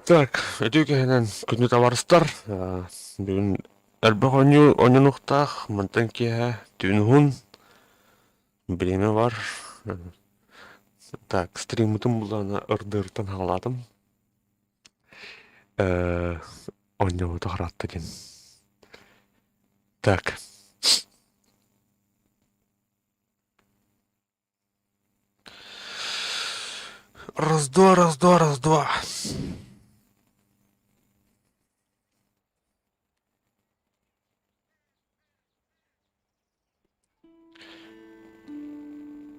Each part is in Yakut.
Так, үтүө киһинэн күндү табаарыстар, бүгүн элбэх оонньуу оонньонуохтаах, мантан киэһэ түүн уһун, бириэмэ бар. Так, стриммытын булаана ырдыыртан хаалаатым. Оонньообото хараатта диэн. Так. Раз-два, раз-два, раз-два.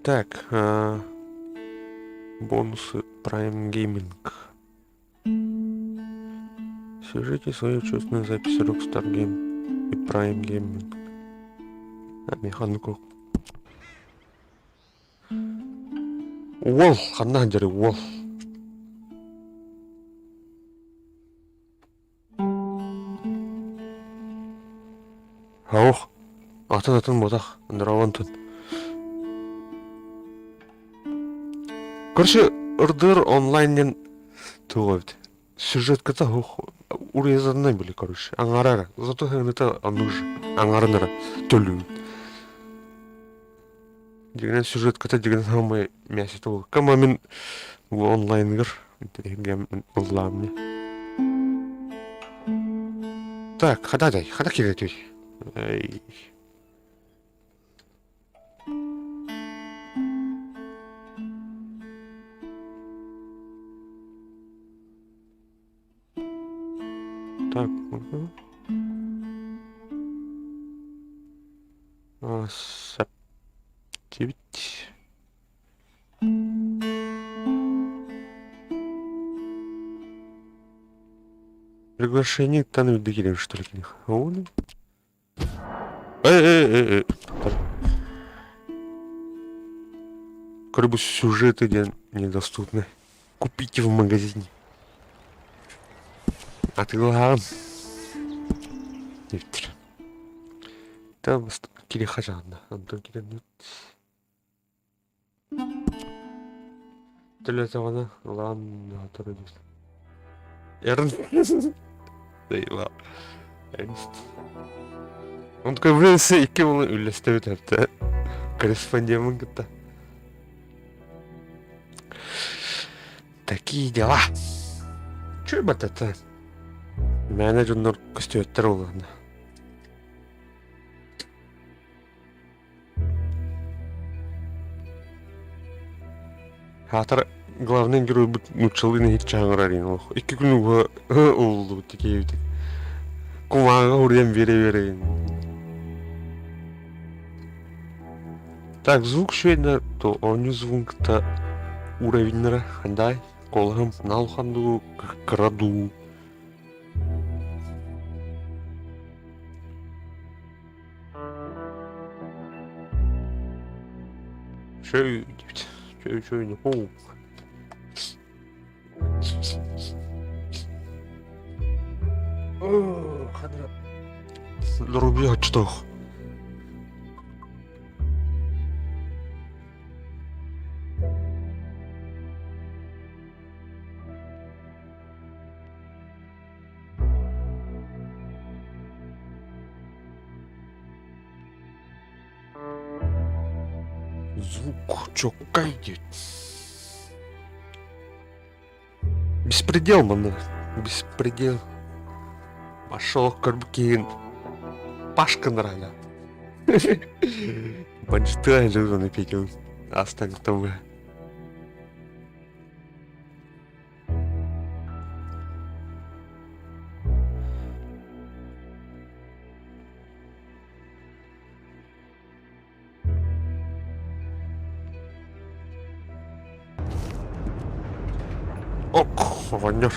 Так, бонусы Prime Gaming. Свяжите свою учетную запись Rockstar Game и Prime Gaming. А, механику. Уол, ханна сылдьарый уол? Аух, атын атын ботах, ындыраван тут. Короче, РДР онлайн диэн туох эбит. Сюжетката суох урезанный были, короче. Аҥара эрэ. Зато это оннук же. Аҥарын эрэ төлүүн. Дьиҥинэн сюжетката дьиҥинэн саамай мясо буолла. Кама мин бу онлайныгар интэриэһиргээн ыллаам дии. Так, хада дай, хада киирэтүй. Эй. Так, Септибит. Приглашение тан үрдүк что ли киних. Э-э-э-э. Как бы сюжеты где недоступны. Купите в магазине. Атыылаһаҕын. Диэбиттэр. Кириэхэ дьаһанна. Онтон киирэн Төлөөтөҕүнэ ылаан сотору диир. Эрн Эрнст. Он такой, блин, икки буолан үллэстэбит эбит корреспондеммын кытта. Такие дела. Чү батата. Мээнэ дьоннор көстүбэттэр буоллаҕына. Аатар главный геройбут нууччалыы нэһииччэ хаҥырар иһин олох икки күн уһа уһуллубут тикиэбит кумааҕыга уруйан биэрэ-биэрэ Так, звук швейна то оонньуу звук-то уровеннара хандай куолаһым наал улахан дуу кыра дуу Чөй диэбит. Чөй чөй нохоо. Ханна Доруобуйа оччотоох. Звук чоккай диэт. Беспредел манна. Беспредел. Пошел көрбүт киһин Пашка нравится. Бандитыа дьылҕаны петил. Астан того. Ок, оҕонньор.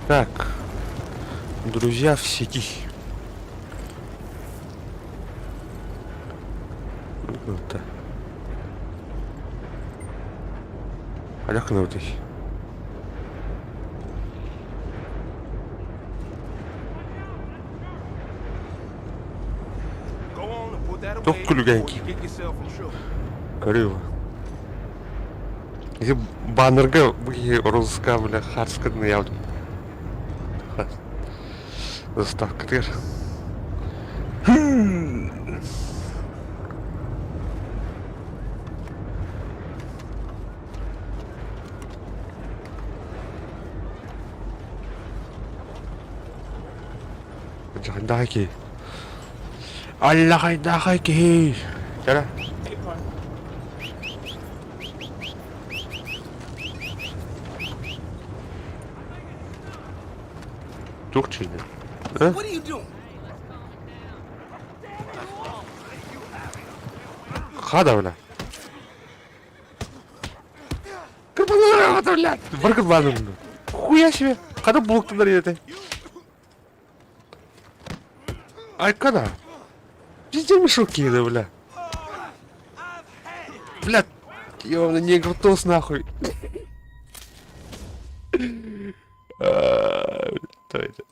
Так, друзья в сети. Ыытта. Хайдах гынабытый? Туох күлүгээн Көрүү. Ити баннерга бу киһи розыска бля хаарскытын ыйаабытым. Заставкатыгар. Дьаһайдаах киһи. Аллахайдаахай киһи. Кэрэ. Туох чиинэ? Хада бля. Блядь, Баркатланын. Хуя себе. Хада блоктанар ете. Айкана. Везде мешок киһи бля. Бля, ёбаный негр тос нахуй. Давайте.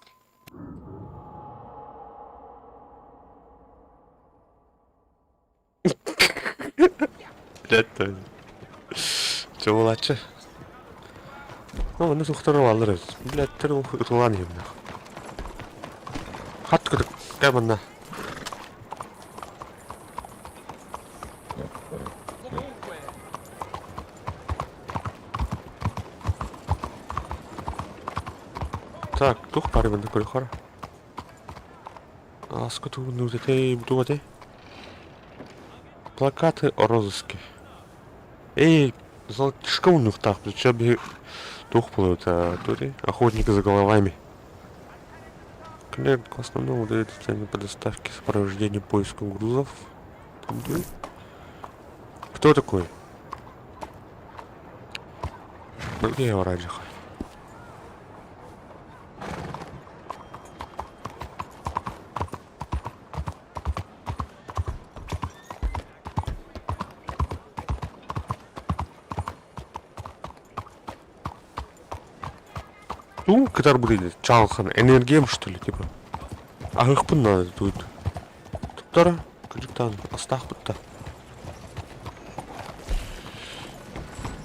Блядь, Чуолааччы. Ну, онно суохтар бааллар эбит. Блядь, ытылаан иһэм нах. Хат кытык кэ манна. Так, туох баар манна көрөхөр. Ааска тугуннуутэтэй, бутугате. Плакаты о розыске. Эй, золотишко уннуктаах, чё би туох буолуота, охотники за головами. Клиент к основному выдает цены по доставке, сопровождению поиску грузов. Кто такой? Где его Раджиха? Ну, кытар будет чалхан, энергием, что ли, типа. Аһыахпын надо тут. Туттара, кырдьыктаан, астаахпыт да.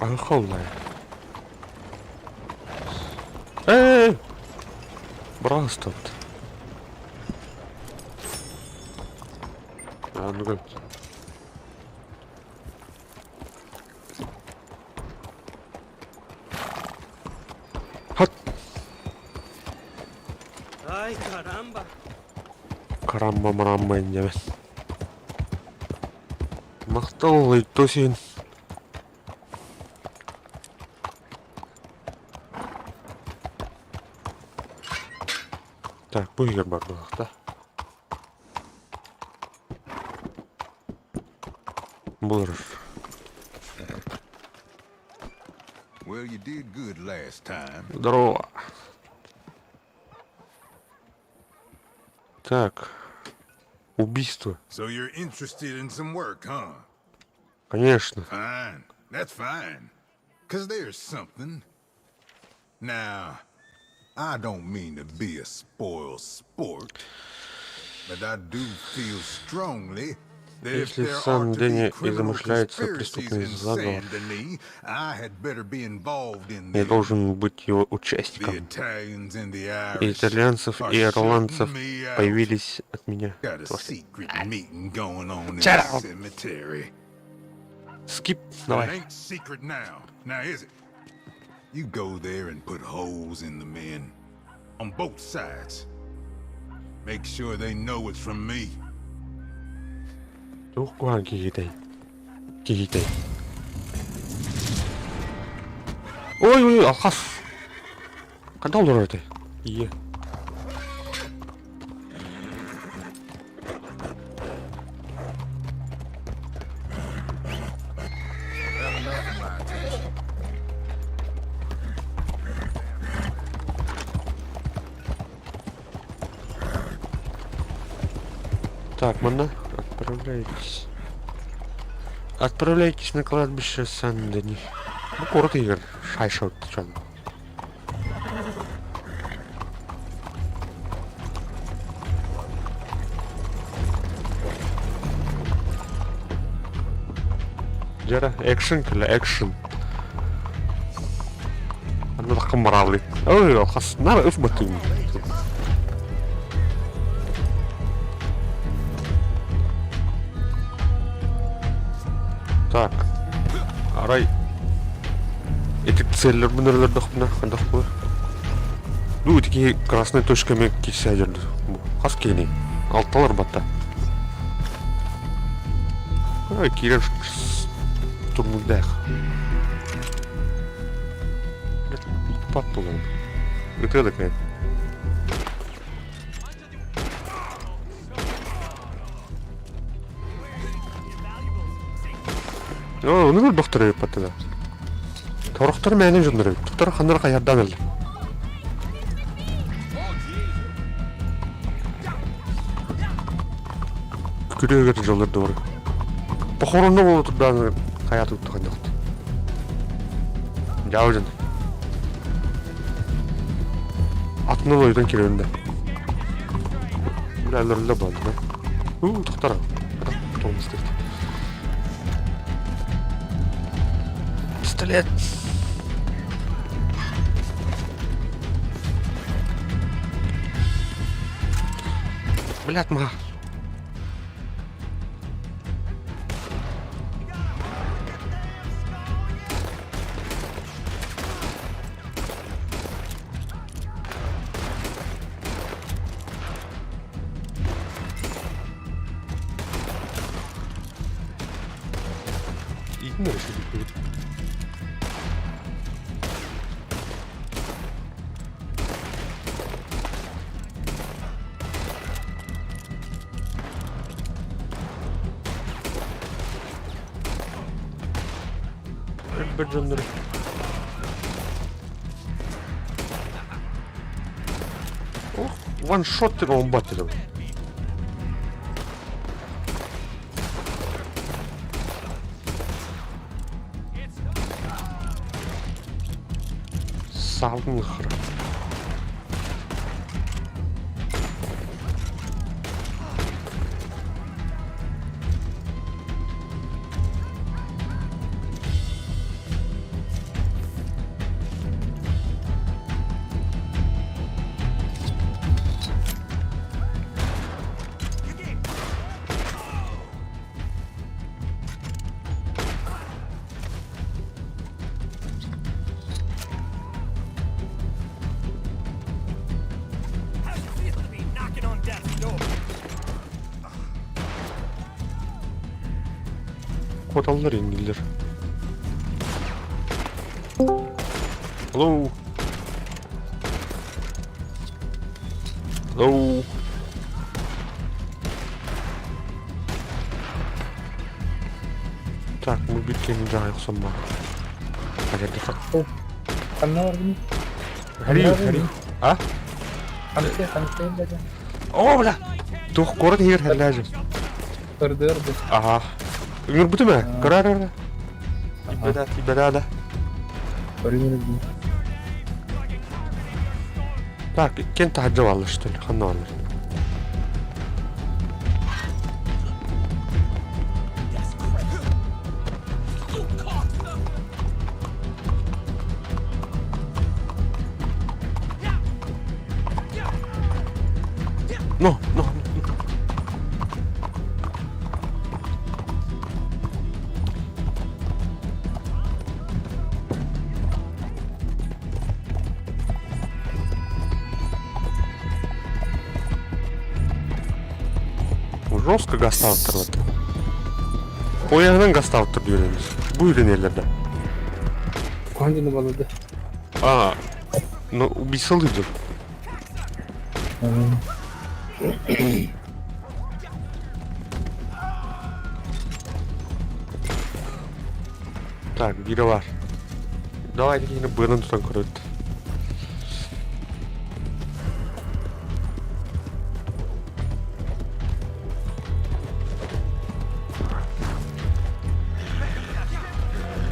Аһыахха уллай. Эй! Быраҕыстабыт. А, ну-ка. Хат! Ay caramba. Карамба марамба инньэбин. Махтал Лайтосин. Так, бу иһигэр бардылар да. Булар. Well, you did good last time. Здорово. Так. Убийство. So you're interested in some work, huh? Конечно. Fine. That's fine. Cause there's something. Now, I don't mean to be a spoiled sport, but I do feel strongly that if Если в there are to be Сан-Дене и criminal замышляется conspiracies преступный in заговор, Saint-Denis, I had better be involved in я them. должен быть его The участником. Italians and the И Irish итальянцев, are и ирландцев shutting me out. появились от меня. Got a secret meeting going on in Shut the up. cemetery. Skip, It давай. ain't secret now. Now is it? You go there and put holes in the men. On both sides. Make sure they know it's from me. Туох куһаҕан киһитэй? Киһитэй. Ой, ой, алхас. Ханна олорор этэй? Ийэ. Have enough of my attention. Так, манна отправляйтесь. Отправляйтесь на кладбище Сан-Дени. Бу куорат иһигэр шайша дьон. Дьара, экшн кэлэ, экшн. Анна моралы. Ой, хас нара ыф батым. Так. Арай ити целлербин өлөрдөхпүнэ хайдах буолар? Ну, ити красной точками киирсэ дьөрдү. Хас киһини? Алталар батта. Ой, киирэр турнурдаах. Пат буолан. Ытыа да кэлэн. Оо, ону көрбөхтөр эбит Торохтор мээнэ дьоннор эбит. Туттар ханнар хайардаан ылла. Күрүөгөр дьоллор да бар. Похоронно буола турдаан хайа тутта ханнахт. Дьаабы дьон. Атын ойдан кирен да. Үлэлэрinde болды. У, тоқтар. Тормоз Пистолет. Блядь, ма. Иитин эрэ сүтүкпүт. Өлбөт дьоннору. Ох, ваншот деп оңбат дедим. Салгын хра. Куоталлар иҥниллэр. Hello. Hello. Так, мы бүткенин жаңа охсон бар. Ханна Ханна баргын? Харию, харию. А? Ханты, ханты бәдә. О, бля! Тух куорат иһигэр хэллээжи. Ырды, ырды. Аха. Ыҥырбытым ээ. Көрөр эрэ. Тиийбэтэ, тиийбэтэ да. Көрүҥ Так, иккиэн таһырдьа бааллар что ли? Ханна бааллар? No, no, no. Жестко гастаут тұрады. Оянынан гастаут тұр үйренеміз. Бу үйренерлерді. Кухонны балады. А, ну убийсал идет. Так, бире бар. Давай yine быынан тутан көрөт.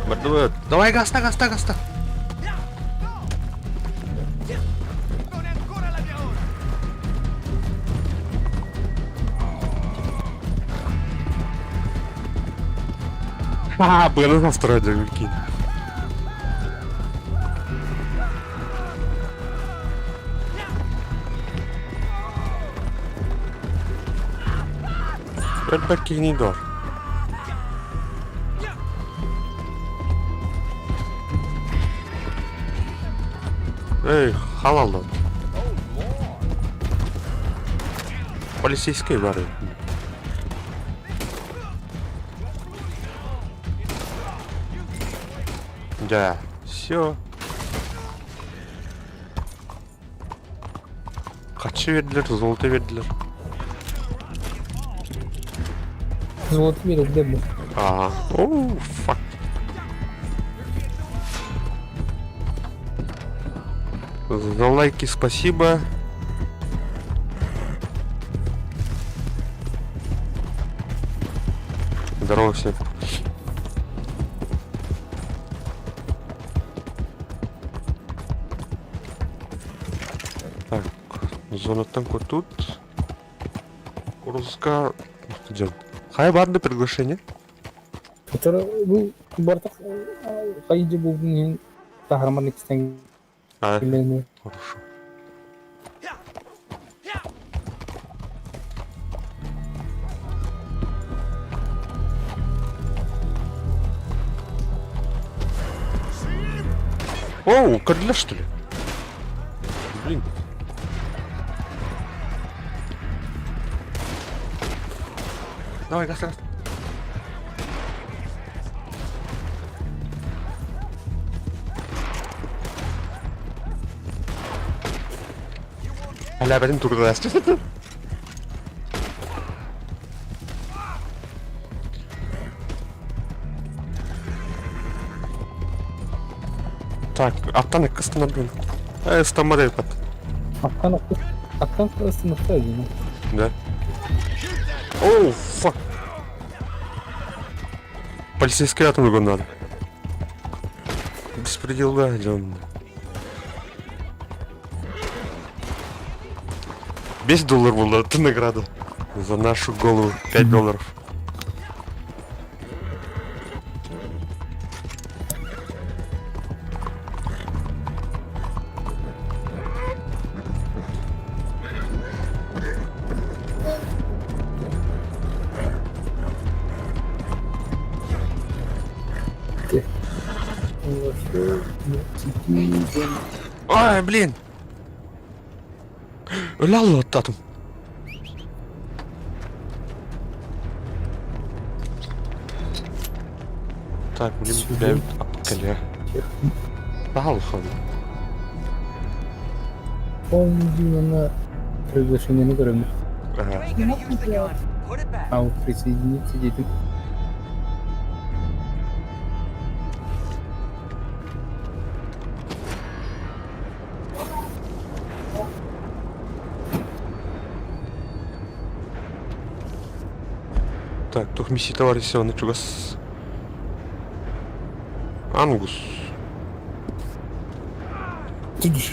Бардыбыт. Давай гаста, гаста, гаста. Ха, быаны настроили, прикинь. Өлбөт киһини дор. Эй, халаллан. Полицейский бары. Да, все. Харчы бердилэр, золото бердилэр. Золото биэрэллэр бу. Аа, оу, fuck. За лайки спасибо. Здорово всем. Так, зонаттан тут. Уруска... Идем. Хай барды приглашение. Сотору бу бартах хайдьы булдун иһин таһарман иккистэн А, киллэринэ хорошо. Оу, кадля что ли? Блин. Давай, газ, газ. Һэлээбэтин турда Так, аттан ыккыстан Э, ыстаммат эбиппат. Аттан аттан ыстыныхта дии. Да. Оу, fuck. Полицейский атын угон надо. Беспредел, да, дьон. 5 доллар была, это награда. За нашу голову 5 долларов. Ай, блин! Өлө аллаттатым. Так, блин, бэйбит апкале. Таһал хон. Помню, приглашение көрөмүн. Ага. А присоединиться диэтим. Так, тух миссии товарища на чугас. Ангус. Тудж.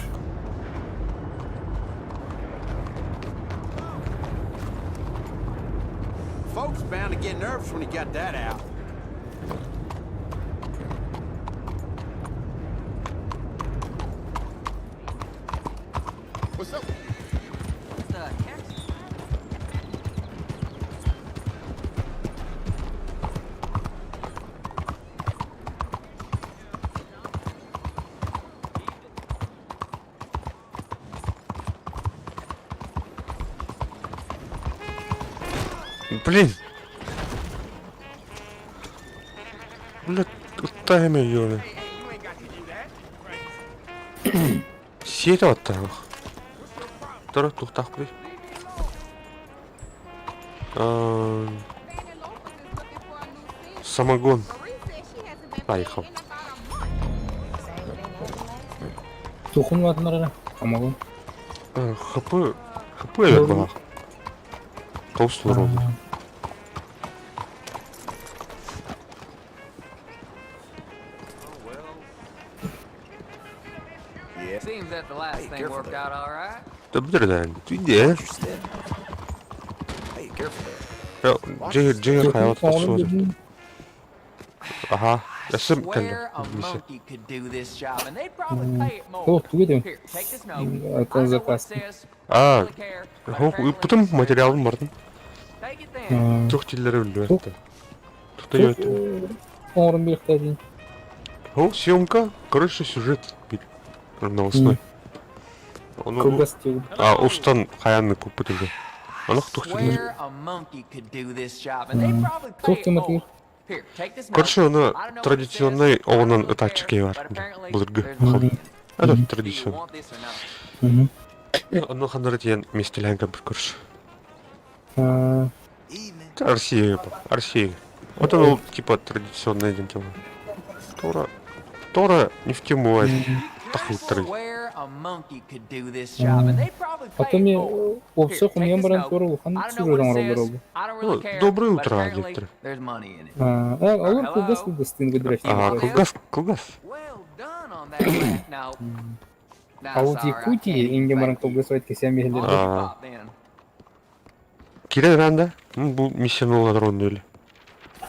Folks bound to get nervous when he got that out. What's up? Блин. Бля, тайме ёле. Сиэтэ баттаах. Тора туохтаахпытый? Самогон. Поехал. Тухун улаатыннарара самогон. ХП... ХП эбэр баҕах. Толстый ровно. Seems that the last thing worked out all right. Добрый день. Дьиэ хайа тахсыбыт. Аха, өссө кэллэ. О, тугу этим? Заказ. Аа, ыыппытым материалын бардым. Туох тиллэрэ биллибэт. Тута Оҥорон биэхтээдин. Ол съемка, короче, сюжет новостной. Ону Кылгас диэбит. а устан хайаанны куппут үһү. Онох туох тиллэр. Туох тематыгар? Короче, ону традиционнай оҕунан ытааччы киһи бар. Былыргы. Это традиционный. Ону ханнары тиийэн миэстэлэһэн көрбүт короче. Россия, Россия. Вот он типа традиционный диэн тема. Тора, Тора не в тему тахылтары. Потом мен уопсай хомуйан баран туора улахан сюжет оҥороллор ол. Ну, доброе утро, диэттэр. Олор кылгас кылгастыын А, кылгас, кылгас. А вот Якутия инде баран кылгас айт кэсээн биһэллэр. Кирэн ранда бу миссияны уларар онно эле.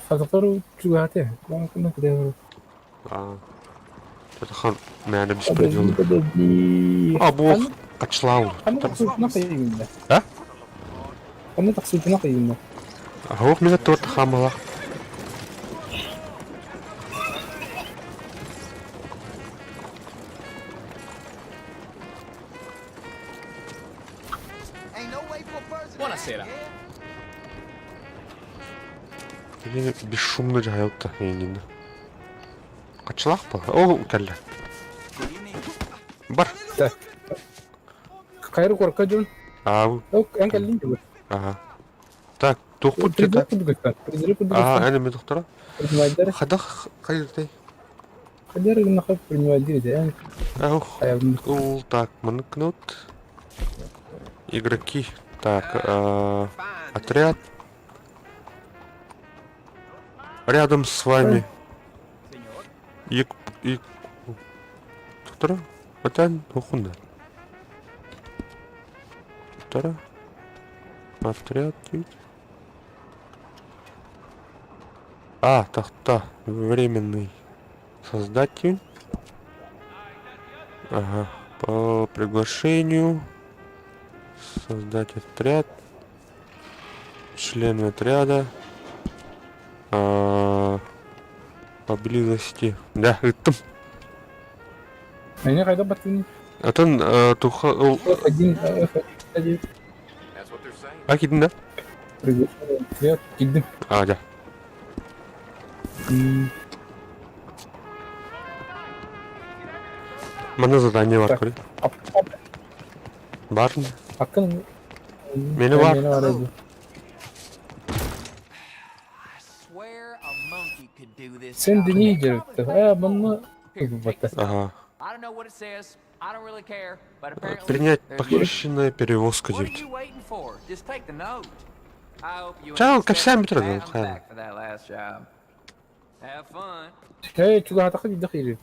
Хатахтар чугаһате. Куаҥкына кыдайбар. А. Хан мээнэ беспредел. А бу качлау. Ханна тахсыбытына хайыгында. А? Ханна тахсыбытына хайыгында. Хоох мине торт хамала. Buonasera. Или бесшумно жайылтта эйнин. Качылах ба? О, кэллэ. Бар. Так. Кайры корка дьон. Аа. Эн кэллин дьон. Ага. Так, туохпут Призрак курдук Призрак курдук. Аа, эн эми доктора. Принимайдар. Хадах хайыртай. Хадер гыннаха принимайдыр эн. Ох. Так, маныкнут. Игроки. Так, отряд. Рядом с вами. Ик... Ик... Доктора? Отан Хухунда. Доктора? Отряд. А, тахта. Временный создатель. Ага. По приглашению. Создать отряд. Члены отряда. А, поблизости. Да, ыттым. Они хайда баттын. Атын туха... F1, F1. А, кидин, да? Приглашение отряд. Кидим. А, да. Манна задание бар көрө. Бар. Акын. Мени бар. Мени бар Сен дини жерикти. Э, манна Ага. Принять похищенная перевозка девять. Чао, капсам метро. Э, чугаатаха дидах ири.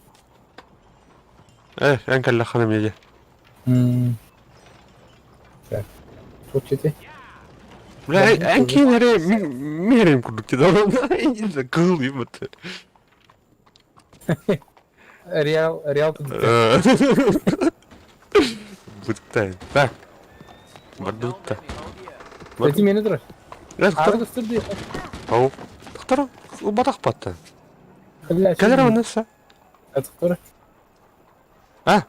Э, эн кэллэ ханым еде. Так. Тут Бля, эн киин эре миэрим курдук тида. Кыл ебать. Реал, реал тут. Буттай. Так. Бардутта. Эти мени турар. Ары көстөрдү. Ау. Тохтор, убатах батта. Кэлэр оннуса. Тохтор. А,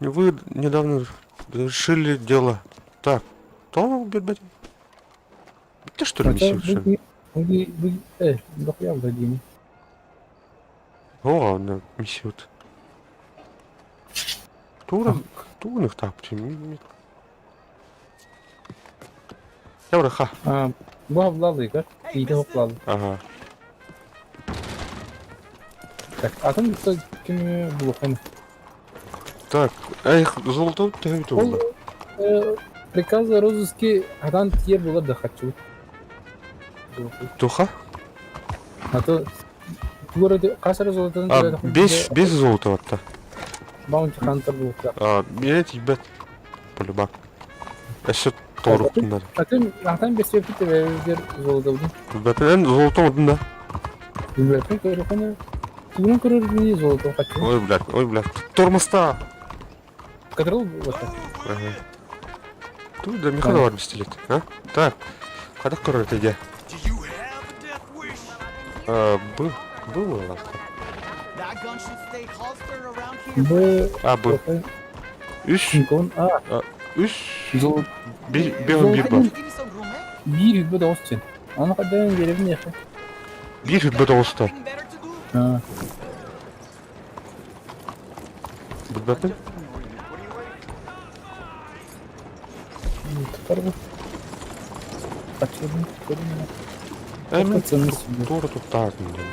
вы недавно завершили дело. Так, то бит Ты что ли миссию? Э, дохуя Владимир. О, на миссию. Тура, туных так, Явраха. А, бу хавлалыга, иде хоплалы. Ага. Так, атын ким булухан. Так, эх, золото төбүтү болду. Приказ о розыске адан тиер була да хочу. Туха? А то городе касар золотон. А, без без золота ватта. Bounty Hunter буолуохтаах. Миэнэ тиийбэт. Полюбак. Өссө торуктуннар. Атын атын бэсиэппит эбэбигэр золотовдун. Билбэппин золотом одун да. Билбэппин көрөхөнө. Тугунан көрөр бини золотом хаччы. Ой, блядь, ой, блядь. Тормозта. Кадрыл вот. Ага. Тут да Михаил бар пистолет, а? Так. Қадақ көрөр теге. Б. Б было. Б. А, Б. Үс. А. Үс. Bir, bir, bir бар. Биир үрбэ тоҕус чен. Аны хайдах биэрэбин диэххэ. Биир үрбэ тоҕуста. Билбэппин. Тутар бу. Качырдым, көрүм. Э, мен туора туттаатын диэн.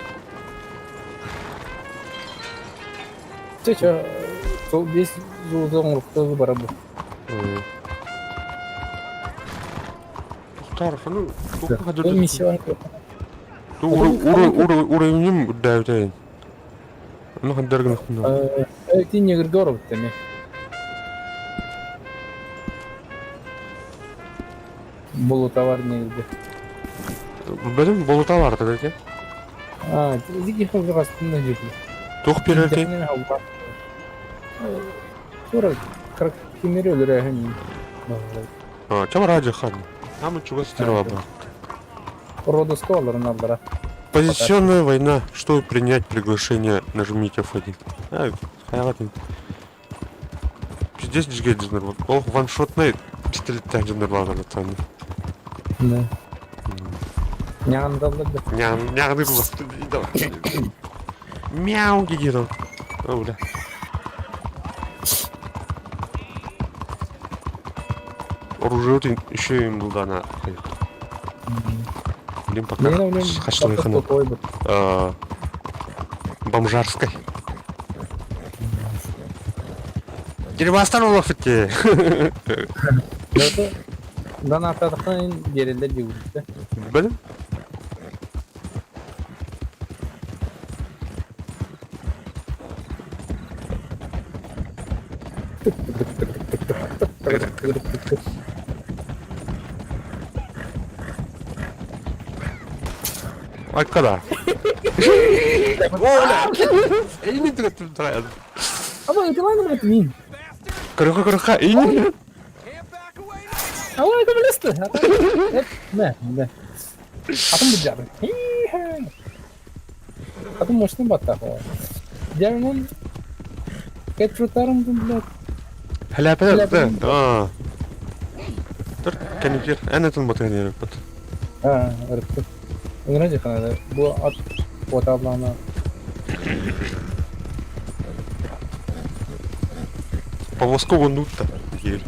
Чэ, чэ, сол бес золото оҥоруктар бара бу. Тохтар, ханы Ол миссия Уровенем үрдээбитэ. Ону хандар гынахпын. Ти негрге оробут эми. Болута бар негрге. Билбэтим, болута бар экен. А, зиги хылгастын да жүрдү. Туох берер Тура, кимери өлөрөһүн. Чабара хан. Нам чугас стерва бар. Родоско аларын аллара. Позиционная война. Чтобы принять приглашение, нажмите F1. А, хаялатын. Пиздец дижге дизнер. Ол ваншотный пистолеттер дизнер бар цаны. Да. Няндалды. Нян, няны было. Мяу, гигерон. О, бля. Оружие еще им был дана. Блин, пока хашлыхана. Бомжарской. Дербастан олох ити. Дан атадықтан дерелдер жүгірді. Білім? Айткада. Эйни түгөттүм турайын. Ама ытылайын мин. Көрөхө көрөхө эйни. Ама көмөлөстү. Мэ, мэ. Атым бу Атым мощный батта. Дярмон Кетрутарым блядь. Хляпе, да. Тур кенигер энетин батын бат. А, ырытты. Ыҥыра дьыханада бу ат куотаабылаҕына Повозка уоннуутта диир.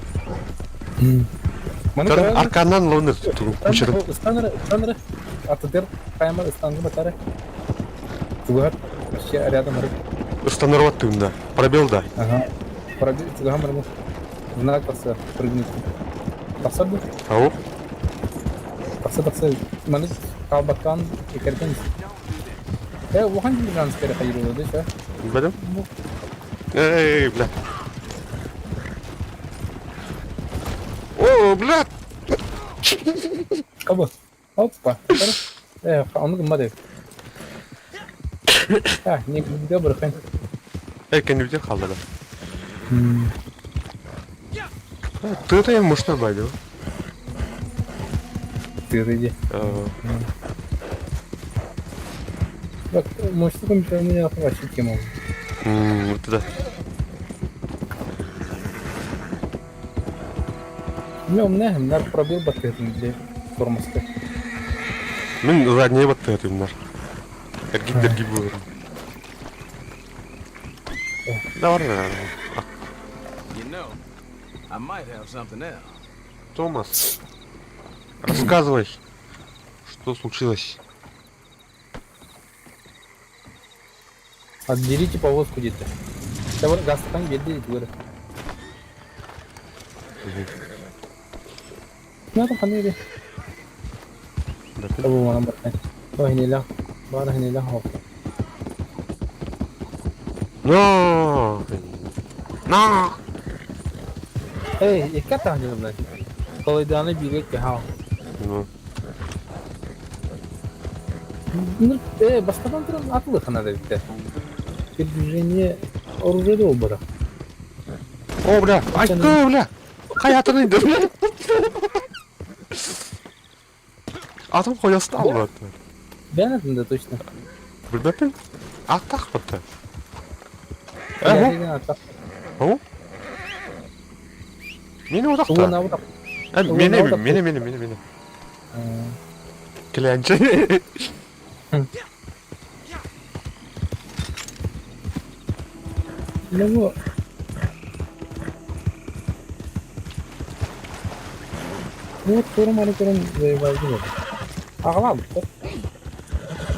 Арканан лонер кучерын. Ыстаныры, ыстаныры. Атыдыр кайма ыстангы батары. Тугар вообще рядом рыб. Ыстанырват тыында. Пробел да. Ага. Пробел тугар мырмы. Знак тахса прыгнуть. Тахса бу. Ау. Тахса тахса. Маны калбаккан икерден. Э, ухан диган скere хайры да ша. Билбедим. Эй, бля. О, бля. Кабы. Опа. Э, аны гымма деп. А, не где бырхын. Эй, кенибде қалды да. Ты это мощно байдыл. Ты иди. Bak, мощный компьютер у меня вообще тема. Вот да. Умная, пробил батарею для тормозка. Мен задний батарею нар. Эргит дерги бур. Давай, давай. You know, I might have something else. Томас, рассказывай, что случилось. Отделите повозку где-то. Давай, гастан берди, говорю. Ну, там ханили. Табу манан бархан. Баа хинилэх. Баа хинилэх. Но! На! Эй, икки атаҕын дьонунан. Толойдааны бииргэ кэһэҕин. Ну. Э, бастатан туран атылыха надо эбитэ. Передвижение оружие да буолбатах. О, бля! Айка, бля! Хайатын инде, бля! Атым қоясты алды. Бэйэн атында точно. Билбэппин. Аттах бытты. Э, О? Мени одақта. Мени, мени, мени, мени, мени. Килээнчи. Ну, Ну, турманы көрөн заебалды. Аҕалаабыттар.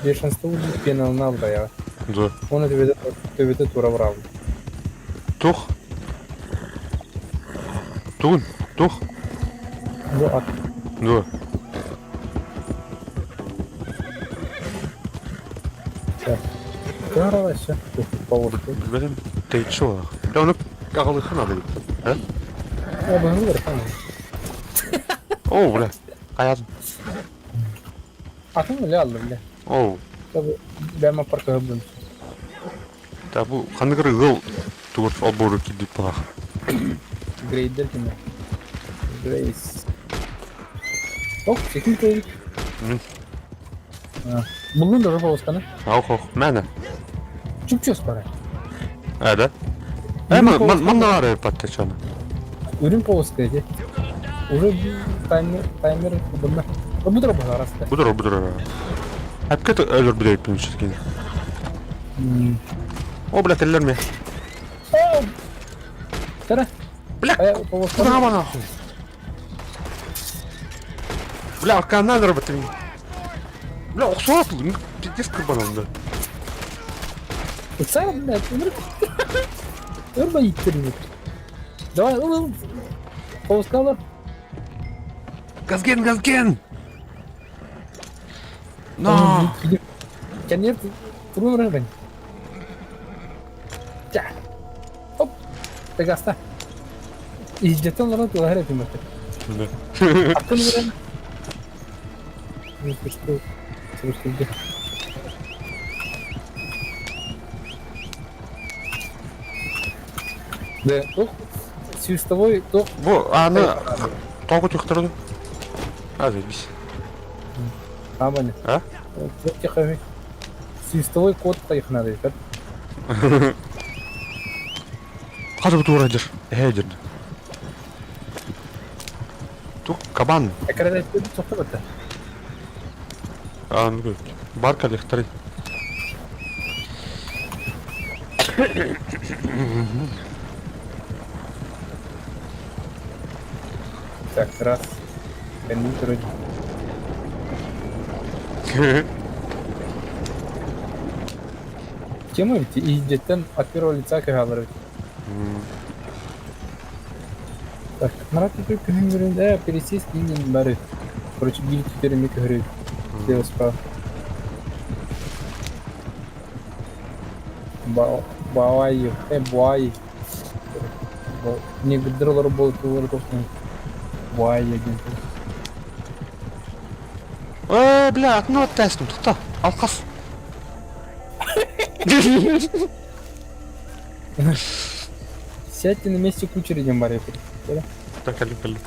Бешенство пеналына албайаҕа. Да. Оны төбөтө төбөтө тура быраабыт. Тух. Тугун, тух. Бу ат. Да. Кыара вообще. Поводку. Билбэтим тэйиччи буолар. Бля, ону аҕалыахха наада эбит. Э? О, быһылы бер Оо, бля. Хайатын. Атын бля алды бля. Оо. Бэма парка хыбдым. Та бу ханныгыр ыал тугур олбуору киирдик балах. Грейдер кимэ? Грейс. Ок, секин көйүк. Буллун да повозканы. Ох, ох, мэна. Чүпчөс бара. Э, да? Э, манна баар паттачаны. Үрүн повозка эти. Уже таймер, таймер бунна. Будура бара раста. Будура, будура. Әпкет өлөр бүдейппин сүткен. О, бля, теллер ме. Тара. Бля, куда нахуй? Бля, арканнан ырбытым. Бля, охсуат, пиздец кырбанам да. Сара, блядь, ырба иттирмит. Давай, ыл, ыл. Повозкалар. Газген, газген! Но! Кэннер турун рыбын. Тя. Оп. Тегаста. Иһдьэттэн олорон тылаһар этим бата. Атын үрэн. Да, тух свистовой тух. Бу аны тоҕу төхтөрдү. А, заебись. Абаны. А? Тихо. Свистовой код хайхнады. Хас бу тура дир. Эһэ дирди. Тух кабан. Экрәдә тоқты бітті. А, ну бар коллекторы. Так, раз. Компьютер. Тема ведь и где-то от первого лица кагалар. Так, народ только да, пересесть не бары. Короче, биир теперь мик говорит. Слева справа. Баай, буай. Не гдролор бол туор тофтун. Буай один. Э, бля, окно тестом, кто? Алкас. Сядьте на месте кучера идем баре. Так, алю, алю.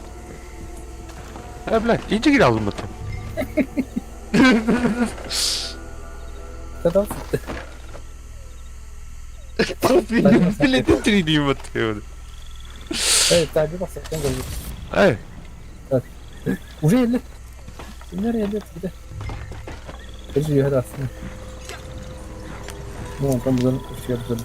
Э, бля, иди кире алдым бата. Та-та. Билетин тридим бата. Э, так, баса, Э. Уже еле. Nereye еле где? Подожди, я раз. Ну, там за все забыл.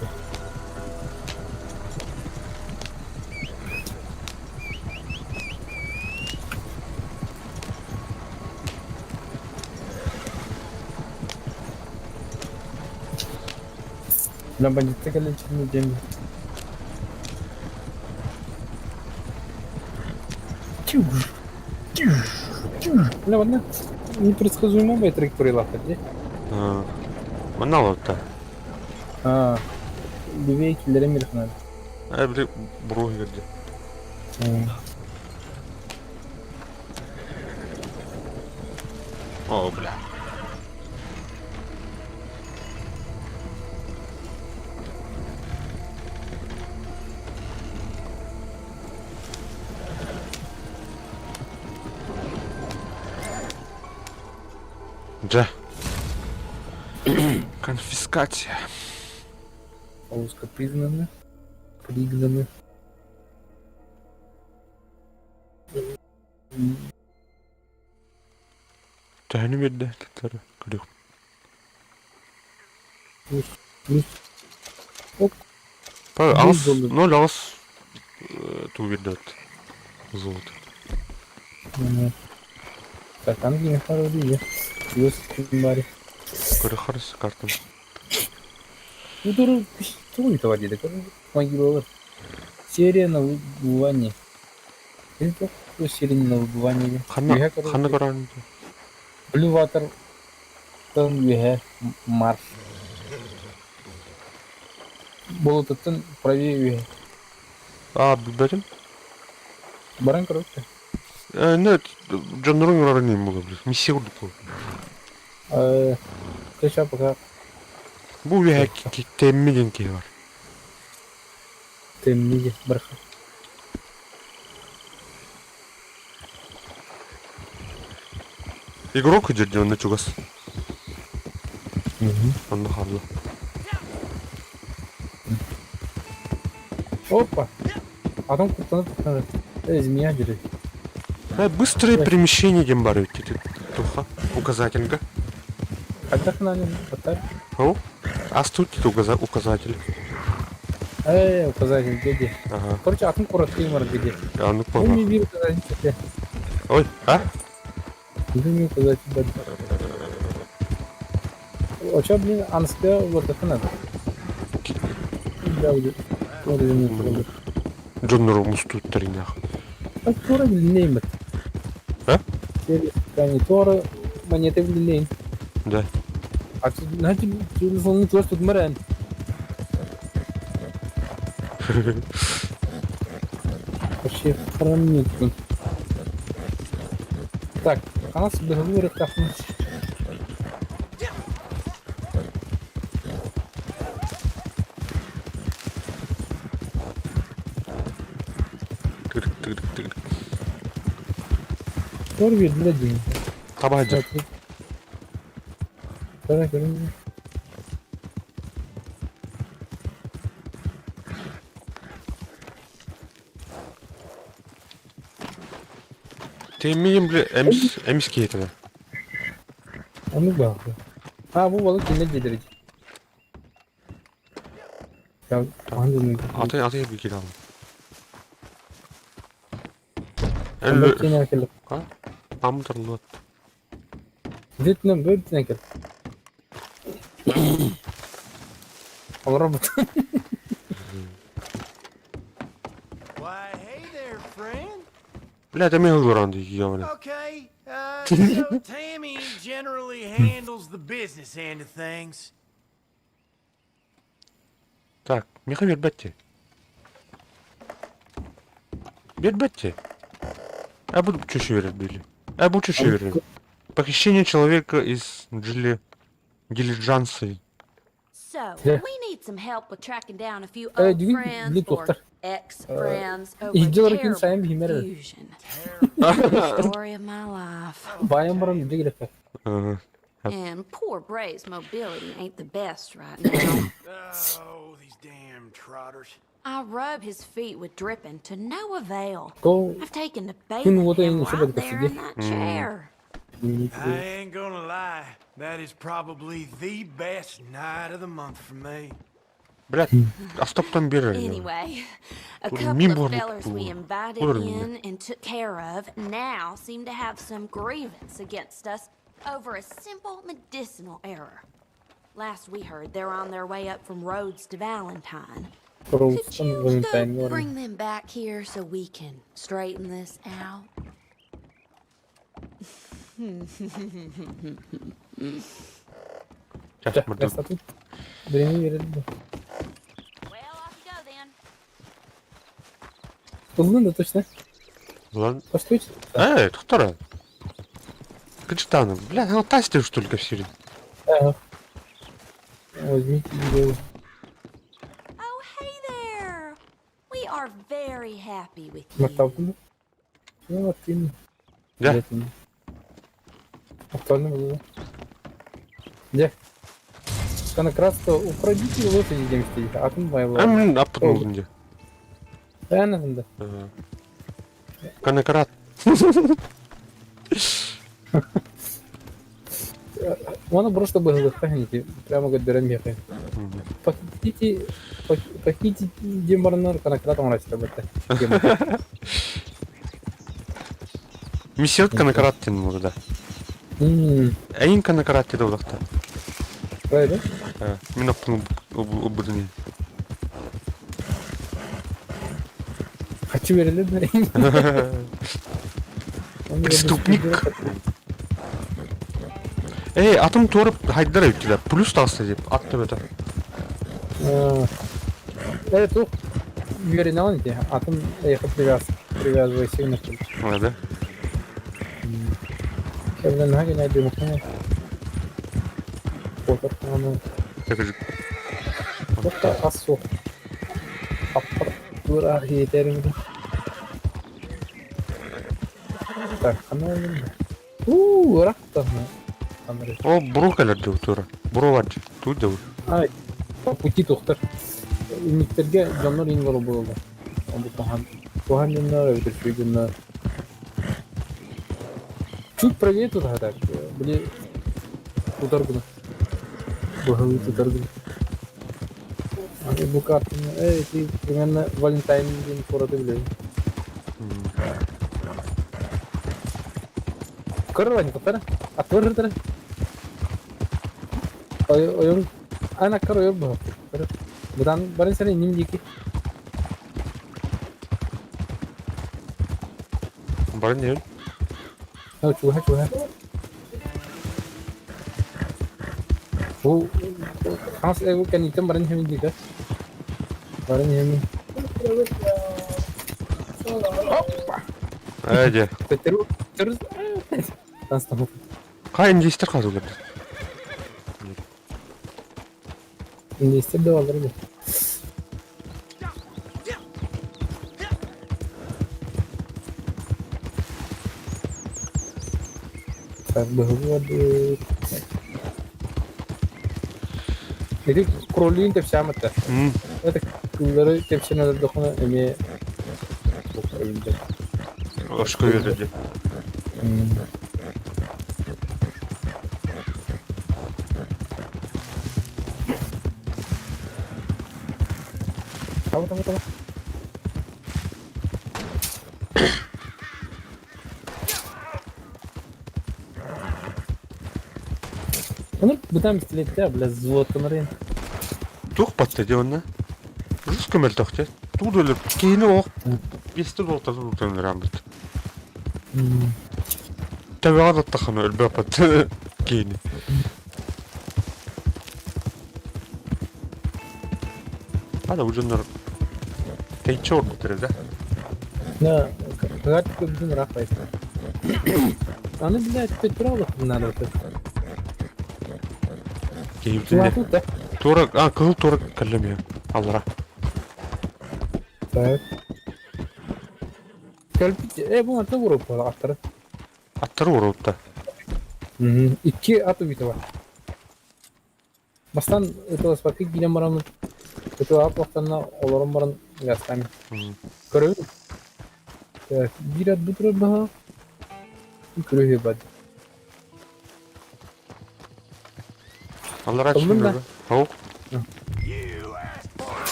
Бля, бандиты количественные деньги. Тюж. Тюж. Тюж. Бля, ладно. Непредсказуемая траектория лапа, где? Манна олорто. А, левее киллерем надо. Э, били буруо иһигэр дии. О, бля. Дьэ. Конфискация. Полоска признана. Пригнаны. Төһөнү биэрдэ таттары көрүөх. Плюс, плюс. Оп. Аҕыс, ноль аҕыс туу биэрдэ золото. Так, там не хороший, плюс бари. Көрө картам. Ну, тугу това диэдэ могилалар. Серия на выбывание. Или серия на выбывание. Ханна ханна көрөөн? Blue Water тан үөһэ Марс. Болотуттан правее үөһэ. А, билбэтим. Баран көрөттө. Э, нет, дьоннорун ырарын им була билэр. Миссия курдук буолар. Э, Сейчас пока Бу үөһэ Темми диэн киһи бар. Темми барха. Игрок идет онно чугас. Онно хаалла. Опа! Адам куттанып куттанып. Э, змея жүрөт. Э, быстрое перемещение диэн бар эбит туха указательга. Хайдах нанен батар? Ау? А тут указатель. Э, указатель где? Ага. Короче, атын короткий бар где. А ну Ну, не пора. вижу указатель. Ой, а? Не указатель бар. Оча, блин, анска вот надо. Да, уже. Вот это не надо. Дьоннору мустуттар инах. А тура билинейм. А? Серия тура монеты билинейм. Да. А тут, знаете, телефон тоже тут мэрэн. Вообще хромит. Так, а нас договор так. Тыгырык тыгырык тыгырык. Торви для денег. Таба дьэр. Так, көрүн. Теммиин били эмис эмис киһитэ. Ону баар. А, бу балык кине дедерич. Я аны Аты аты bir киле алым. Аны Әлі кине келіп. амдырлы. Вьетнам бөтен кел. Ал робот. Why, hey there, friend. Бля, это мен ылгыранды явно. Okay, so Tammy generally handles the business end of things. Так, меха бербетти. Бербетти. А буду чуть верить били. А буду чуть верить. Похищение человека из Джилли... Дилиджансы. So, Yeah. we need some help with tracking down a few Э, old дьүгүн friends били or туохтар. ex-friends over Иһдьэлэр кин terrible сайын биһимэр. confusion. Story of my life. Баян баран үдэ келеппэ. Ага. And poor Bray's mobility ain't the best right now. Oh, these damn trotters. I rub his feet with dripping to no avail. Го I've taken to Күн bathing уота him ин right шубат there кэсиги. in that chair. I ain't gonna lie, that is probably the best night of the month for me. Бля, астоптан бер. Anyway, a Тут couple мимо of барбыт fellers we буолар. invited Буолар миҥэ. in and took care of now seem to have some grievance against us over a simple medicinal error. Last we heard, they're on their way up from Rhodes to Valentine. Could Роудстан you Валентайн go баран. bring them back here so we can straighten this out? Ча, мырда. Ястатып. Биrini verelim. Well, off you go then. Ыллын да точно. Ылан. Постойте. Эй, тохтор. Кычытааны. Бля, она тастер что ли кэпсиирин? Ага. Возьмите дело. Oh, hey there! We are very happy with you. Макталтын. Ну, Дьэ. Актуально было. Дьэ. Конокрасто украдите лошади диэн истиит. Атын байбыла. Мин аппытын булдум дьэ. Эн да. Конократ. Оны просто быһылыхха хинити. Прямо көрдөрөн миэхэ. Похитите похитите диэн бараннар конократ оҥорочто бытта. Миссиот конократ диэн буолла да. Эйин конократ диэн буоллахта. Правильно? Мин оппун убудун. Хочу верили, да? Преступник. Эй, атым туорап хайдар эбит плюс таҕыста дип ат төбөтө. Э, тух үөрэнэҕин ити атын эйиэхэ привяз привязывайся гынар Да. Кэбилэн наһаа геннадий Потор аны Туохта ас суох. Аппар тура иэтэрим. Так, ханна Уу, ырахтаһына. О, буруо кэлэр дуу тура. Буруо бар дуу дуу. Ай, по пути тухтар. Инниктерге дьоннор иин олор буолаллар. Бу туһан туһан дьоннор эбэтэр үчүгэй дьоннор. Чуть правее тутаһа так, били тутар гына. Быһылыы тутар гына. Аны бу картаны, эй, ти примерно Валентайн диэн куораты билэбин. Көрөр туттара. Аттыбар ырытара. Ойор анаккар ойор быһа. Бытан барын сэрэ инним диэки. Барын диэн? Чугаһа чугаһа. Бу хас эбу кэнниттэн баран иһэмин диэки. Баран иһэмин. Оппа! Ээ дьэ. Төттөрү төттөрү Тастаммыт. Хай индийстэр хааллылар. Индийстэр да бааллар бу. Так, быһыллыбыт. Ити кроллуун кэпсээмэтэ. Это кыллары кэпсээн олордоххуна эмиэ Ошко үөрдэ. Таба таба таба. Оны бытаан пистолетте, бля, взводтанарын. Туох батта дии онно? Рус көмөлтөх дии. Тугу да өлөр. Киһини ох биэстэ дуолта туутан Төбөҕө таттаххына өлбөппөт киһини. Ада бу дьоннор тэйчи орбуттар да. Да, кыгат көбүтүн ыраах байыста. Аны, блядь, төттөрө алыхпын надо вот. Киһибитин Туора, а, кыһыл туора кэллэм аллара. Так. Кэлбит, э, бу аты уруп аттары. Аттары уруутта. Икки ат убита бар. Бастан ытыласпакка киирэн бараммыт, ытылаап уохтанна олорон баран газтаан көрөбүн. Так, биир ат бу турар баһа, көрө бад. Аллара Ыллым да. Оу.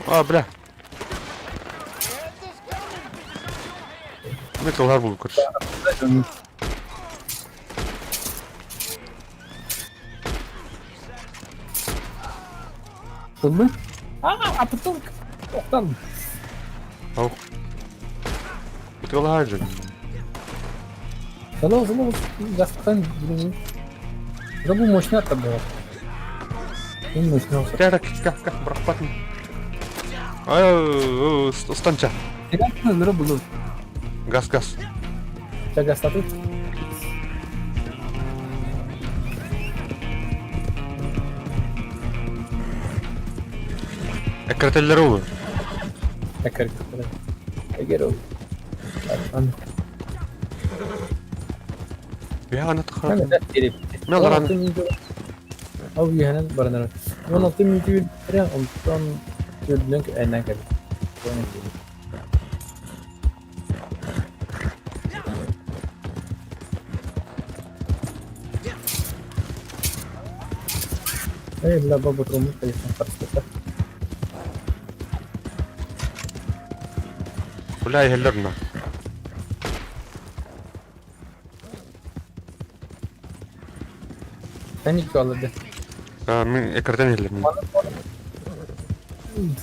А, бля. Металлар булып короче. Ыллым. А, апытыл. Тоқтан. Ау. Ытылар же. Залог, залог, газтан. Да бу мощный аттар была. Мин мощный Кэ, кэ, кэ, бырахпатын. Ай, станча. Өлөрө булу. Газ, газ. Чагастаты. Эккирэтэллэр ол. Эккирэтэллэр. Эгер ол. Ол үөһэнэн баранар. 16 мүнүүтэ үөрдүлэрэ, онтон төрдүнэн айаннаан кэлбит. Эй, бля, баба труму, конечно, харыстата. Бля, иһэллэр мына. Паник алды. Мин экртен иһэллэр мин.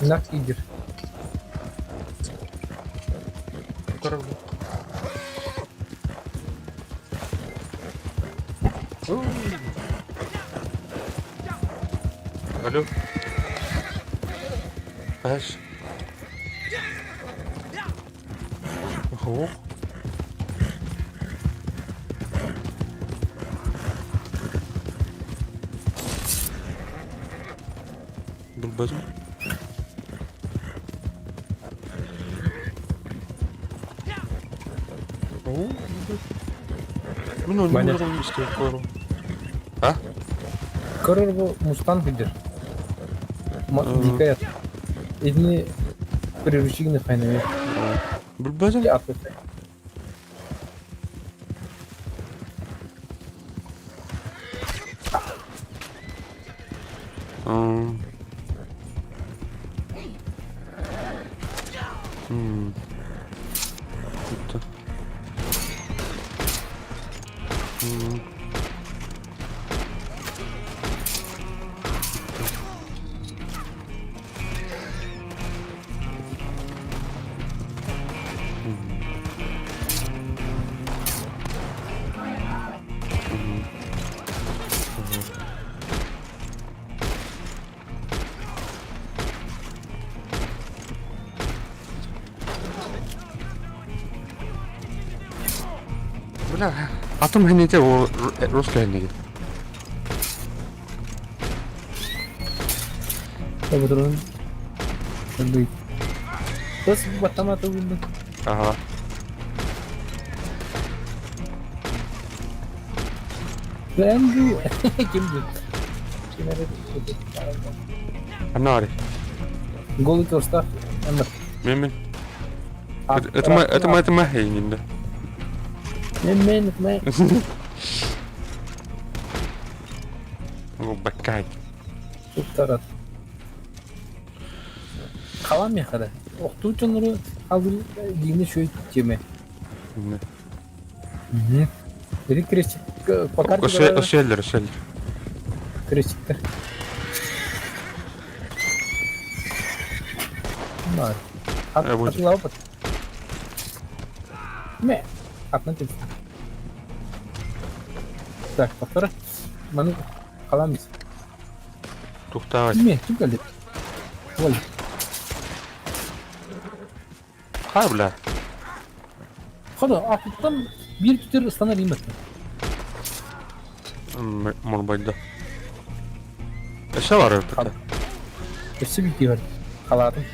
Знак идир. Алло. Знаешь? Ого. Билбэтим. Мин ону истиэх А? Көрөр бу мустанг диир. Дикая. Итини приручигни хайнами. Билбэтим. Бля, атым хэнните ол русский хэнниги. Патрон. Тос баттамата уйунду. Ага. Бэнду. Ким бу? Анари. Голый торстах. Анна. Мен мен. Это ма это ма это ма хейнинде. Мен мен мен. О, бакай. Туттарат. Халам яхада. Охтуу дьоннору алыр диини шөй теме. Бiri крестик по карте Өсөллөр, өсөллөр. Крестиктер. Нар. Атылап. Ме. Атна тип. Так, повтора. Маны халамыз. Тухтаай. Ме, ким кэлди? Ой. Хаа бля. Хода, аттан биир түтер ыстанар имэт. Морбайда. Өссө бар өлбүтэ. Өссө биир бар. Халаатым.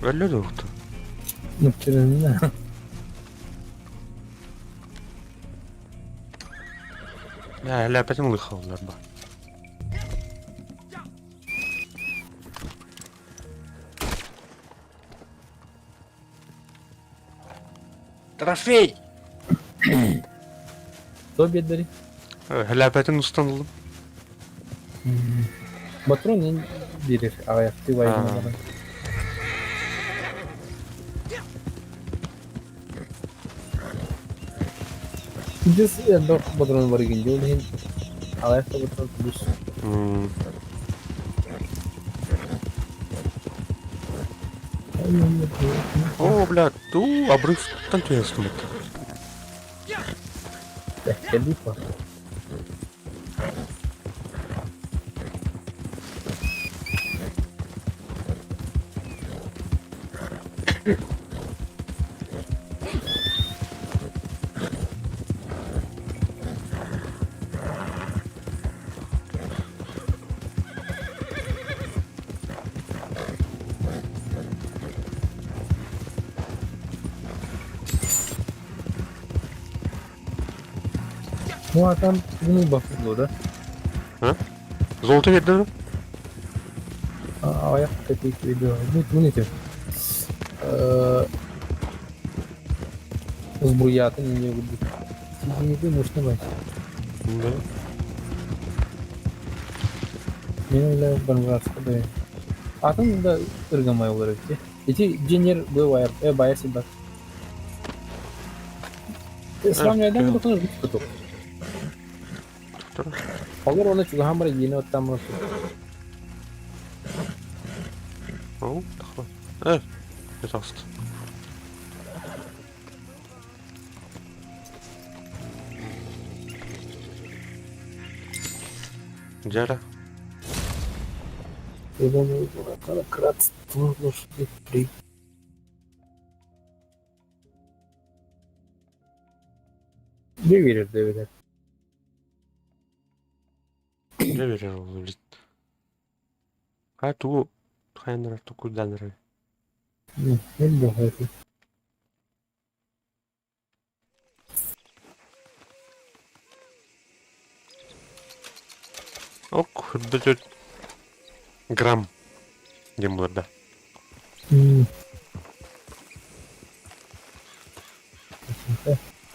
Өллө да укту. Нуктырына. Я ләпәтен лыхаллар ба. Трофей! То беддери. Ләпәтен устанылым. Патрон ин бирер аҕыйахтыы вайгын Дес элбэх патрон бар гин ол иһин аҕыйах да патрон плюс. О, бля, ту обрыв түһэстим Кэлбит ба. Ну а там ну бахудло, да? А? Золото берді Аяқ копейки видео. Ну, не те. Сбруята не будет. Не может не Да. Мен ойлайм бармыратска да. Атын да ыргамай олар эбит. Ити дьиэнер бу байар, э байар сылдар. Сравнивайдан да тутун туту. Олор оны чугаһан бара иини оттаан баран Ол тахла. Э, пожалуйста. Дьэ Дьэ биэрэр да эбэтэр. Дьэ биэрэр ол эбит. Ха тугу хайаннарар тукуйдааннарай? Элбэх этэ. Ок, үрдэ грамм диэн булар да.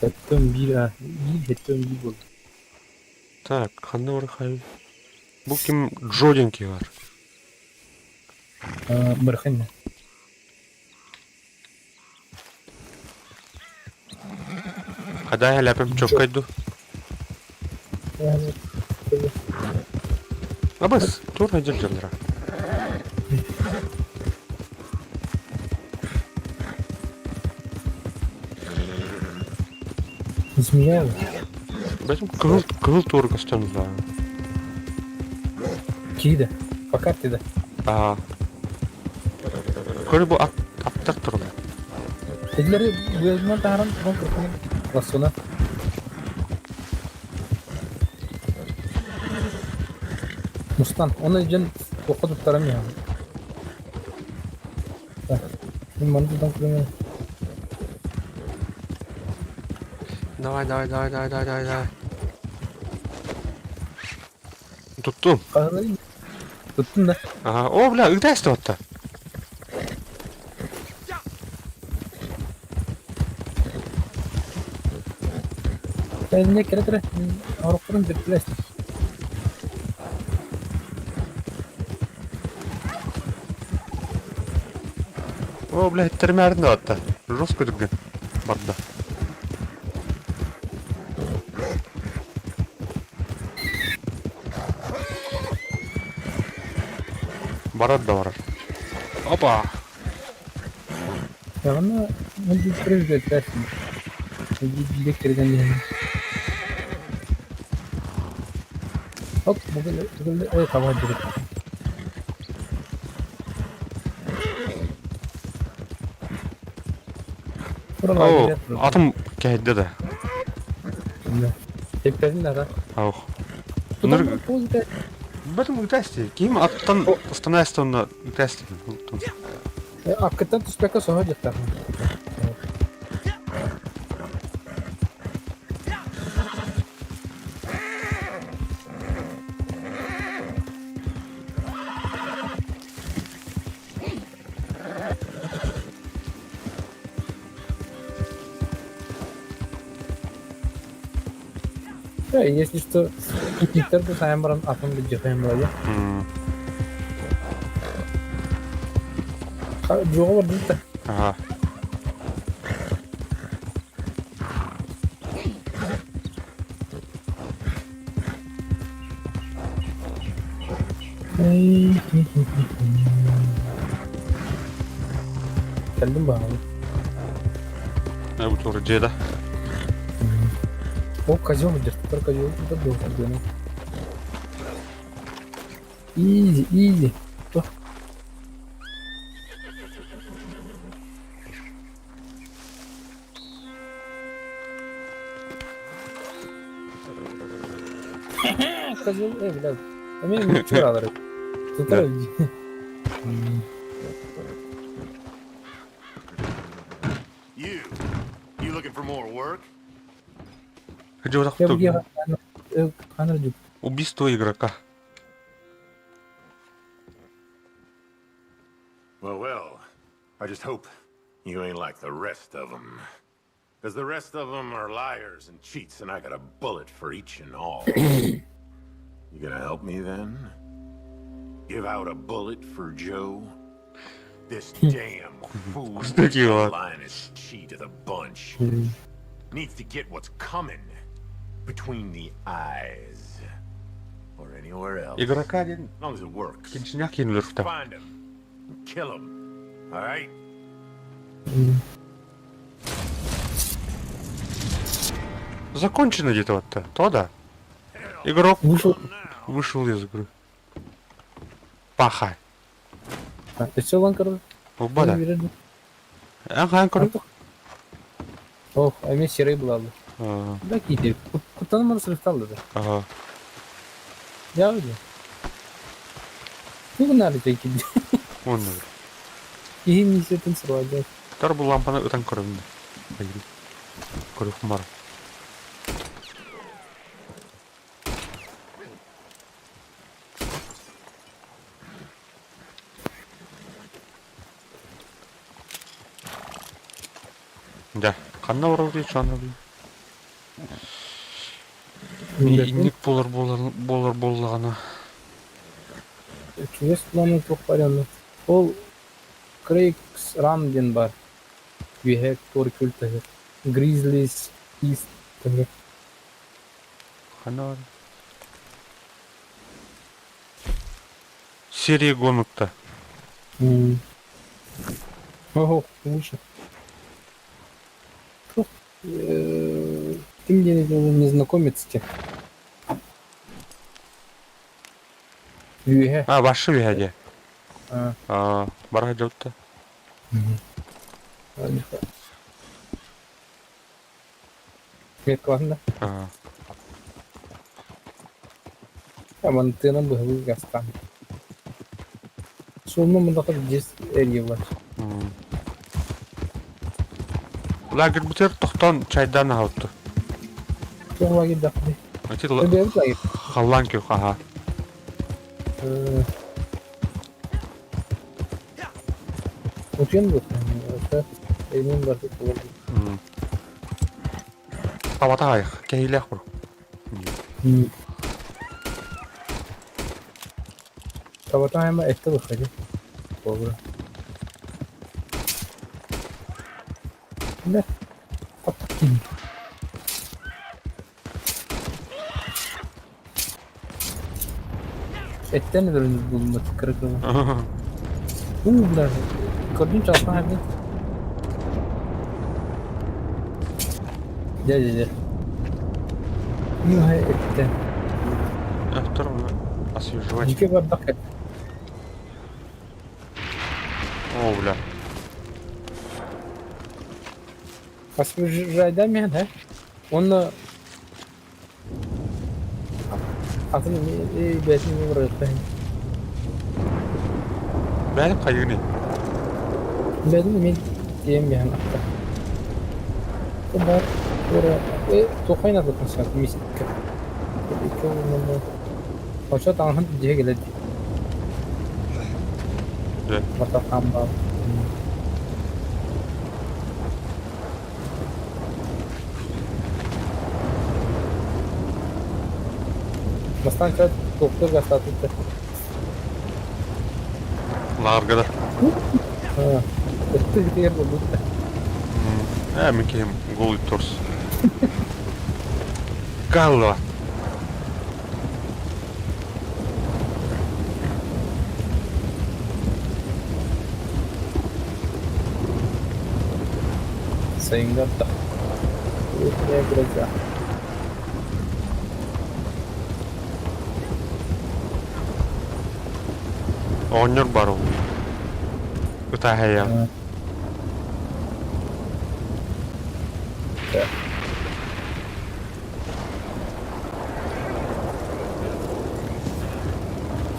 Хэттэн биир а биир хэттэн биир буолла. Так, ханна бар хай? Бу ким Джо диэн киһи бар. Бырхын. Хадаа лэпэм чоккай ду. Абас, тур хадьыр дьоннора. Змея. Бэтим кыһыл кыһыл туор көстөн да. Кииде. По карте да. Аа. Көрө бу ат аттар турла. Этилери быйылынан таһаран туран кыркын лассона. Мустан, оны дьон туохха туттарам иһэн. Мин маны тутан көрөмүн. Давай, давай, давай, давай, давай, давай, давай. Туттум. Туттум да. Ага. О, бля, ыгда эстебатта. Кэлинэ кэрэ-кэрэ орохторун бэртилэс. О, бля, эттермээрин да атта. Жестко дүрген барда. Барар да барар. Опа! Яғына мөлдүрү Билек кирген диэн. Оп, бүгүн бүгүн ой таба жүрүп. О, атым кэһэйдэ да. Тептерин да. Аух. Ныр Бэтим үтәсти. Ким аттан становится онно үтәсти. Аккыттан түспэккэ соһо дьахтар. Да, если что, путниктар да сайын баран атын билдьэхэм буолла. Жуга бардым да. Ага. Кэллим баҕайы. Бу туора дьиэ да. О, козел держит, только козел туда был. Изи, изи. Что? козел, бля, эмиэ чуралар. Тутар You, you looking for more work? Убийство игрока. Well, well, I just hope you ain't like the rest of them. Because the rest of them are liars and cheats, and I got a bullet for each and all. you gonna help me then? Give out a bullet for Joe? This damn fool, lioness cheat of the bunch, needs to get what's coming between the eyes or anywhere else. Игрока диэн As long as it works. кинчиняк кинилэртэ. Find him. Kill him. All right? Закончено где-то вот то, да. Игрок Вышел. вышел из игры. Паха. Өссө ылан көрөр. Бада. Эн хаан көрөр. Ох, эмиэ сирэй булаллар. Да киити. Куттанымар сырыкталлар. Ага. Я öyle. Тугу наада киди. Онно. Киһи миссиятын сырвадьа. Тар бу лампаны ытан көрөбүн. Көрүк мар. Дьэ, ханна барабытый чуона Инник буолар буолар буолар буоллаҕына Чугас планы туох барыанна. Ол Крейгс Ран диэн баар. Үөһэ туор күөл таһыгар. Grizzlies East таһыгар. Ханна бар? Серия гонок-то. Ого, лучше. Туох, Ким диэн незнакомец те. Үөһэ. А, ваши үөһэ дии. А. Аа, бара дьолта. Меткалаһын да. Аа. Аман тыынан быһылыы гастаан. Суумна мундаха дьиэс эрийэ бар. Лагерь бүтэр тохтон чайдаан аһалтı. Туох лагерь Ати Бэйэбит лагерь. халлаан күөх аха. Утуйан буолуо. Эймин барбыт буолар. Табата айах, кэһиилээх бур. Табата айма этте выходи. Добро. Да. Подкинь. Эттен өлөрүн булмат кыргылы. Уу, бля. Көрдүн чалпан хабин. Дьэ, дьэ, дьэ. Ну, эттен. Автор освежевать. Дьикэ бардах О, бля. Освежайда мен, да? Онно атын бэйэтин барыахтаах. Бэйэм хайыгыный? Бэйэтин эмиэ тиийэн биһэн ахта. Бар туоххайын атытын саат миискэ. Икки Очо таҥаһын дьиэ кэлэр дии. Дьэ. Матахаан баар. Бастаан чат туохтуур гастаатыттар. Лааҕыргадar. Өттү битигэр буолбут да. Ээ, мин киһим голый торс. Галла. Сайыҥҥы ардах. Гроза. Оҕонньор баар ол. Ытааһайа.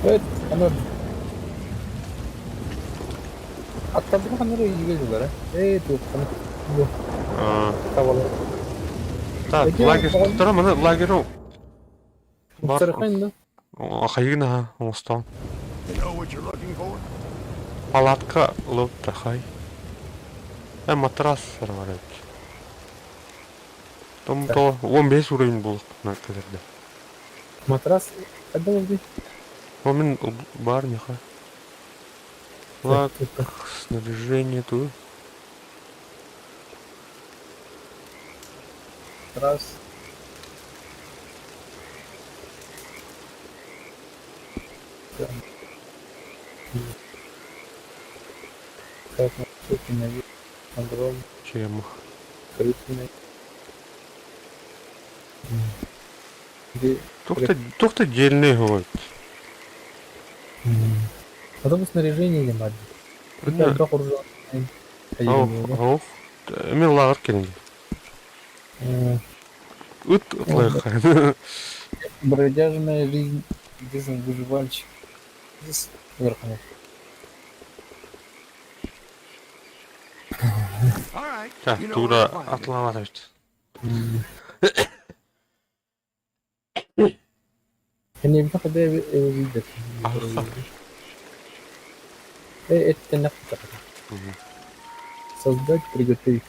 Эт, аны аттарбыта ханна эрэ иигэ дьыллара. Ээ, туоххана. Бу табалар. Так, Эти лагерь туттара маны лагерь бар Сарыхайн да? хайыгын аха оҥостон. You know what you're looking for? Палатка ылып хай. Э матрас бар эбит. Том то 15 уровень буолуохпутуна кэлэрдэ. Матрас хайда булдуй? О мин бар миха. Лак, снаряжение ту. Матрас. Так, Чем? Туох-то туох-то дельный говорит. Потом снаряжение не надо. Элбэх оружие. Ох, ох. Мен лааҕыр кэлин. Ыт ытлайха. Бродяжная жизнь дизен выживальщик. Здесь верхний. All right. Так, You know where туура to find me. атлаабат эбит. Кэннибитин хайда эбийдэр. Аха. Эттэнэх Создать, приготовить.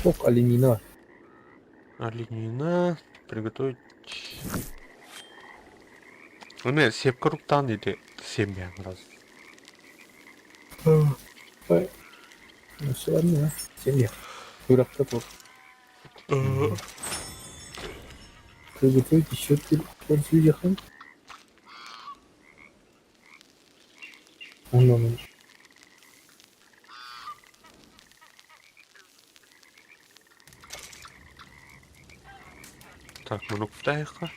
Ок, оленина. Оленина приготовить. Оны сепка руктан диде семья раз. Ну все ладно, семья. Күрэххэ туох. Приготовить еще порцию Он Так, мунуктайха.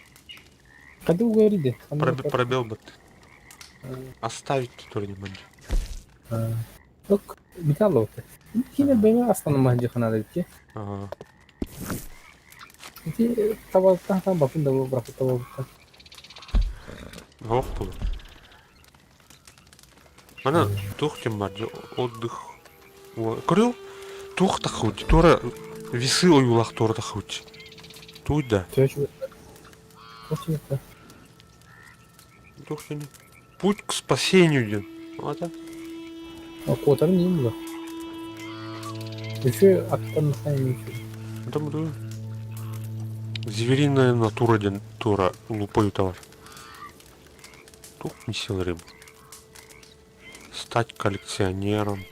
Когда вы говорили? Пробел бы ты. Оставить тут не манжи. Ок, металлоты. Кine бэйэ астана махджихана дики. Ага. Ити табалта там бапын да брафы табалта. Ох, был. Ана тух тем бар отдых. Көрүл тух тахуть. Тура весы ойулах тура тахуть. Туй да. Тух не. Путь к спасению ден. Ата. А котар не было. Еще аттан сайын Там да. Звериная натура ден тура лупою товар. Тух не сел рыбу. Стать коллекционером.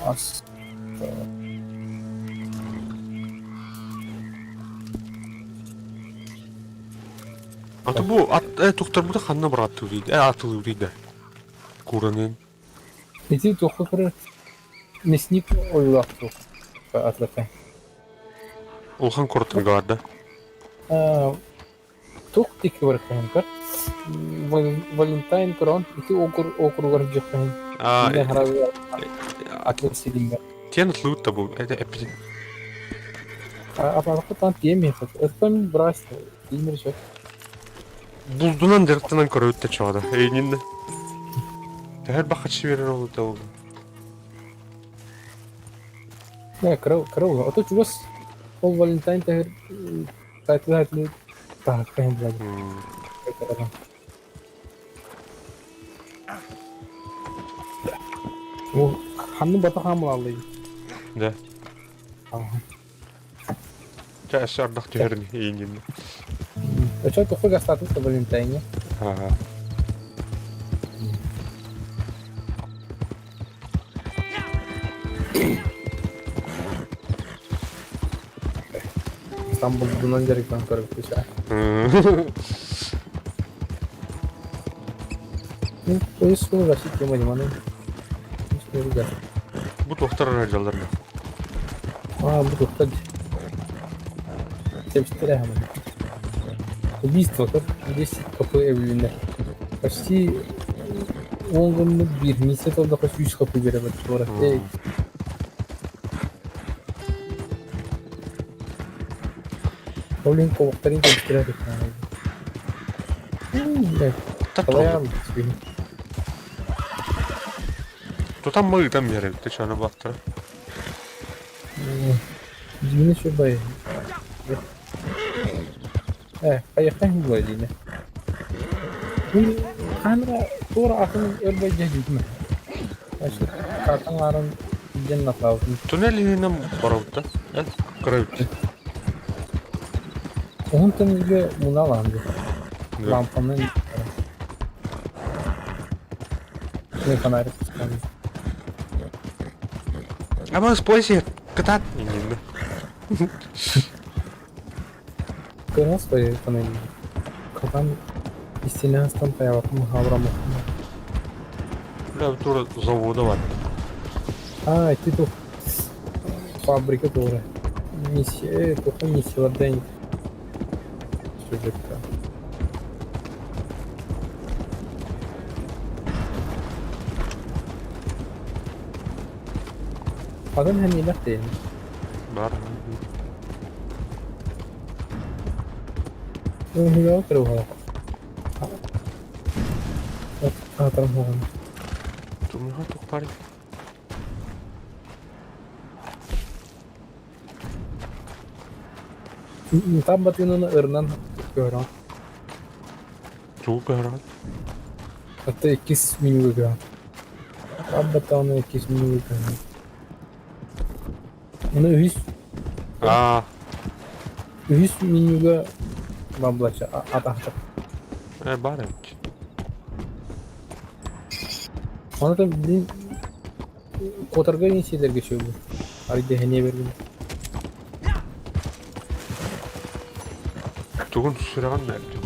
Ас. А то бу ат э тухтар бу ханна брат үрийдэ. Э атыл үрийдэ. Куранын. Ити туохха көрөр мясник ойуулаах туох атлата. Улахан куратырга да. Туох тики барахтаһын көр. Валентайн көрөн ити округар дьөххөһүн. А Атлас силингер. Тен лут табу. Это эпи. А потом теми Это брась. Тимир счет. Булдунан дыртынан көрөттө чода. Эйнинде. Тәһәр бахачы берер олу да oldu. Не, крыл, крыл. А то чугас ол Валентайн тәһәр тайтыл так, блядь. О, ханны бата хамлалы. Да. Ча шардах түһәрни эйнинде. А что такое статус Валентайне? Ага. Стамбул дунан жарыктан көрүп түшө. Ну, то есть, ну, вообще тема не маны. Бу тухтар жалдарна. А, бу тухтар. Тепстере хаман. Убийство көр, 10 хп эбилиннэ. Почти уон гыммыт биир миссия толдохо 100 хп биэрэбит туора. Эй. Ол иһин ковуктарын кэбистэрэ Салайаан Тутан мы ыытан биэрэбит да чаны баттара. Дьиҥэ үчүгэй. Ээ, хайыахха иһин буолуой диинэ. Хаһан эрэ туора атын өр дьэһдьиитим Картан ааран илдьэн натаабытым. Туннель иһинэн барабыт да? Эн кыра эбит. Уһун төннөргө мунаалаан дии. Лампаны фонарик пускаан. Ама спойся, кытаат иннинэ. Кыҥас фонарь. Катан истиэнэ астан хайаабакка хаалыраммаппын. Бля, тура завода бар. А, ити туох фабрика туора. Миссия, туохха миссиялардаан сюжетка. Атын хэмиилэх диэн. Бар. Уһуйаҕа кырыһаах. Аатырым хоҕон. Тумуха тухпар. Там батыынан ырынан көрөн. Тугу көрөҕүн? Аты иккис менюга көрөн. Там батыынан иккис менюга көрөн. Оны үһүс Аа, үһүс менюга баблача атахтар. э, бар эбит. Оны да блин куотарга иҥсиилэргэ сүөбү. Арыйда эһэниэ бергин. Тугун сүрэҕин мэлдьи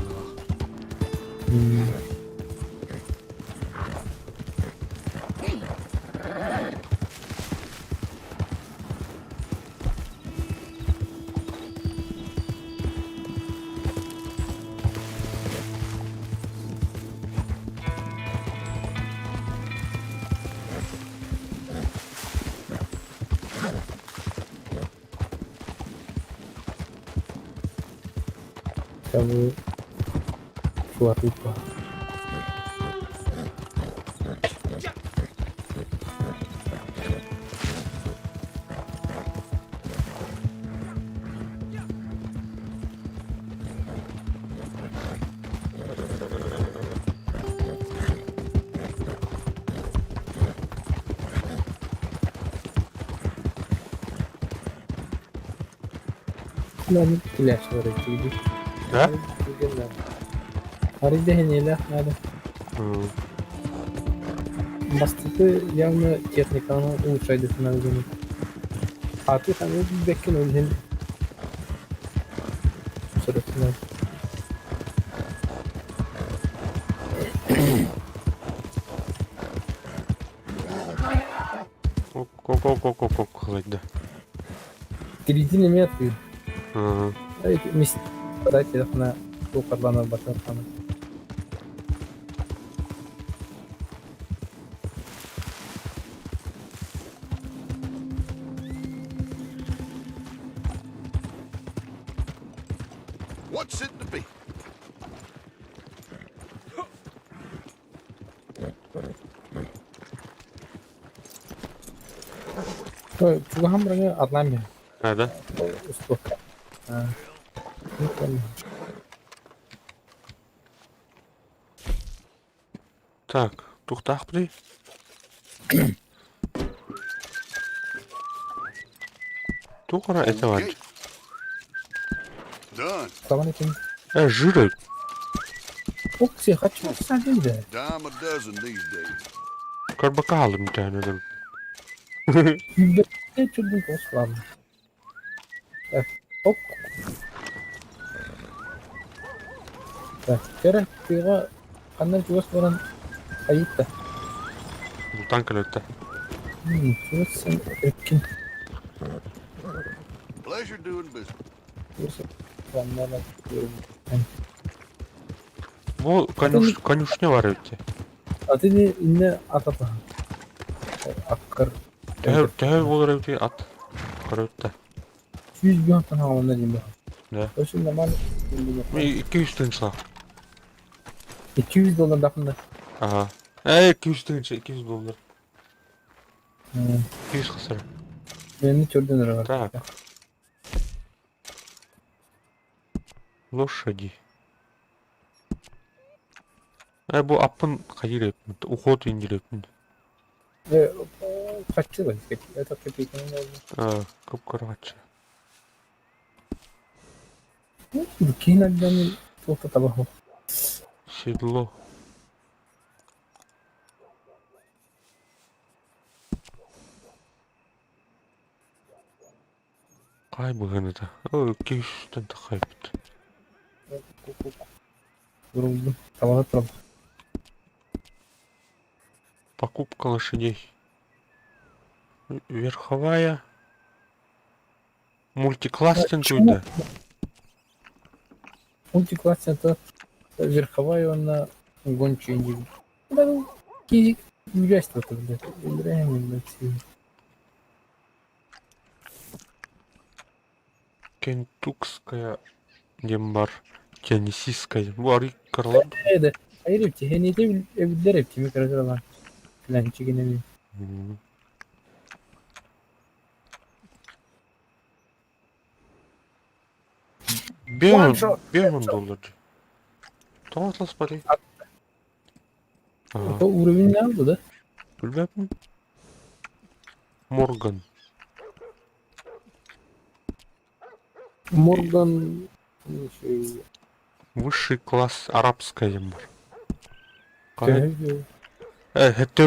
Kamu suatu Да? Арыйда надо. Бастакы явно техниканы улучшайдытынан гынып. Аты ханы беккен өлген сырытынан. Ко-ко-ко-ко-ко-ко Тиритин эмиэ атыыр. Мис на туохарлана батархана. What's it to be? Чугаһан бараҥы атлаан иһэр. А, да? Устуохха. Так, туохтаахпытый? Туох эрэ этэ бар. Okay. Done. Салам этим. Э, жиры. Ох, все, хочу садить. Dime a dozen these days. Көрбөккө хаалым төһөнөн. Күүрбэттэ чурдун тоҕус ладно. Так, оп. Так, кэрэ тыаҕа ханна чугас баран хайытта. Бултаан кэлэттэ. Чугас сен өккин. Pleasure doing business. Ваннала. Бу конюш, конюшня бар эбит. Атын инне ататаһа. Аккар. Төһө, төһө буолар эбит ат? Көрөбүт да. 100 тан хаалана диэн баһа. Да. Өсүн нормально. 200 тыһыынчалаах. 200 доллар дахында. Ага. Э, 200 тыһыынча, 200 доллар. 200 хасар. Мени төрдөн ырыгар. Так. Лошади. Э, бу аппын хайыр эппин, уход индирэппин. Э, хаччы да, это копейканы болду. А, кып-кыра хаччы. Киин альбомун туохта таба Седло. Хай быһыыныта. О, 200-тэн тахайбыт. Бурулдум. Табаҕа турабын. Покупка лошадей. Верховая. Мультиклассинг да. Мультикласс это верховая уонна гончая диир. Да, киһи үгэс блядь. Блядь. Кентукская диэн бар. Теннисистская. Бу арый кыралар. Эде, hayır тиһэниитэ эбиллэр эптими кыра кыралаан. Планчигинэми. Бен, бен доллар. Тоҕо атласпатый? Это уровень не алды, да? Билбэппин. Морган. Морган... Высший класс арабская диэн бар. Хэттэ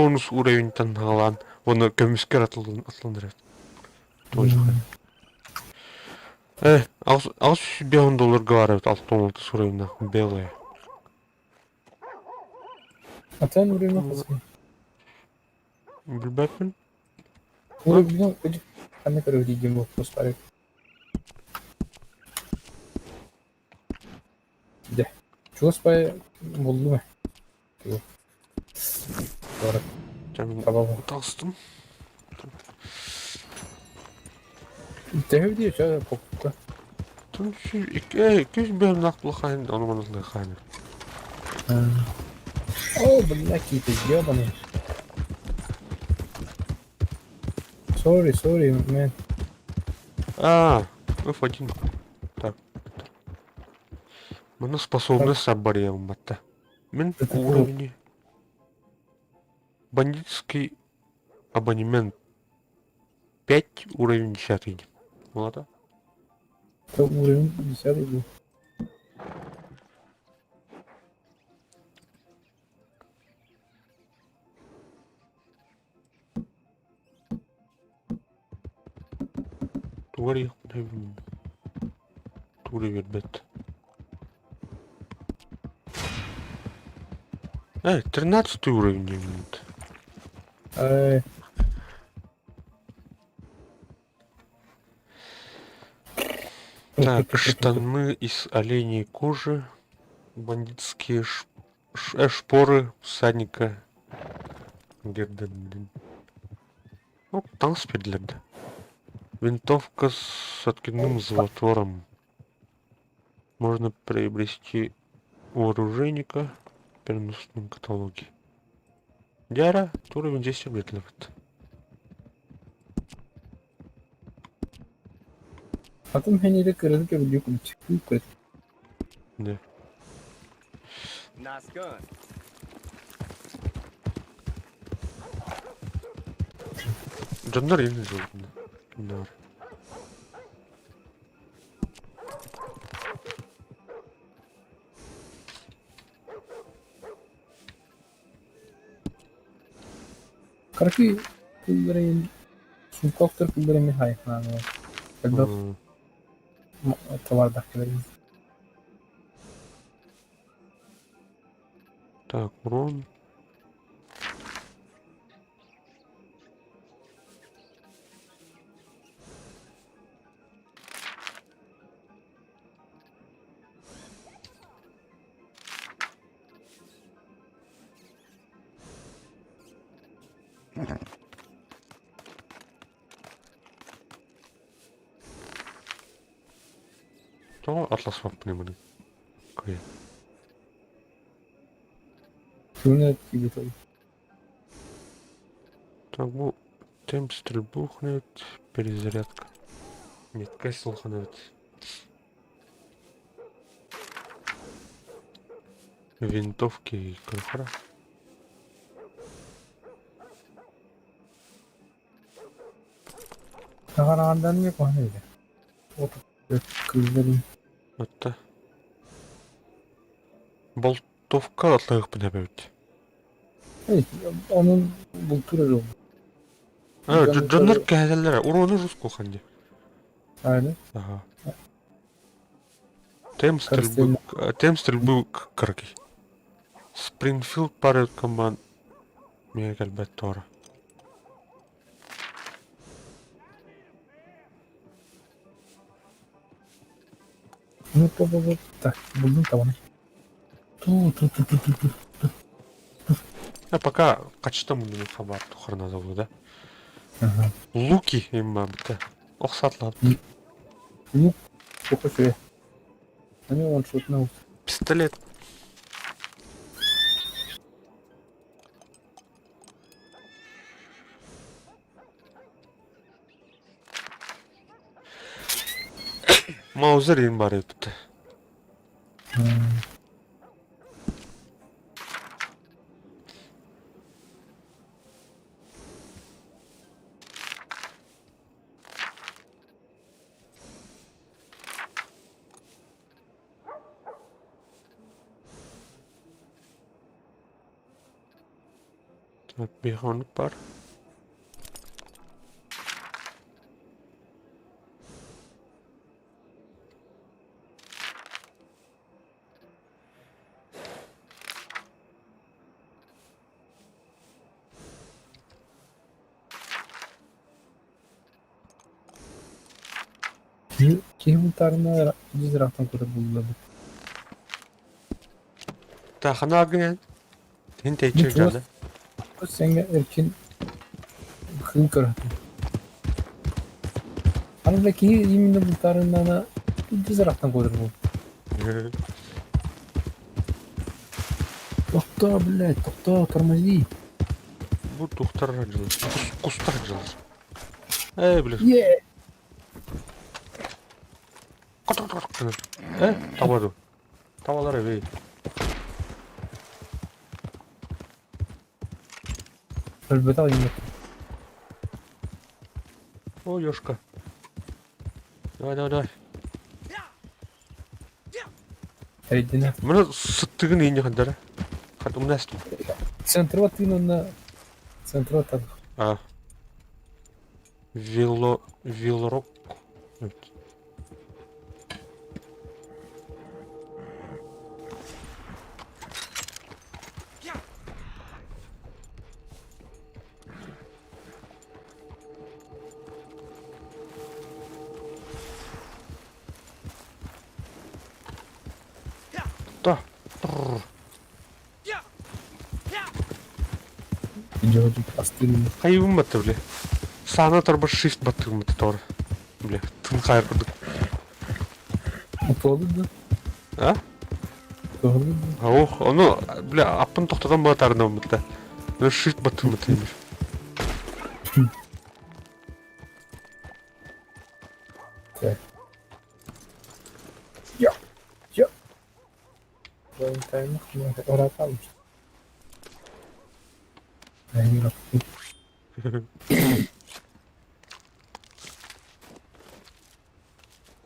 онус уровеньтан хаалаан уонна көмүскэр атылланар Э, аҕыс 5 долларга баар эбит 66 уровеннаах белая. Атын уровень хасый? Билбэппин. Уровень ханна көрөбүт диэн вопрос баар. Дьэ, чугас бай буллум ээ. Таҕыстым. Төһө дии чэ покупка? Икки бэйэмнээх булахаайын ону маны ылыахаайын. О, бля, какие-то ебаные. Sorry, sorry, man. А, F1. Так. Маны способность сабарыйабын батта. Мин уровни. Бандитский абонемент 5, уровень 10. Молода? Это уровень 10 был. Тугар Тугары биэрбэт. Э, 13 уровень диэммит. Так, штаны из оленей кожи, бандитские шпоры всадника. Ну, таҥас биэрдилэр Винтовка с откидным затвором. Можно приобрести у оружейника в переносном каталоге. Дяра, уровень 10 биэрдилэр. Атын хэнире кырын кэбилии курдук. Да. Nice gun. Дьоннор иҥин жолбун. Короче, кулларин сумковтар кулларин хайхааны. Элбэх товардаах кэлэрин. Так, урон. Тоҕо атласпаппыный маны? Кыайан. Күнэ тиийбит Так бу темп стрельбу хнет, перезарядка. Меткость слуханывает. Винтовки крохора. Таҕараҕардан эмиэ куһаҕан эбит. Кыылларын Отта. Болтовка атлаһыахпын эбэбит. Onun бултуур эрэ А, дьоннор кэһэтэллэрэ. Уруону руску ханди. Ааны. Ага. Темп стрельбы, темп стрельбы кыракый. Спрингфилд пары команд миэхэ кэлбэт туора. Ну, то Так, булдум табаны. Ту ту ту ту ту ту. А пока качта муннуну хабар тухарна забыл, да? Ага. Луки имма бita. Ох сатлап. Лук сколько себе. Они он шутнул. Пистолет. Маузер им бар ютубта. Так, биһиэхэ баар. Киһи бултаарына дьиз ыраахтан кутар булла бу. Та хана гынан. Тин тэйчир дьаана. Сеңе эркин кыыл көрөтүм. Аны бile киһи именно бултаарына дьиз ыраахтан кутар бул. Тохтоо, блядь, тохтоо, тормози. Бу тухтар дьылы. Кустар дьылы. Эй, блин. Е! Э, таба ду. Табалар эбей. Өлбөтөх именно. О, ёшка. Давай, давай, давай. Эрдинэ. Мына сыттыгын иинньэ хандара. Хат умнастым. Центрва тыын онно центрва тан. А. Вело... Велорок. Да. Хайыбын батты, бля. Саана торбо shift баттыгым бата тор. Бля, тын хайыр курдук. Туолу да? А? Туолу да? Ох, ону, бля, аппын тохтотон баатарына бутта. Shift баттыгым бата эмир. Так. Я. Я. Valentine ыраатаабыт.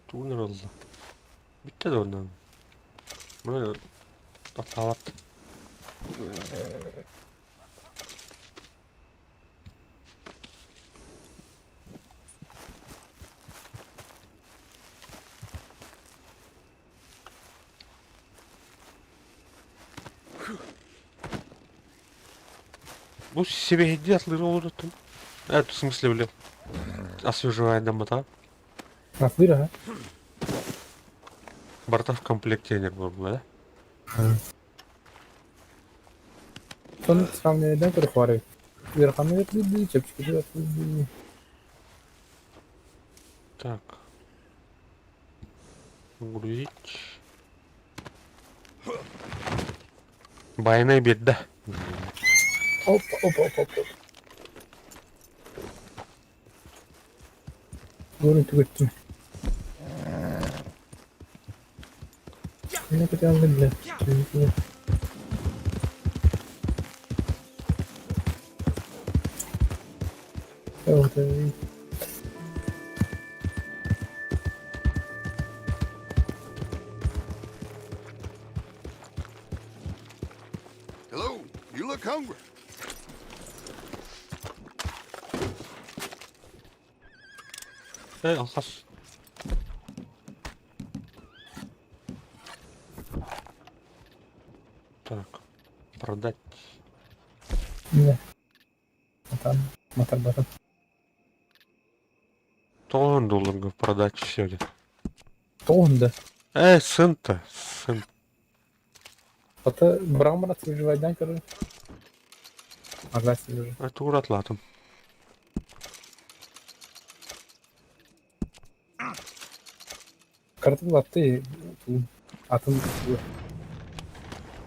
Тугун ырылла. Бүттэ да оннан. Мына таптаабат. Бу сибэһийдии атлыыр олордуттум. Э, в смысле, блин. Освежевание Атлыыр аха. Барыта в комплекте буолла да? Тон сравнение көрө хуары. Ыараханнык атыылыы, чэпчэкитик атыылыы. Так. Грузить. Байанай биэрдэ. Опа, опа, опа, опа. Буорун түгэттим. Не хотел бля. Hello, you look hungry. Э, алхас. Так, продать. Не. Матан, матар батан. Тоҕон долларга продать все диэн. Тоҕун да. Э, сын-то, сын. Ата быраҕан баран свежевайдаан көрөр. Ага, свежий. А туоратлаатым. Карты лапты атын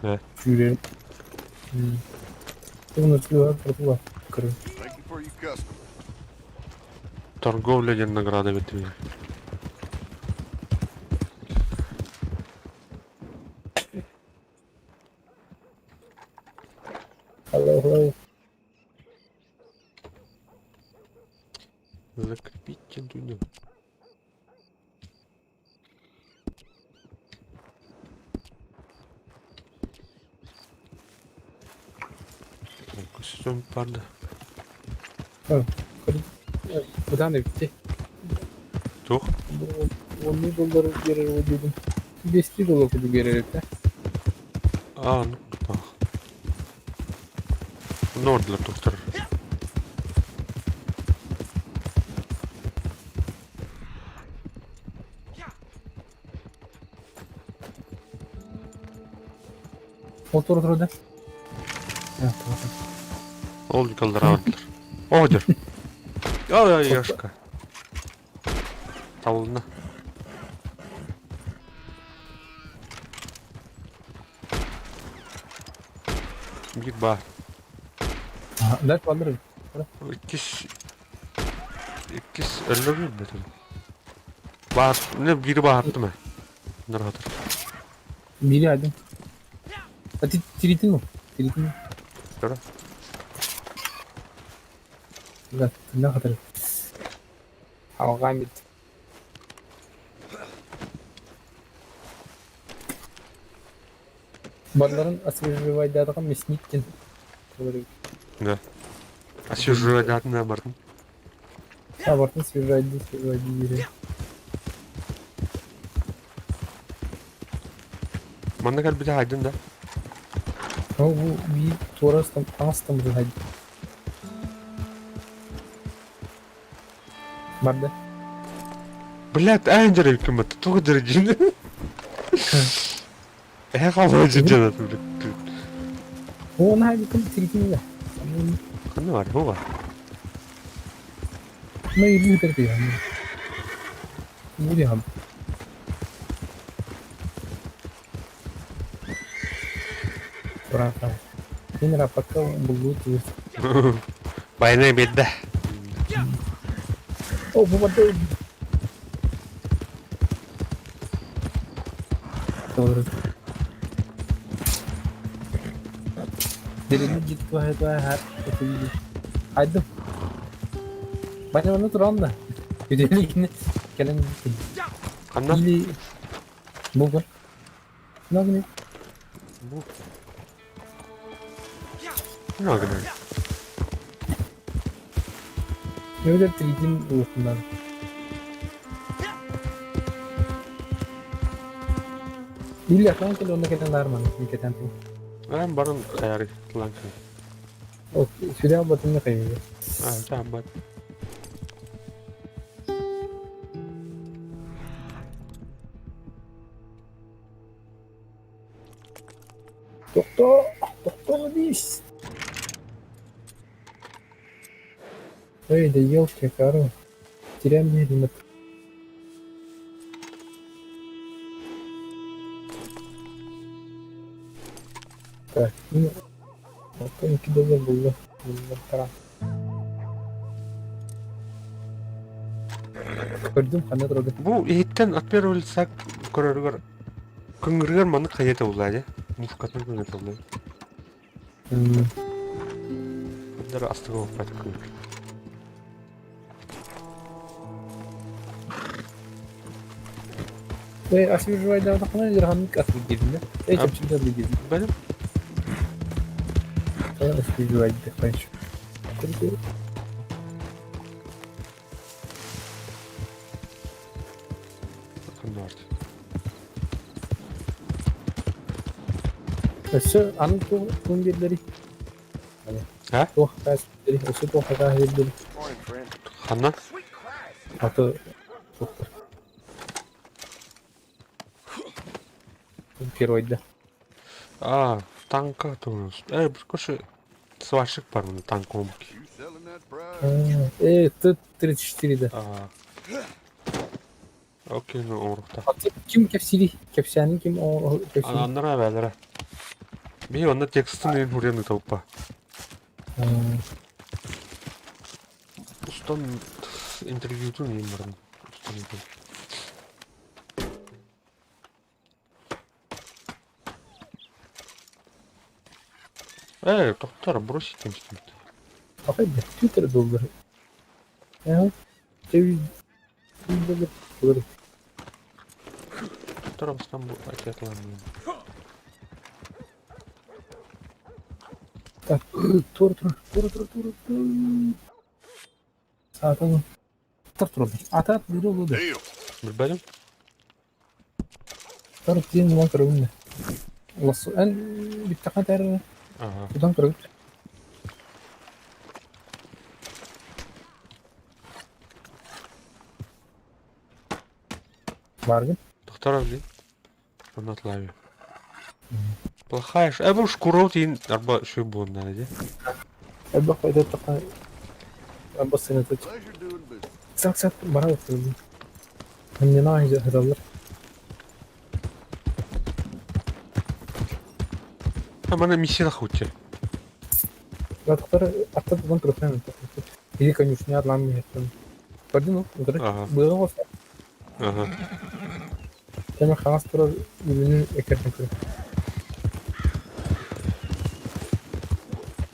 Э. сүүрэр. Тугун өтүлү карты лап көрөр. Thank you for your custom. Торговля диэн награда бэтигэ. Hello, hello. Закрепите дуню. Костюм панда. Быдан эбитти. Туох? Оннуу доллары биэрэр диэтим. Биэстии доллар курдук биэрэр эбит А, ну так. Нордлер доктор. Ол тура турда. Ол калдыраабыттар. Оҕодьор. Ой, Яшка. Табылынна. Биир баар. Дальше баллар. Иккис... Иккис өллөрү бэтим. Баар, не биири баһартым ээ. Нырҕатар. Биири айдым. А ти тиритин му? Тиритин му? Көрө. Да, тына хатыр. Алҕаан бит. Барларын освежевайдаатаҕым мясник диэн Да. Освежевайдаатына бардым. А бартын свежайды, свежайды дире. Манна кэлбитэ хайдын да? Ол бу биир туора таҥас тамырын хайдын. Барда. Блядь, аан дьэрэ кыммат, туох дьэрэ дьин. Эһэ хаалла дьин блядь. О, наһаа биким тиритин Ханна бар, ху бар. Ну, и будет это я. Будем. Братан. Мин рапакка буллуу тиир. Байнай биэрдэ. О, бу барда. Doğru. Derinlik git her Haydi. Баня оны туран да. Үдэлигини кэлэн Ханна? Или бу Нагни. Бу. Нагни. Нөдер тридин улутунан. Или атан кэлэн онно кэлэн лаарман микетен ту. Эн баран хайары ланкын. О, сүрэ батынны кайы. А, жамбат. Тохтоо, тохтоо дис. Эй, да елки, короче, теряем медленно. Так, ну, Оттон доллар булла. Булла Көрдүм ханна турарын. Бу иһиттэн от первого лица көрөрүгэр кыҥырыгар маннык хайа табыллаа дьэ. Мушкатын кыҥырталлар. Кындары астыга оппат кыҥыр. Эй, освежевайдаатаххына дьарханнык атыы диэбинэ. Эй, чэпчэки атыы диэбин. Бэлэм. Освежевайдыхпын. Өссө аны туох биэрдэрий? А? Туох хакаас биэрдэрий? Өссө туох хакаас биэрдэрий? Ханна? Аты туохтар. Первойда. А, танка тоже. Э, короче, сварщик бар мында танк омки. You selling that pride? Э, Т-34 да. А. Окей, ну оҥоруохтаах. Аты ким кэпсиирий? Кэпсээнин ким кэпсиирий? Аннара эбээлэрэ. Биһи онно текстын ыйын хуруйан ыытабыппа. Устан интервьютун ыйын баран устан ыытан. Э, тохтор, бросить там что-то. Хахайда, Твиттер доллар. Ага. Доллар. Тохтор, бастан бу айтыатлаан. Так, тур тур тур тур тур тур. Саатан. Тар тур. Ата биру буду. Deal. Билбэтим. Тар тиэн уан көрөбүн. Эн бүттэххэ таар Ага. тутан көрөбүт. Бааргын? Тохтор блин. Онно атлаабы. Плохая ш... Э, бу шкуру тиин арба шүй буоннара дии. Элбэх эттэххэ бассыната Pleasure doing business. сак-сак бара охсуллун. Анньанаах сыталлар. А мана миссия хутча. Атахтар аттар тутан көрөтөн Или конюшня атлаан иһэттэн. Көрдүн ол утары Ага. быаҕа оҕус. Ага. Кэмэ хаҥас турар үлүнүн эккиртэн көрө.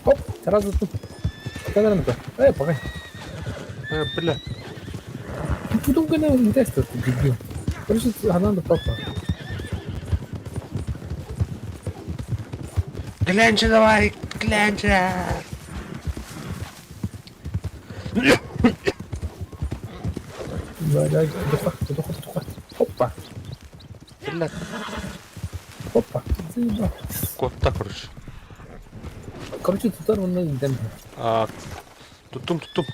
Хоп, сразу тут. Кадарым-то. Эй, пока. Э, бля. Тутум гына интересно, дебил. Короче, она да папа. Глянче давай, глянче. Да, да, тухат, тухат, тухат. Хоппа, Бля, хоппа. Заебал. куотта, короче. Короче, тутар онно индем. А, туттум, туттум.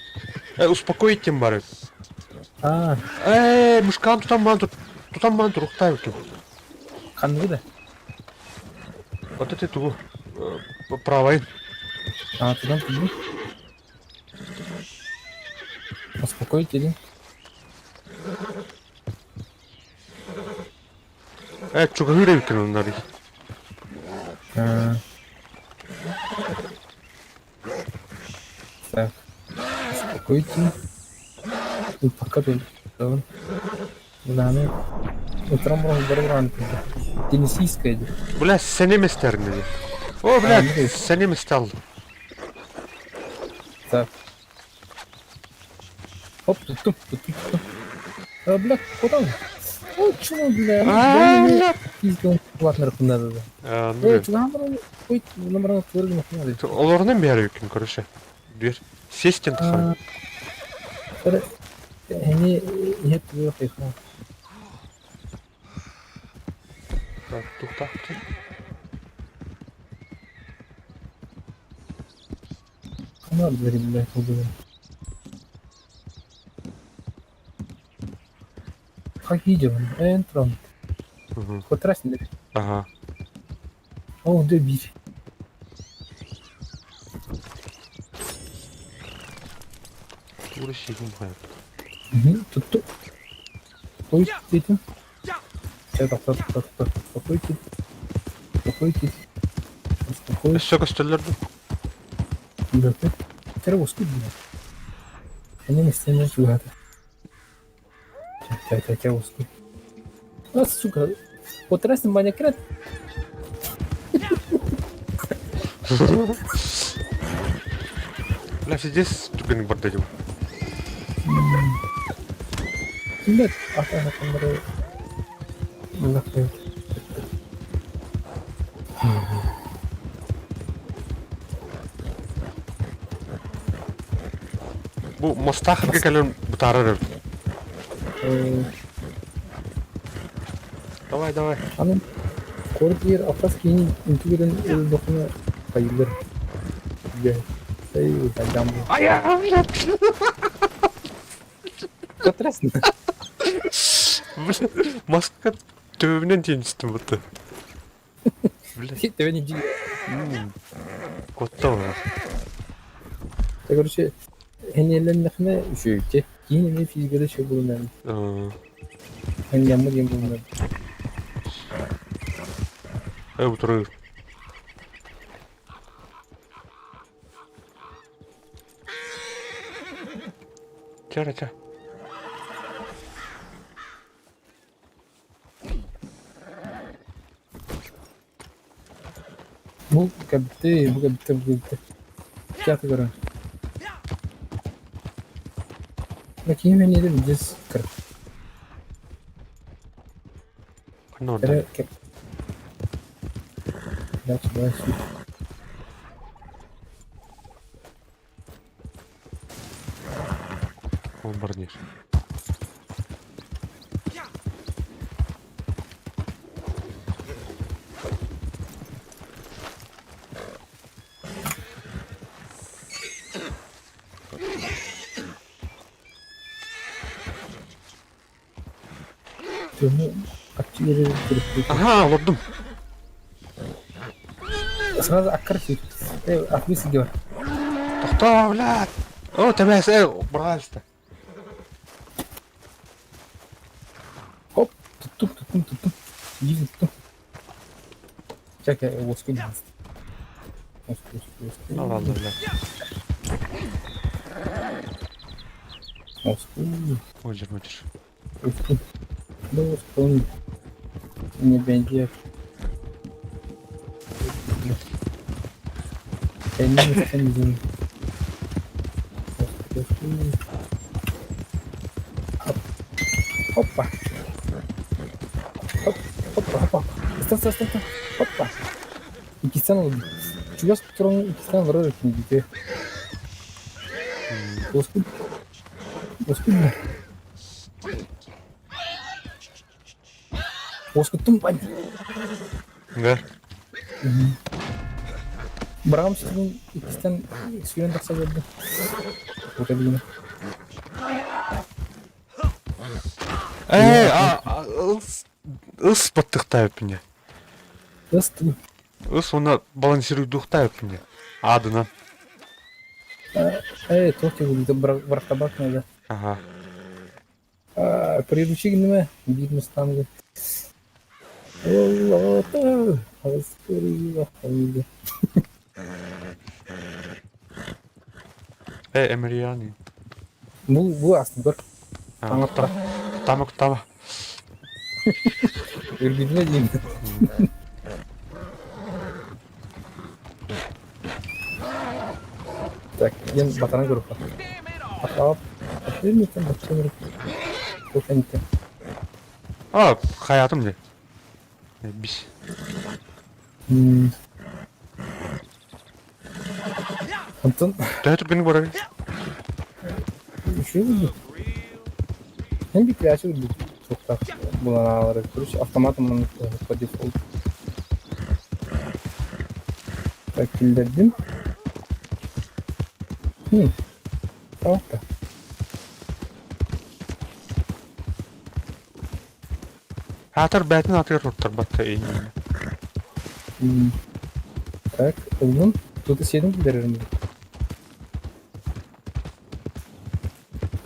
Э, успокоить тем бары. А, Э, мышкан тутан ман тут. Тутан ман турухтай ким. ханныгы да. Вот это тугу. Правай. А, тутан тугу. Успокоить или? Э, чугахыр эбиккин оннары. А. Так. Успокойте. И пока тут. Мынаны утром барган Теннисийская дии. Бля, сэнем эстэрин О, бля, сэнем стал. Так. Оп, туттум, туттум, туттум. А, бля, куда он? О, чего, бля? А, бля. Пиздел, ладно, надо, да. А, Эй, ну, чего, ой, номер твердый, надо. Олорунан биэр эбиккин, короче. Дверь. Сестен тахар. Они нет их. Так, тухтахты. Надо двери, блядь, убили. Как видел, энтрон. Угу. Хоть раз не Ага. О, да бить. Тура сиигин хайа. Тутту. Ой, этим. Чэ, тохто, тохто, тохто. Успокойтесь. Успокойтесь. Успокойтесь. Өссө көстөллөр дуу? Бөкө. Чэ, уоскуй диэн. Они местенен чугаһата. Чэ, чэ, чэ, уоскуй. А, сука, Потрясни манекрет. Бля, пиздец, түргэнник барда дии. Кимбет ата-анакамдары мындак Бу мостаахырга кэлэн бытаарар эбит. Давай, давай. Аны куорат иһигэр алта киһини үнтү көрөн өллөххүнэ хайыыллар. Дьэ, эй, хайдаан буол. Айа, блядь. Потрясно. Маска төбөбүнэн тиэнистим будто. Блядь. Тебя не диви. Куттал. Короче, Энньэлэннэхинэ үчүгэйчэ, киин эмиэ физикада үчүгэй булунарым. Энньэммэ диэн булунарым. Э, утары. Чара, ча. Бу кэбитти, бу кэбитти, бу кэбитти. Кята көрөн. Ким эмиэ дьис кыр. Ханна барда? Эрэ кэп. That's bless you. Ол бар диир. Төһө аччык эрэ төрөппүт. Аха, олордум. Сразу аккар сир. Э, ахуй сиргэ бар. Тохтоо, блядь. О, тэбээс, э, пожалуйста. Хоп, туттум, туттум, туттум. Иди туттум. Чакай, уоскуй Уоскуй, уоскуй, уоскуй. Ну ладно, блядь. Уоскуй. Модер, модер. Уоскуй. Да уоскуй. Не бенди. Энни, энни. Уоскуй, уоскуй. Хоп. Хоппа. Хоп, хоппа, хоппа. Стой, стой, стой, стой. Хоппа. Иккистэн ылбыт. Чугас туран иккистээн олорор этим дии. Уоскуй. Уоскуй да. Уоскуттум бань. Да. Быраҕым ситимин иккистэн сүүрэн тахса биэрдим. Тута билимэ. Ээ, а, ыс, ыс баттыктаабыппын дии. Ыс тыл. Ыс уонна балансируйдуохтаабыппын дии. Аадынан. Ээ, туох диэбит бырахтабат надо. Ага. Приручи гиннеме биир мустангы. Оллоото, Э, Эмириани. Бу бу астын көр. Таҥаттара. Куттама, куттама. Үргүтүнэ диин. Так, диэн батаран көрүөххэ. Атаап, атыыр миттэн Туох эмитэ. А, хайаатым дии. Бис. Онтон Төһө түргэнник барабын? Үчүгэй булдум. Эн биклячы үрдүк суохтаах булан аалары. Короче, автоматом маннык по дефолт. Так, киллэрдим. Хм. Таҕыста. Аатар бэйэтин аатыгар туттарбат иннинэ. Так, ыллым. Тут сиэтим киллэрэрим.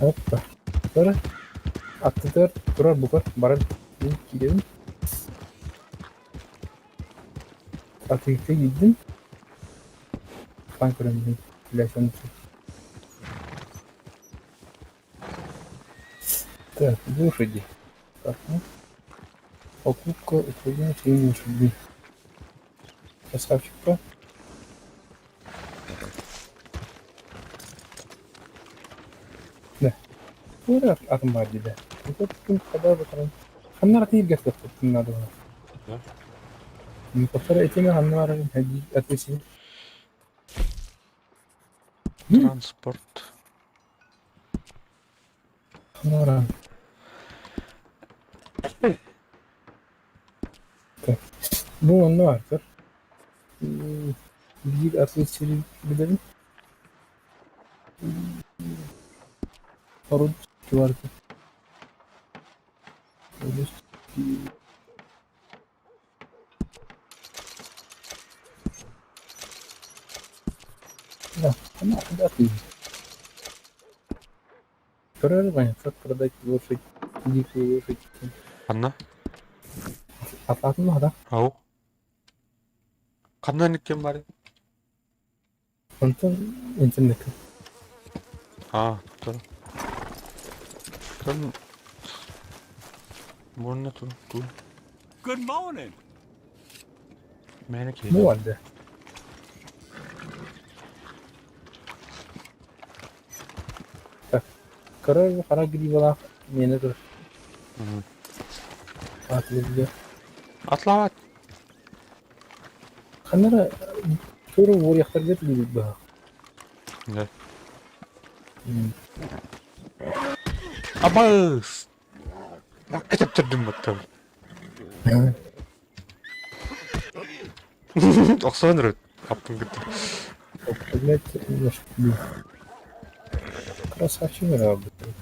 Оппа. Көрө. Аттытыгар турар букар баран мин киирэбин. Атыыга киирдим. Хаан көрөммүн билээсэн Так, лошади. Так, ну. Покупка управления своими лошадьми. Красавчика. Да. Туора атын баар диде. Ханна тиийбэт надо Да? Повторяй, этими ханна ответили. Транспорт. Ханна Так. Бу онно артыр. Биир атын сири билэбин. Орут барыта. Да, она куда ты? Прервание, как продать лошадь, дикую лошадь. Ханна? Ататын да? Ау. Ханна кем бар? Онтон интернетке. А, тур. Там Можно тут, тут. Good morning. Мээнэ Бу киһи. барда. Так, кыра хара грибалаах миэнэ турар. Аатылырга. Атлават. Ханна эрэ туора уоруйахтарга тиийбит быһах. Да. Абаас! Кэтэптэрдим баттым. Охсон өрөт. Аптын кытта. Блять, лошадьми. Красавчик работает.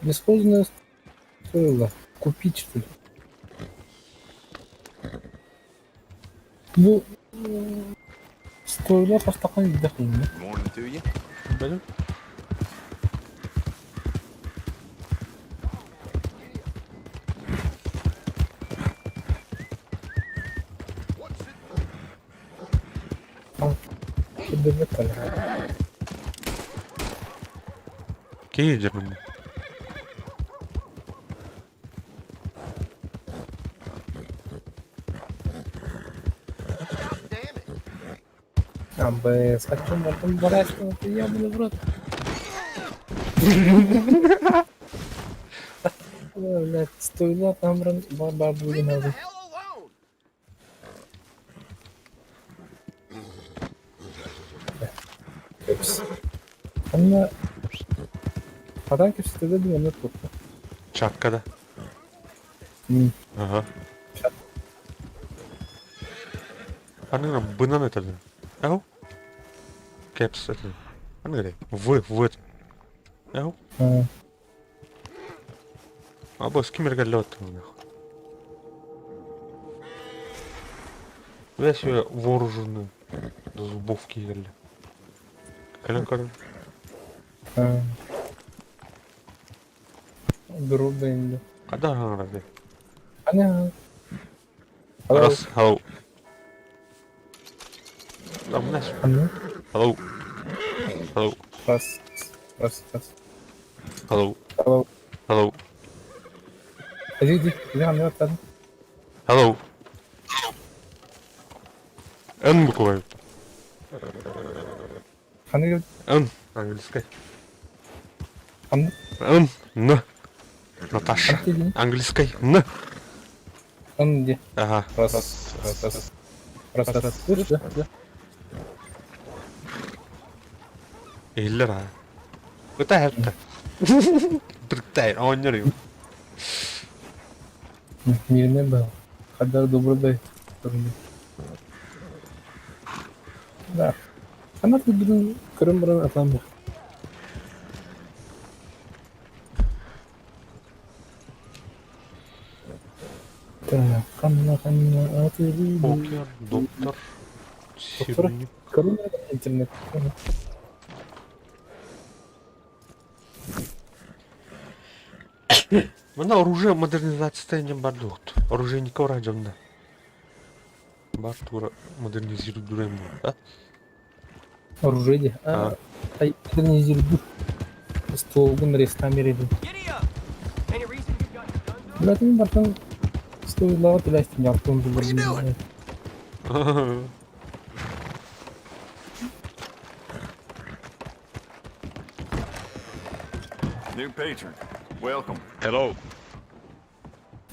Бесхозное стоило. Купить, что ли? Бу стоило бастакы илдэх Morning to you. Бэлэм. Киһи дьэрмин. Абы сачым бардым барасың, ебаный в рот. Блядь, стоило там бабу надо. Кэпс. Анна... Хадан кэпсэтэ да онно турда. Чакка да. Ага. Аны бынан этэлэр. Ау. Кэпс этэлэр. Аны эрэ. В, в. Ау. Абас ким эргэллэ оттон Весь вооружены до зубов киирэллэр. Кэлэн көрөн. Грубо инде. Хада хаҥарады. Ана. Раз, hello. Амнас. Hello. Hello. Раз, раз, раз. Hello. Hello. Hello. Иди, иди, иди, аны аттадым. Hello. Н буквой. Ханы Н. Английская. Н. Н. Н. Наташа. Английской. Н. Н где? Ага. Раз, раз, раз. Раз, раз. Слышишь, да? Да. Иһиллэр аа. Ыта эһэттэ. Быртай оонньор Мирный был. Хадар добрый Да. Она тут көрөн баран атаан Так, ханна ханна атыры. Покер, доктор, Доктор? Сирник. Көрөн интернет. Манна оружие модернизацията диэн бар дуо? Оружейника ура дьонно. Бар тура модернизируй да? Оружие дии. А. А, модернизируй. Стволгун рестамер дии. Блядь, бартан стоило түләстин яртын What are you doing? New patron. Welcome. Hello.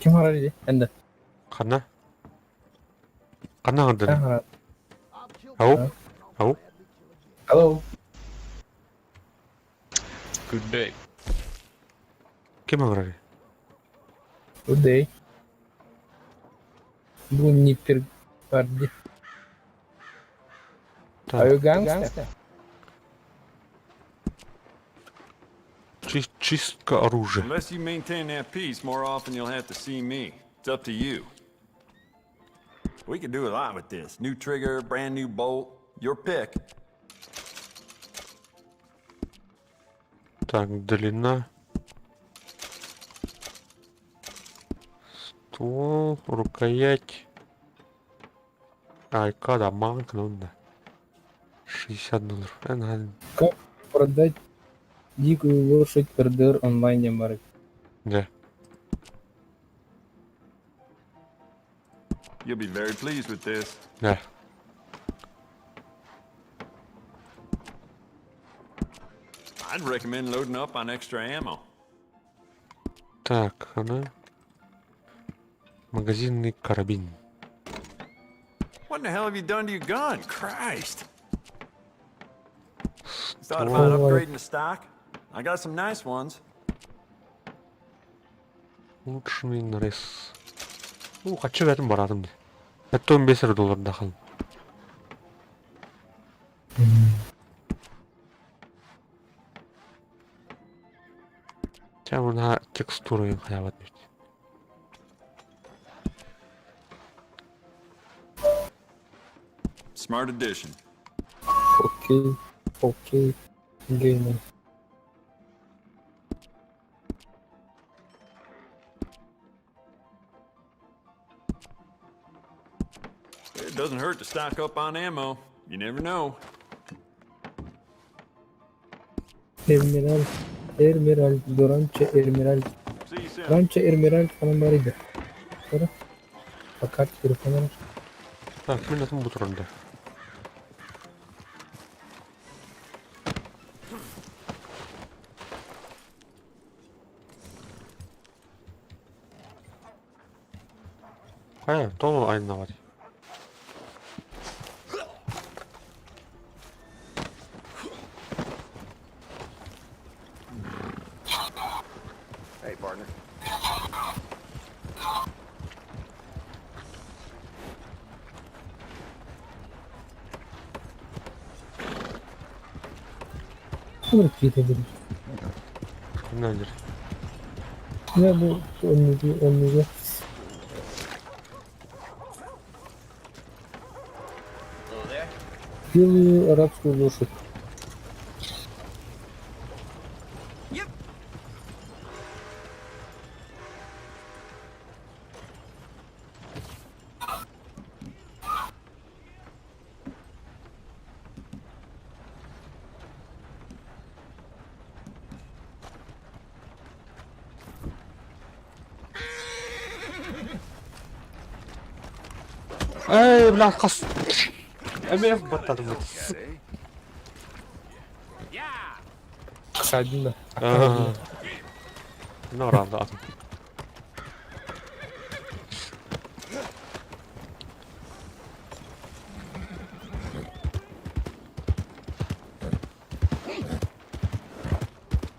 Ким харар иди? Энде. Ханна? Ханна Эн аҥардын? харар. Ау? Ау? Hello. Good day. Ким аҥарарый? Good day. Бу не пер... Парди. Так. Are you gangster? Чистка оружия. Unless you maintain that peace, more often you'll have to see me. It's up to you. We could do a lot with this. New trigger, brand new bolt. Your pick. Так, длина. Ствол, рукоять. Айка, да, манк, ну да. 60 долларов. Э, Как продать дикую лошадь РДР онлайне маркет? Да. You'll be very pleased with this. Да. I'd recommend loading up on extra ammo. Так, она. Магазинный карабин. What in the hell have you done to your gun? Christ. You thought about Ствол. upgrading the stock? I got some nice ones. Улучшенный нарез. Ну, хочу в этом баратым. 15 доллар дахал. Ча мына текстура хаябат бит. Smart addition. Окей. Окей. Геймер. It doesn't hurt to stock up on ammo. You never know. Эрмираль. Эрмираль. Дуранча Эрмираль. See you soon. Ранчо Эрмираль falan бар иде. Sonra. Bakar telefonu. Так, мин атын бутуранда. Хайа, тоҕо айаннаабат? Hey, partner. Bunu кийтедим. Ханна дир. Ne bu önlüğü önlüğü. Hello there. Белую арабскую лошадь. Yep. Эй, бля, хас. МФ баттадым. Садим да. Ну, правда, атын.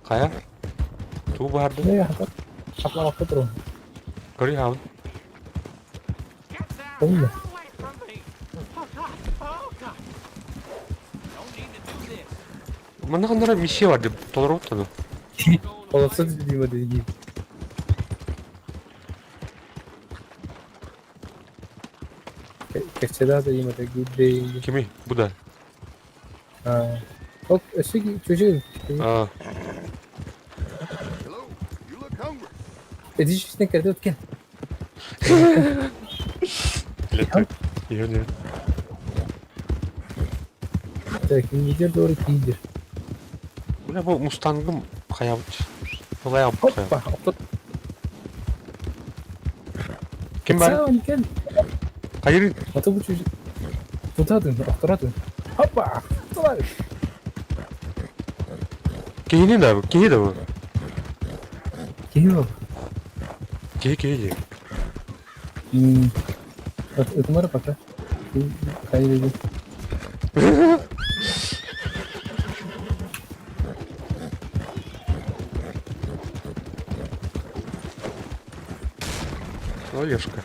Хайа? Туу баһарды? Ne ya? Atlama patron. Көрүй хаабын. Tamam mı? Манна ханнара миссия бар деп толору оттану. Olası dediğim dediğim. Кэксэда да има да good day. Кими? Бу да. А. Ок, өссө чөчө. А. Эти кэрдэ өткэн. Иһэн Так, лидер doğru лидер. Бля, бу мустангым хайабыт. Олай албыт хайабыт. Опа, опта. Ким бар? Саан кел. Хайыр. Ата бу чуж. Тутадын, охторадын. Опа! Тулар. Киһини да бу, киһи да бу. Киһи ол. Киһи киһи дии. Ытымары пока. Хайыр. Олешка.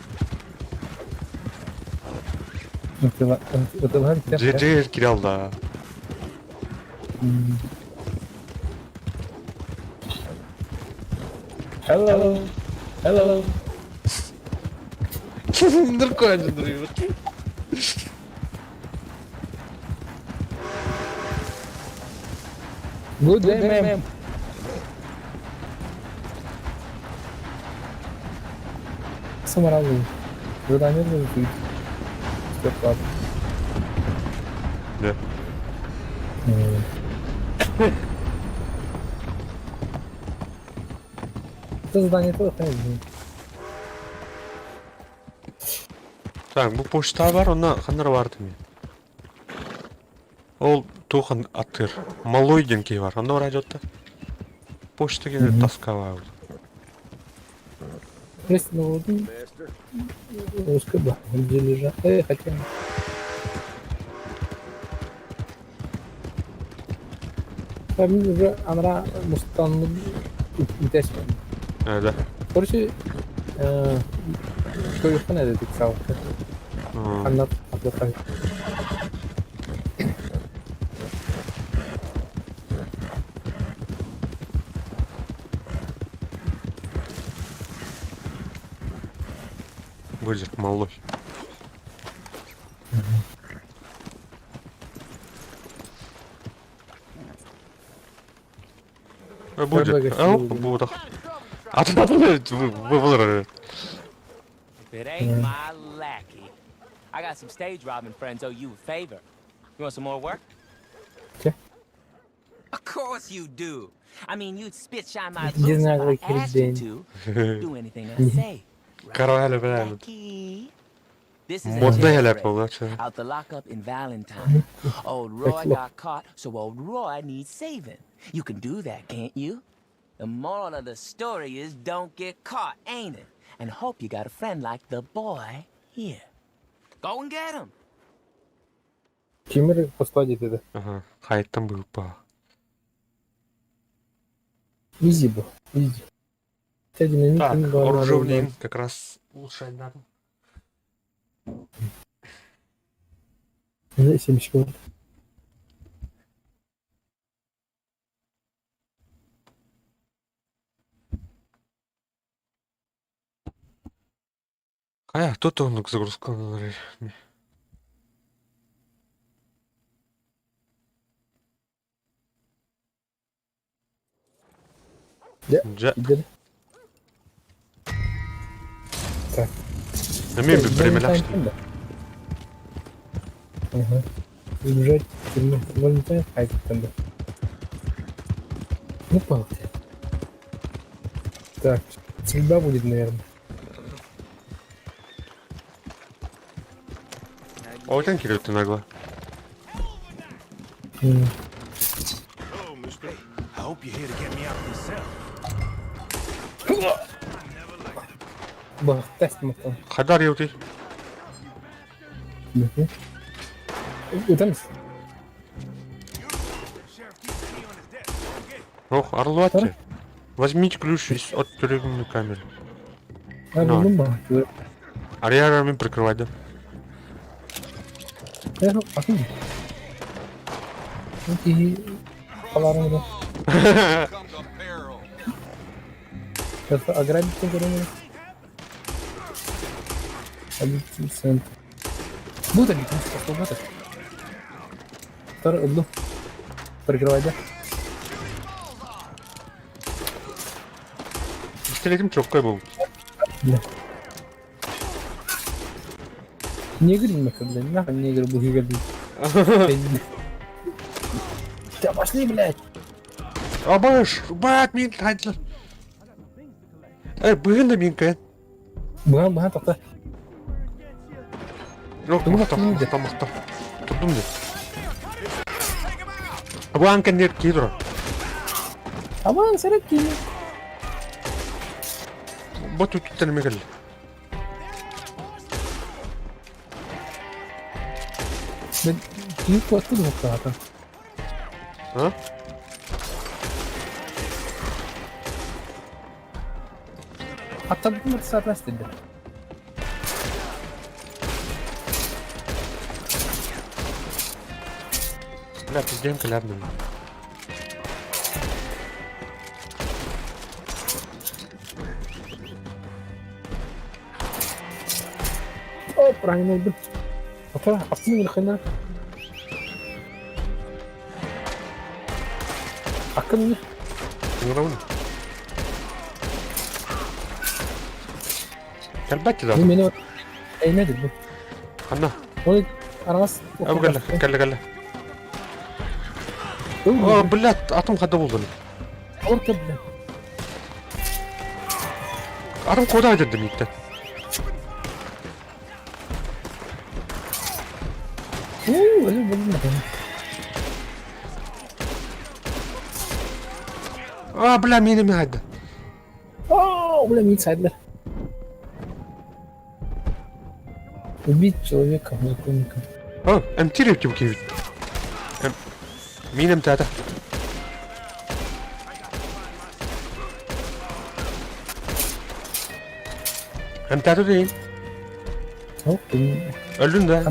Ытылар. Дьэ кирал да. Hello. Hello. Ныркай дурыйбыт. Good day, ma'am. Самаралы. Задание будет. Все платно. Да. Это задание тоже, конечно. Так, бу почта бар, онно ханнар бар дими. Ол тухан атыр. Малой диэн киһи бар. Онно радиота. Почта кини таскала. Если ну, узко где лежат. Хотя... Там уже она мустан Да. Короче, что их надо писал. Она отдыхает. Вылезет малой. Будет. А, буду. А ты вы If it ain't my lackey. I got some stage robbing friends owe you a favor. You want some more work? Okay. Of course you do. I mean, you'd spit shine my boots if I asked you to. Do anything I say. Карвали, бля. Lackey. This is a Модная jailbreak ляпа, да, out the lockup in Valentine. Old Roy got caught, so old Roy needs saving. You can do that, can't you? The moral of the story is don't get caught, ain't it? And hope you got a friend like the boy here. Go and get him. Тимир послать это. Ага, хайттан был па. Изи был, изи. Хотя динамит Так, не главное оружие оружие. как раз улучшать надо. За 7 секунд. А, тут он загрузка. Да. Дьэ. Идет. Так. Эмиэ бремелях что ли? Ага. Избежать тюрьмы. Валентайн хайттан. Ну, палки. Так, стрельба будет, наверное. Ол кирилл нагло. Hello, mister. I hope you're here to get me out of this cell. Бах, тест мотон. Хадар еути. Утамс. Sheriff keeps the key on his desk. Go get it. Ох, Орлуатте. Возьмите ключ из от тюремной камеры. А, Ну. ну, бах. Арьярами прикрывать, да? Атын. И аларым Сейчас ограбить говорим. Центр. Будут они, просто работать. Второй, одну. Прикрывай, да? Пистолетим чоккой был. Негр немного, блядь, нахуй негр был, Да пошли, блядь! Абаш, бат, мин тайтлар. Эй, быһын да мин кэн. Быһан, быһан тахта. Yok, махта, махта, махта. Турдум де. Бу ан кэннер кии турар. Абан сэрэ киини. Бу түттэн эме кэллэ. Мен киһи куотты дуһуктаата. А? Аттабытын саатан истэрдэ. Бля, пиздем кэлэрдим. Оп, ранен Ата, аттын ылхына. Акын Ыҥырабын. Кэлбэт да. Мени эйне бу. Ханна? Ол араас Абы кэллэ, кэллэ, кэллэ. О, блядь, атым хада булдun. Орка блядь. Атым куда дедим иттен. Уу, өлү булдум. А, бля, мени мehайда. О, бля, мин сайдлар. Убить человека, законника. О, эмтирип тим киһибит. Мин эмтээтэ. Эмтээтэ дейин. Өллүн да.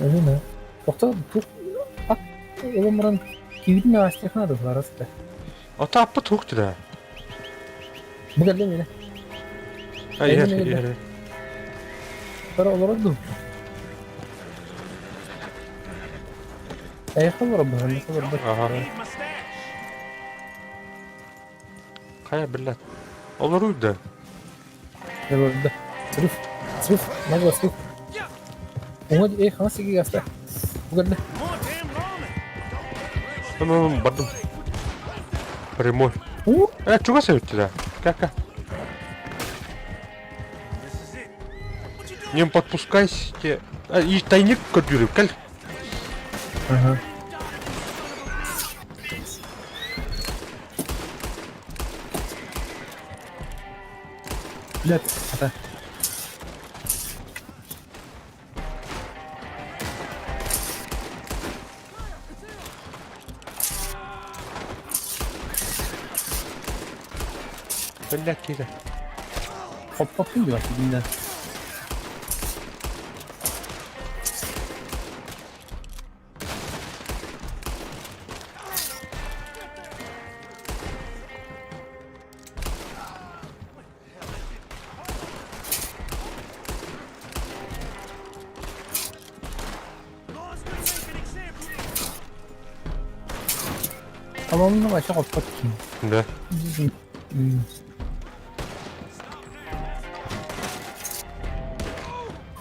Өллүн да. Тохто, тух ат оломран киирин астехна да бараста. Ата аппа тух да. Бу кэллэ миэнэ. А, иһэр, иһэр. Бары олорор дуу? Эйиэхэ олорор быһа, олорбут. Аха. Хайа, блядь. Олоруу да. Олордо. Срыв, срыв, нагло срыв. Уҥа эй, хаҥас сиги гаста. Бу кэллэ. Tamam, бардым. Прямой. Э, чугас эбит да. Кака. Не подпускайся. А, и тайник көрдүүрүп кэл. Ага. Блядь, ата. Блядь, киирэ. Хоппоппун диэбэт билиннэ. Тамамны вообще хоппот киин. Да.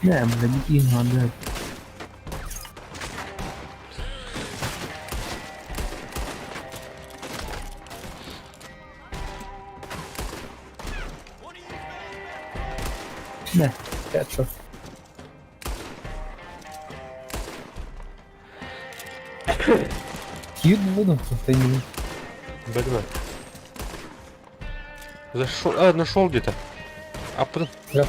Нэ, бля, киин ханды. Нэ, headshot. Киир буду, ты не. Бэтмен. Зашел, а, нашел где-то. А потом... Да.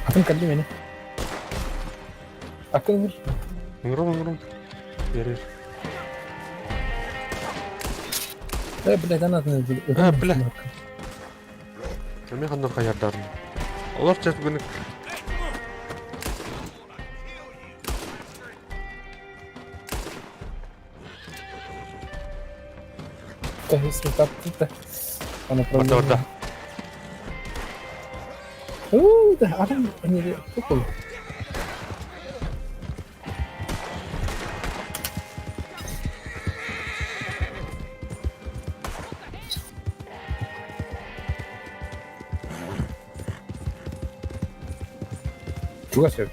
Атын кэлли мени. Акын Ыҥырым, ыҥырым. Берер. Э, блядь, ана атын А, бля. Эмиэ ханна хайардарым. Олор чэ бүгүн Барда, барда. Атын тупул. Чугас чугас.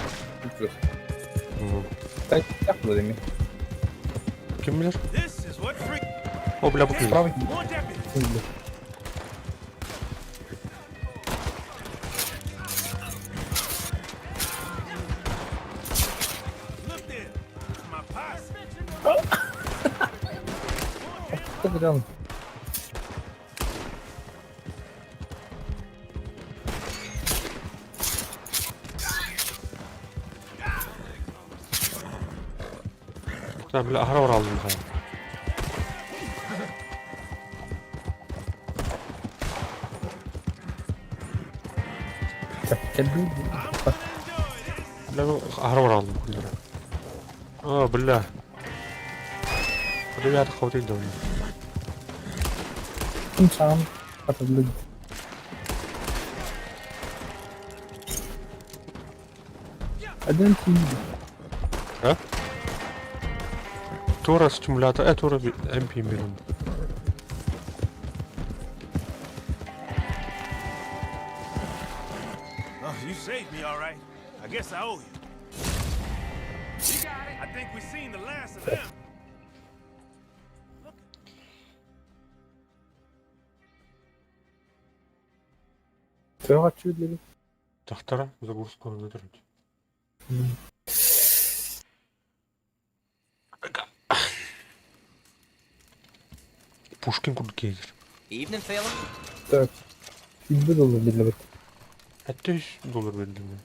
Так было. Ким билэр? О, бля, бу ким? Справа. Прям. Да, бля, аһара баралым хайа. Бля, аһара баралым куллара. А, бля. Ребята, хватит давно. Сам Один А? Тура стимулятор, тура МП берем. Oh, you saved me, all right. I guess I owe you. You got it. I think we've seen the last of them. Трёх чуть. Тахтара загрузку надо. Пушкин курдук кейдер. Evening, fella. Так. 1 доллар биллибит. Hatta 3 доллар бердим.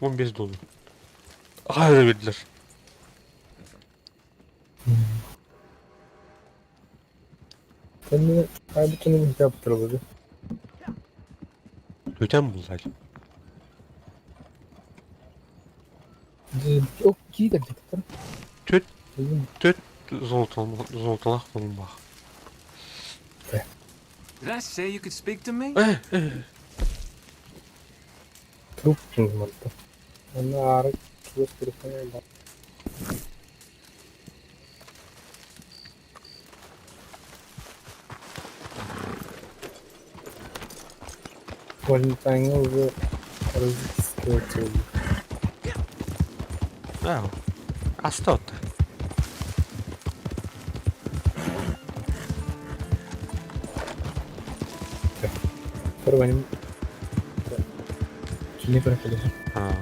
15 доллар. Hayır verdiler. Kendine kaybettiğini yaptırıldı. Öten buldular. О, киитер деттер. Төт төт золотолақ болынбақ. Did I say you could speak to me? Труп мантı. Onu ağrı чугас телефону. Валентайнга уже разыскивать. А, Астот. Первый не проходил. А.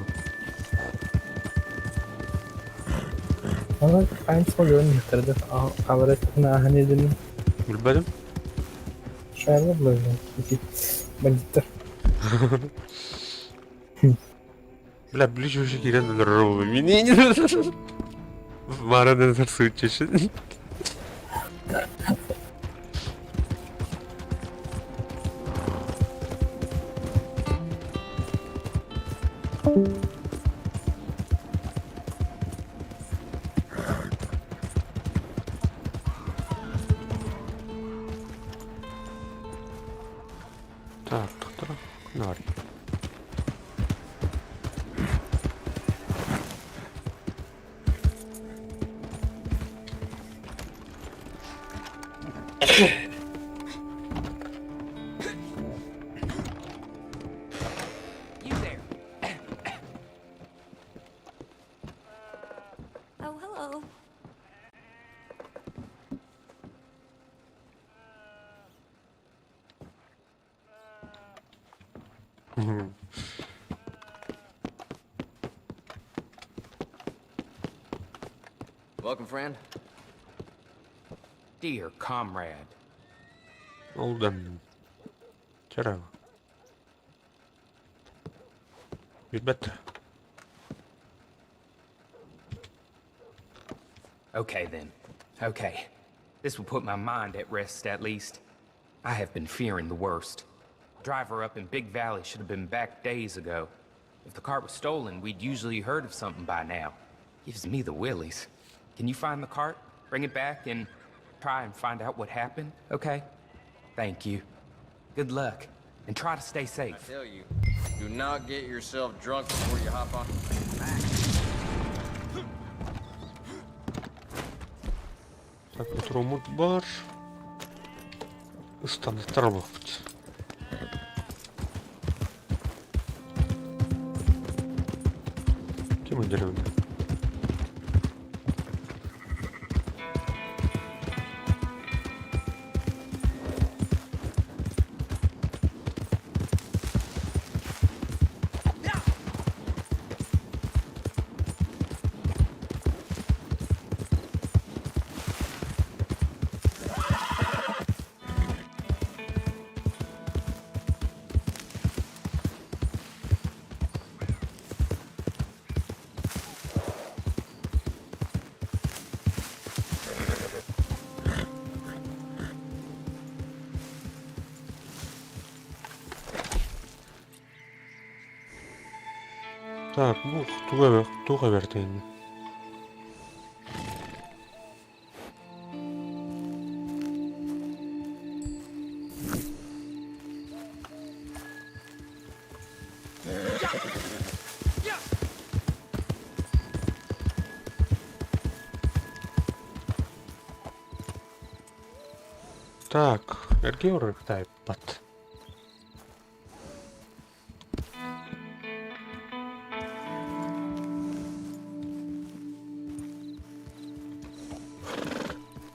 Ama aynı soruyorum yukarıda. Аварестна аханедин. Bilmedim. Шайлы было. Эти бандиттар. Бля, ближе уже кирен робы. Меня не. Марана сырсычышын. Так, доктор, нар. You there. Oh, hello. Welcome, friend. Dear comrade. Oldan. Чарава. Ребята. Okay, then. Okay. This will put my mind at rest, at least. I have been fearing the worst. Driver up in Big Valley should have been back days ago. If the cart was stolen, we'd usually heard of something by now. Gives me the willies. Can you find the cart, bring it back, and try and find out what happened, okay? Thank you. Good luck, and try to stay safe. Tell you. Do not get yourself drunk before you hop on. Так, патроммут баар. Ыстаныттар буолбут. Ким өндөрөбүн? Так, бу туга туга бэртин. Так, эргэ урыктайбат.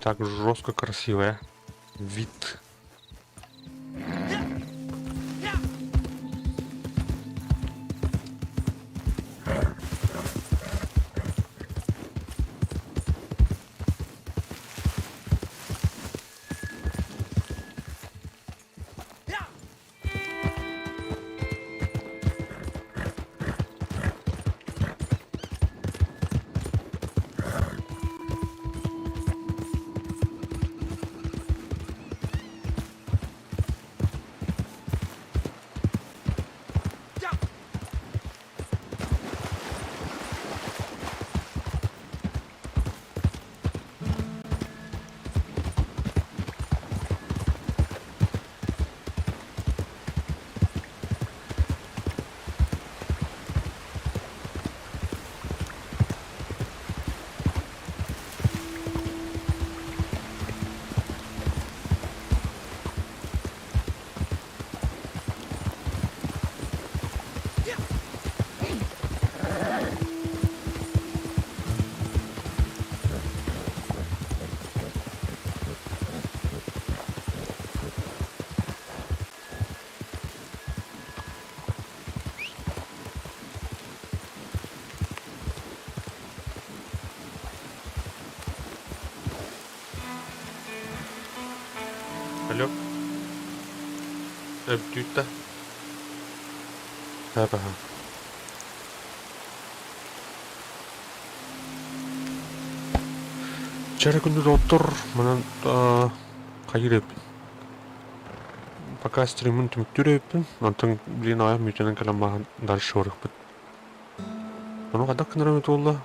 Так жестко красивая. Вид. Алло. Эбдүүтэ. Ха Чара күндү доҕоттор, манан хайыыр эбиппин. Пока стриммин түмүктүүр эбиппин. Онтон билигин аҕыйах мүнүүтэнэн кэлэн бааһан дальше барыахпыт. Ону хайдах гынар эбит буолла?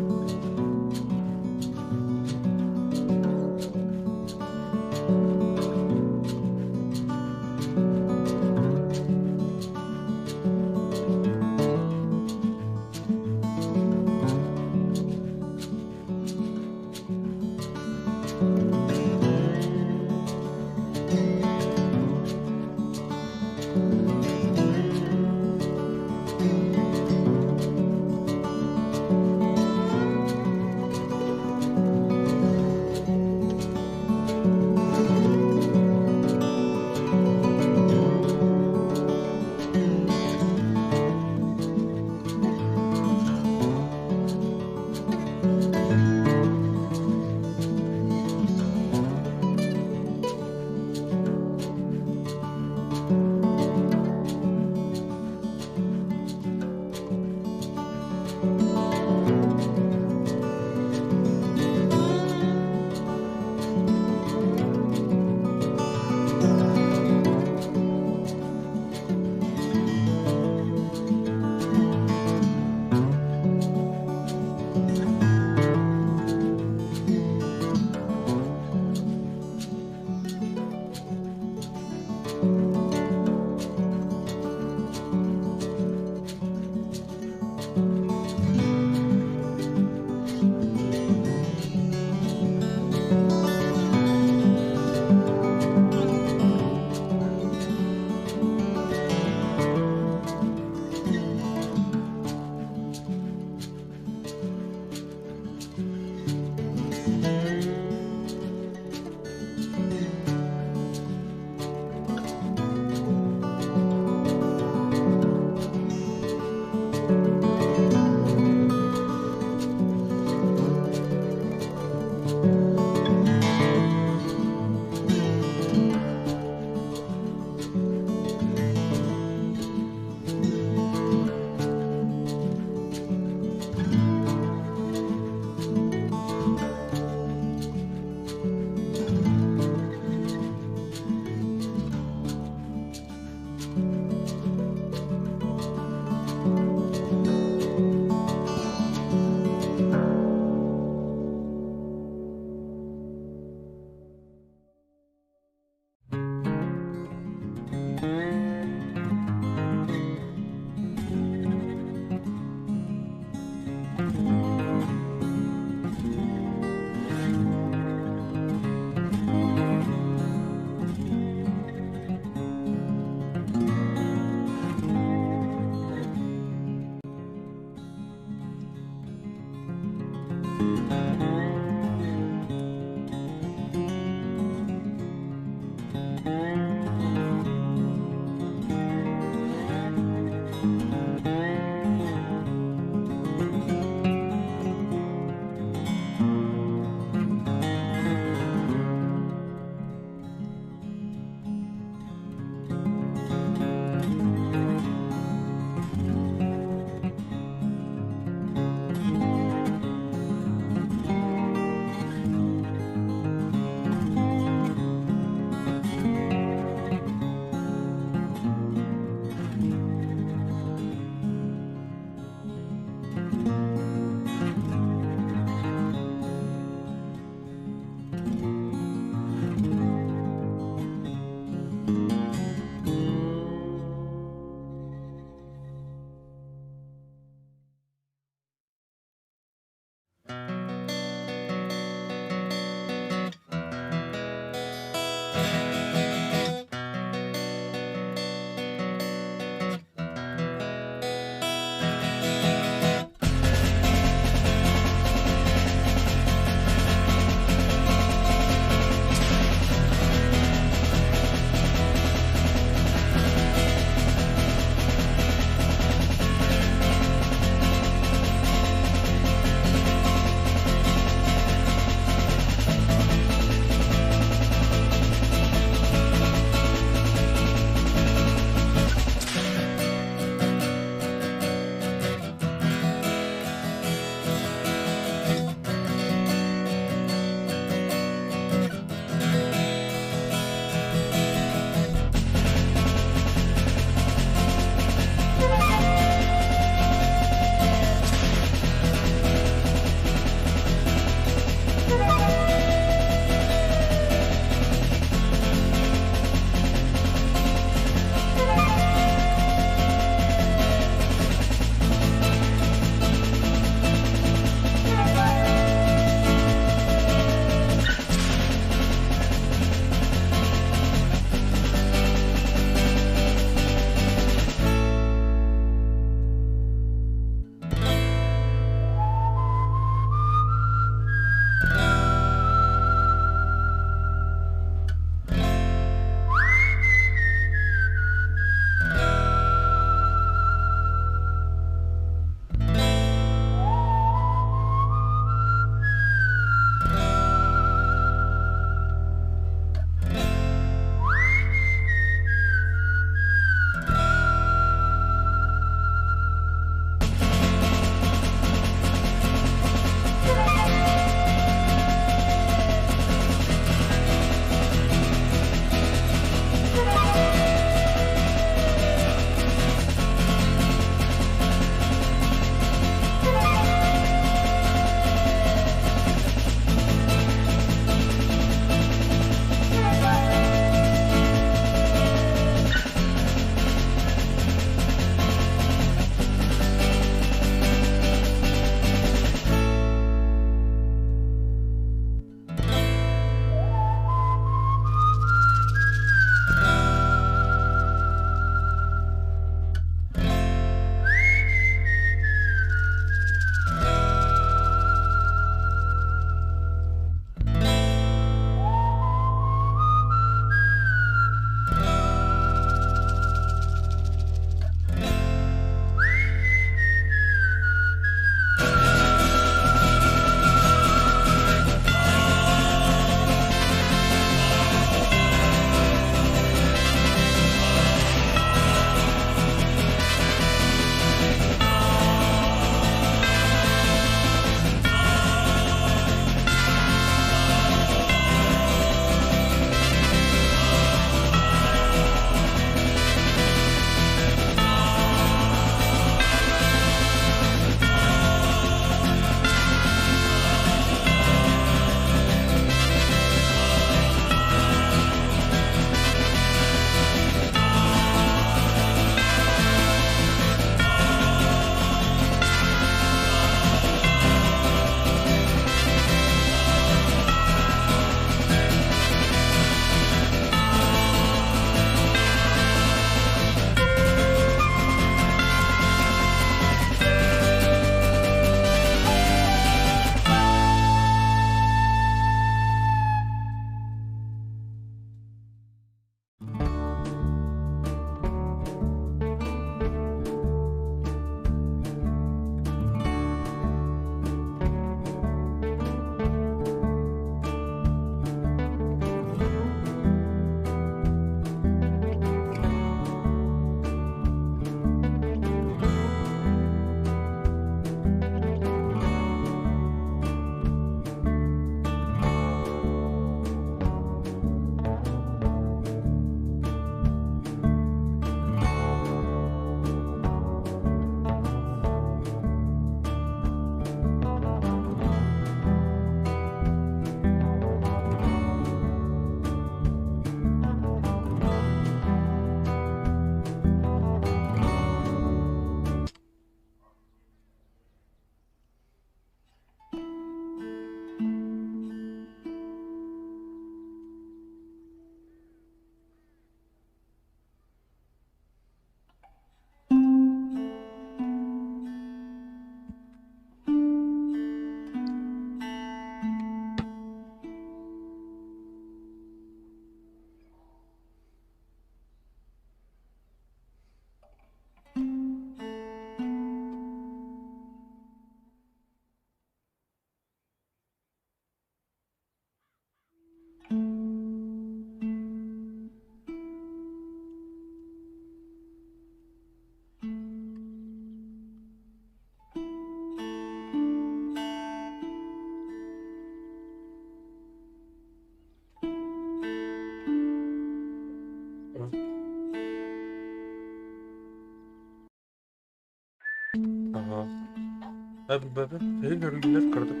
Билбэппин, эһиги көрүүллэр кыратык.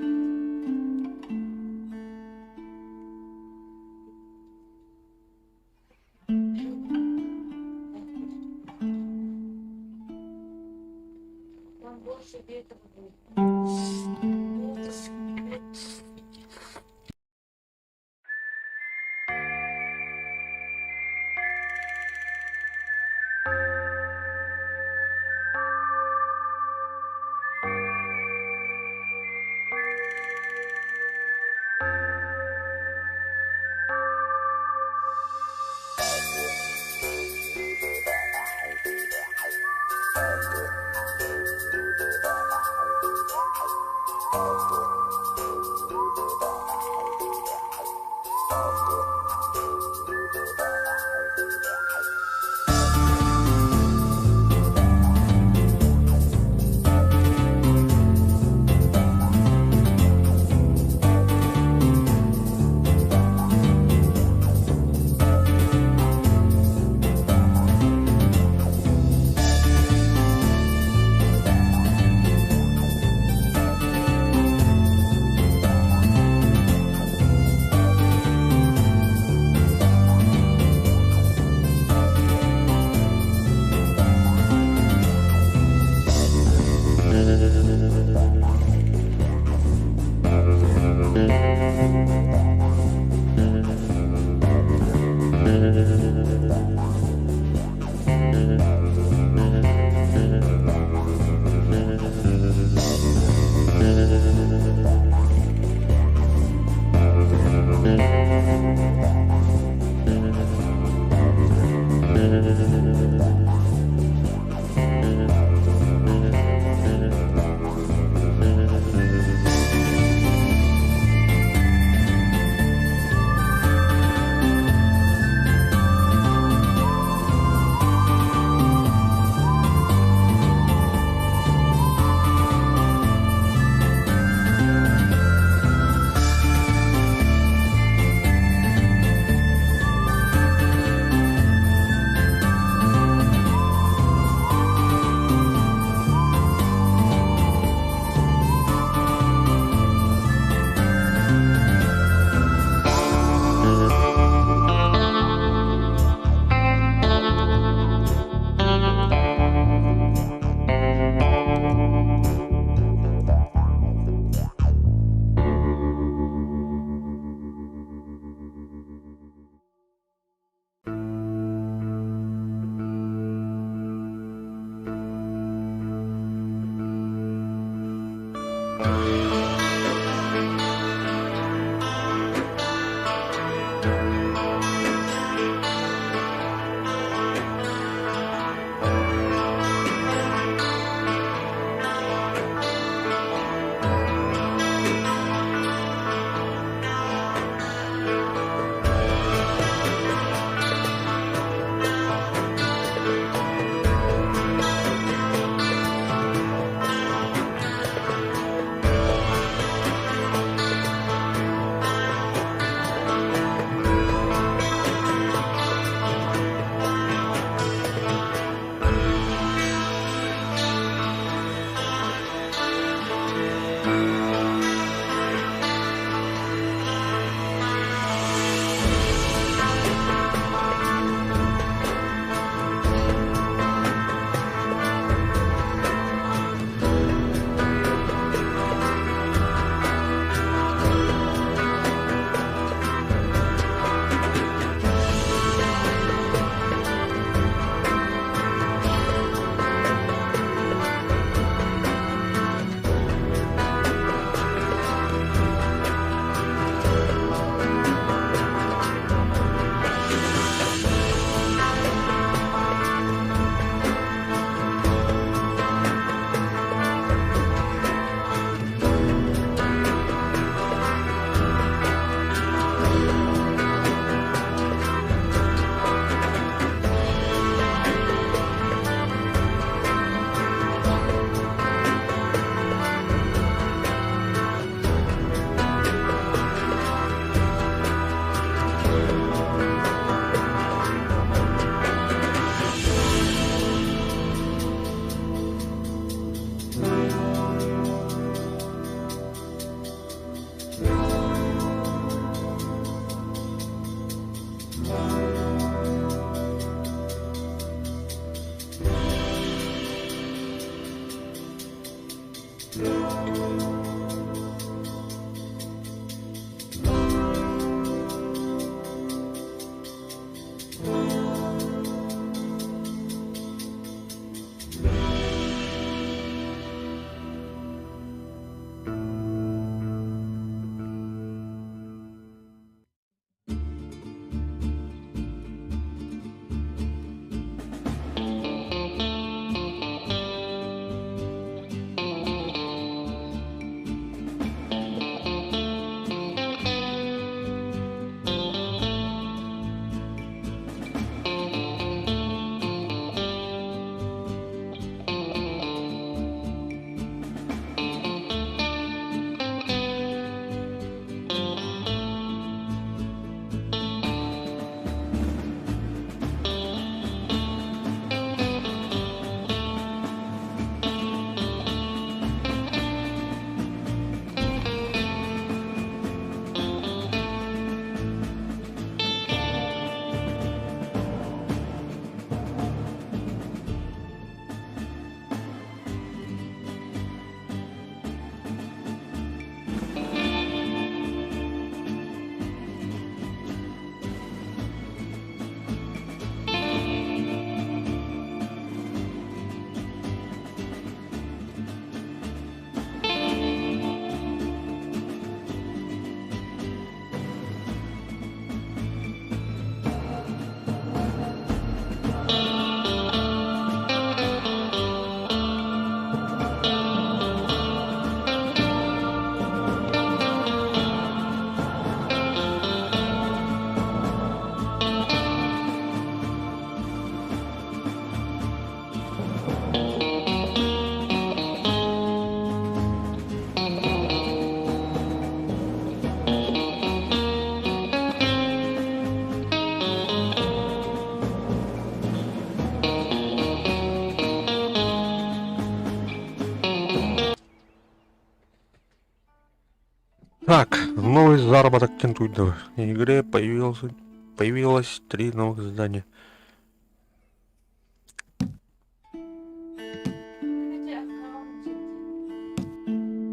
Так, новый заработок кентуйдов. В игре появился, появилось три новых задания.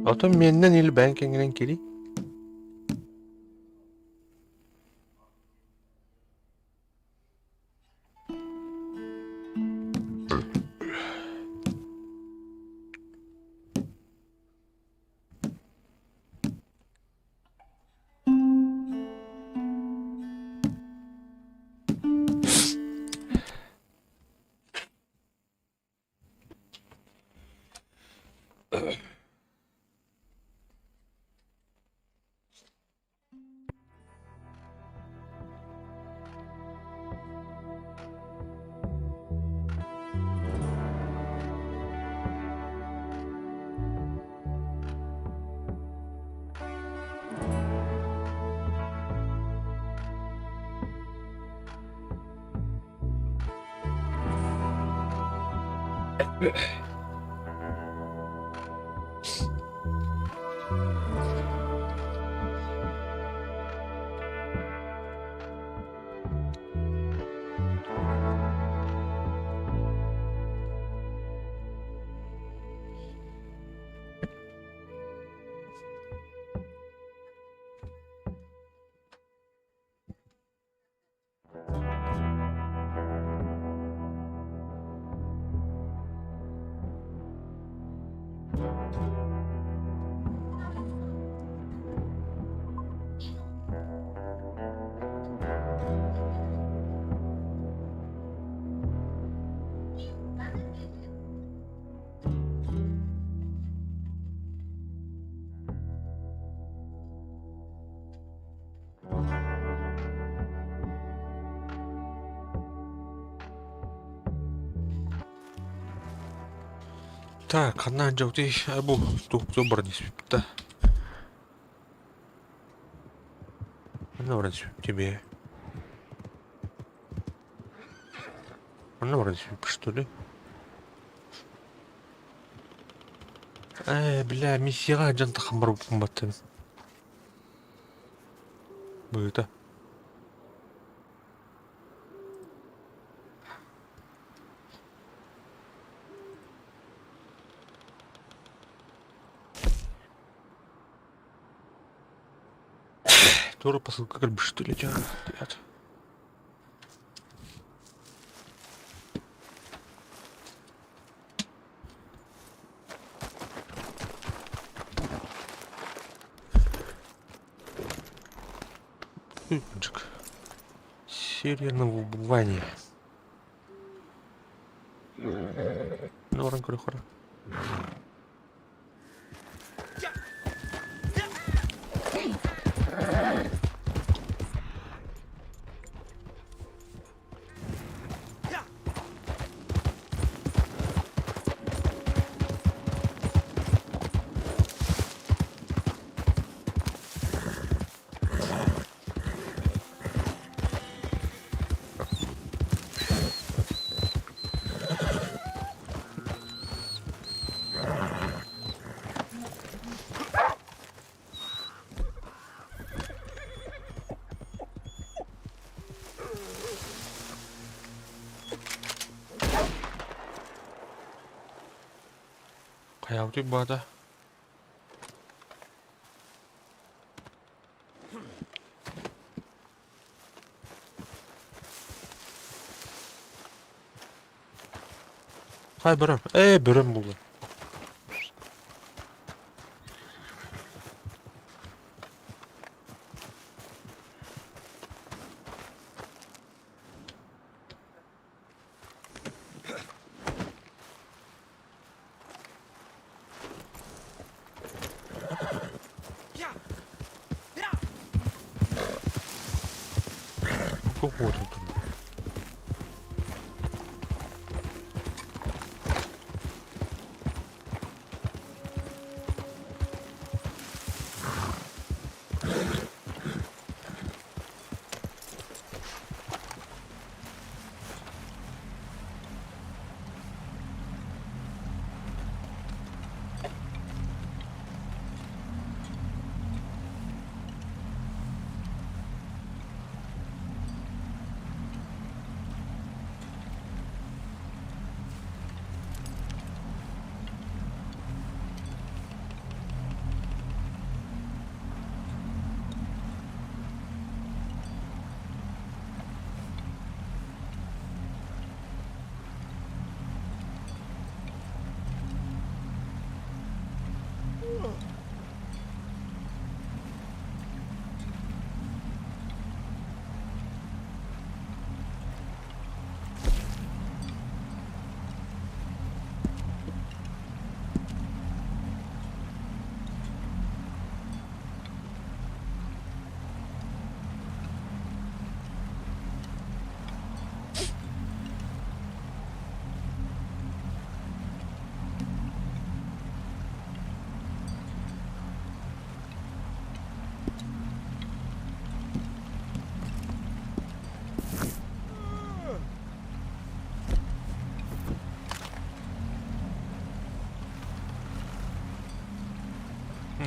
Оттон миэннэн или бэйэҥ кэҥҥинэн киирий. Так, ханна дьоутый бу туохтуу баран испиппит Ханна баран тебе? Ханна баран испиппит что ли? Ээ, бля, миссияҕа дьон тахан барбыппын баттым. Быыта. Тоже посылка как бы что ли, ребят. Джик. Серия на выбывание. Ну, ранкурихора. Хайабытый баата. Хай бөрөм. Ээ, бөрөм булла. Какого тут?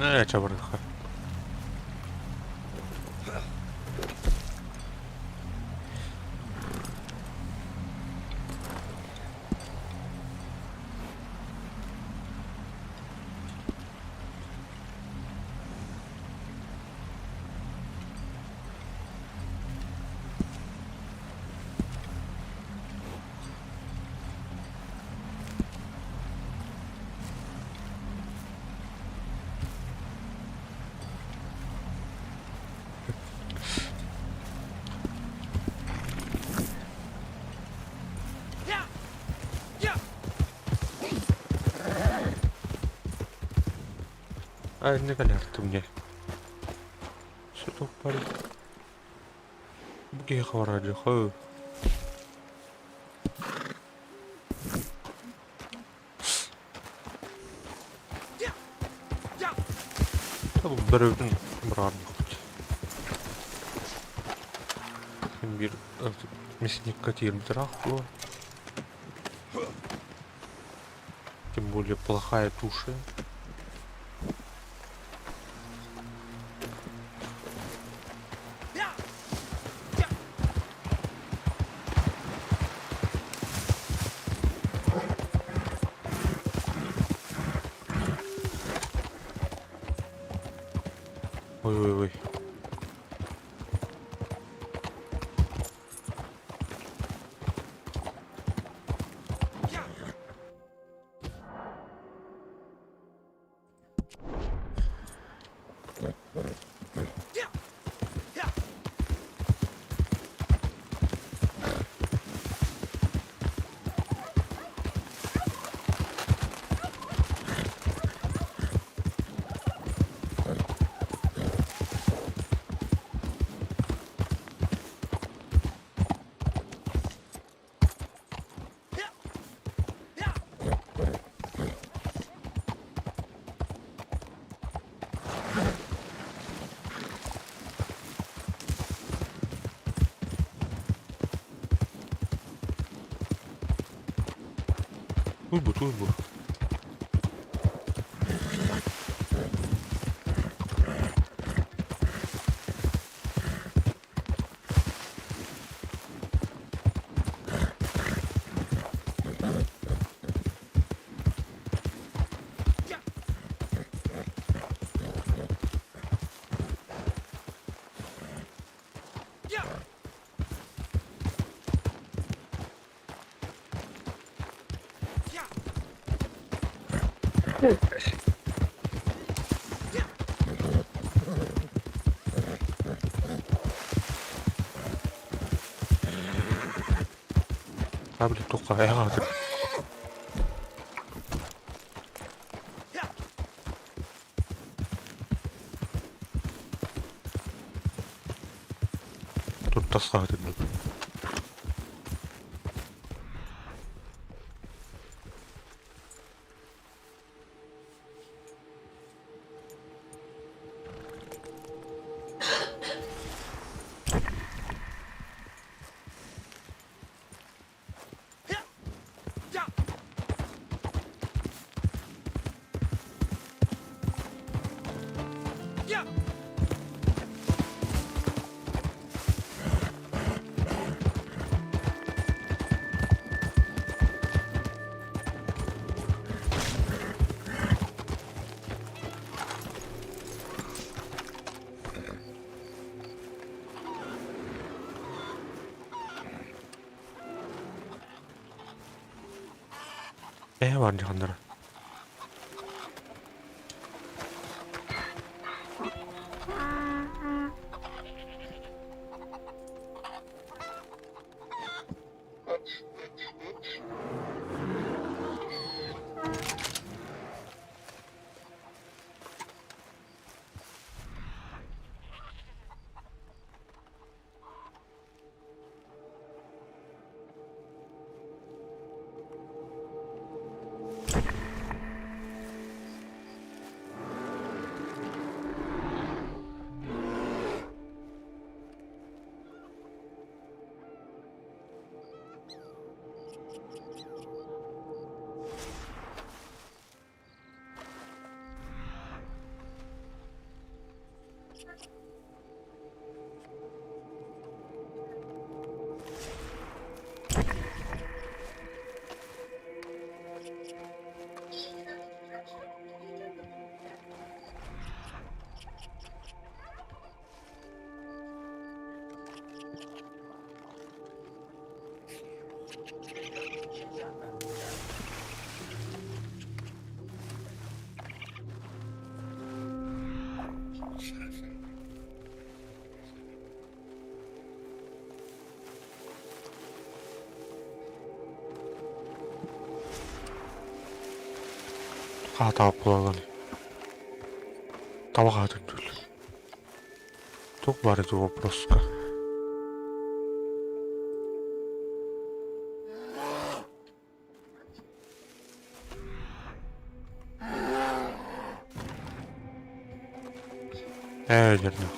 Ээ, чабырҕа. А не кэлэр Что парень? Бу киһи хабараадьыха. Бөрөбүтүн быраарбыт. Биир мясникка тиийбит дуо? Тем более плохая туша. Ой-ой-ой. Туй бу, туй бу. А, блин, туха, эҕэ Туртасхаһытын. Ээ бар дьаһаннара. Хаатаап буолаллар. Таба хаатын түл. Туох баар ити вопроска? Ээ, дьэрнэ.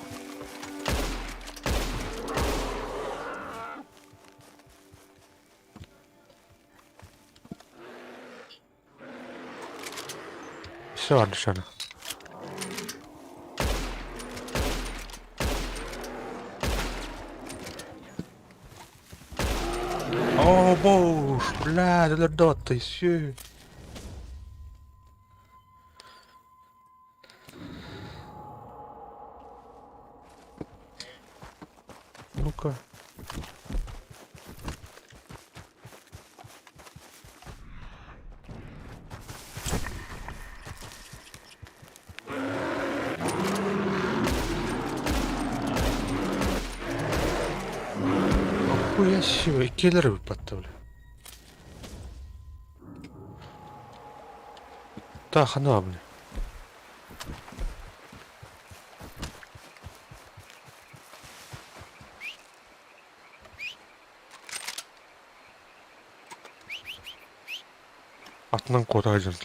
Все, Алишана. О, боже, бля, өлөрдө все. Ну-ка. Охуя себе, иккилэр эбит бля. Та хана, бля. Атынан куота дьон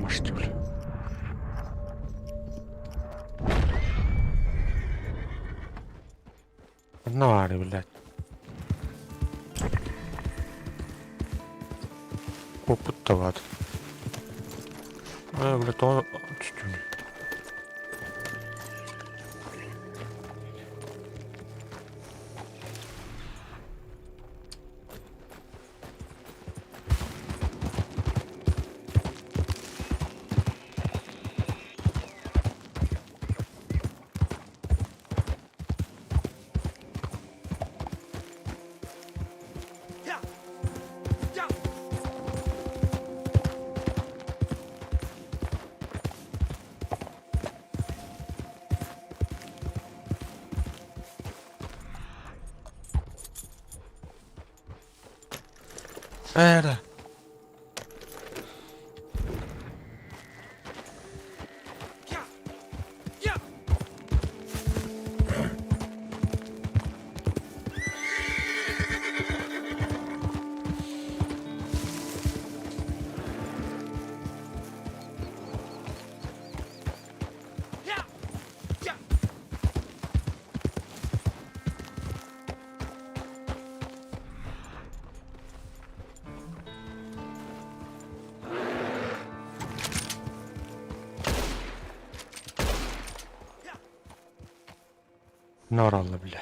Можете, бля. Навари, блядь. Опыттават. А, бля, то чуть-чуть. Эрэ. Норалла бля.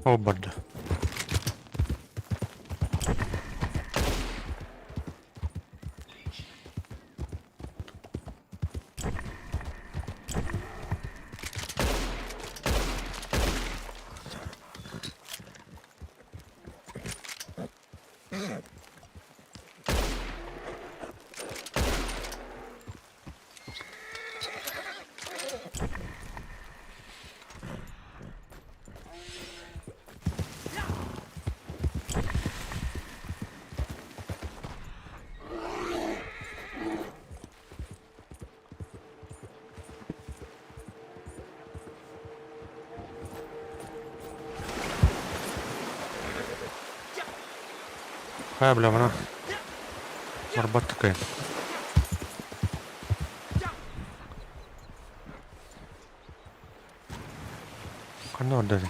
Ол барда. Хайа бля мана барбат такая. Ханна барда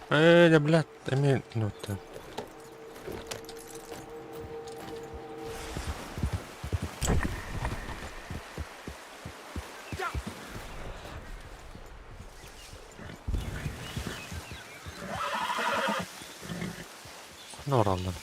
Ээ, блядь, эмиэ нуоттан. Ханна бараллар?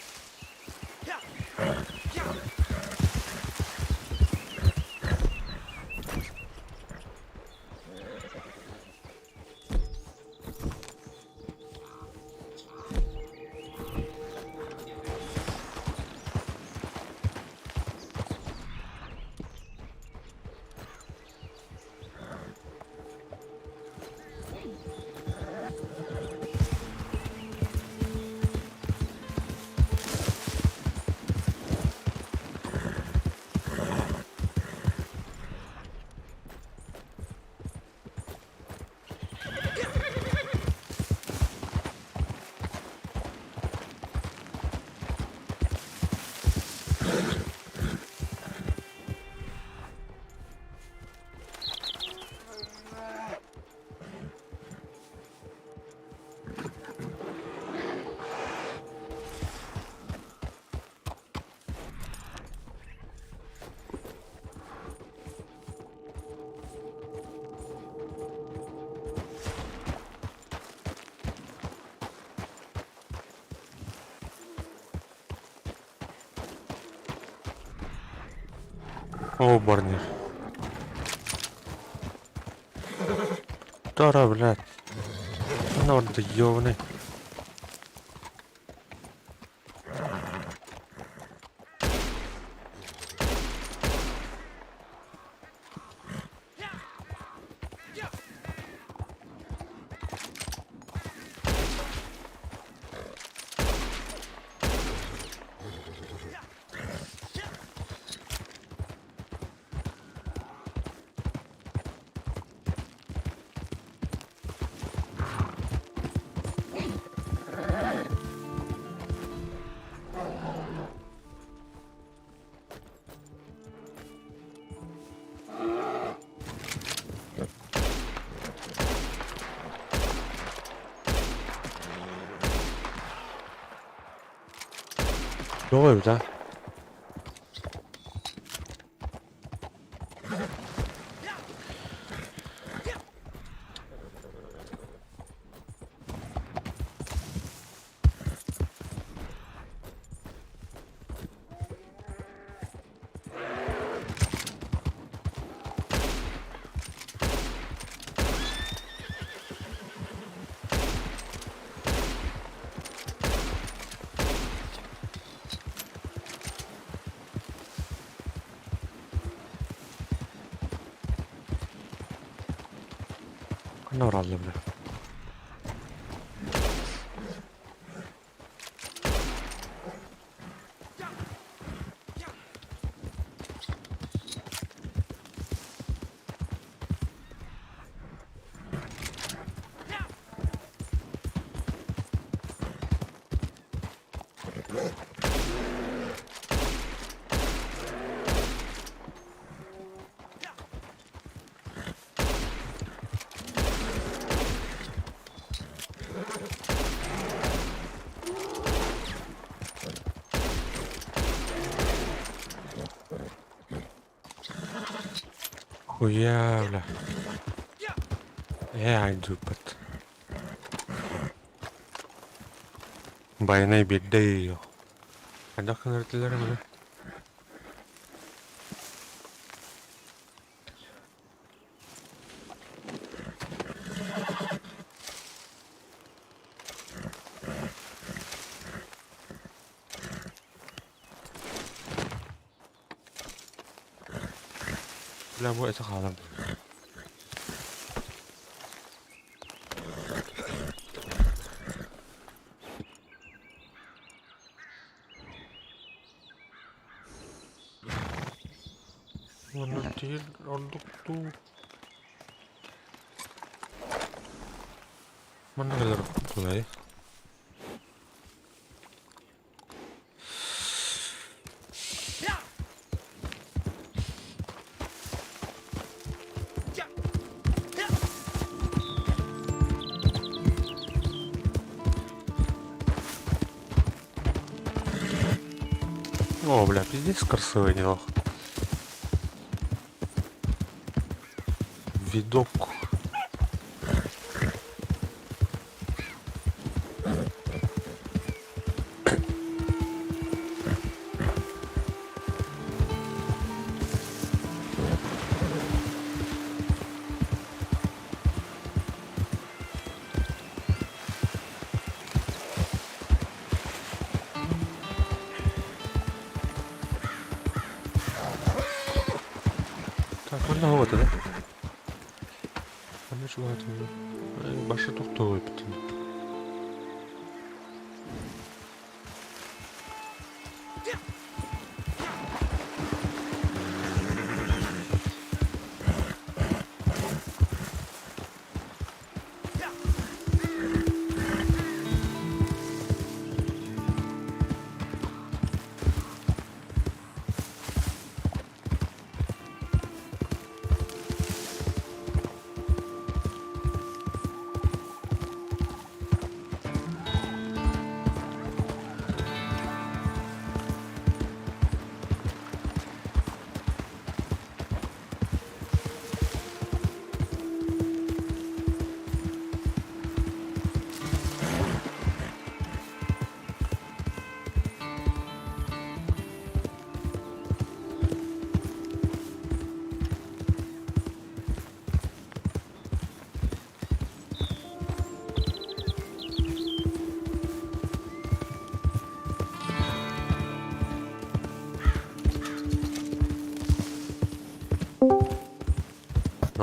Оо, барнир. Тара, блядь. Ханна барда, ёбаный. Тоҕо эбит а? Ханна бараллар бля? Хуя, бля. Ээ, айдыыппыт. Байанай биэрдэ Хайдах гынар этилэр эбитэ? Бля, бу этэ хаалар. Уонна тиил ордук дуу? Манна кэлэр кулай. О, бля, пиздец красивый не Видок. Так, манна оҕото да? Манна чугаһатым башы тохтоо эбитин.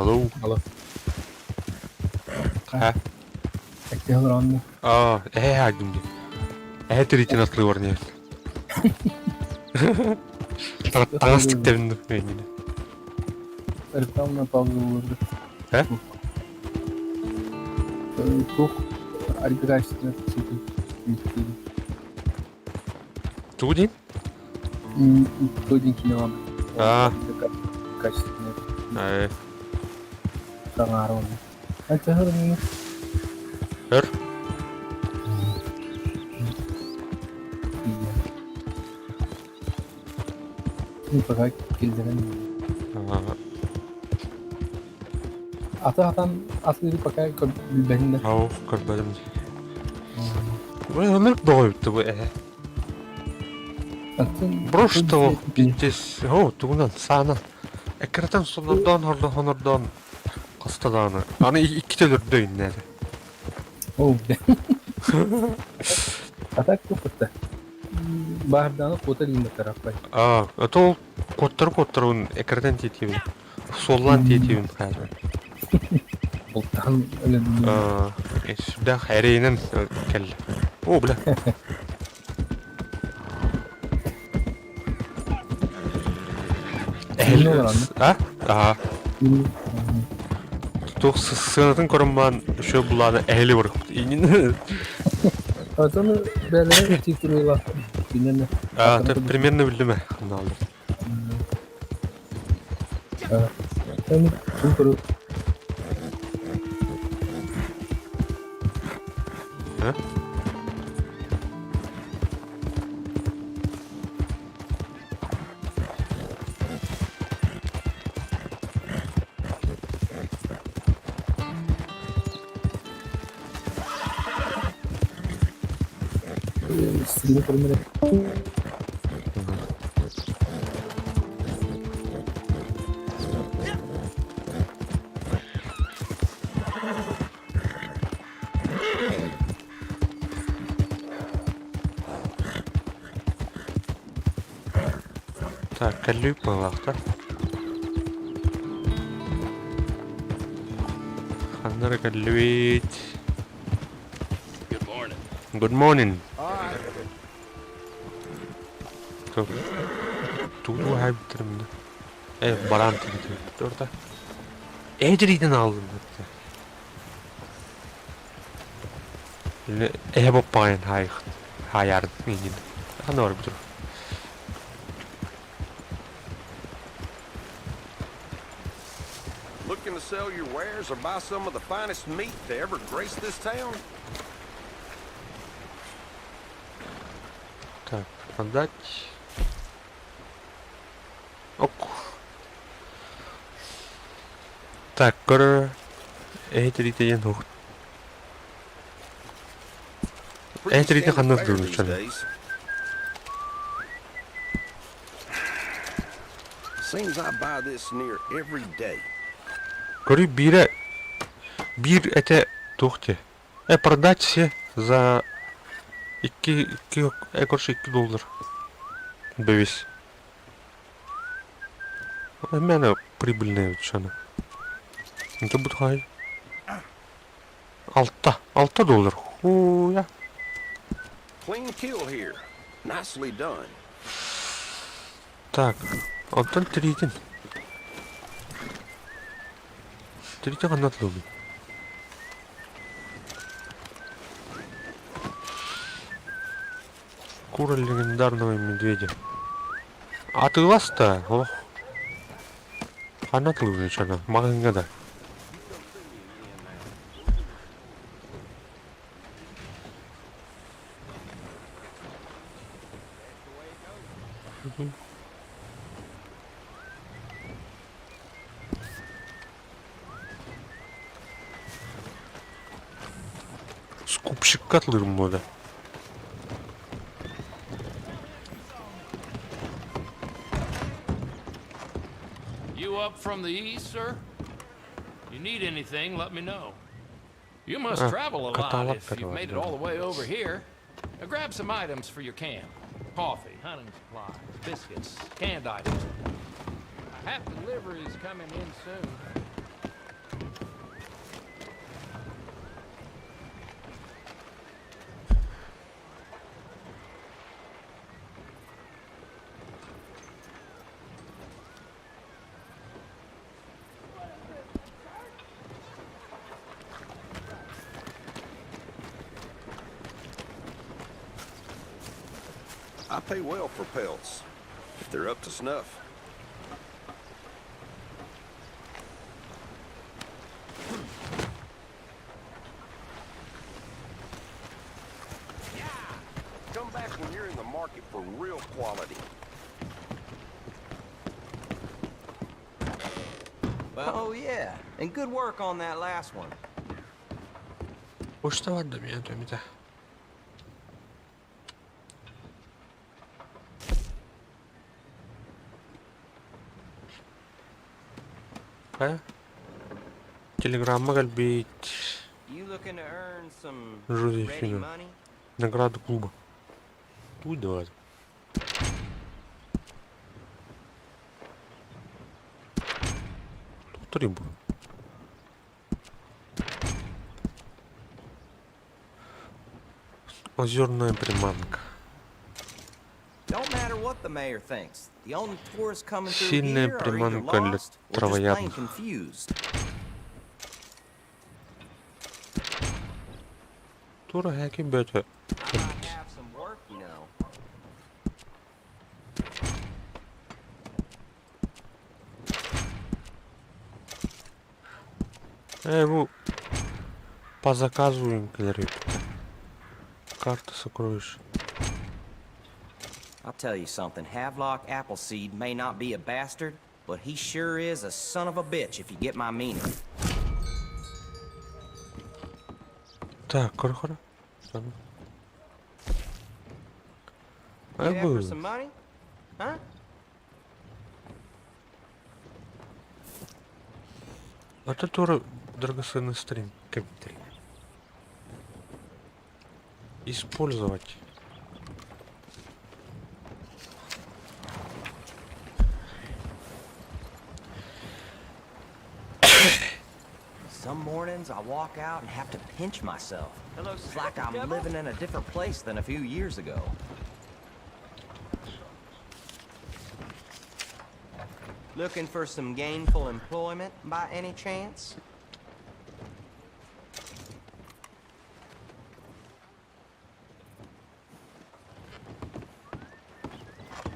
Алло. Алло. Ха. Такси олоронно. Аа, эһээ айдым дии. Эһээ тириитин атлыы барнее. Таҥас тиктэбин иннинэ. Рекламная пауза буолар. Э? Туох альберачественный Тугу диин? Тугу кино. Аа. Качественный. Ээ. Таҥара Ачаһыр Өр. Пока киллэрэн Аты хатан атыыры пока билбэтин да. Ау, көрбөтүм. Ынырык доҕойбут бу эһэ. Брошто пиздец. О, тугунан саана. Эккирэтэн сонордоон хордоон хонордоон хаста даҕаны. Аны иккитэ өлөрдө иннээри. Оо, А так куппутта. Баһардааны куота илииннэ тараппай. Аа, это ол куоттары куоттарабын эккирэтэн тиэтиибин. Суоллаан тиэтиибин хаалар. Бултаан өлөн. Аа, сүрдээх эрэйинэн кэллэ. О, бля. А? Аа. Туох сыанатын көрөн баран үчүгэй булааны эһэли барыхпыт инин. Отону бээлэрэ титулла билэн. Аа, примерно билдим ээ. Ханнаалар. А? Стрим көрүмэрэ. Так, кэллик быһыылаахтар. Ханна эрэ кэллибит. Good morning. Good morning. Тугу хаайбыттарым да. Э, бараан тигитибит орта. Эдрийтен алдым. Эһэ боппаҕайын хаайаарын иҥин. Ханна барбыт Looking to sell your wares or buy some of the finest meat to ever grace this town? Так, продать. Ок. Так, көр эһи тириитэ диэн суох. Эһи Pretty тириитэ standard ханна fare сылдьыбыт these дьоно? days. Seems I buy this near every day. Көрүй биирэ биир этэ туох диэ? Э, продать все за икки икки э, короче, 2 доллар. Бэвис. Мэнэ прибыльная чана. Это будет хай. Алта. 6 доллар. Хуя. Clean kill here. Nicely done. Так. Онтон тириитин. Тириитин ханна тылыбый? Кура легендарного медведя. Атыылас да, олох. Ханна тылыбый чана? Маҕаһыыҥҥа да. Скупщикка атылыырым буолла. You up from the east, sir? You need anything, let me know. You must Ah, travel a lot каталог if you've made it all the way over here. Now grab some items for your camp. Coffee, hunting supplies, biscuits, canned items. I have deliveries coming in soon. I pay well for pelts, if they're up to snuff. Come back when you're in the market for real quality. Oh, yeah, and good work on that last one. Почта бар да меня төмите. Хайа? Телеграмма кэлбит. You looking to earn some ready Жозефина. money? Награда клуба. Туй давай. Тут рыбу. Озерная приманка. Don't matter what the mayor thinks. The only tourists coming through Сильная here are either приманка для lost or just plain травоядных. confused. Тура хэки бөтө. I might have some work, you know. Э, бу по заказу им кэлэр Карта сокровищ. I'll tell you something. Havelock Appleseed may not be a bastard, but he sure is a son of a bitch if you get my meaning. Так, корхора. You Э, after бу. some money? Huh? Это тура драгоценный стрим. Комментарий. Использовать. Some mornings I walk out and have to pinch myself. Hello, It's like I'm devil. living in a different place than a few years ago. Looking for some gainful employment by any chance?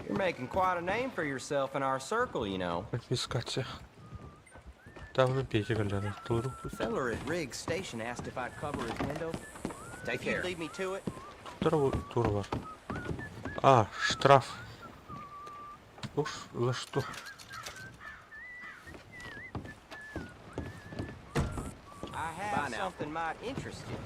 You're making quite a name for yourself in our circle, you know. Конфискация. Давно пейте галяна. Туру. Feller at Riggs Station asked if I'd cover his window. Take care. Lead me to it. Тура тура бар. А, штраф. Уж за что? I have something might interest you.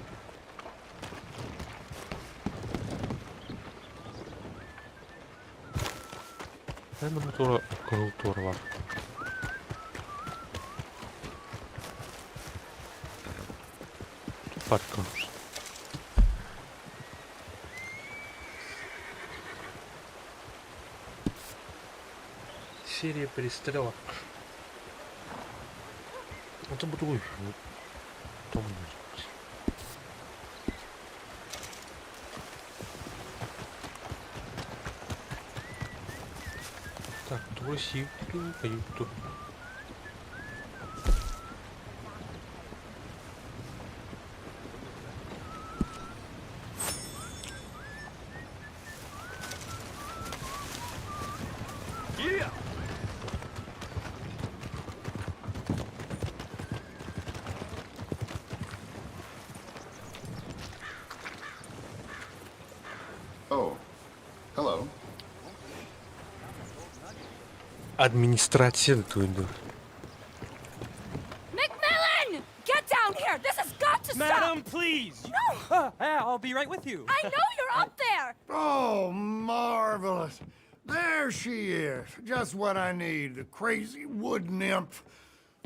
Hemen тура кыл тура бар. Парка. Серия перестрелок. Это будет ой, там будет. Так, тура сипту, каюту. Yeah! Oh, hello. Администрация туйду. McMillan! Get down here! This has got to Madam, please! No! I'll be right with you. I know you're up there! Oh, marvelous. There she is. Just what I need. The crazy wood nymph.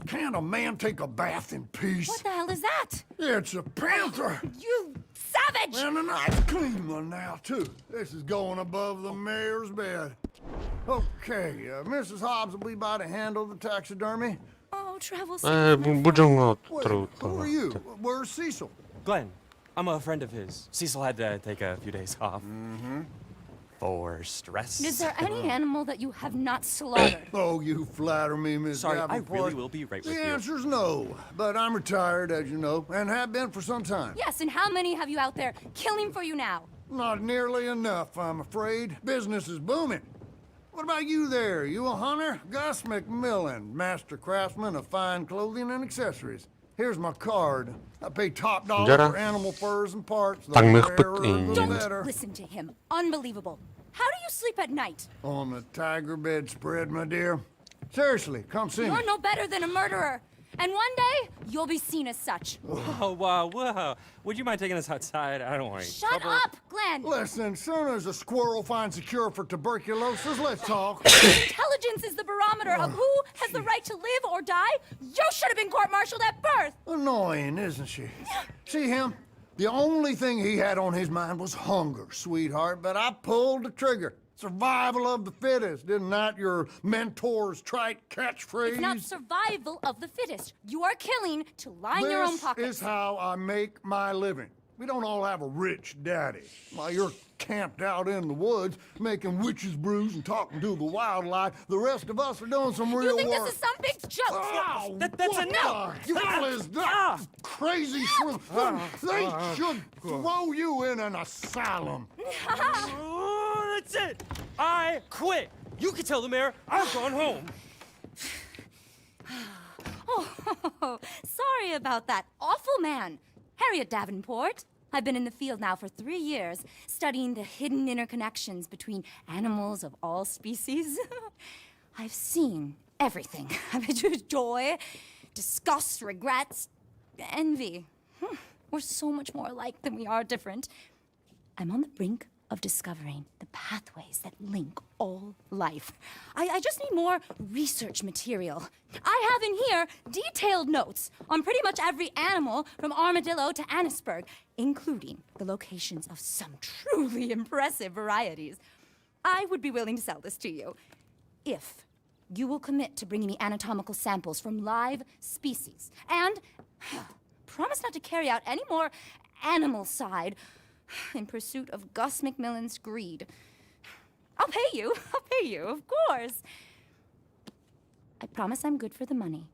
Can't a man take a bath in peace? What the hell is that? It's a panther. You savage! And a nice clean one now, too. This is going above the mayor's bed. Okay, Mrs. Hobbs will be by to handle the taxidermy. Oh, travel Э, safe. бу дьоҥҥо Wait, who are you? Where's Cecil? Glenn, I'm a friend of his. Cecil had to take a few days off. For stress. Is there any animal that you have not slaughtered? Oh, you flatter me, Miss Sorry, I Davenport. really will be right The with you. answer's no, but I'm retired, as you know, and have been for some time. Yes, and how many have you out there killing for you now? Not nearly enough, I'm afraid. Business is booming. What about you there? You a hunter? Gus McMillan, master craftsman of fine clothing and accessories. Here's my card. I pay top dollar Jara. for animal furs and parts. The Таҥныахпыт rarer the иннин. better. Listen to him. Unbelievable. How do you sleep at night? On the tiger bedspread, my dear. Seriously, come see me. You're no better than a murderer. And one day, you'll be seen as such. Whoa, whoa, whoa. Would you mind taking us outside? I don't want any Shut trouble. up, Glenn! Listen, soon as a squirrel finds a cure for tuberculosis, let's talk. Intelligence is the barometer of who has the right to live or die. You should have been court-martialed at birth. Annoying, isn't she? See him? The only thing he had on his mind was hunger, sweetheart, but I pulled the trigger. Survival of the fittest, isn't that your mentor's trite catchphrase? It's not survival of the fittest. You are killing to line your own This pockets. is how I make my living. We don't all have a rich daddy. While you're camped out in the woods making witches' brews and talking to the wildlife, the rest of us are doing some real you think work. this is some big joke? Ow, that's what enough. The hell is that crazy shrew? They should throw you in an asylum. Oh, that's it. I quit. You can tell the mayor I've gone home. Oh, sorry about that awful man. Harriet Davenport. I've been in the field now for 3 years, studying the hidden interconnections between animals of all species. I've seen everything. Joy, disgust, regrets, envy. We're so much more alike than we are different. I'm on the brink of discovering the pathways that link all life. I just need more research material. I have in here detailed notes on pretty much every animal from Armadillo to Annisburg, including the locations of some truly impressive varieties. I would be willing to sell this to you if you will commit to bringing me anatomical samples from live species and promise not to carry out any more animal side in pursuit of Gus McMillan's greed. I'll pay you. I'll pay you, of course. I promise I'm good for the money.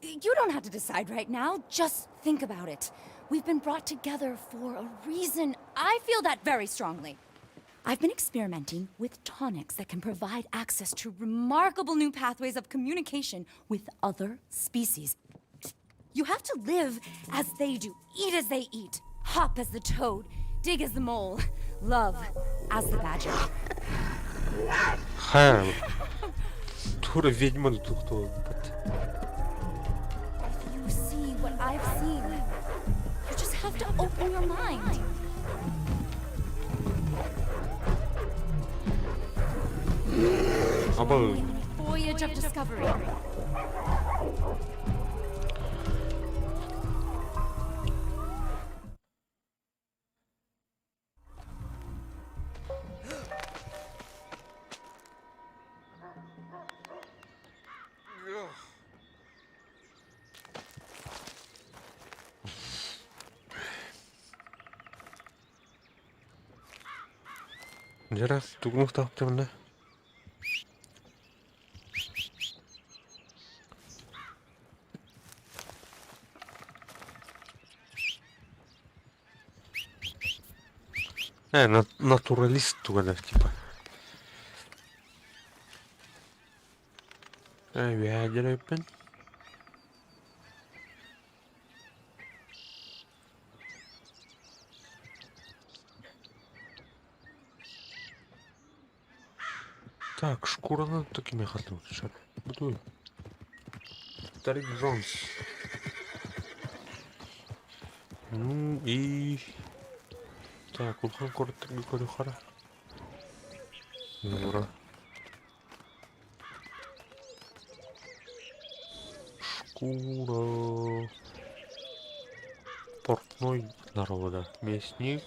You don't have to decide right now. Just think about it. We've been brought together for a reason. I feel that very strongly. I've been experimenting with tonics that can provide access to remarkable new pathways of communication with other species. You have to live as they do, eat as they eat, hop as the toad, dig as the mole, love as the badger. Хайа. Тура ведьма тут. If you see what I've seen, you just have to open your mind. Аба Voyage of discovery. Дьэ тугун Натуралист тугана типа. Үһээдэр Так, шкураны такими хатылышар. Буду. Старик Джонс. Ну и... Так, улахан куораттарга көрүөххара. Нура. Шкура. Портной народа. Мясник.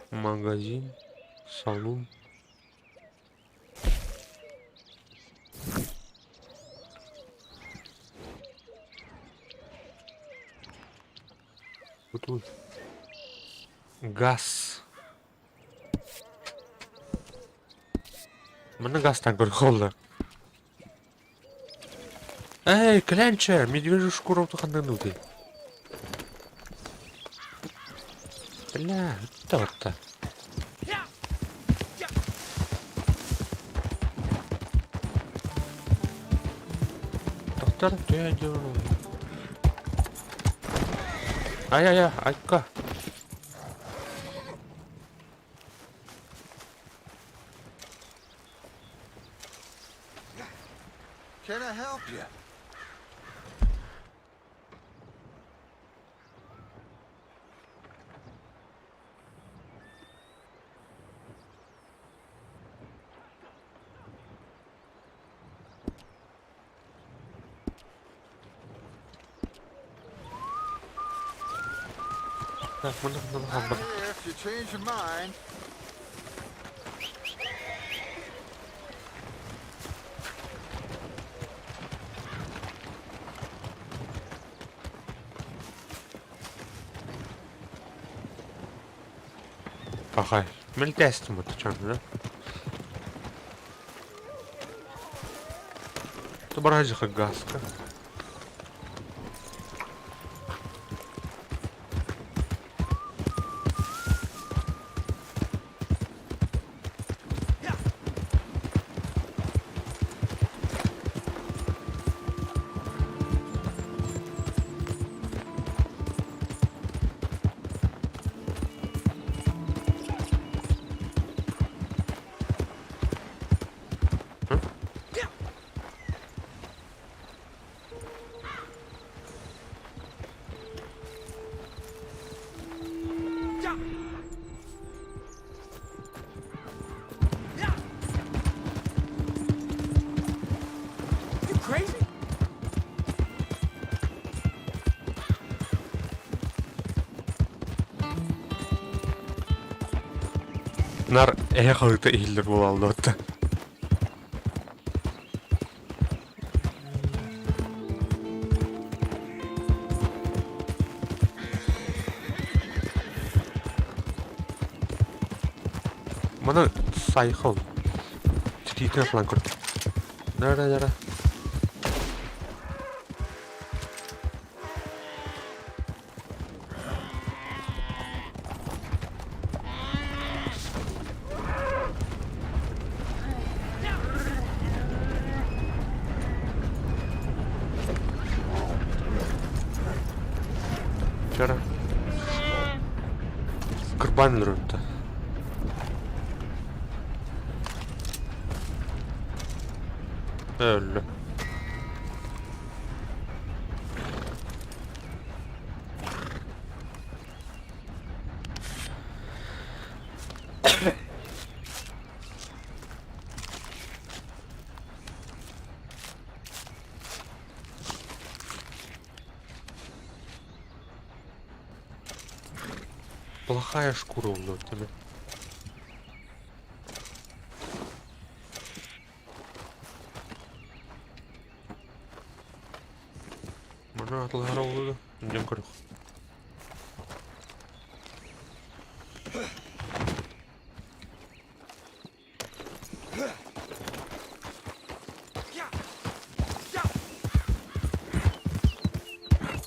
Магазин. Салун. Тут. Газ. Манна газтан көрөхөллөр. Эй, клянча, медвежью шкуру ханданутый. Бля, это вот-то. Доктор, что я делаю? Ай-яй-яй, айка. Can I help you? Так, манна ханна I'm хаалбат. here if you change your mind. Пахай. Мэлдээстим чанна. Баражиха гаска. You crazy? Нар эһэ халыта иһиллэр буолаллар. Маны сайхол. Тириитин атлан көрдüm. Нара нара. Чара. Кырбан өлөрүттэ. Өллө. Плохая шкура у тебя. Можно атлара улуду. Идем көрөх.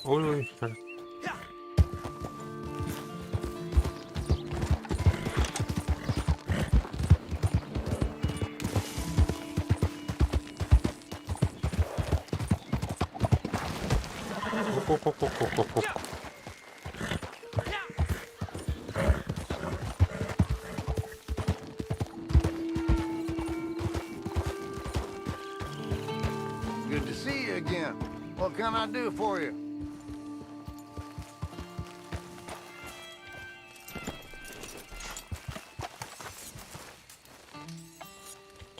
Ой, ой, ой. Оп-оп-оп-оп-оп-оп. Good to see you again. What can I do for you?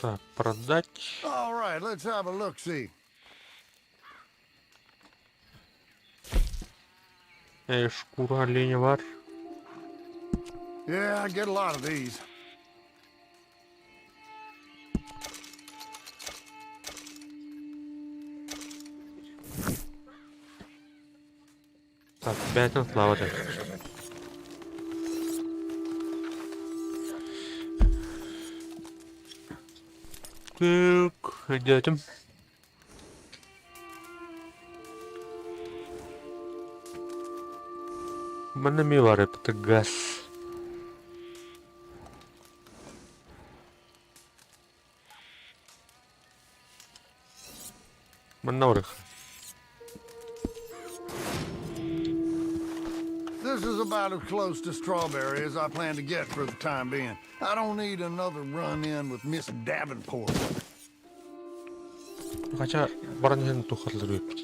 Так, продать. All right, let's have a look-see. Шкура оленя бар. Yeah, I get a lot of these. Так, бэйтэн слава Так, идем. Манна ми бар это газ. Манна орых. This is about as close to strawberry as I plan to get for the time being. I don't need another run-in with Miss Davenport. Хотя баран иһэн туох эбиппит.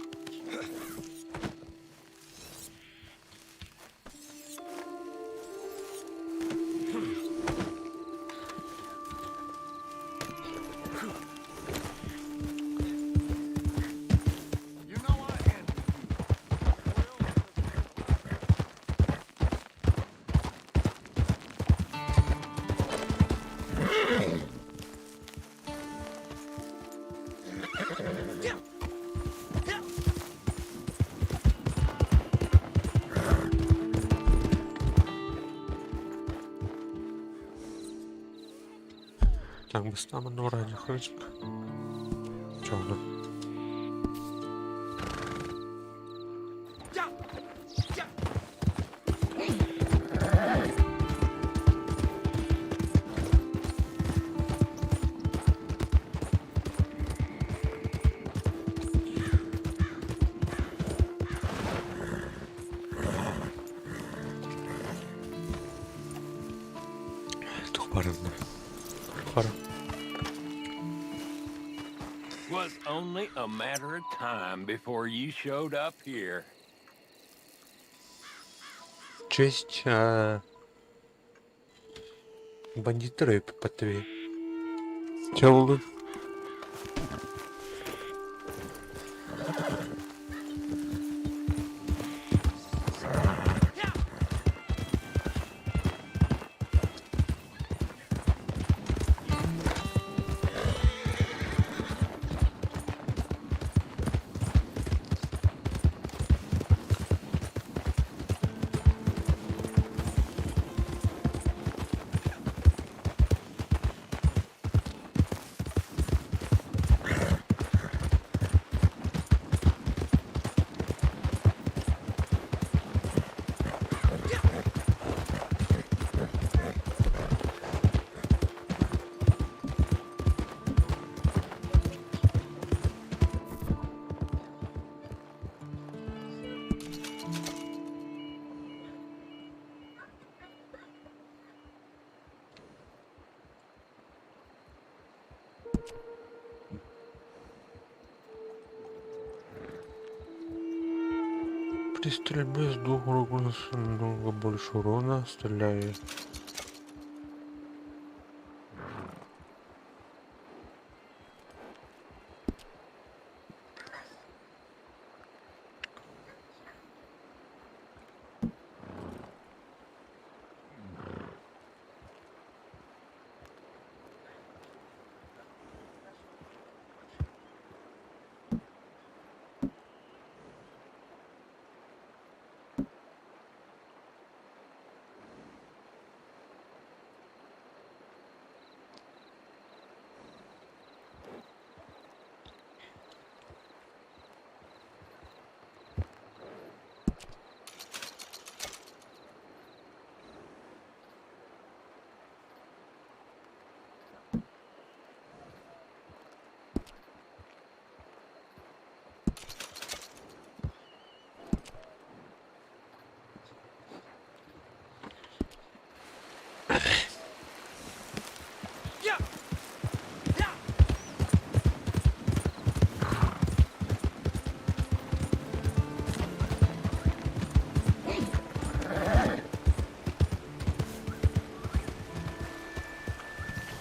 Так, бастаан нуораанньаххырычык. Чоҕуна. Туох баранна? Хара. Was only a matter of time before you showed up here. Честь бандиттары эппэттэр Чэ буоллун. При стрельбе с двух рук намного больше урона, стреляя.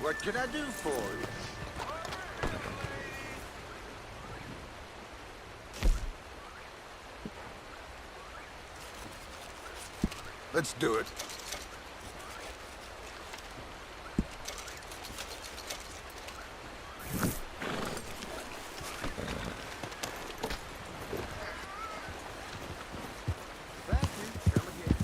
What can I do for you? Let's do it. Thank you. Come again.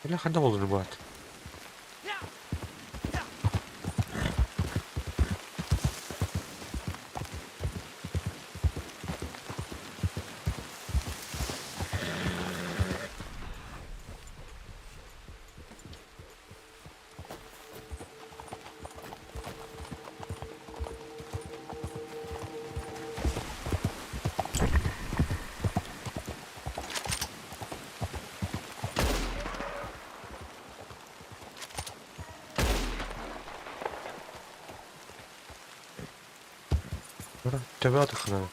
Бля, ханна буоллун баат? Төбө атаххына.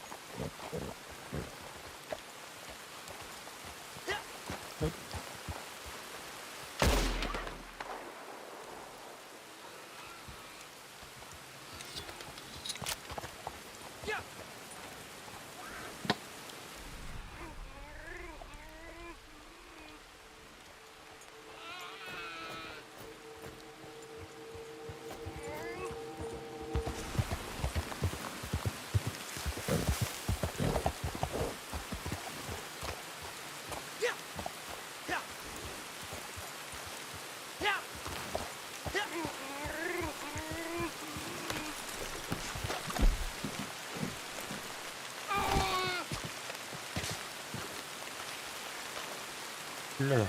Бля,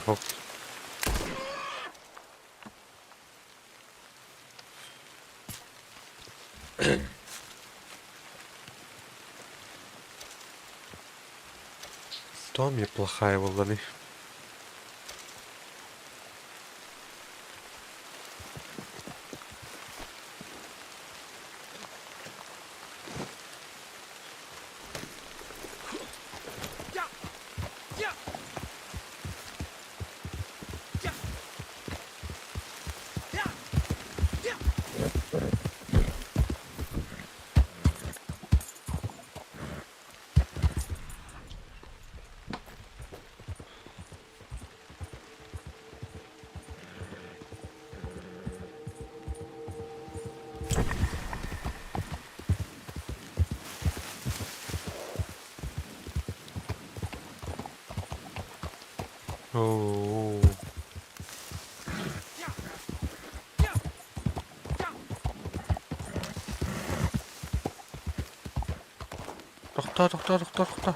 Томми плохая буолланый. Оо. Тохтоо, тохтоо, тохтоо, тохтоо.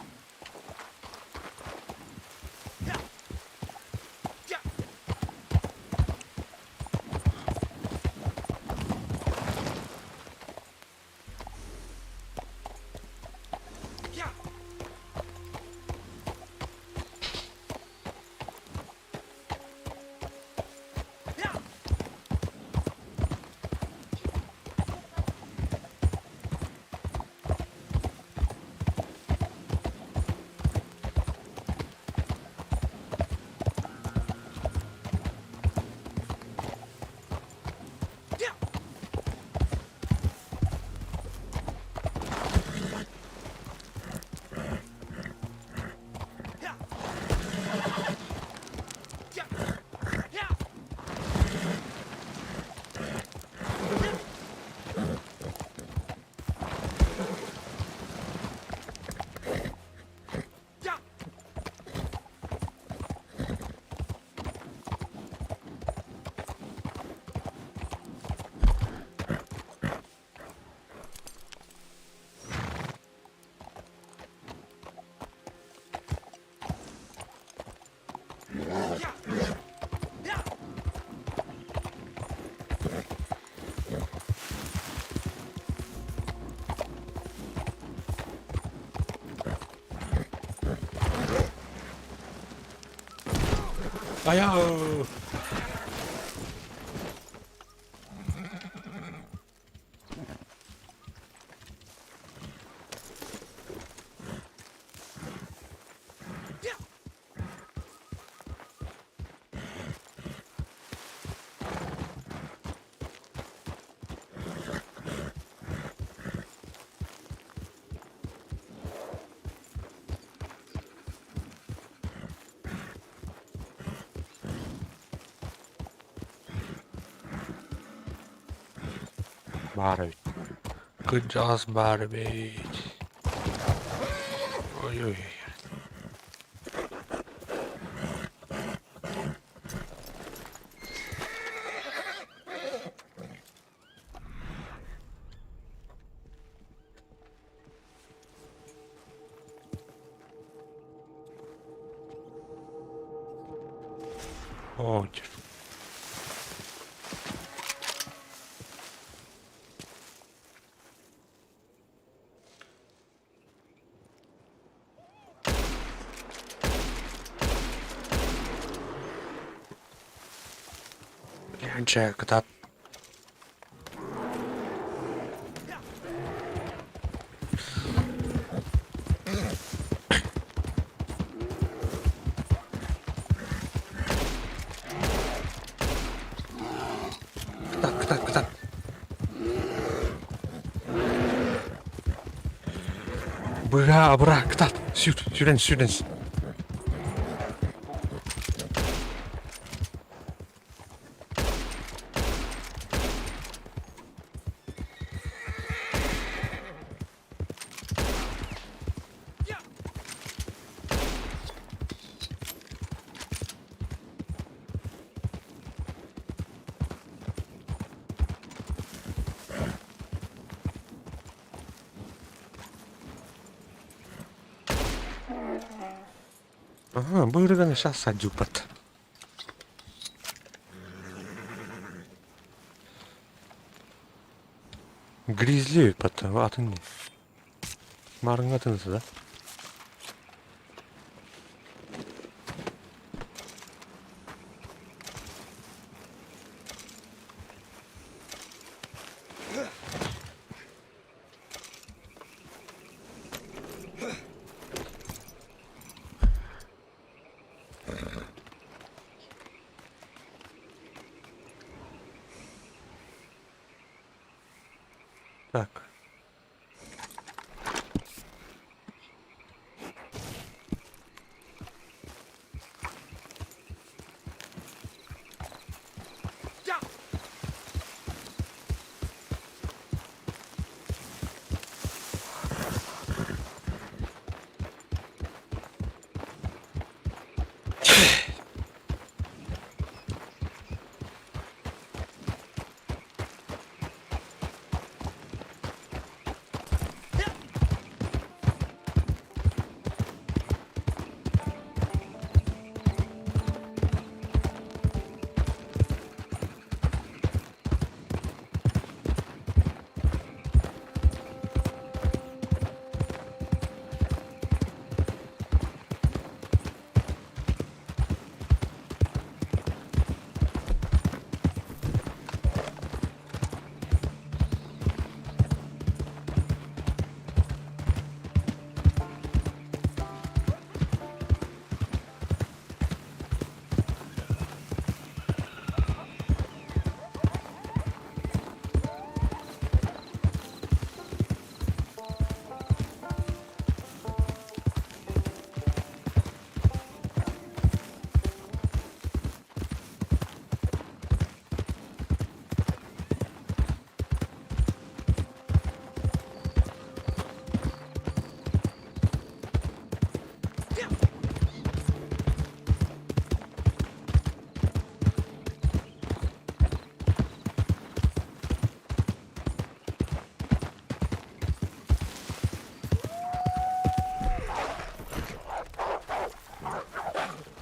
Айаа! Баар эбит. Кырдьаҕас баар эбит. Ой-ой. Оо, дьэ. Дьэ, кытаат. Кытаат, кытаат, кытаат. Быра, быра, кытаат. Сүр, сүрэн, сүрэн. Ага, бу ырыганы сейчас садьыппат. Гризли атын атын Маарыҥҥа атын да? Так.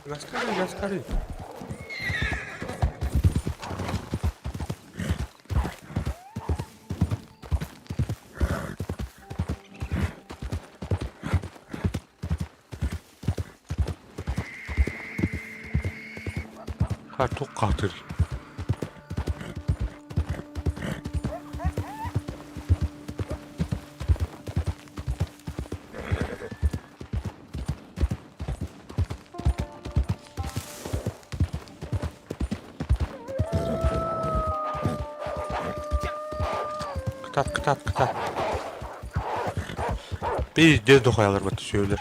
Гаскары, гаскары. Ха, туох хаатырый? Кытаат, кытаат, кытаат. Пиздец дохуялар бат сүөлөр.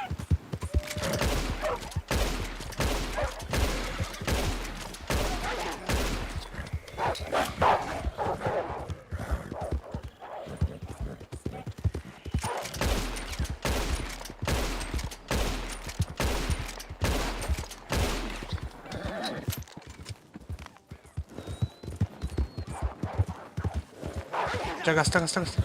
Чагас, чагас, чагас.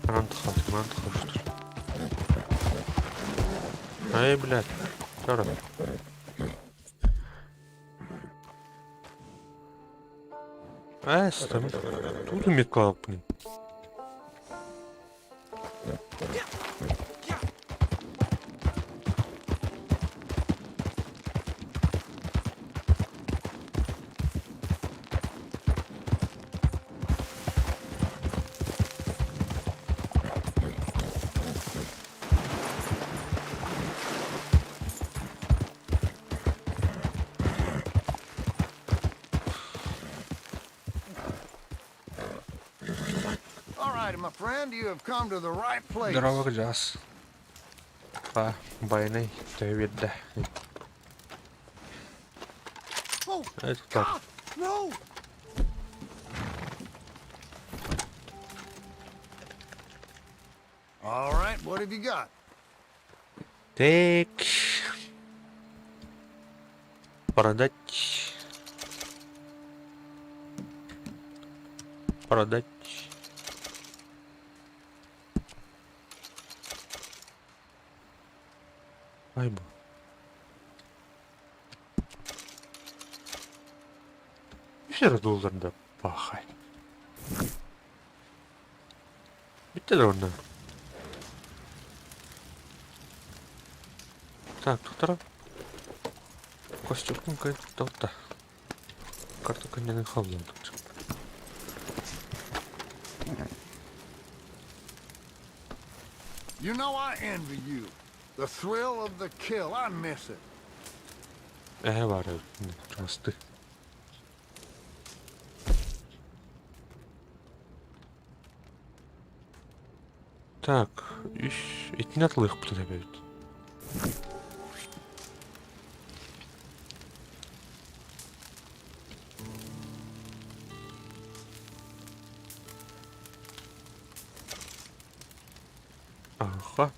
Манан тахсар, манан тахсар. Ай, блядь. Чара. Эс, там тут метка, блин. All right, my friend, you have come to the right place. Здорово, Джаз. Па, байный, ты видда. Oh, Это так. no! All right, what have you got? Так. Продать. Продать. Айбу. Все доллар пахай. Bitti de orada. Так, туттара. Костюм кайтта. Карта коньяны хавлан тут. You know I envy you. The thrill of the kill, I miss it. Э, бар, чугасты. Так, үс итин атлыхпытын эбэбит. Ага.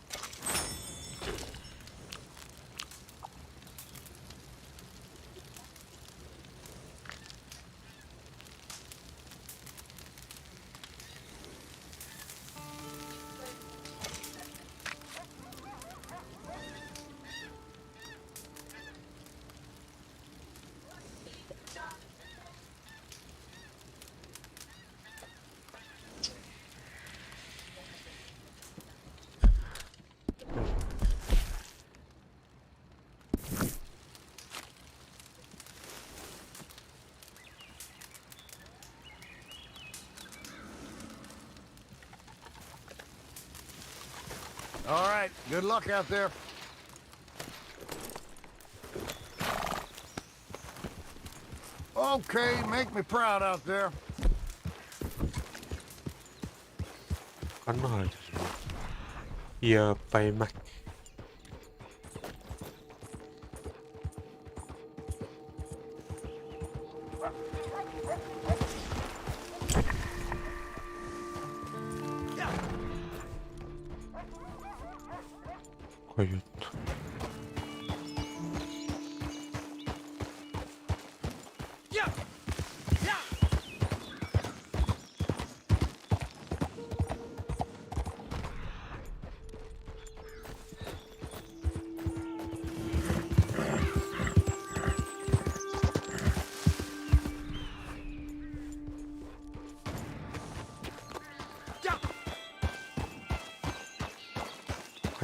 All right, good luck out there. Okay, make me proud out there. Ханна хаалар. Я поймать. Койот.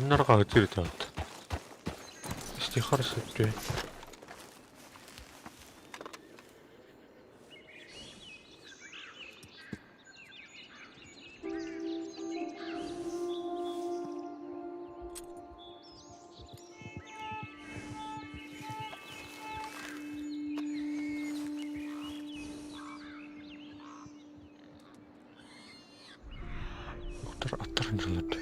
Ханнары хаһытыыр этэ Истихар сөптүө. Аттар аттарын дьыллар.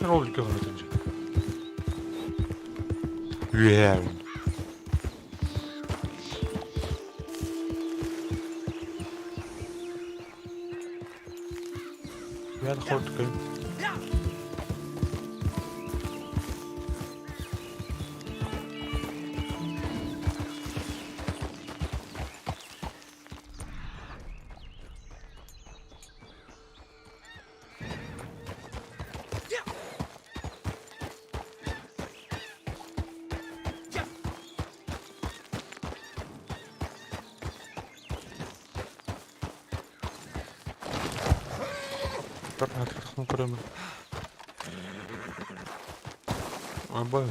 Ролик говорит. Yeah. Ja, dat hoort kunnen. Көрөмүн. Абы.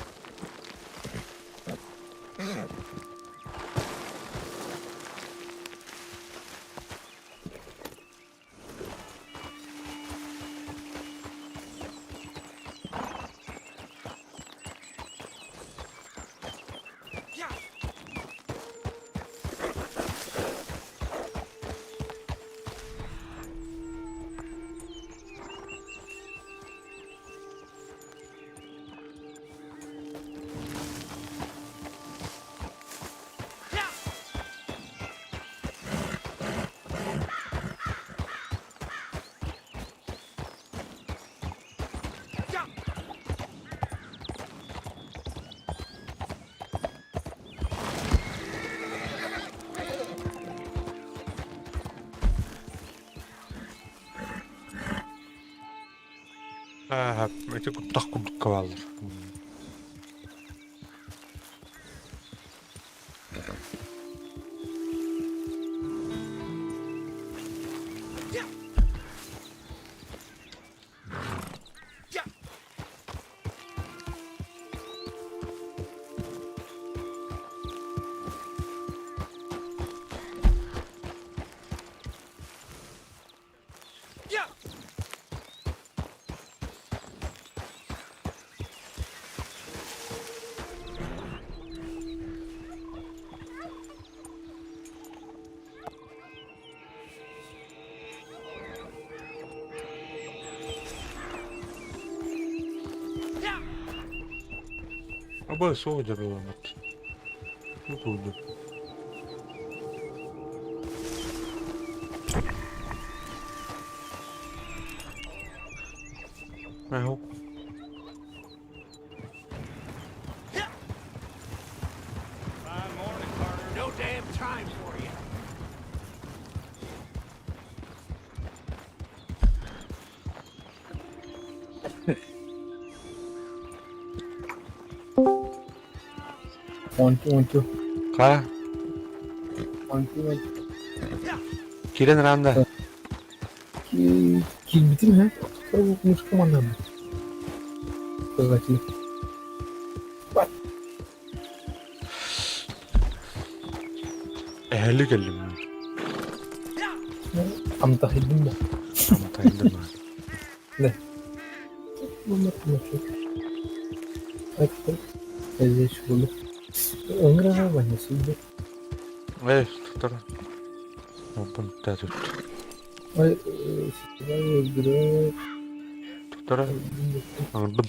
Ити куттах курдукка бааллар. Абы суох дьарыламмыт. Бу курдук. Аһок. No damn time for you. One, two, one, two. Ха? 1, 2, 1. Кирен ранда. Киирбитим һэ? Мышка манна. Создатель. Эһэли кэллим. Амтахыйдым да. Амтахыйдым. Да. Эй, тутар. Опын тәтүт. Тутара. Аңырдым.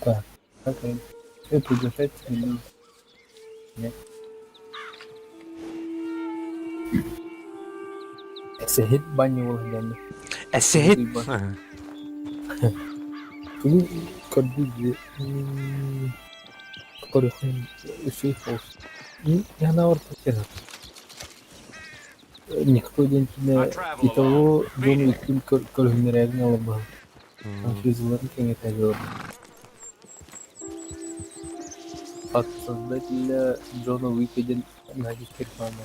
Так, окей. Все приглашать меня. Нет. Эсэһит баня буолан Эсэһит. Тугу көрдүү көрүөххүн үчүгэй соҕус. Наһаа Никто диэн киинэ итого дьон иккин көрүһүннэрээбин олорбуһум. Франшизаларын кэҥэтээри олорбут. От создателя Джона Уика диэн наһаа реклама.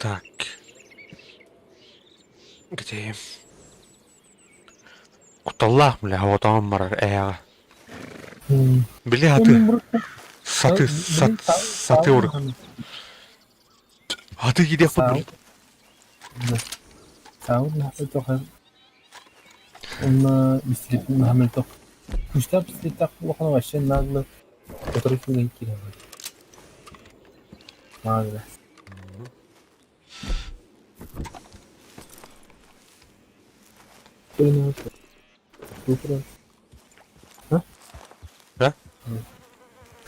Так. Где? Кутталлаах бля, отоон барар ээҕэ. Били аты. Саты, сат, саты урук. Аты киириэхпит били. Уонна бистриппин наһаа мөлтөх. Күүстээх бистриттээх улахан вообще нагло сотору киирэн киирэн Нагло.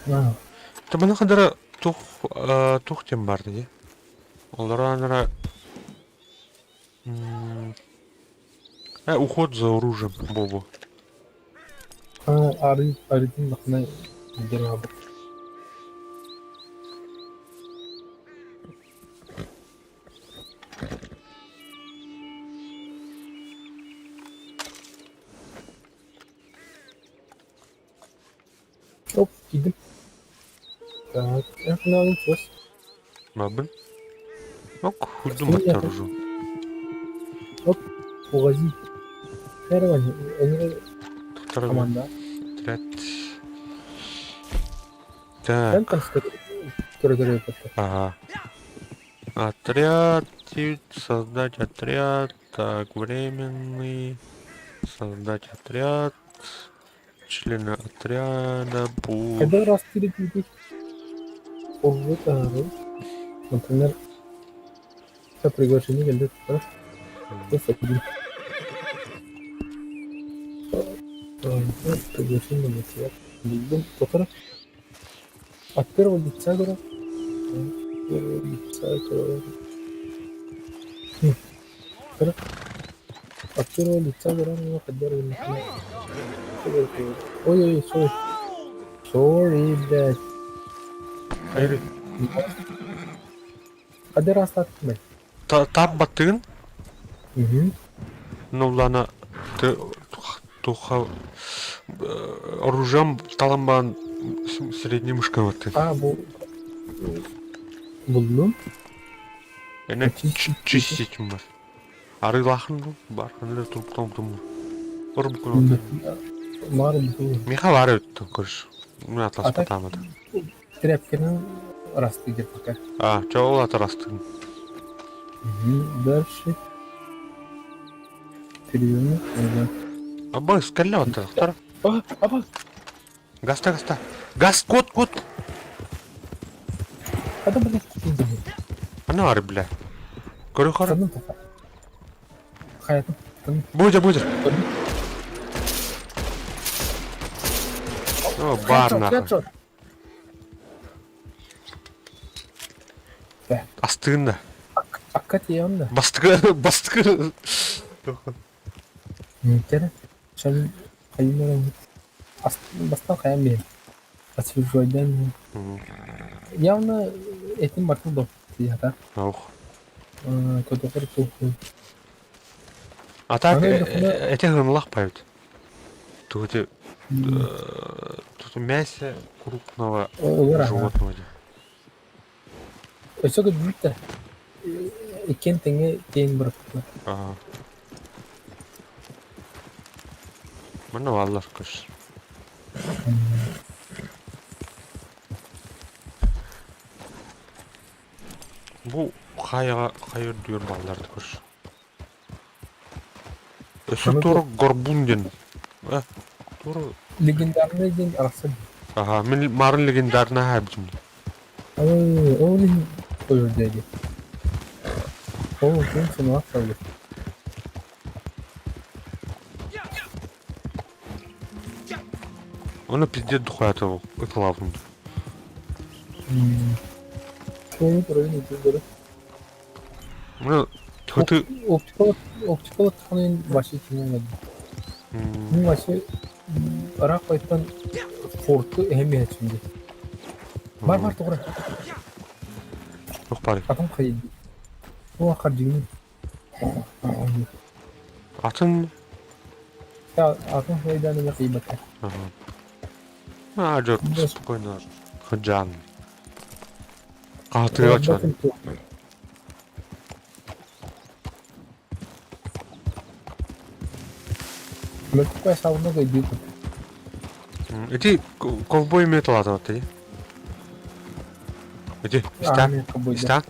Да? Табаны кадара тух тух тем бар дии. Олар анара уход за оружием бобу. Ары арытын бахна дерабы. Оп, киирдим. Так, эн чугас. Бабын. Ок, худум оружие. Оп, угази. Первый, команда. Отряд. Так. Ага. Отряд, создать отряд, так, временный, создать отряд, члены отряда будут... Когда раз перепутать, например, приглашение кэллэ Приглашение на тебя. Полтора. От первого лица, говорю. От первого лица, говорю. От первого лица, говорю, ну, поддерживали. Ой-ой, sorry. Sorry, блядь. Хадыр астаттым. Тап баттыгын? Угу. Ну, лана, ты туха оружием таламбан средний мышкой вот ты. А, бу... Булдум. Эне чистить бар. Арылахын бу бар. Аны туруп том. Орб куру. Мар Миха бар өттү көрүш. Мен атлас потамады. Тряпканы расты деп пока. А, чоол ат расты. Угу. Дальше. Переверну. Аба, скалля вот так. А, аба. Гаста, гаста. Газ, кот, кот. Хада, блядь, Ана ары, бля. Көрө хара. Хаятым. Будя, будя. О, бар нахуй. Астыгын да. Акка тиен да. Бастыгы, бастыгы. Нитер. Шам хайын бастан хайын бен. Освежайдан. Явно этим бартын доппут Ох. Көтөхөр туохуй. А так эти гынлах поют. Тут тут мясо крупного животного. Өссө көрбүттэр. Иккиэн тэҥҥэ тиэйэн бырахпыттар. Ага. Манна бааллар көс. Бу хайаҕа хайа үрдүгэр бааллар көс. Өссө туора горбун диэн. Э, туора Легендарный диэн арахсар. Аха, мин марын легендарный хаайбытым. Ол иһин ойор дии. Ол күн сымаах салгы. Оны пиздец духуята ытылабын. Суолу турарын итилдери. Ну, ты... Оптикала таханын башы кинен Мин башы ыраах байттан форту эһэм иһэчимди. Бар бар тугура. Туох баарый? Атын хайды. Туох хардьыгын. Атын? Атын хайдаан эмэ кыйбата. Аа, дьэ, спокойно хыдьаан. Хаатыга чан. Мөккө сауна көйдүү Ити ковбой метал атабат дии. Ити, истаан, истаан.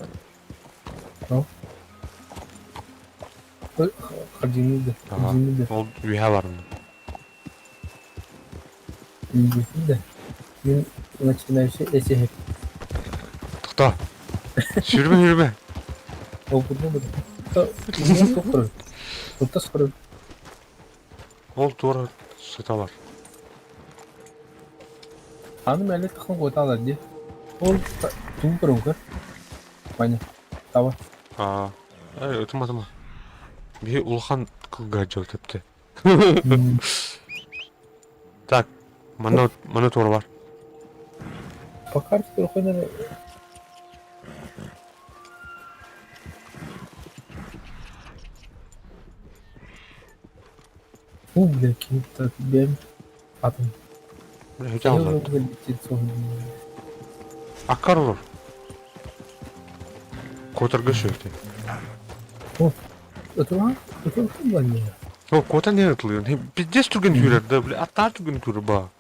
Хардьыҥныыр да. Ол үөһэ барна. Да. Мин начинающий эсэһит. Тоқта. Сүүрбэ сүүрбэ. Ол курдук Тутта сорун. Ол туора сыталар. Аны мэлэ тахын куоталар дии. Ол тугу көрөн көр. Ваня, таба. Аа, ытыма ытыма. Биһи улахан кылга дьыл тэпти. Так, манна манна туора бар. По карте көрөхөнөр Уу, бля, ким-то бэм атын. Аккар олор. Куотарга сүртэ. Ытылаан, ытылаан не. О, куотан не ытылыын. Пиздец түргэн күүрэр да, бля, аттаа түргэн күүрэр ба.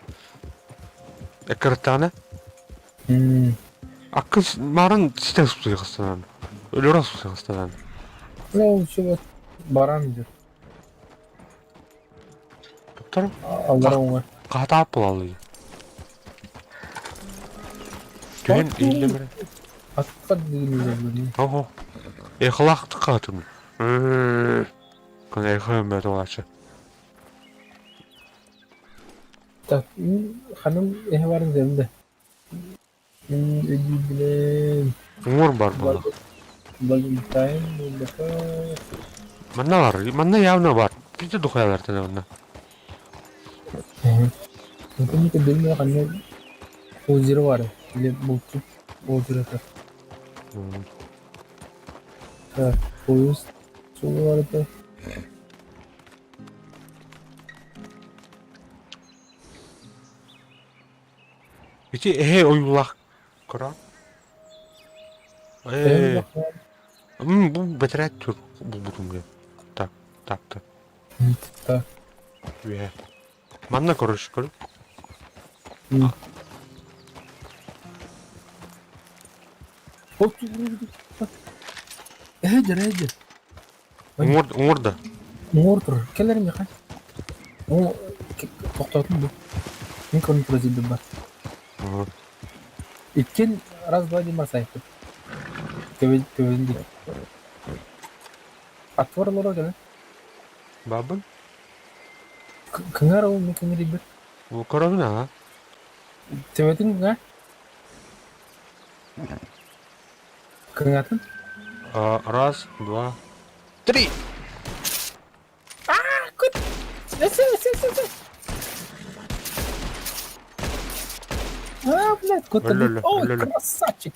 Эккараттаана. Аккын марын ситэн сусуйхастанан. Өлөрөн сусуйхастанан. Ну, чего баран идет. Доктор? Аллара оҥор. Хаатаап буолаллый. Түһэн иһиллэмэрэ. Атка дииллэр. Ого. Эхлаах хаатым. Кон эхэ мөт олачы. Так, ханым эһэ барын земде. Өйдүүбүнэн. Уҥуор бар буолла. Валентайн буолбата. Манна бар, манна явно бар. Пизде духуялар манна. Интеники билме ханна озеро бар. Или булчук озеро. Так, поезд суолу бар этэ. Ити эһэ ойуулаах кыра. Ээ, бу бэтэрээт түр булбутум диэн. Так, так, так. Так. Үөһэ. Манна көрүш, көр. Эһэ дьэр, эһэ дьэр. Уҥуор, уҥуор да. Уҥуор турар. Кэлэр миэхэ. Оо, тохтоотум бу. Мин көрөн турар сирбин бар. Иккиэн раз-два диэн барсайыппыт. Төбөтүн диэки. Аттыбар олорор кэлэн. Бабын? Кыҥар ол мин кыҥырыйбыт. Көрөбүн аа. Төбөтүн кыҥар. Кыҥатын. Раз, два, три. Кут! Эсэ, эсэ, эсэ, эсэ! Блядь, куда Өллө, Ой, өллө. красавчик!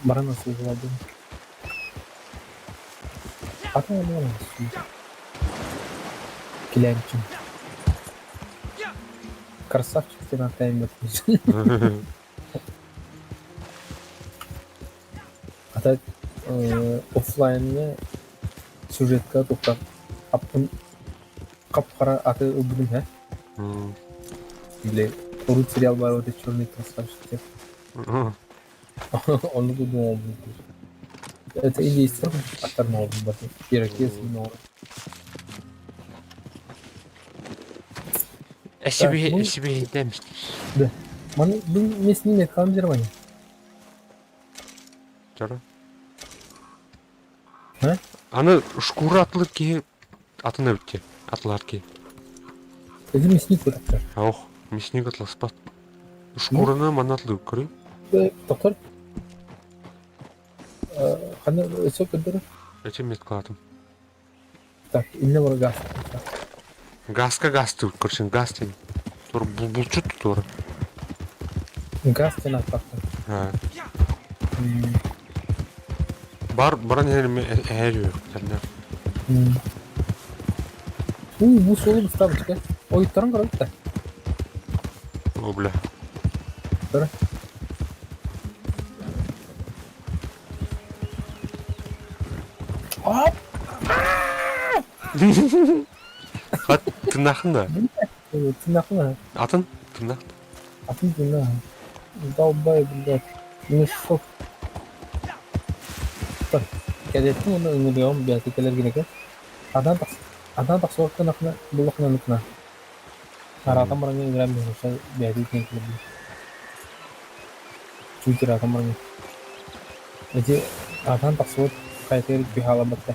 Баран асылладым. Атын баран Килянчин. Красавчик ты на таймер. А так оффлайнҥа сюжетка тухтар аппын хап-хара аты ылбытым һэ. Били урут сериал баар вот черный красавчик. Ону думал. Это индейцы аттармал баты. Ирокез но. Себе себе Да. Маны бу с ними кам Германия. Чара. Аны шкура атлыр киһи атын эбитти. Атлар киһи. Эти мясник көтөр. Ох, мясник атласпат. Шкураны манна атлыр көрүй. Доктор. Ханы өсө көтөр. Эти меткалатым. Так, инне бар газ. Газка газ ты көрсең газ тен. Тур булчут тур. Газ тен атпакта. Бар баран эһэр үөктэрнэ. У, бу суолу быстабычка. Ойуттаран көрөбүт да. О, бля. Көрө. Оп! Хат тынахын да. Тынахын. Атын? Тынах. Атын тынах. Долбай, блядь. Мешок. Так, кэлэттим уонна ыҥырыаҕым бэйэтэ кэлэр гинэкэ. Адан тахс адан тахсыбаккынахына буллаххына Араатан баран ыҥыран биһиэхэ бэйэтэ итиэн кэлэрбит. Чуть ыраатан баран Ити аатан тахсыбыт хайатыгар киһи хаалларбатта.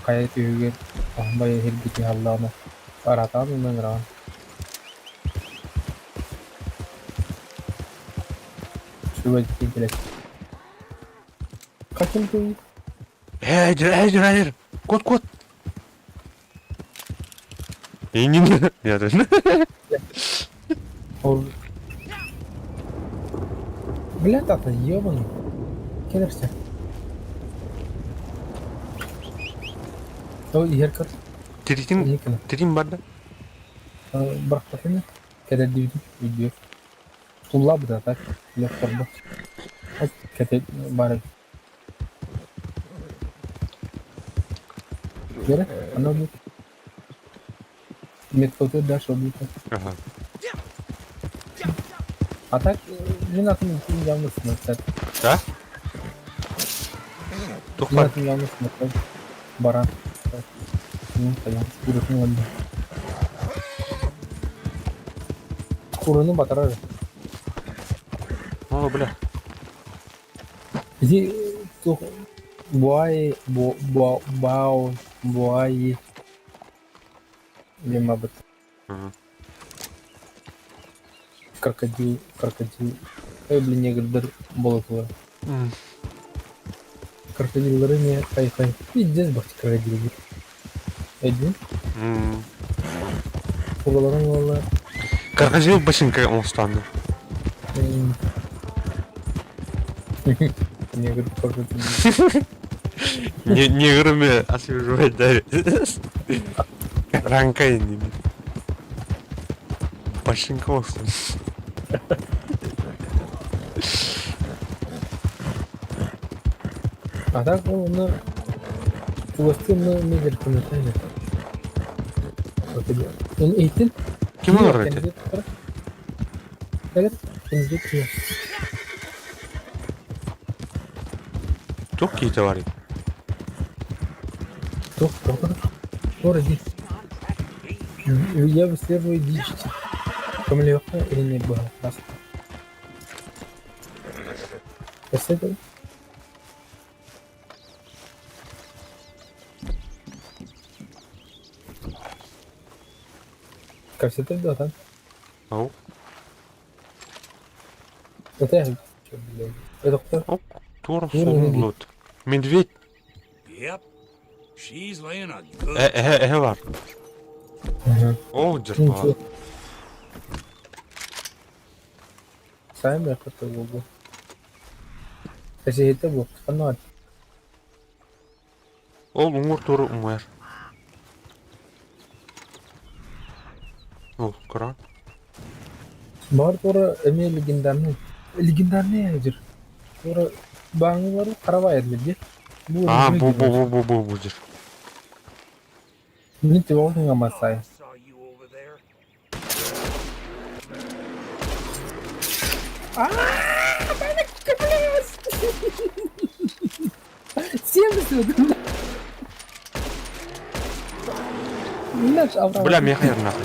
Хайа түһүгэр аһымбай эһирги киһи хааллаҕына араатаан уонна ыҥыраҕын. Сүбэ итиэн кэлэр. Каким ты? Эдир, эдир, эдир! Кот, кот! Иннин. Нет. Бля, тата, ебаный. Кедерся. О, иһэр көр. Тиритин, тирин бар да? Бырахпатыны. Кэдэрдибитин үйдүөр. Туллаабыта так, лөхтөрбө. Кэте бар Вера, она будет. Меткоты дальше убита. Ага. А так, мин атын явно сынаттар. Да? Мин атын явно сынаттар. Баран. Ну, понятно. Курыны өлдү. Курыны батарар. О, бля. Ити туох буай бао буай диэн барбыт. Крокодил крокодил ой блин негрдар болотулар. Крокодиллары не хай-хай. Пиздец бахти крокодил. Өйдүүн? Оҕолорун уола Крокодил башенка оҥостоонно. Негр крокодил. Не неграми освежевать да. Ранка не. Башенка оҥостон. А так онно чугастыы онно негр көмөтө Эн иһиттин? Ким олорор этэ? Кэлэр кэнники киһи. Туох киһитэ барый? Туох туох Туох иди. Я выслеживаю дичь. Көмөлөөххө илин быһа Кэсэдэ Кэпсэтэр дуо атын? Ау. Это Это Туора суолун булут. Медведь. Yep. She's laying a good Э, эһэ, эһэ бар. О, дьарбаа. Сайын бэйэххэ буолбу. Эсиһитэ буо, ханна Ол уҥуор туора умайар. Ол кыраан. Баар туора эмиэ легендарный. Легендарный дьир. Туора бааҥылары харабай дии. Бу Аа, бу бу бу бу бу бу дьир. Мин тивоҕун масай. Бля, миэхэ ярнах.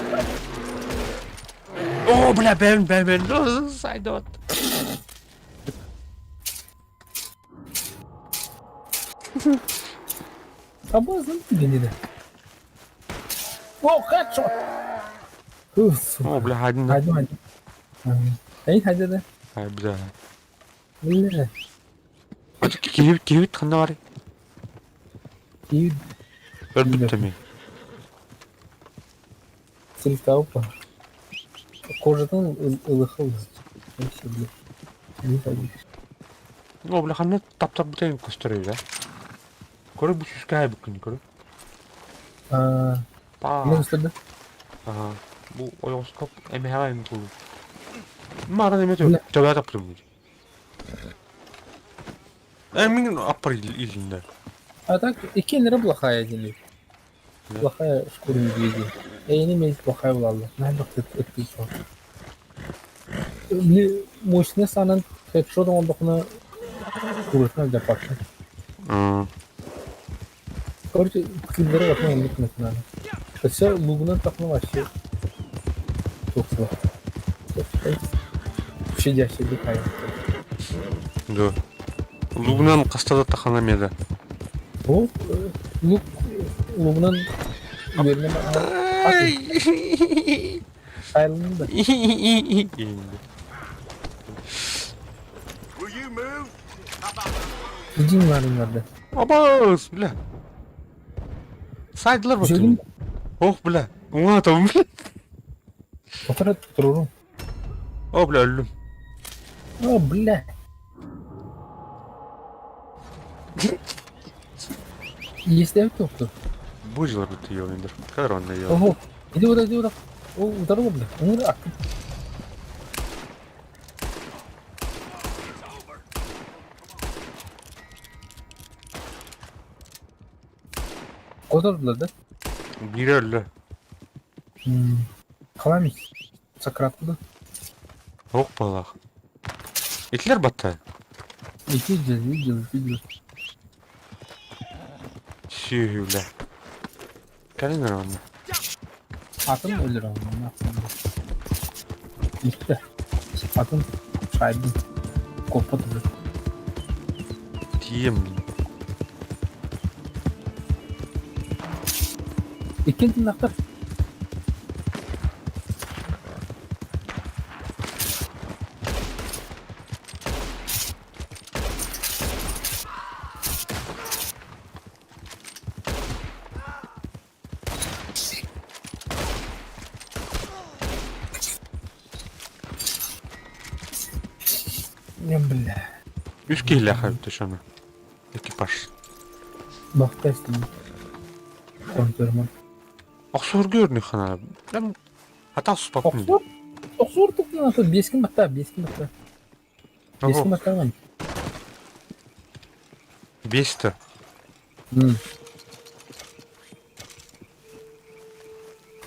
О, бля, бэн, бэн, бэн, сайдот. Абазын түгэнинэ. О, headshot! О, бля, один. Один, один. Эй, хайда да. Ай, бля. Бля. Киһи киһибит ханна барый? Киһи Өлбүт эмиэ. Силтаупа. Кожатын ылыхыл. О, бля, ханна таптарбыта көстөр да. Көрө бу сүүскэ хаайбыккын көрө. Аа. Таа. Мен көстөрдө. Аа. Бу ойоҕоско эмэһэҕэ эми кулу. Мааран эме төбө таптым. Э, мин аппар илиннэ. А так, иккиэннэрэ плохая диний. Плохая шкура медведей. Эйини медведь плохая булаллар. Наһаа бахтыт ыттыы суох. Били мощный санан хедшот оҥордохуна курутун алдьаппаккын. Короче, киллэри отун оннук гынатынааны. Өссө лугунан тахна вообще туох суох. Щадящий дыхание. Да. Лугунан хаста да тахана меда. О, лук лугунан үөрнем Айлын да. Иди нарыннарда. Абас, бля. Сайдылар бутун. Ох, бля. Уҥа атабын, бля. Отара турурум. О, бля, өллүм. О, бля. Иэстэбит туохту. Бу дьылар буту йониндер. Коронна йо. Ого. Иди ура, иди ура. О, ударил, бля. Ура, аккын. Кодордулар да? Биир өллө. Қалам Сократты. Ох балах. Итлер батта. Ити дьыл, дьыл, дьыл. Сүүһүлэ. Кэлин эрэ онно. Атын өлөр онно. Иттэ. Атын шайбын. Коппот өлөр. Тиийэм. Иккиэн тыыннаахтар. Бля. Үс киһилээх эбит ошону. Экипаж. Бахта истим. Контурман. Охсуурга өрнүк хана. Прям атах суспаппын. Охсур. Охсур туктан аты бескин батта, бескин батта. Бескин баттаган. Бесті.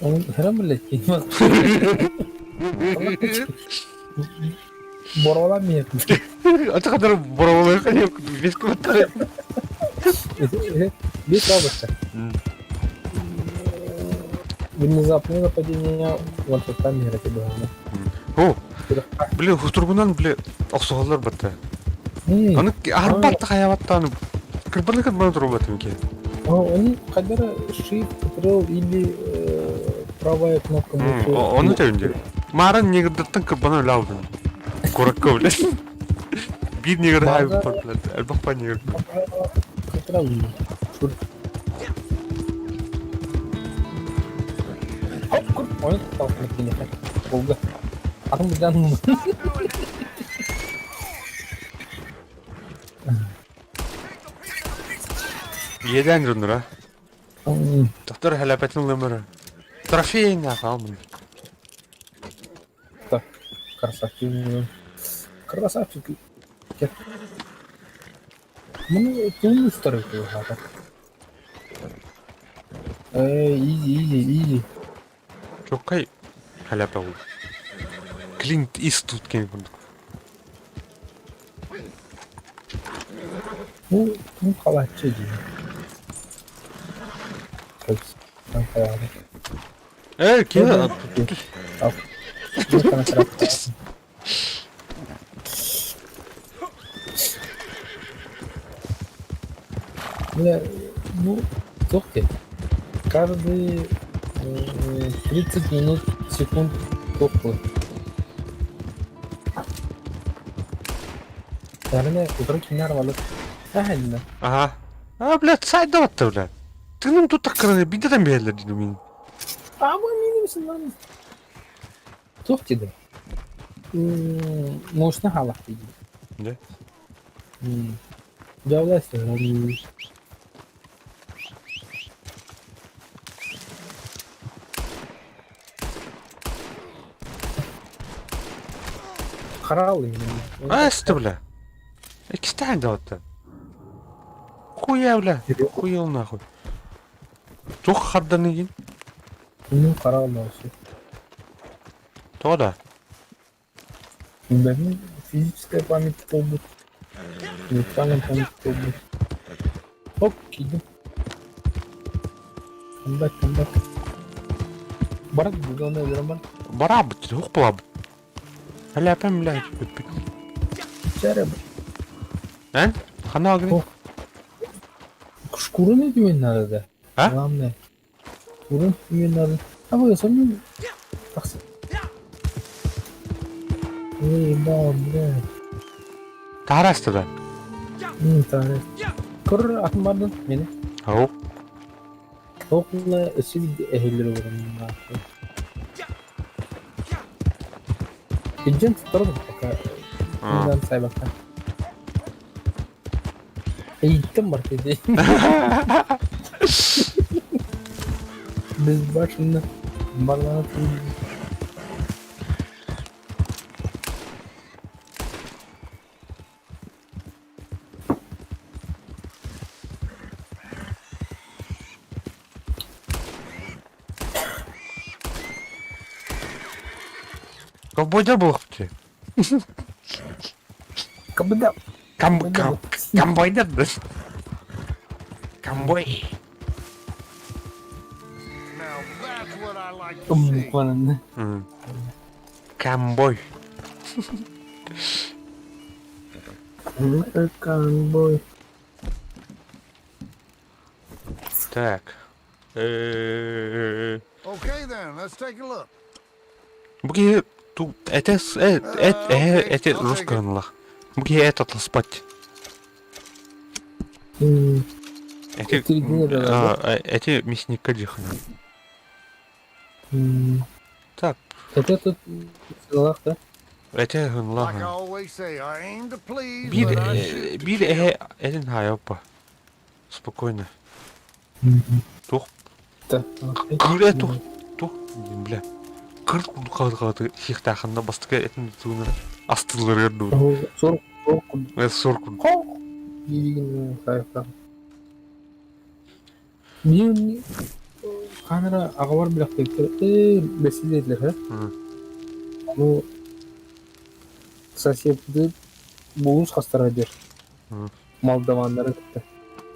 Onun храм блядь, кинь. Боровала миет. Аты кадар боровалай ханеп беске баттар. Бес бабушка. Внезапное нападение ваншоттан миэрэтэ быһаана. О, бile хутургунан бile охсуһаллар батта. Аны арбатта хаябаттааны кырбаны кырбаны турбатым ки. Они хайдара Shift, Ctrl или правая кнопка мыши. Ону тэбин Мааран негрдаттан кырбаны өлө алдым. Куракка биле. Биир негр хайбыт биле. Элбэх па негр. Ctrl. Ойон тутталхана киниэхэ. Волга. Атын быдан Иэдээн дьонноро. Доктор хэлэпэтин ылымыр. Трофейный хаалмын. Так, красавчик. Красавчик. Ну, ты старый хата. Эй, изи, изи, изи. Чоккай халяпа ол. Клинт Иствуд кем курдук. Ну, ну халатчы дии. Эй, киһи Бля, ну, туох диэн. Каждый 30 минут, секунд туох буолар. Наверное, утро кинер валык. Аханна. Ага. А, блядь, сайда батта, блядь. Тыным тут таккыраны бидетен биһэллэр дии мин. Ама минимсин Туох диэтэй? Мощно хаалах дии. Дьэ. Дьэ, Харал А, что, бля? Иккистээн да оттон. Хуя, бля. Хуел нахуй. Туох харданыгын? Ну, харал вообще. Тоҕо да? Да, ну, физическая память буолбут. Интеллектуальная память буолбут. Оп, киирдим. Come back, come back. Барат главное өлөрөн бар. Барабыт, туох буолабыт? Һэлээпэм бля бүппүт. Чээрэ Эн? Ханна агрин? Шкураны түмэн надо да. А? Главное. Шкураны түмэн надо. А вы сами тахса. Эй, да, бля. Таһараста да? Таһара. Көр атын бардын мени. Ау. Тоқла өссө эһиллер олорон Илдьэн туттарабын пока мындан сайбакка. Эйиттен бар дии. Безбашенно барлана Ковбойдар буолуохпут Кабыда. Кам кам комбойдар да. Комбой. Умнукванны. Комбой. Комбой. Так. Okay then, let's take a look. Бу киһи ту этэ эт эһэ эти руссканлах. Бу киһи эт атласпат. Эти эти мясника дихана. Так. Это тут сылах да? Эти гынлах. Биир биир эһэ этин хайоппа. Спокойно. Туох кырэ туох туох бля кыр курдук сиэхтааханна бастакы этин тутуунара астылларыгар дуу. Сур Сур курдук. Мин камера аҕабар билэхтиктэр ээ бэсилиэтилэр Ну соседты булуус хастара диэр Молдаваннары кытта.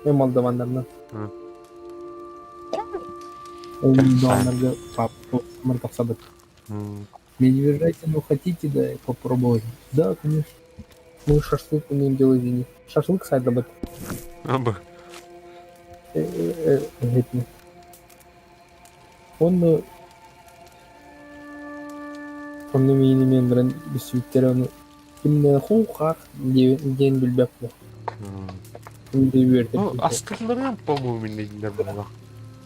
Э молдаваннарынан. Ол молдаваннарга папа тахсабыт. Медвежатину ну хотите, да, попробовать? Да, конечно. Мы шашлык умеем делать, извини. Шашлык сайдабыт. Аба. Он онно миини миэннэрин бүссүбүттэрэ ону кимнэ хуу-хаах диэн билбэппин. Ну, астылларынан, по-моему, миннедилер буолла.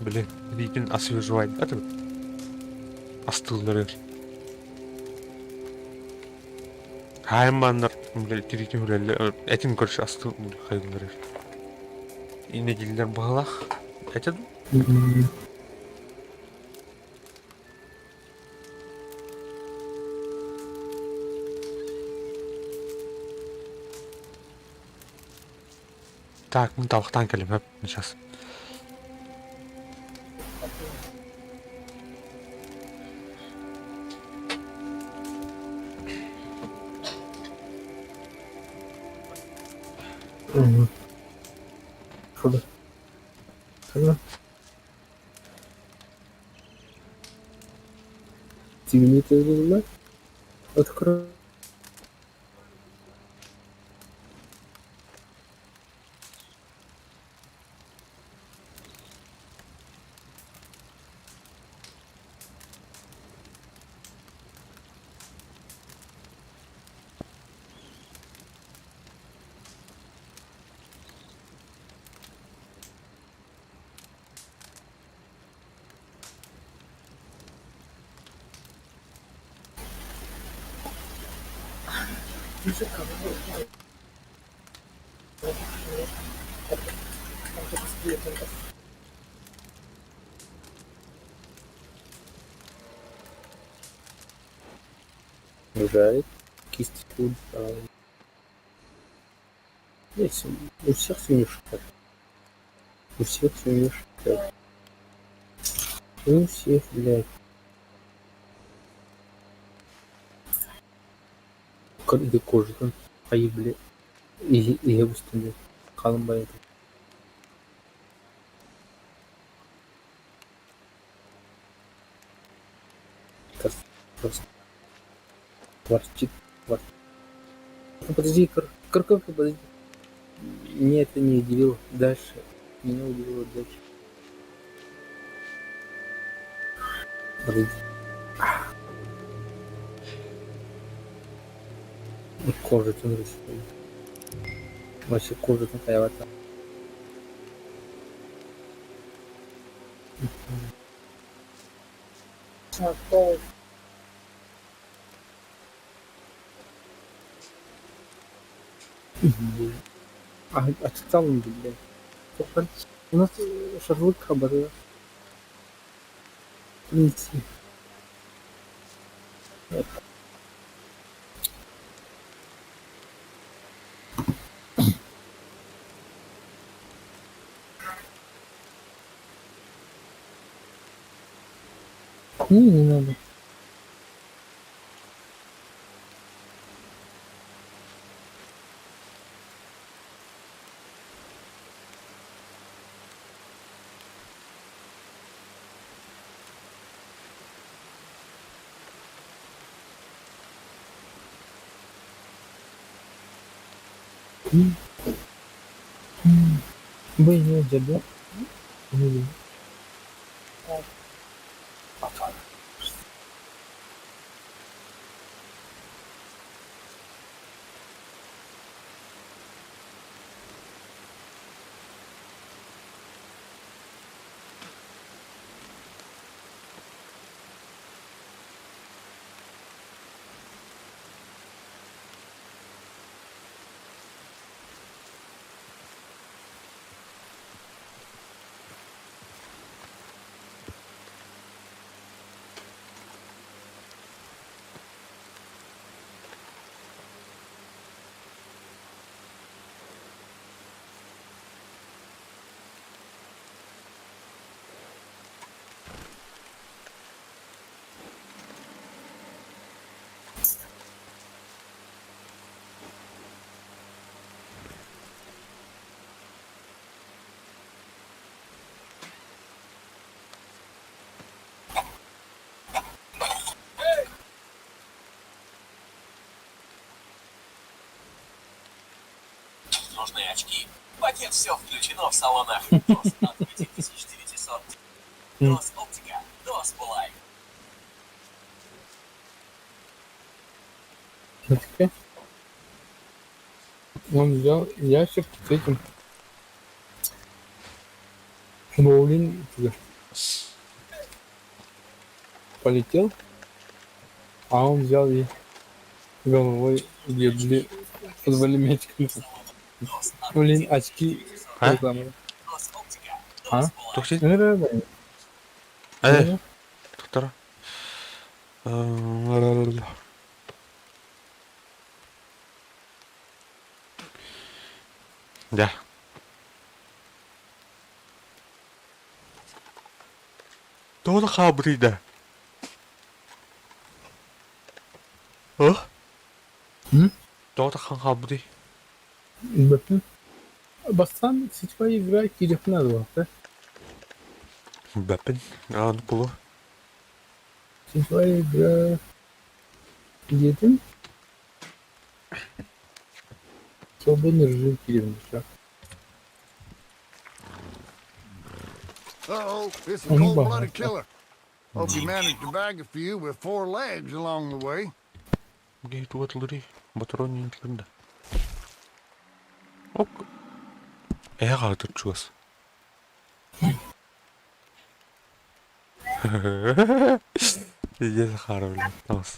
Били, риитин освежевать. Астыылларыгар. Хаайан бааннар тириитин хүлэллэр, этин көрсө астыы хайылларыгар. Иннэ дииллэр быһалаах. Этэ дуу? Так, мин табахтаан кэлим, сейчас. Угу. Шо да? Ты Открой. Жарит кисточку. Здесь у всех свинюшка. У всех свинюшка. У всех, блядь. Иди кожа. Ай, блядь. Иһэ бустун халыҥ байата Торчит. Подожди, кыр, кыр, кыр, подожди. Меня это не удивило. Дальше. Меня удивило дальше. Подожди. Кожатын ручной. Вообще кожатын хайвата. А, отстал блядь. У нас шашлык хабары. Принеси. Не, не надо. Б не дядя. Нужны очки. Пакет «Все включено» в салонах ДОС от 5900. ДОС Оптика. ДОС Булай. Смотри. Он взял ящик с этим. Боулинг. полетел, а он взял и головой ебли футбольный мячик. Блин, очки. А? А? Тохси? Э, Э, доктора. Да. Тоҕо хаалбытый да? О? Тоҕо хаан хаалбытый? Бөппүн. Бастаан сетевая игра киириэхпин наада да? Бэппин. Аан кулу. Сетевая игра диэтим. Свободный режим киирэбин Uh-oh, it's a Onun cold-blooded baharatı. killer. Hope you managed to bag a few with four legs along the way. Гейтуатлыри батронинтлында. Ок. Эһэ хаатыр чугас. Пиздец хаара блин. Таҕыс.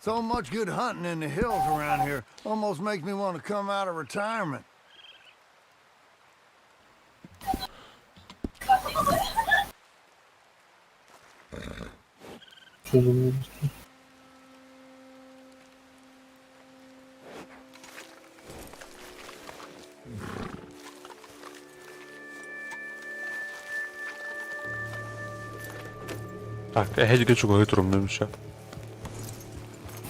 So much good hunting in the hills around here. Almost makes me want to come out of retirement. Çözümlü. Так, эһэ чугаһыы турумнум еще.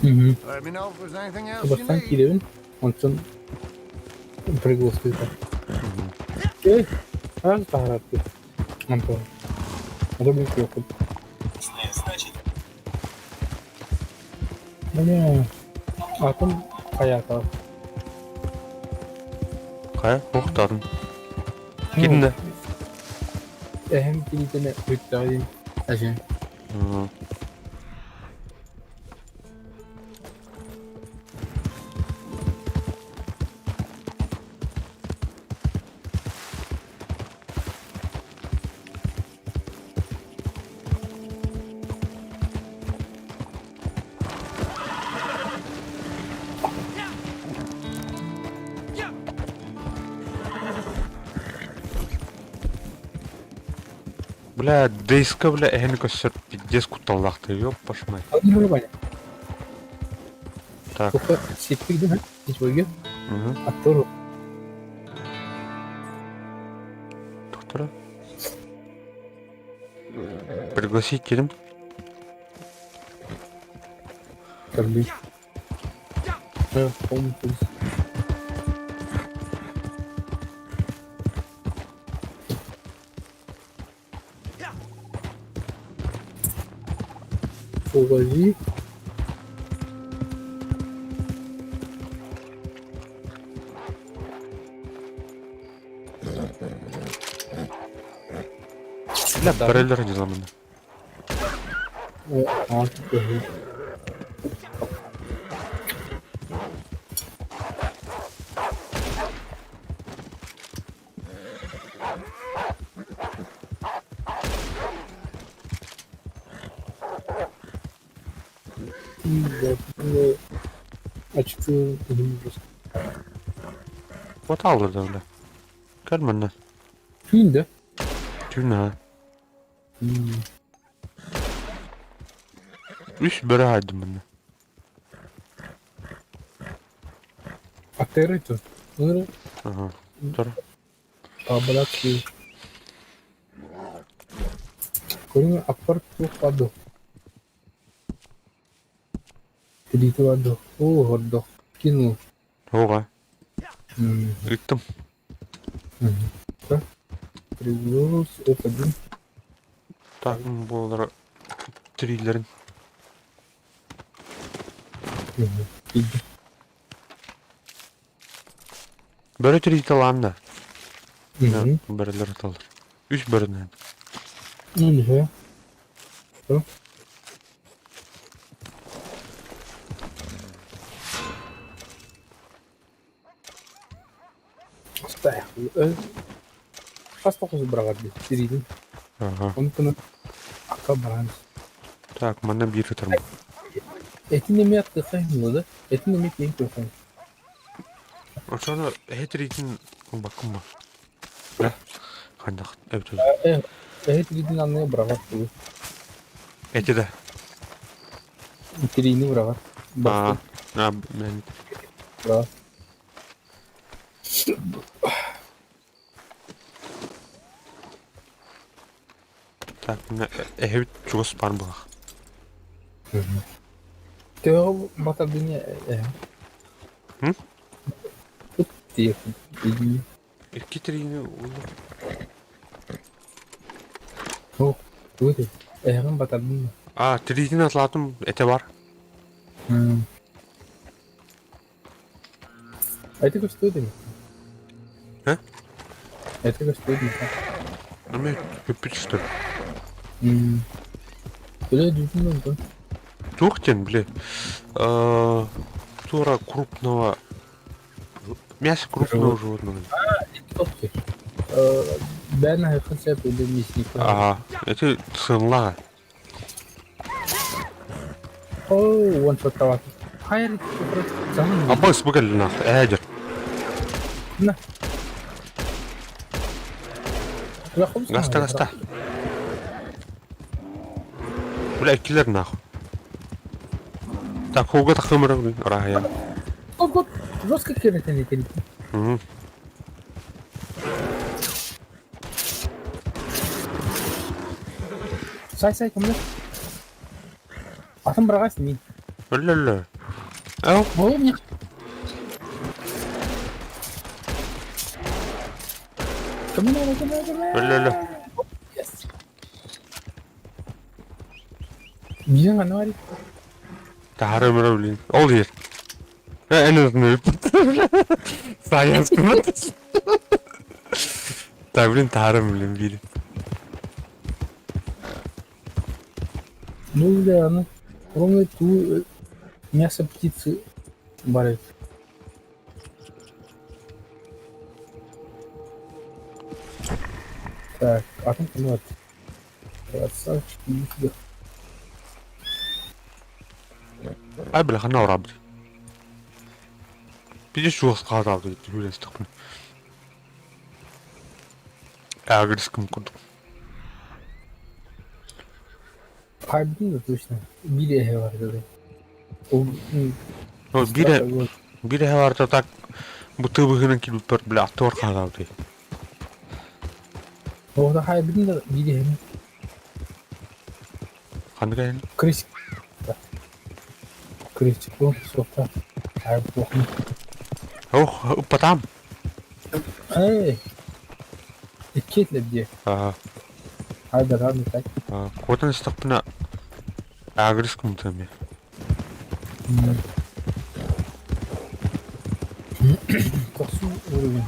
Let me know if there's anything else you Бастаан need. киирэбин, онтон пригласыта. Эй, араас таһараатты. Антон. Ото мин суохпун. Бля, атын хайаата. Хайа, уохтаатын. Китиннэ. Эһэм килитэнэ бүттэҕэ диэн эсин. Бля, дейска, бля, эһэни көссөр пиздец кутталлаахтыы, ёппаш мать. Атын Ваня. Так. Только сиппик дeme. Hiç bölge. Аттор. Доктора. Пригласить кирим. Көрдүй. Помню. Увози. Бля, бареллер дьаламына. Очки. Вот аллар да, бля. Кэл манна. Түүн да? Түүн аа. Үс бөрө хаайдым манна. Актеры тут. Ну, Ага. Тор. Абрати. Көрүҥ аппар туох баар дуо? Тириитэ баар дуо? Оо, хордох. Кинул. Һуоҕа. Ыыттым. Приглас F1. Так, буоллар тириилэрин. Бөрө тириитэ ылаан да. Бөрөлөр ыталлар. Үс бөрөнү. Ну, нихуя. Хас да хос быраҕар дии тириитин. Ага. Онтон акка баран. Так, манна биир ытарым. Этин эмиэ аттыахха иһин да? Этин эмиэ киэҥ көрсөн. Очону эһэ тириитин ылбаккын ба? Да? Ханнах эбит Э, эһэ тириитин анныга быраҕар тугу? Эти да. Тириини быраҕар. Аа, аа, мен Быраҕар. Так, мына эһэбит чугас баар буолах. Төһө батардыны эһэ? М? Тут тиэрдин. Икки тириини уллу. О, тугу этэй? Эһэҕин батардын да? Аа, тириитин атлаатым, этэ бар. Эти көстүө дии. Э? Эти көстүө дии. Эми бүппүт что ли? Бile düzgün oldu. Туох диэн бile туора крупного мясо крупного животного. Бээн аһыаххын сөп или мясник. Ага, это сыанлаҕа. Оо, уон соттават. Хайыр Аббас бу кэллин ээдер. На. Гаста гаста. Бля, иккилэр нахуй. Так, хууга тахымыр ыраһайан. Ого, жестко кирэтэн этин. Сай сай кымны. Атын быраҕас мин. Өллө өллө. Ау. Ол не. Кымны кымны кымны. Өллө өллө. Yes. Биин ханна барый? Таһары өмөрө билин. Ол иһэр. Эн ытын Science Так, блин, таһарым билин биир. Ну да, аны кроме ту мясо птицы барыт. Так, атын кымы Красавчик, иди сюда. Ай, бля, ханна урабыт. Пиздец чугас хаатаабыт хүлэстэхпин. Агрискым курдук. Хайбытын да точно. Биир эһэ бар дылы. Ол Ол биир биир эһэ барта так бу тыбыһынан килбиппэр бля аттыбар хаатаабыт. Оҕото хайбытын да биир эһэни. Ханнык эһэни? Крыс. Крысчик суохта. Хайбытын. Ох, ыппатаам. Эй! Икки этлэбдиэ. Аа. Хайдаран так. Куотан истэхпинэ агрис кумтам Тохсун уровень.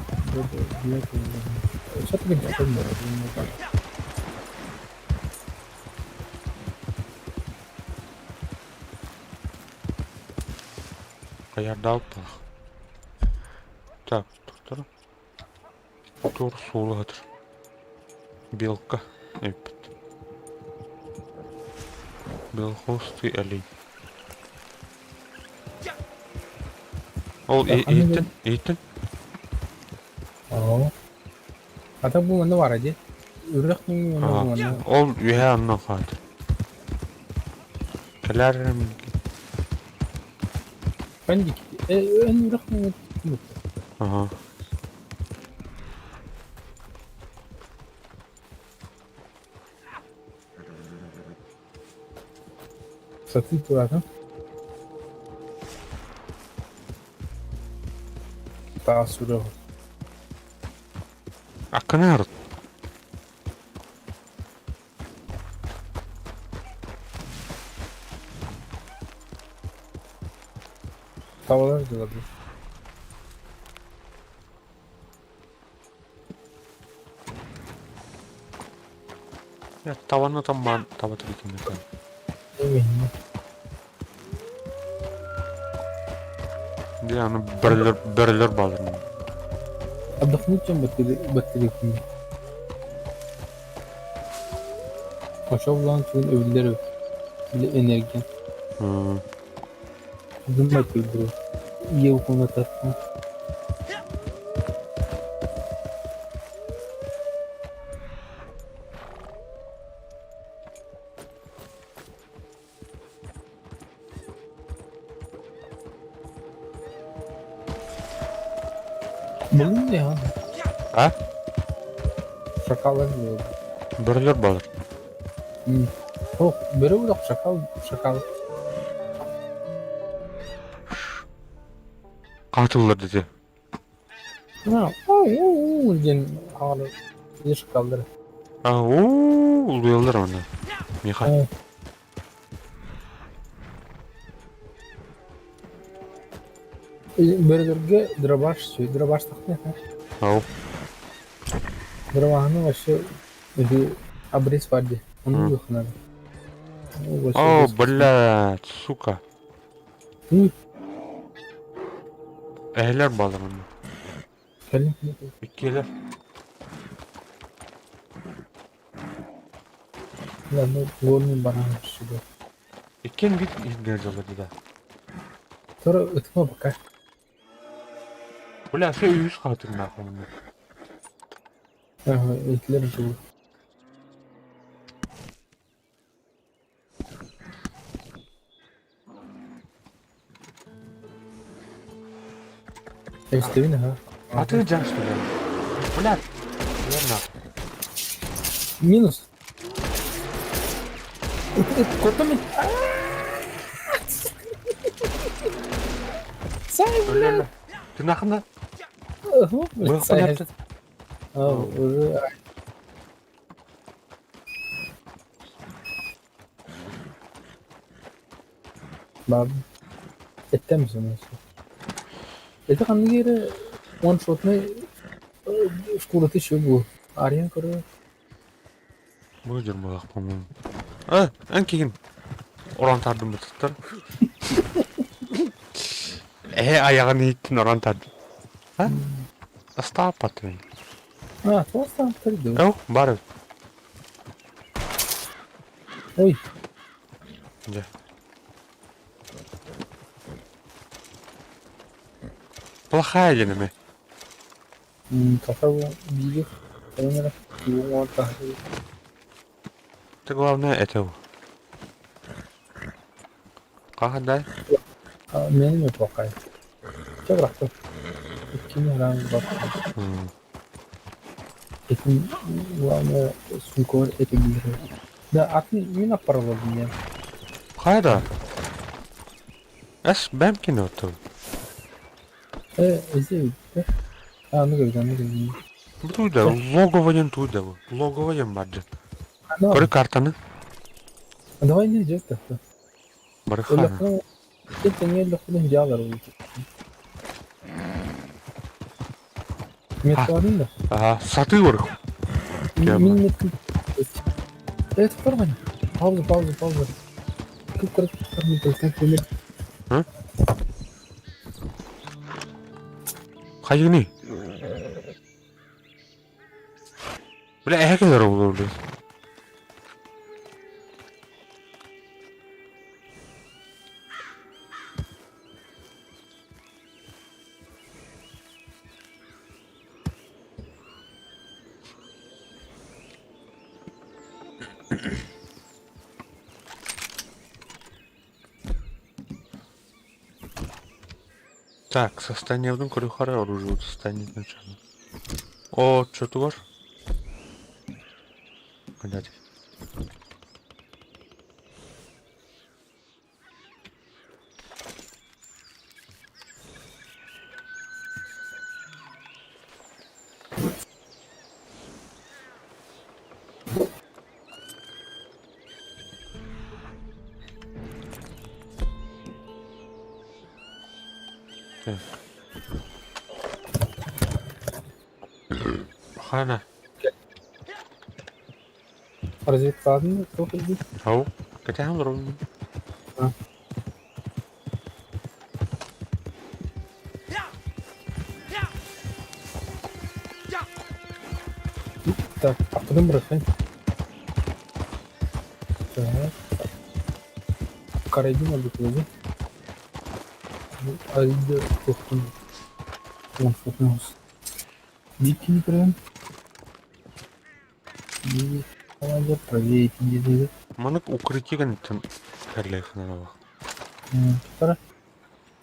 Все-таки Хайардаабыппах. Так, доктор. Тур суолаһытыр. Белка эппит. Белхвостый олень. Ол иһиттин, иһиттин. Аа. Ата бу манна баар дии. Үрэх нөҥүө уонна бу манна. Ол үөһэ онно хаат. Кэлээр Эн эн үрэх нөҥүө Ага. Сатыы туратын. Таас үрэх. Аккына арыт. Tavalar дылы. Табаны таммаан таба тиритиммитэ. Дьэ аны бөрөлөр бөрөлөр бааллар. Отдохнуть чем баттырыыкпын. Очо булан тугун өбүллэр били энергия. Думать игру. Елку на тарту. Bunun ne abi? А? Шакалlar diyor. Бөрөлөр бааллар. Ох, бөрө урах шакал, шакал. Хаатыллар дии. А, уу диэн хаалы шакаллар. А, уу, улуйаллар онно. Миха. Бөрөлөргө дробаш дробаш тахтыах Ау. Дробаһаны вообще ити обрез бар дии. Ону юхнады. О, блядь, сука. Эһэлэр бааллар онно. Кэлин. Иккиэлэр. Ладно, горный баран сюда. Иккиэн бит иһирдэр дьоллор да. Тора ытыма пока. Бля, все үс хаатыр нахуй онно. Ага, этилер живут. Эстебин аха. А ты жан что ли? Бля, верно. Минус. Котом. Сай, бля. Ты нахна? Блядь, сай. А, уже. Баб. Эттем сымысы. Это ханнык эрэ one-shotнай шкураты еще бу. Арыйан көрө. Бу дьурмалаах по-моему. А, эн кигин. Орон тардым бытыттар. Эһэ айаҕын иһиттин орон тардым. А? Астааппатын. А, туох тардым. Эу, бар эбит. Ой. Дьэ. Плохая диэн эмэ. Кафе биир Это главное это. Хаһан дай? Миэнэ плохая. Чэ бырахтым. Иккини хараан бар. Этим главное сумкалар эти биир. Да, атын мин аппаралабын диэн. Хайда? Эс бэм кино оттон. Э, эзи А, ну когда, ну когда. Туйда, логово диэн туйда бу. Логово диэн бар дьэ. Көрү картаны. Давай не идет так. Барыхана. Это не легко делал. Меткаларын да? Ага, саты бар. Мин меткал. Это форма. Пауза, пауза, пауза. Как коротко, Хайыгыный? Бля, эһэ кэлэр ол блин. Так, состояние көрү оружие состояние начала. О, что ты ваш? Блядь. Так. Хана. Разведкалаатын туох илдьи? Ау, кэтэһэн олоробун. Так, а потом бросай. Так. Карабин обыкновенный. Айда тохтун. Он фокус. Дикий прям. Правее диэри. Маннык укрытие кэнниттэн кэллэххинэ Тара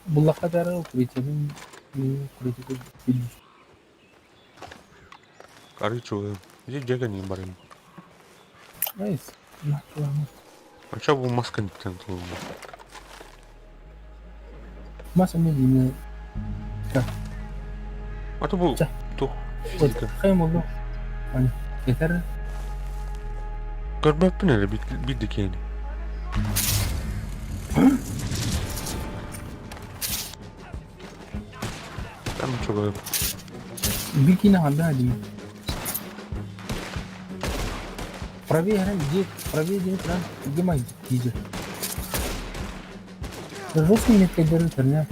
буллахха дары укрытиенин укрытие билбит. Арыы чугас. Ити дьиэ кэннигин барыым. Найс. Оччо бу мас кэнниттэн тылынна. Мас эмиэ диини А то бу тух Хайым болду. Ани. Yeter. Көрбөппүн эрэ биир да киһини. Там чугас. Биир киинэ ханна дии. Правее грань, где правее где экран, где май видео. Жесткий меткой держит, вернее.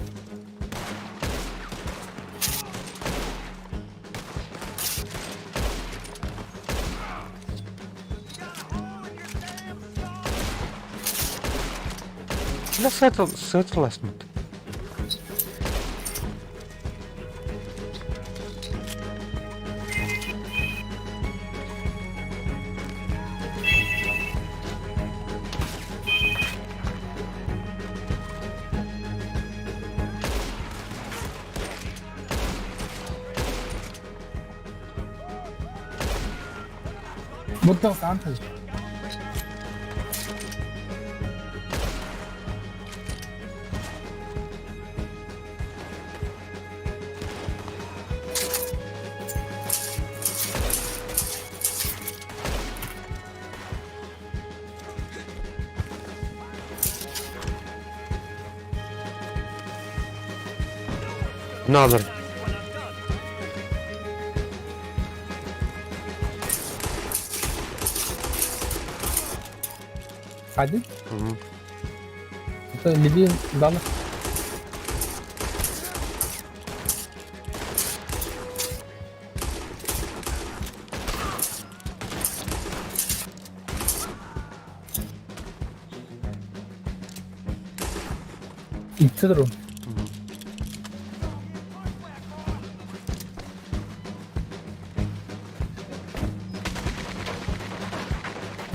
Бля, сетл, сетласмыт. بالضغط عنها Надо. Один? Это левее данных. Икки туру.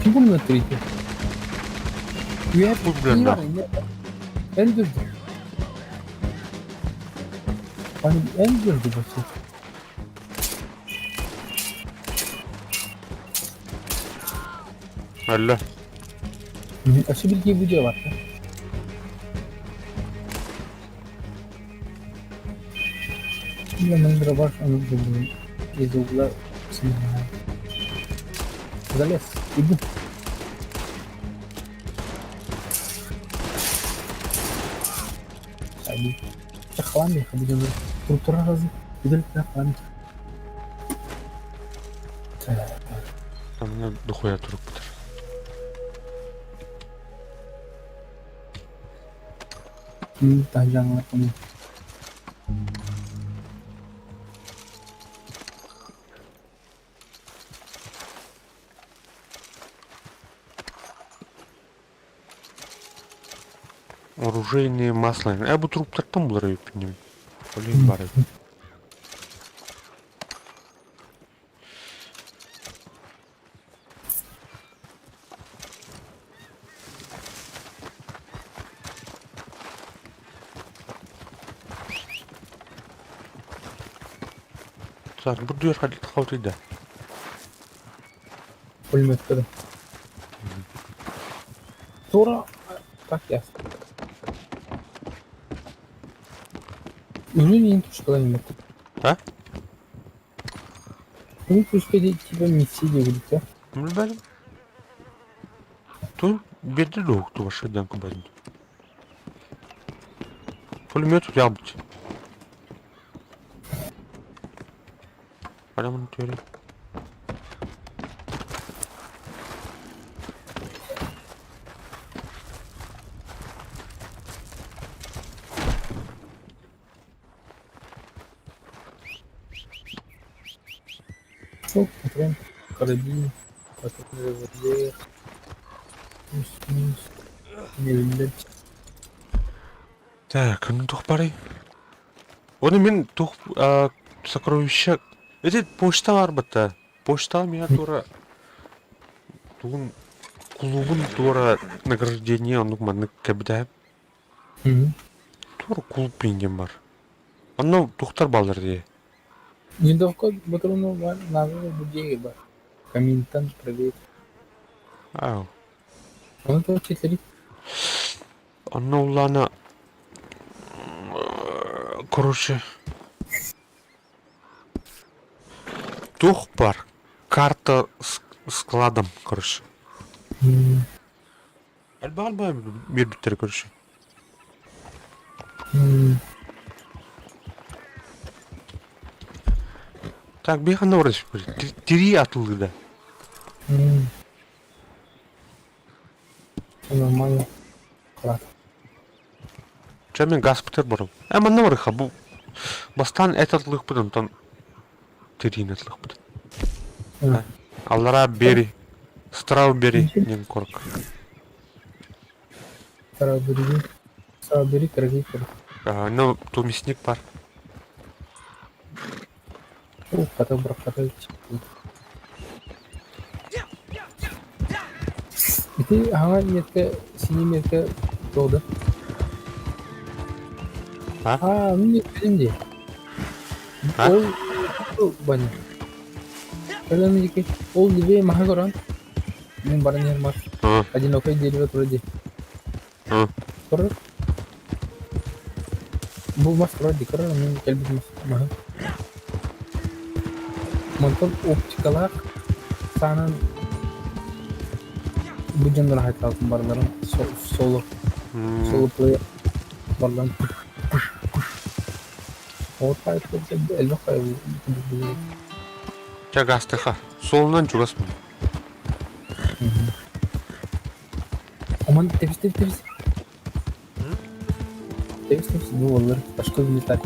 Ким третий? Бу блин, Öldürdü. Hani öldürdü başı. Өллө. Өссө билги видео бар. Мен бар, аны из угла снимаю. Залез, иду. Ходи. Хлами, будем структура разы. Хлами. Там дохуя турук бутар. Таһдьаҥҥа Оружейные масла. Э, бу труптартан булар өйүппүн. Олин бар. Так, бу дүйөр халтыйда. Пулеметтері. Тура так ясно. Уже не тушкала не А? Ну, пусть типа миссия говорит, а? Билбэтим. Ту биэрдэ дуо тубашыдан кубатын. Пулемет ябыт. Адамын теория. Ол патрон, карабин, патрон револьвер, плюс-минус, нэлиллэр. Так, ну туох барый? Оны мин туох сокровища... Ити почта бар бытта. Почта миа тура тугун кулуубун туора награждение оннук маннык кэбитэ. Туора кулуп диэн бар. Онно туохтар бааллар дии. Винтовка патрону надо людей бар. Каминтан проверить. Ау. Оны то четлери. Онно улаана короче туох бар карта складом короче Элбэх биэрбиттэрэ короче. Так, биэхэнэ баран Тирии атыллыыда. Нормально. Класс. Чэ мин газпытар барам. Э манна барыха бу бастаан эт атылыахпыт онтон тириини атылыахпыт. Аллараа бери Strawberry диэн курк. Strawberry. Strawberry кыргый кыр. Ну, ту мясник бар. О, хата быраххата Ити аһаҥа метка, синий метка туолда. А? А, ну не билим дии. А? Ол баня. Кэлэн диэки ол левее маһы көрөн мин баран иһэр мас одинокое дерево турар дии. Турар. Бу мас турар дии көрөр мин кэлбит мас маһы. Мантан оптикалаах саанан бу дьоннор хайтаалтын барыларын соло соло плеер барыларын Чэ гаастыха. Суолунан чугаспын. Оман тэбис тэбис тэбис. Тэбис тэбис бу олар башка вылетать.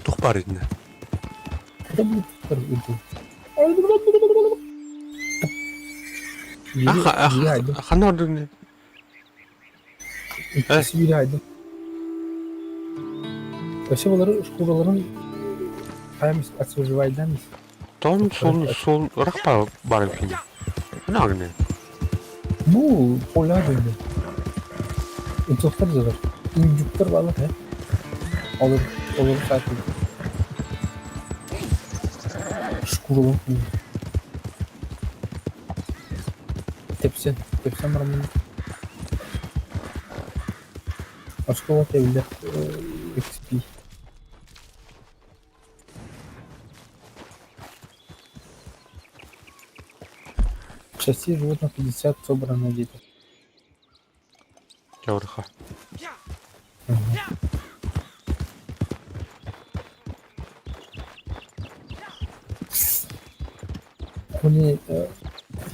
Тух бар итинэ? Это будет үрдү. Аха аха ханна ордугуна? Иккиси биир айдым. Вообще булары шкураларын хайамыз отсвежевайдан Том сол сол ырахпа бар эбиккин. Мына гына. Бу поля дойду. Интуктар дылар. Индюктар балар he. Olur, olur zaten. Шкуралар. Тэпсэн, тэпсэн бараммын оскуола тэбиллэр XP Частей животных 50 собрано где-то. Дьабырха. Хули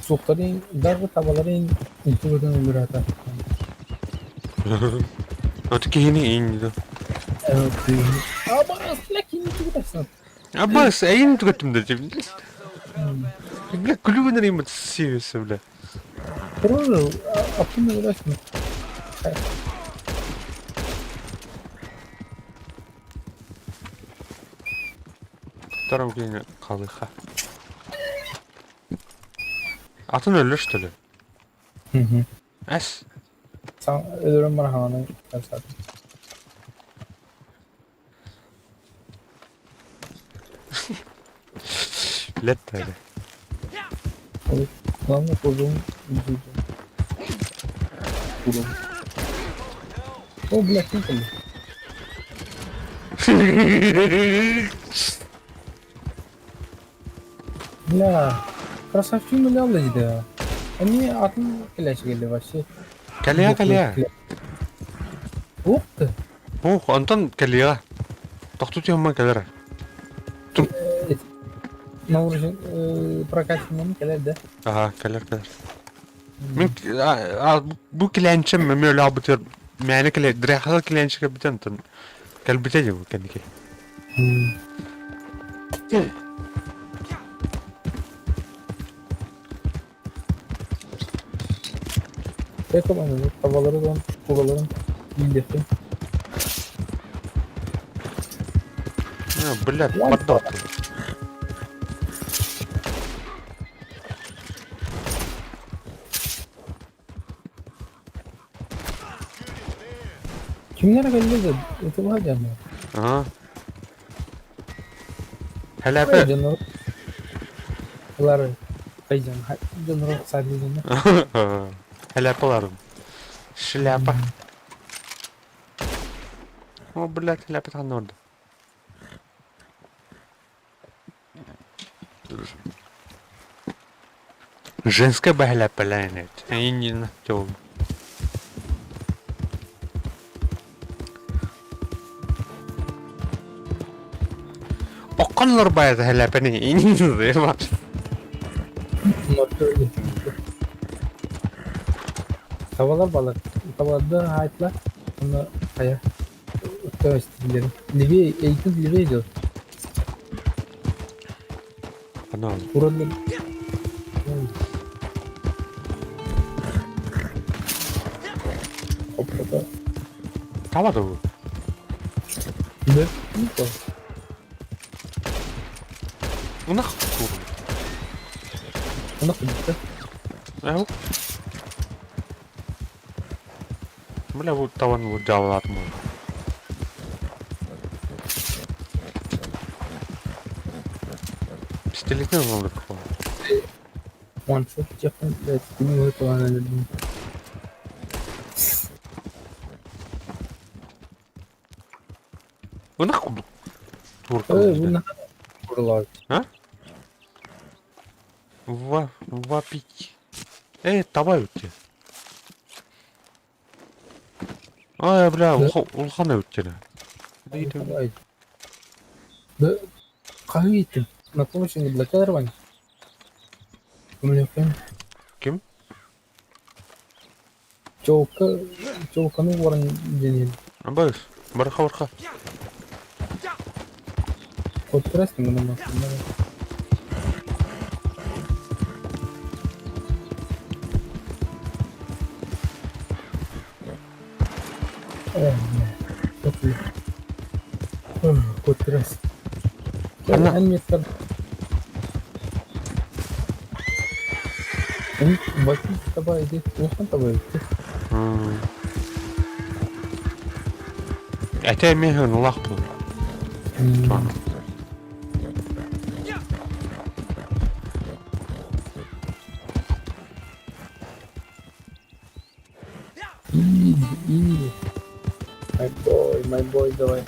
суохтарын даже табаларын үнтү көтөн өлөрөтө. Аты киһини ииннидо. Абаас, бля, кини түгэтэрсэн. Абаас, эйин түгэттим да Бля, күлүгүн эриймит сиэбэсэ бля. Тоже атын өлөрөсүн. Втором киһини халыха. Атын өлөр что ли? Эс. Өлөрөн бар хаҥаны кэпсээтим. Лет тогда. Главное, кузум О, блядь, не там. Бля, красавчик миллион да. Они атын кэлээчи кэллэ вообще. Кэлиэ кэлиэ. Ух ты. Ух, онтон кэлиэ. Тохтуу түһэн кэлэр. На уровень прокачанный кэлэр да? Ага, кэлэр кэлэр. Мин бу килээнчэм мөмө өлөбүтүр мээнэ кэлэ дряхала килээнчэ кэлбитэ онтон кэлбитэ дии бу кэнники. Поэтому табалары да шкураларын иилиэхтин. А, блядь, поддал ты. Кимнэр кэллэ да ытылла дьаҥнар. Ага. Хэлэпэ. Дьоннор Улар хайдьан дьоннор саадылланна. Хэлэпэларым. Шляпа. О, блядь, шляпа ханна орда. Женская бэһэлэппэлээн эйиннин тёл. Окконнор байата хэлэпэни иннин Табалар балар. Табаларда хаайтла. Онно хайа. То есть левее, эйкин левее идет. Анал. Уродный. Опа. Таба да бу. Да, ну то. Ынах кур. Ынах кудта. Эу. Бля, бу табан бу жалалатым. Пистолетин олдук. One shot чекин, блядь, кими выталан элем. Ынах курдук. Э, бу курлар. А? Ва, вапить. Э, таба өтте. Ай, бля, улхан өттені. Да, қайы На помощь не для Вань. Ким? Чолка, чолканы уоран денел. Абайс, барха барха. Кот пресс не Кот пресс. Анна. Бакин таба иди, улахан таба иди. Әтә мехен улах бу. Иди, иди. My boy, my boy, давай.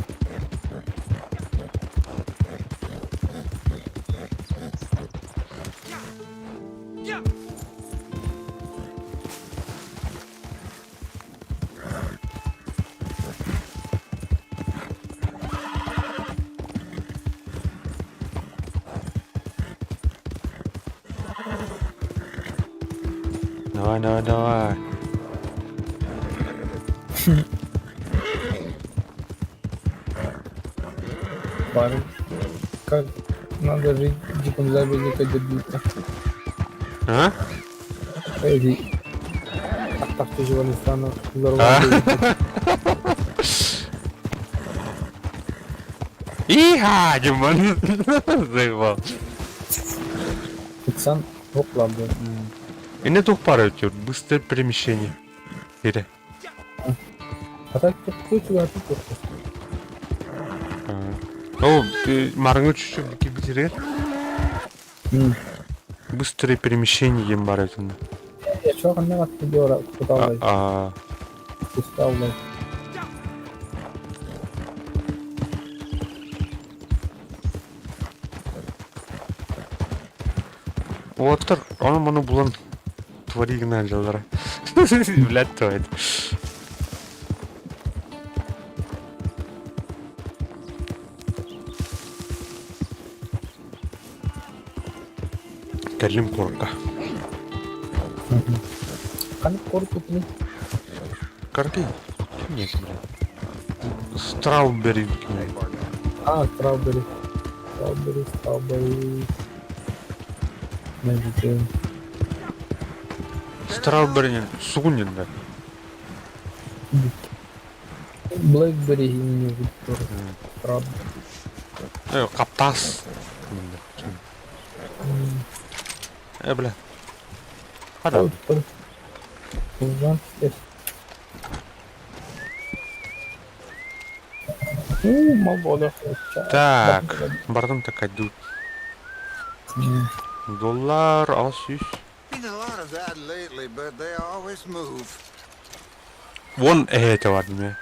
Давай, давай, давай. Парень, как надо жить в диком западе, как добиться. А? Эти так Афганистана А? Иха, Димон. Заебал. Пацан, оплабы. И не тух пара өтер, быстрое перемещение. Ире. А так тут а тут О, марыңы чуть-чуть битирер. Быстрое перемещение ем бар өтүндө. Я чё, не откидёра, куда А. Устал, Оттар, оны мұны булан твори гына жалара. Блядь, то это. Кэлим корка. Қанып корку кини? Карки? Нет, блядь. Страубери. А, стrawberry. Strawberry, strawberry. Найдите. Стrawberry сугун да. Blackberry не тоже. Правда. Хаптаас. Э, бля. Хада. Так, бардым такайдут. Доллар, 800. Вон эһээтэ бар дime.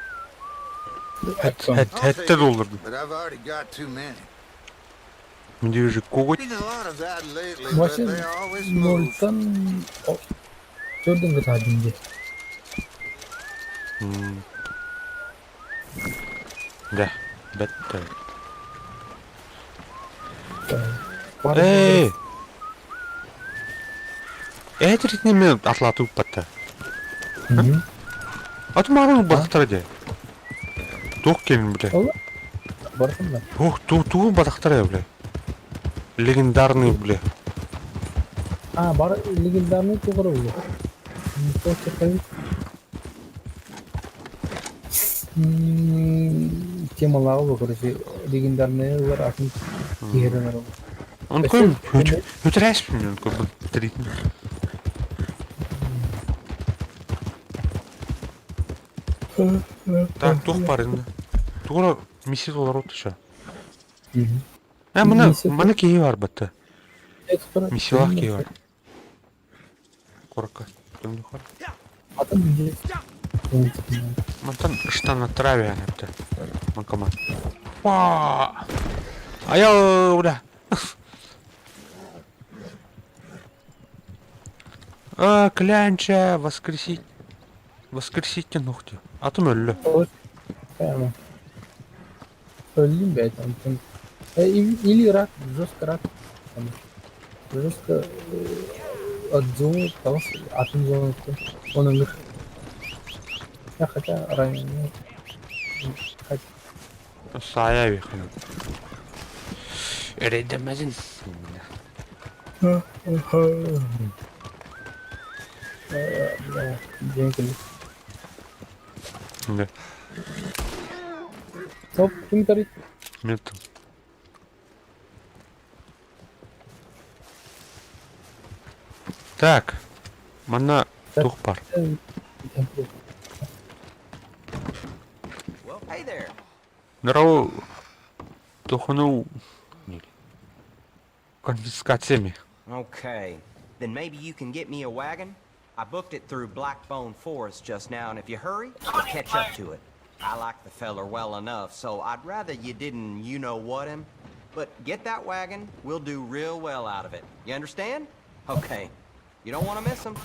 Хэтте доллар. Медвежий коготь. Вася нольтан төрдөн кытаадым дии. Да, бетте. Эй! Ээтиритне мен атлаты уппатта. Аты маған батақтар де. Туох кемин бля. Барсын да. Туох тугун батақтар бля. Легендарный бля. А, бар легендарный тугары бу. Темалағы бу, короче, легендарный олар атын киһирен ол. Онкой өтірәспін онкой бұл тритін. Так, тух бар енді. Туғыра миссия олар отыша. Ә, мына, мына киһи бар батта. Миссиялах киһи бар. Корка. Мантан штан на траве әнепті. Манкомат. Аяу, бля. А, клянча, воскресить. Воскресите ногти. Атым өллө. Прямо. Өллүм бэйт онтон. Или рак, жестко рак. Там, жестко от зоны, того, атын зоны, он умер. Я хотя ранее. Хотя. Сая бихын. Эрэйдэмэзин. Да. Стоп, ким Метр. Так. Манна тух бар. Hey there. Здорово. Тухну. Конфискациями. Okay. Then maybe you can get me a wagon? I booked it through Blackbone Forest just now, and if you hurry, you'll catch up to it. I like the feller well enough, so I'd rather you didn't you-know-what him. But get that wagon, we'll do real well out of it. You understand? Okay. You don't want to miss him.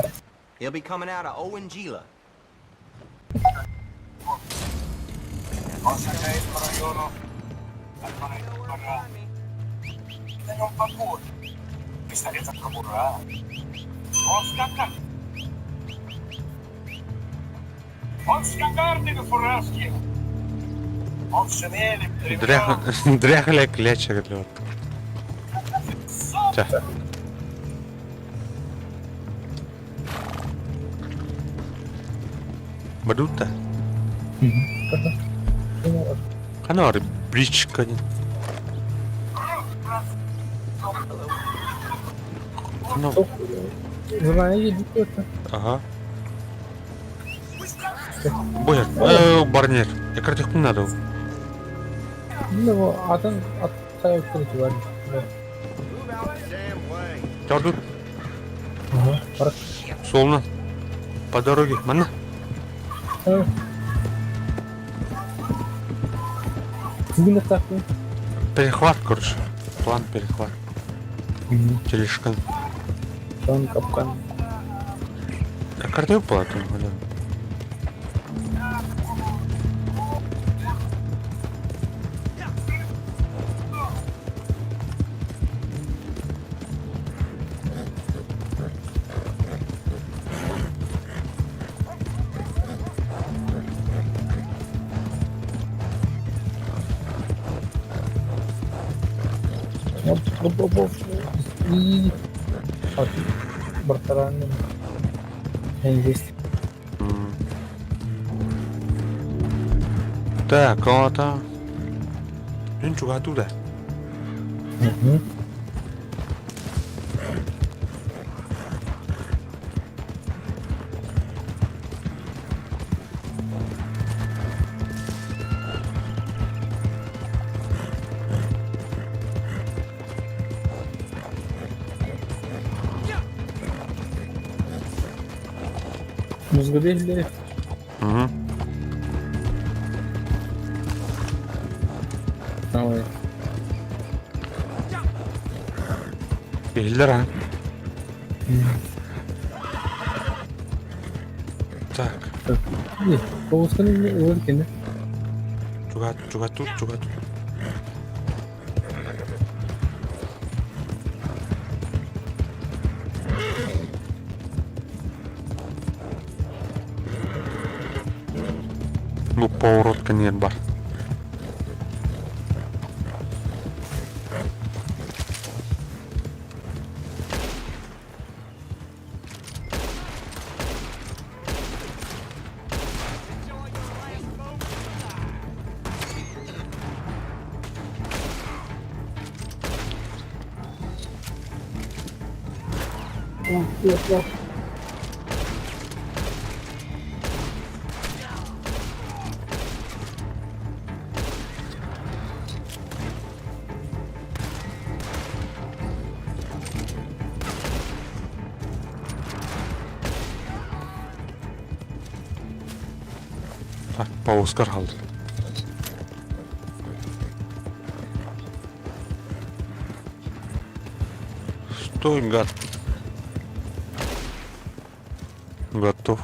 He'll be coming out of Owanjila. Дряхля кляча для Ча. Бадута. Хана бар бричка дин. Ну. Ага. Бояр, барнер. Я картехпун надо. Ну, атын ат бар. Чардут. Ага, бар. Солна. По дороге. Манна. Перехват, короче. План перехват. Тележка. План капкан. А карта выпала там, да. Оп, оп, оп, оп. И... Бартаран. Есть. Так, аата. Мин чугаһатыы да. Музыка иһиллэр. Угу. Давай. Иһиллэр а. Так. Повозканы ылар кини. Чугаат, чугаатур, чугаатур. Бу поворот кэннигэр бар. Так, повозкар хаалды. Стой, гад. Готов.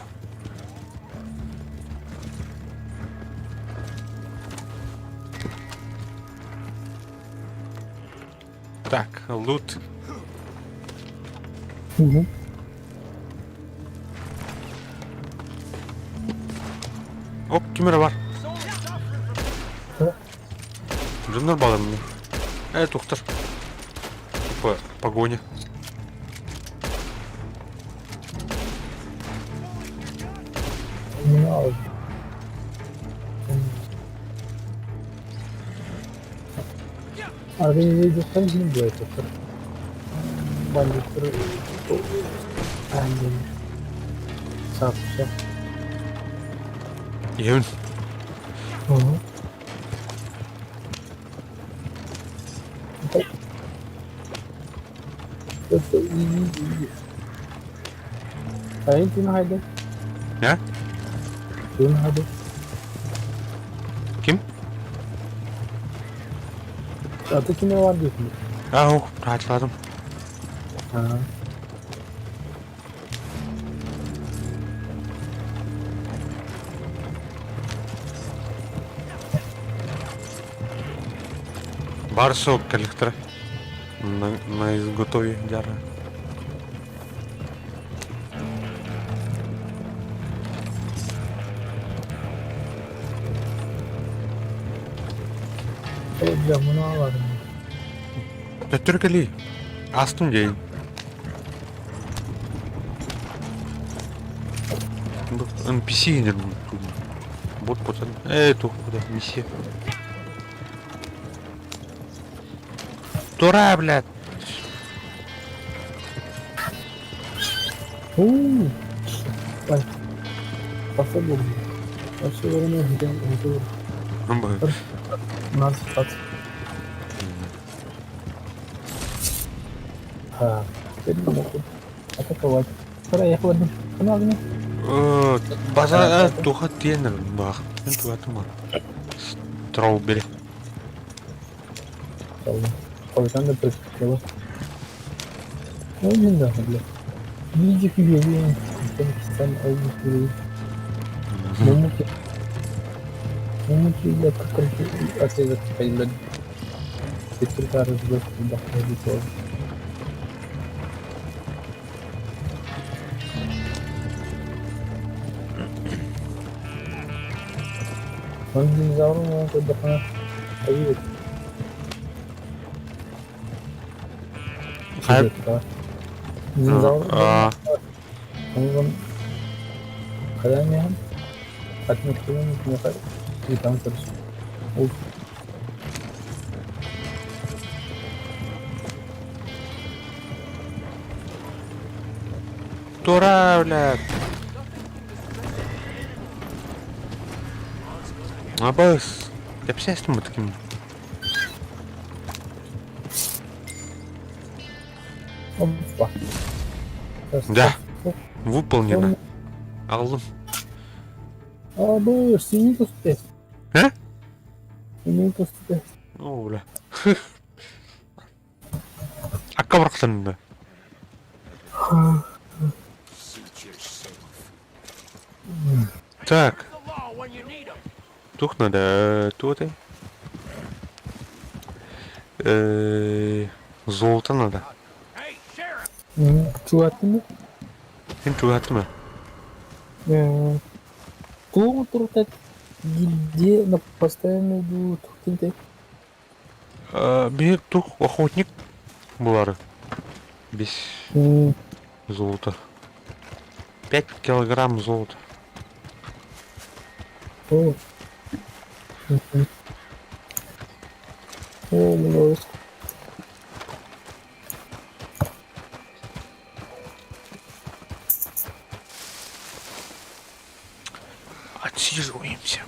Так, лут. Угу. Оп, ким эрэ бар. Дьоннор балармын. Э, тухтар. Типа, погоня. Аргы иһин дуо Бандиттар аан Сапса. Иһэбин. Угу. Сайын ким хайда? Я? Ким хайда? Ким? Аты ким бар диэтин? А, ох, хаачылаатым. Аа. Бар суох кэллэхтэрэ. На, на изготове дьара. Бля, муна бар. Төттөрү кэлии. Астым дьэйин. NPC инер Бот потан. Э, тух куда миссия. Тура, блядь. Уу. Ой. Способен. Вообще время где Надо спать. А, теперь не могу атаковать. Проехала. Канал База туха тиэнэр баах. Мен тугатым бар. Строубери. Александр прикрыла. Ну, не знаю, бля. Видите, я Мумуки. Мумуки, бля, как отрезок, типа, блядь. Петрика разбил, да, тоже. Он динозавр, он когда появится. Хайп. Динозавр. А. Он хайаан иһэн атын Ыытан көрүс. Ол Тура, блядь. Абас. Кэпсээстим бу ким? Опа. Да. Выполнено. Алдым. Абы, синий тусте. Э? Синий тусте. О, бля. Акка барахсан да. Так. Тух надо, туох этэй? Золото надо. Чугаттым Эн чугааттым ээ? Тугу туртат гильдия на постоянную дуу тухтинте. Биир тух охотник булары. Без золота. 5 килограмм золота. О. О, много. Отсиживаемся.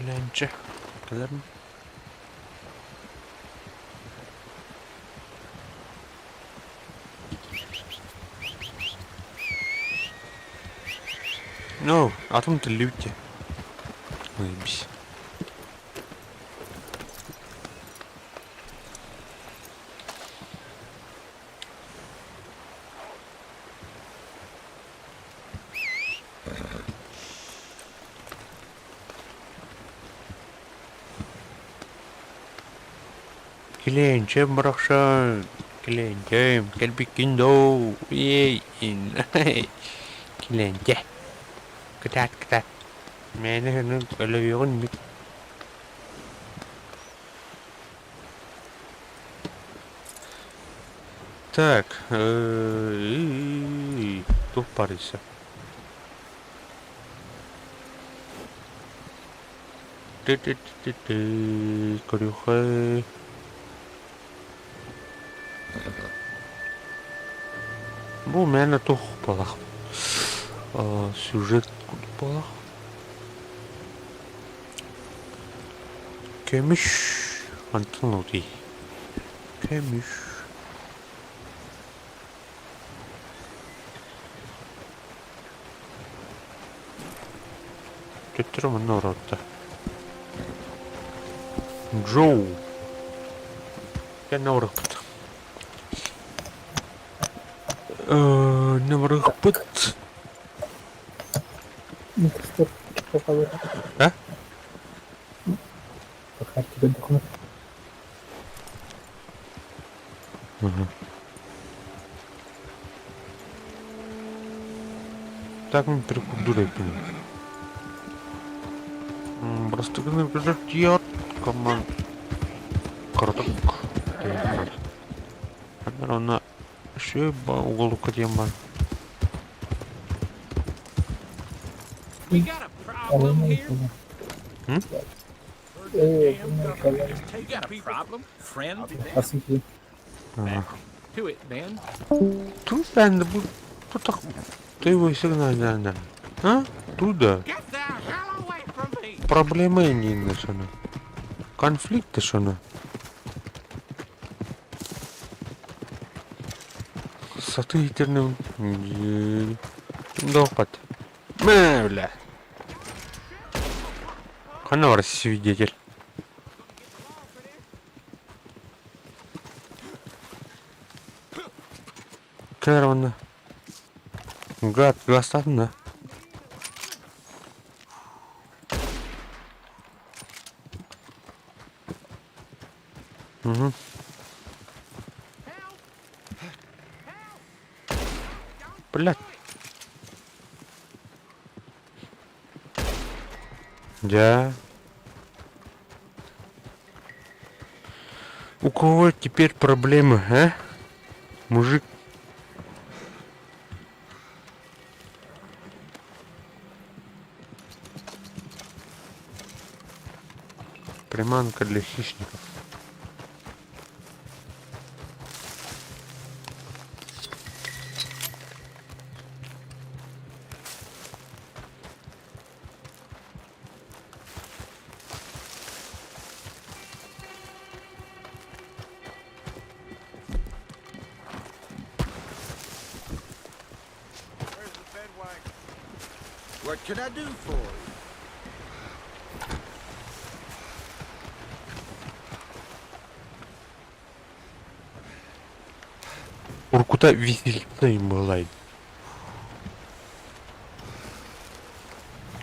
Кэлэнчэ. Кэлэрм. Ну, атом ты. Заебись. Килиэнчэм барахсан, килиэнчэм, кэлбиккин доо, ей, килиэнчэ. Кытаат, кытаат. Мээнэ гынан өлөрүөҕүн бүт. Так, туох баарый Көрүөххэ. Бу мээнэ туох буолах сюжет курдук буолах. Көмүс хантан ылтый? Көмүс. Төттөрү манна ороотто. Джоу. Кэннэ барыахпыт. Не барыахпыт. А? Мгм. Так мин перекурдуур эбиппин. Бастакыны тиийээт команд кыратык тэйэн Онно үчүгэй уголукка диэн баар. М? You got a problem, friend? Ага. To it, then. Тут бу бу ты А? Туда. Проблемы не шана. Конфликты шана. Саты итернем. Дохпат. Мэ, бля. Ханна бар свидетель? Кэлэр уонна. Гад, гастатын да. Угу. Блядь. Да. У кого теперь проблемы, а? Мужик. Приманка для хищников. What can I do for you? Уркута веселится была.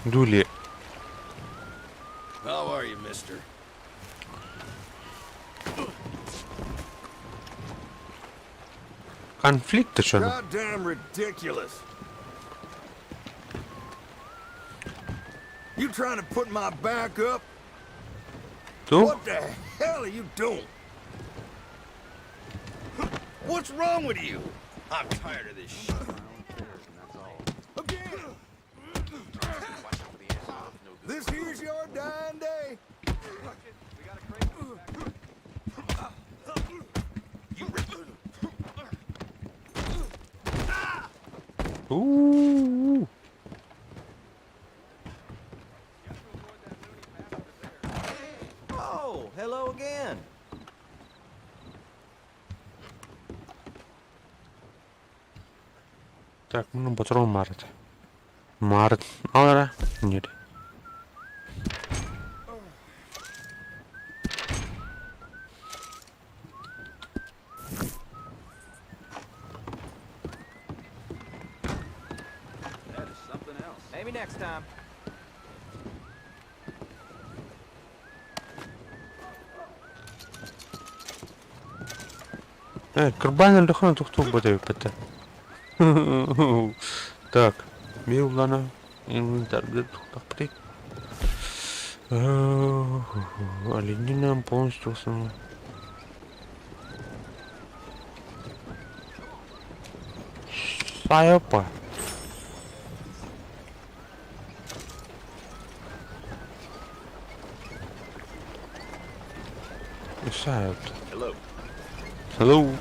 Дули. How are you, mister? Конфликт что? Goddamn ridiculous. You trying to put my back up? Ту? What the hell are you doing? What's wrong with you? I'm tired of this shit. Again! This here's your dying day. У-у-у. Oh, hello again. Так, ну патрон Март. Март. Алра. Нет. That is something else. Maybe next time. Кырбан өлөхөн тухтуу бодой бата. Так, мен улана инвентарь тухтахпыты. Оленина полностью основной. Сайопа. Сайоп. Hello. Hello.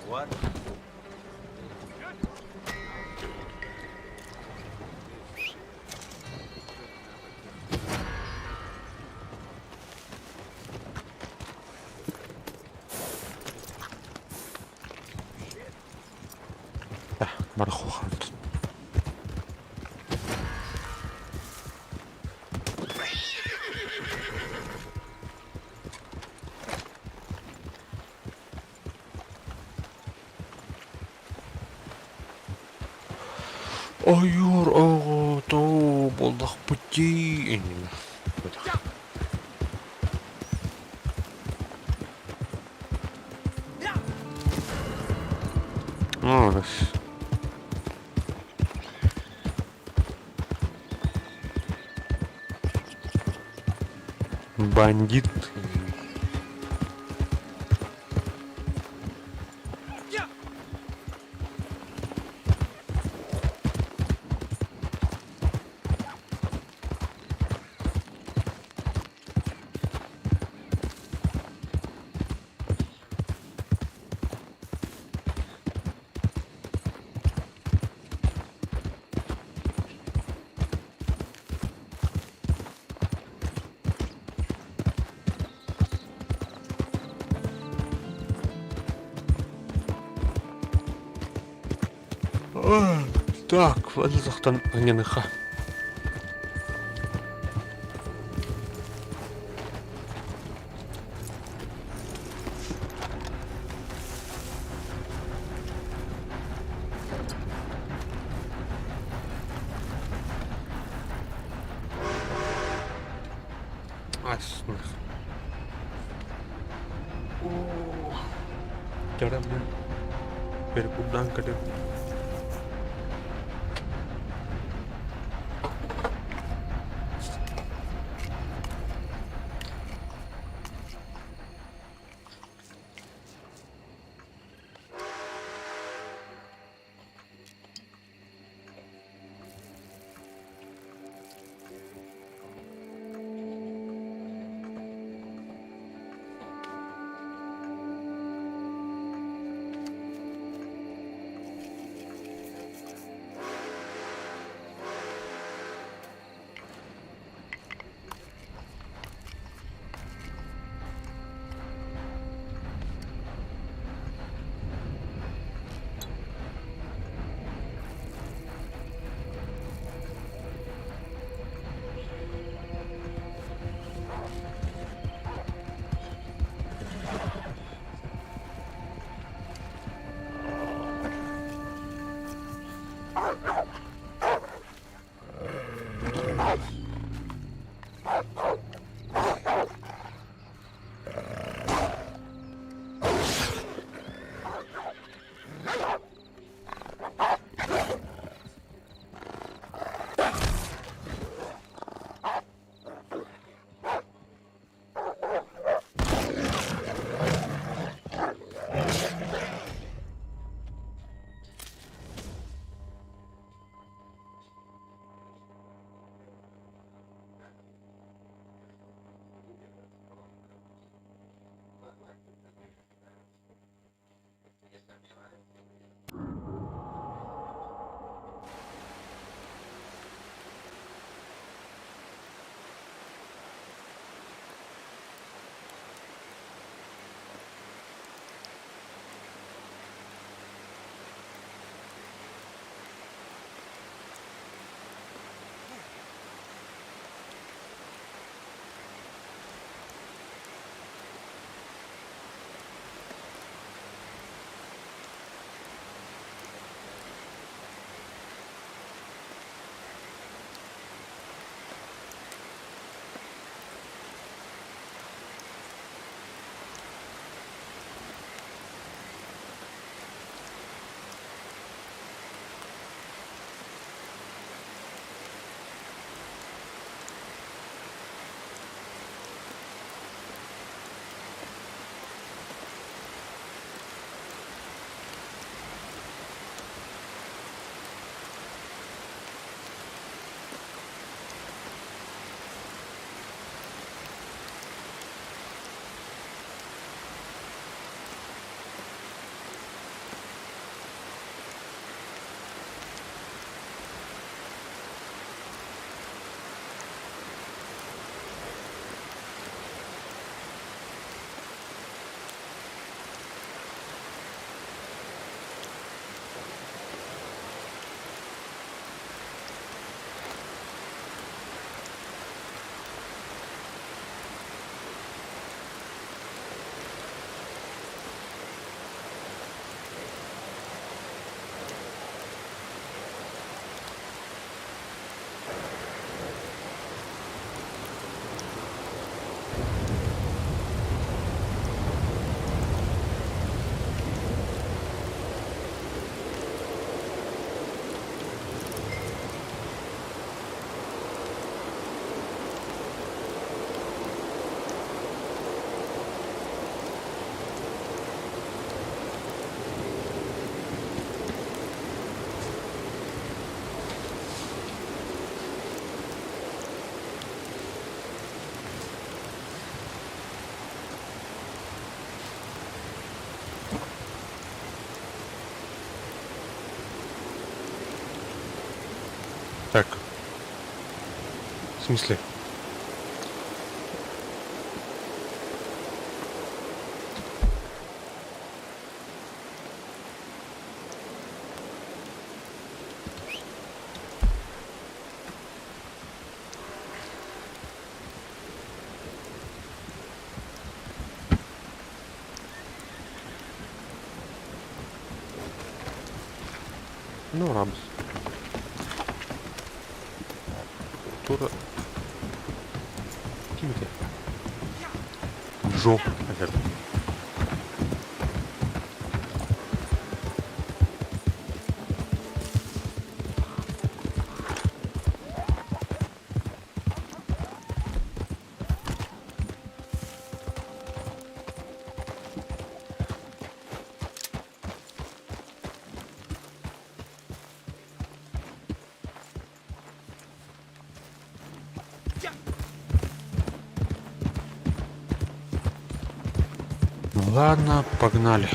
What? Мархухан. Ойуур оҕото буоллахпыт дии иннинэ. Молодец. Бандит. Так, ыллахтан анньаныха. Астынах. Дьараммын перекурдаан кэлэн Так. В смысле? Ну, барабыз. Тура... Ким ити? Джо этэр. Ну ладно, погнали.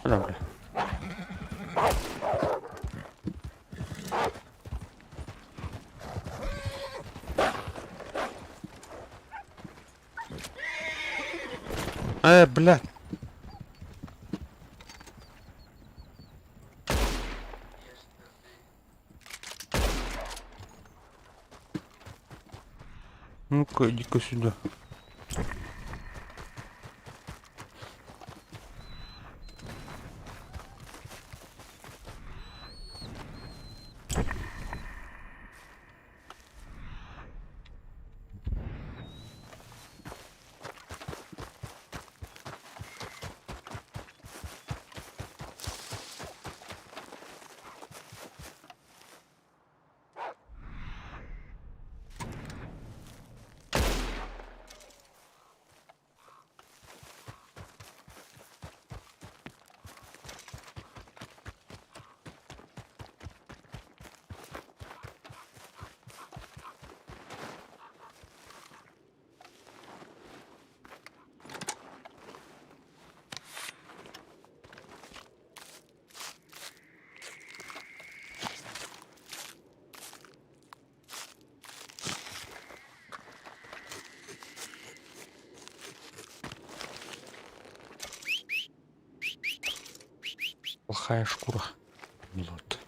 Добре. Бля. Ну-ка, иди-ка сюда. Плохая шкура. Вот.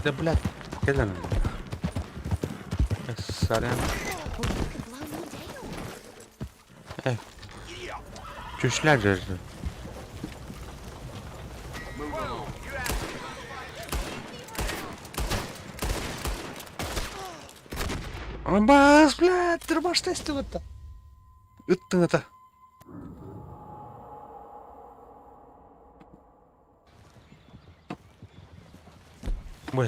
Да блядь, кэлэн. Сорян. Э. Чүшлэр дьэ. Бас, блядь, дробаш тестивата. Ыттыҥ ата. Бу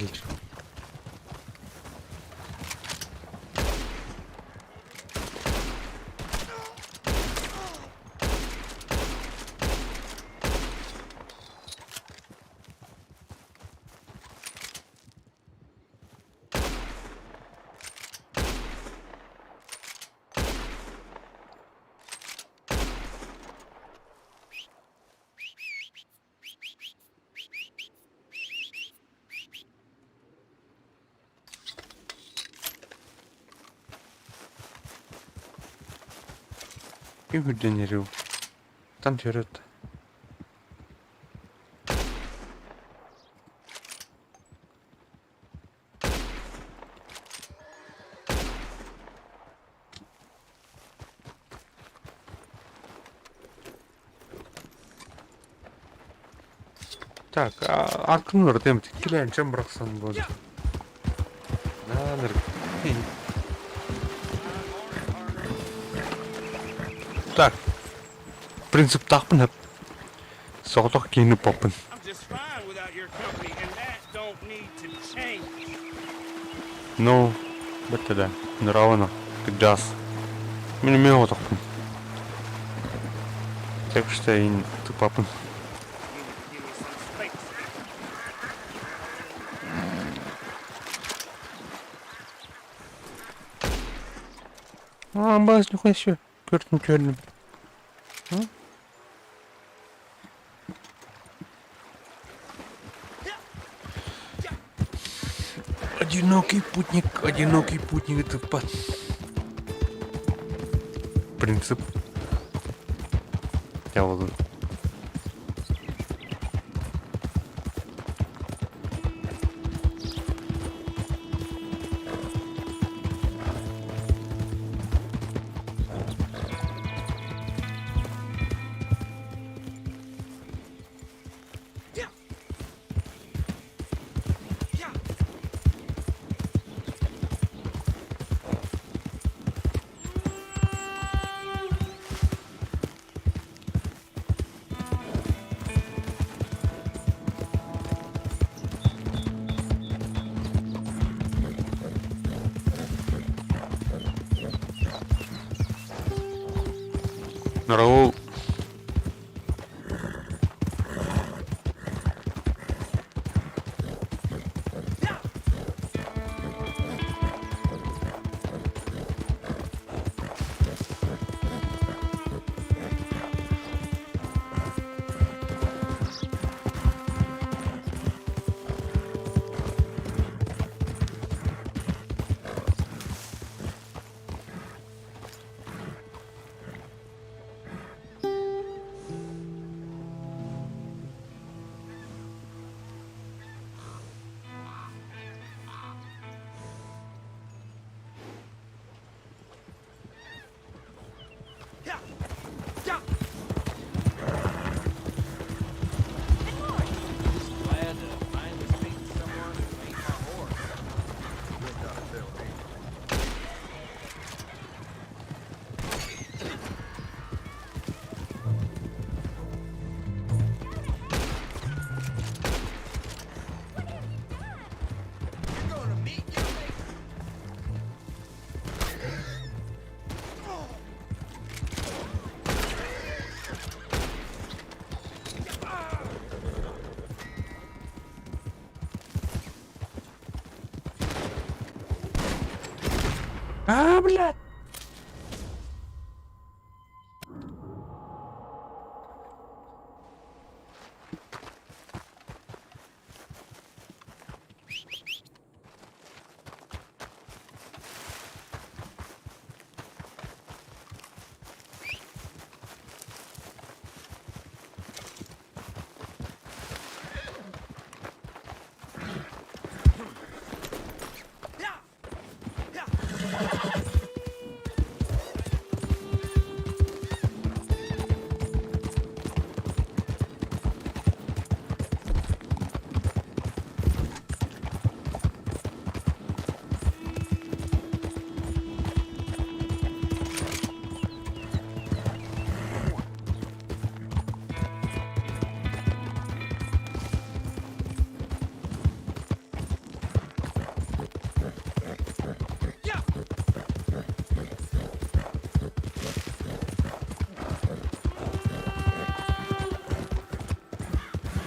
Ким үрдэн эрив? Тан төрөт. Так, аркын ырытыам тиккилээн бырахсан буолар. Так, принциптаахпын сөп. Соҕотох киһини ыппаппын. Ну, бэрт да, нравно, кырдьаҕас. Мин эмиэ оҕотохпун. Так что ин тупаппын. А, бас, нихуя себе. Көрдүм, көрдүм. Одинокий путник, одинокий путник это по... Принцип. Я буду. Раул А, блядь!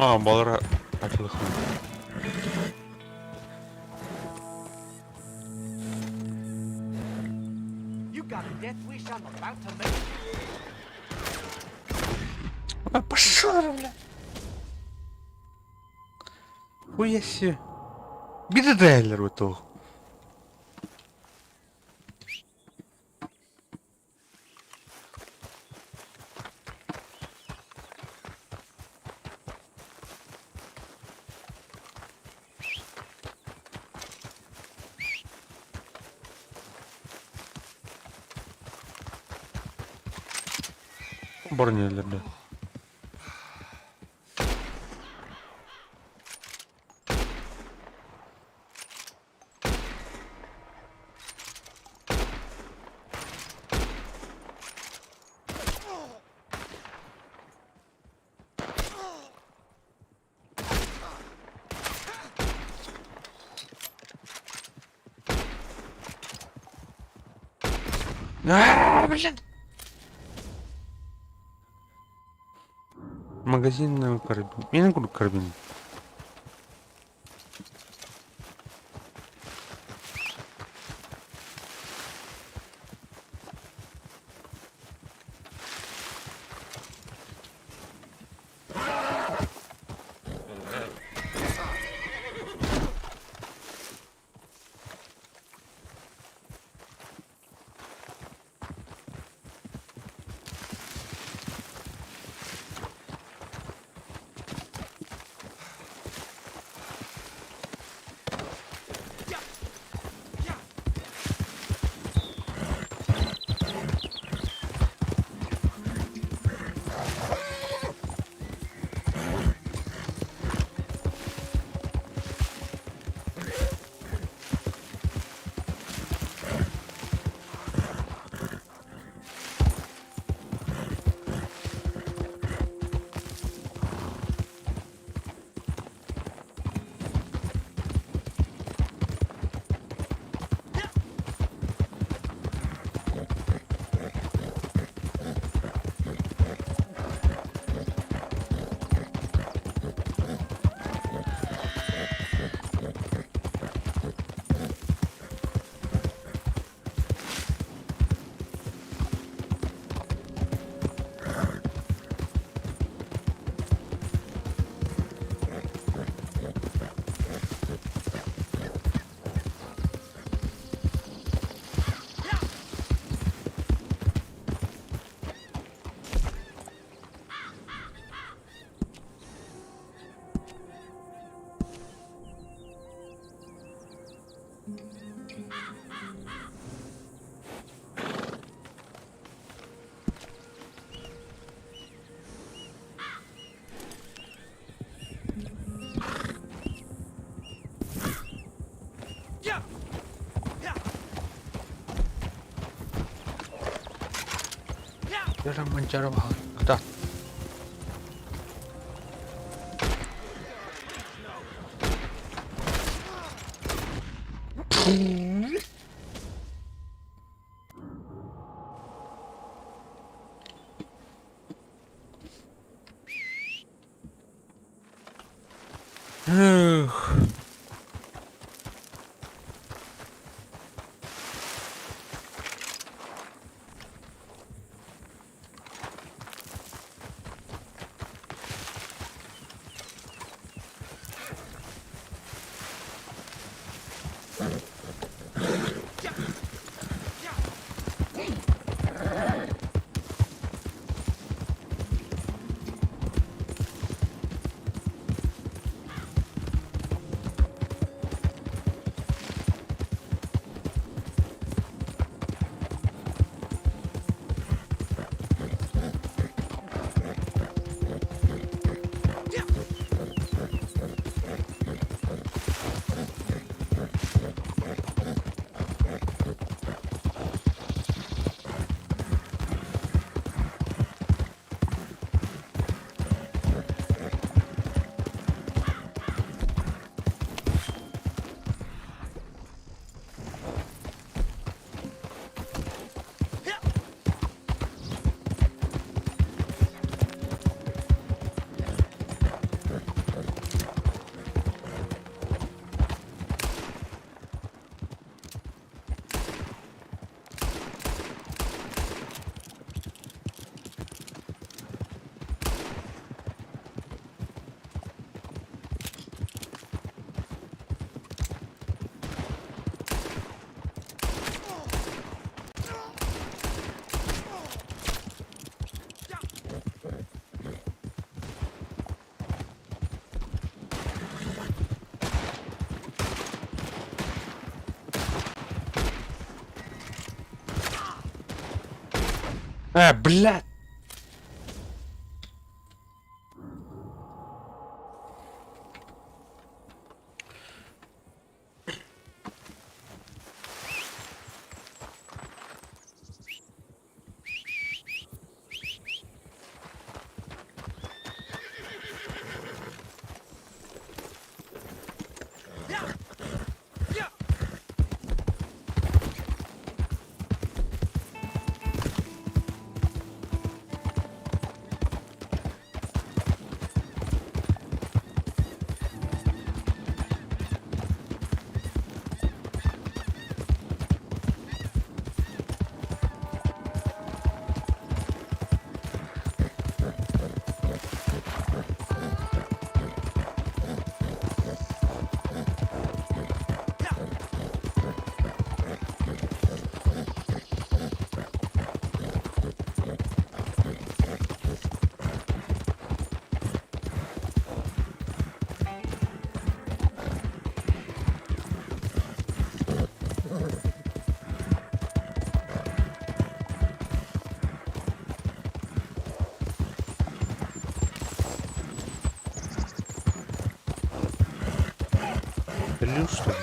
А, балара атылыхын. You got a death wish I'm about to make. А, пошел, бля. Хуя себе. Биде трейлер вот Баран иһэллэр да. Аа, блин! Магазинный карабин. Мин курдук карабин. Манчары кытаат. Эх. Э, блядь! Застрелил, что ли?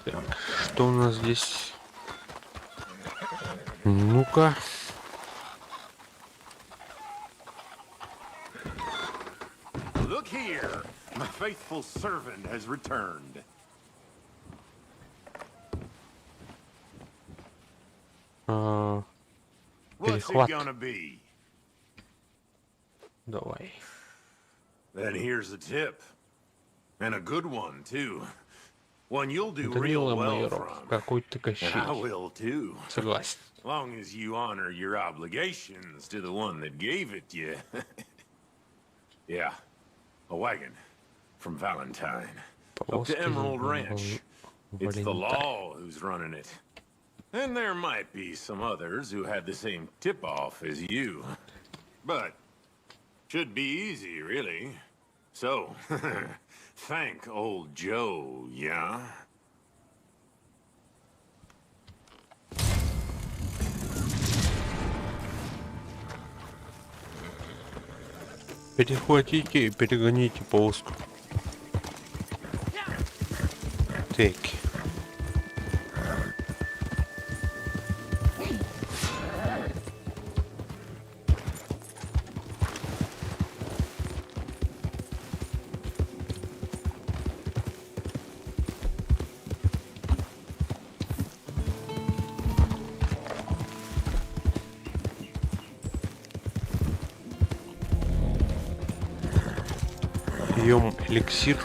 Так, что у нас здесь? Ну-ка. Look here! My faithful servant has returned. А, What's it перехват. gonna be? Давай. Then here's a tip. And a good one, too. One you'll do Данила real well Майоров, from. какой ты And I Кощей. will, too. Согласен. Long as you honor your obligations to the one that gave it you. Yeah, a wagon from Valentine. Up Повозка to из Emerald Вал- Ranch. It's the Валентайн. law who's running it. And there might be some others who had the same tip-off as you. But should be easy, really. So, thank old Joe, yeah? Перехватите и перегоните повозку. Так. Пьем эликсир.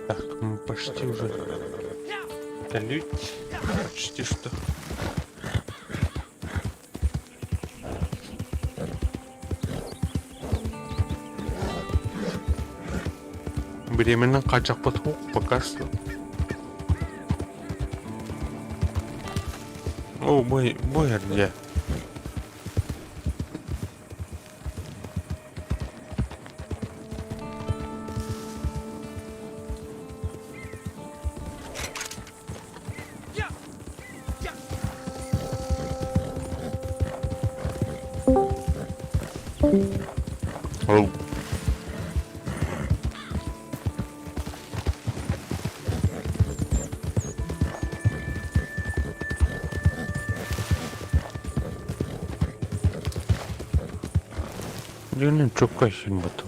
Так, мы почти уже Лють. Почти что. Временно хааччахпыт пока что. О, бой, бой где? Hello. Дьонун чокка син батыл.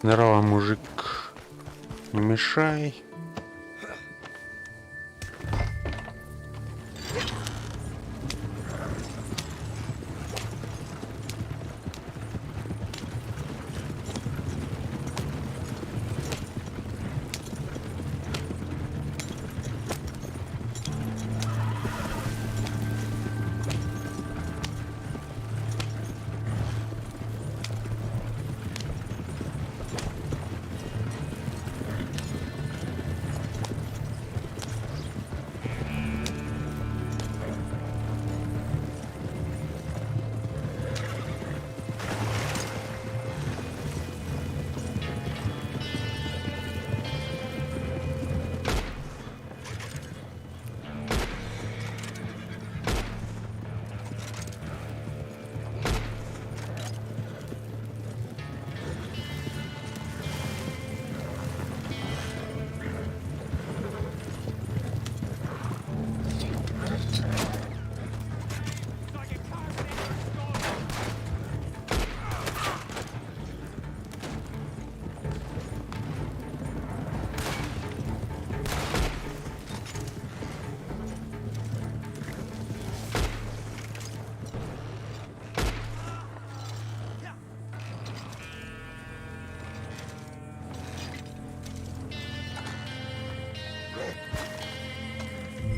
Здорово, мужик. Не мешай.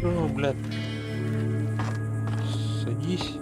Ну, блядь. Садись.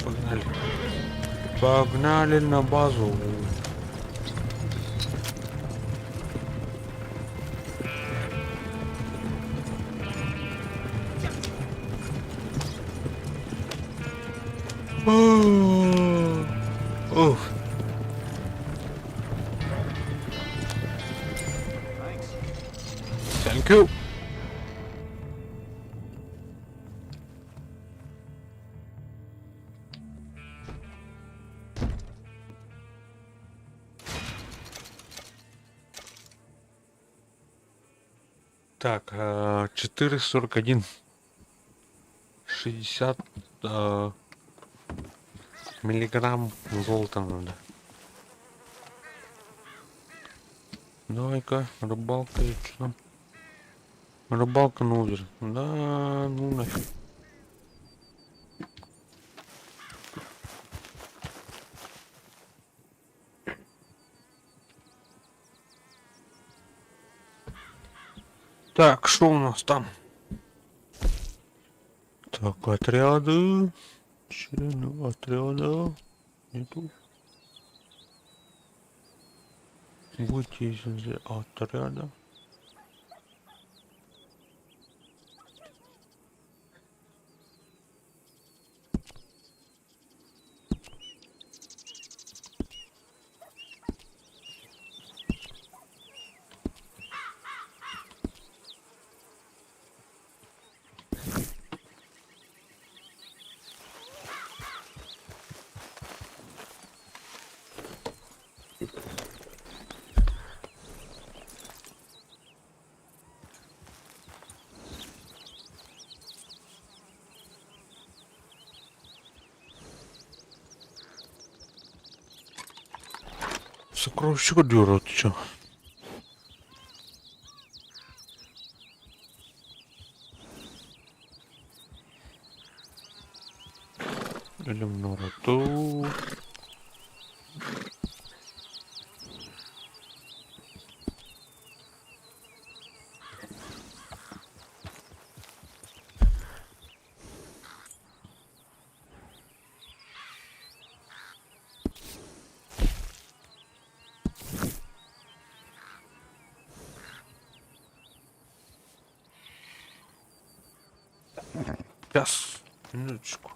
Погнали. Погнали на базу. Уф. Thank you. Так, 4,41. 60 миллиграмм золота надо. Давай-ка, рыбалка и что там? Рыбалка на озере. Да, ну нафиг. Так, что у нас там? Так, отряды. Члены отряда. Нету. Выйти из отряда. Сокровище дёрот, чё? Элемнороту. Сейчас, минуточку.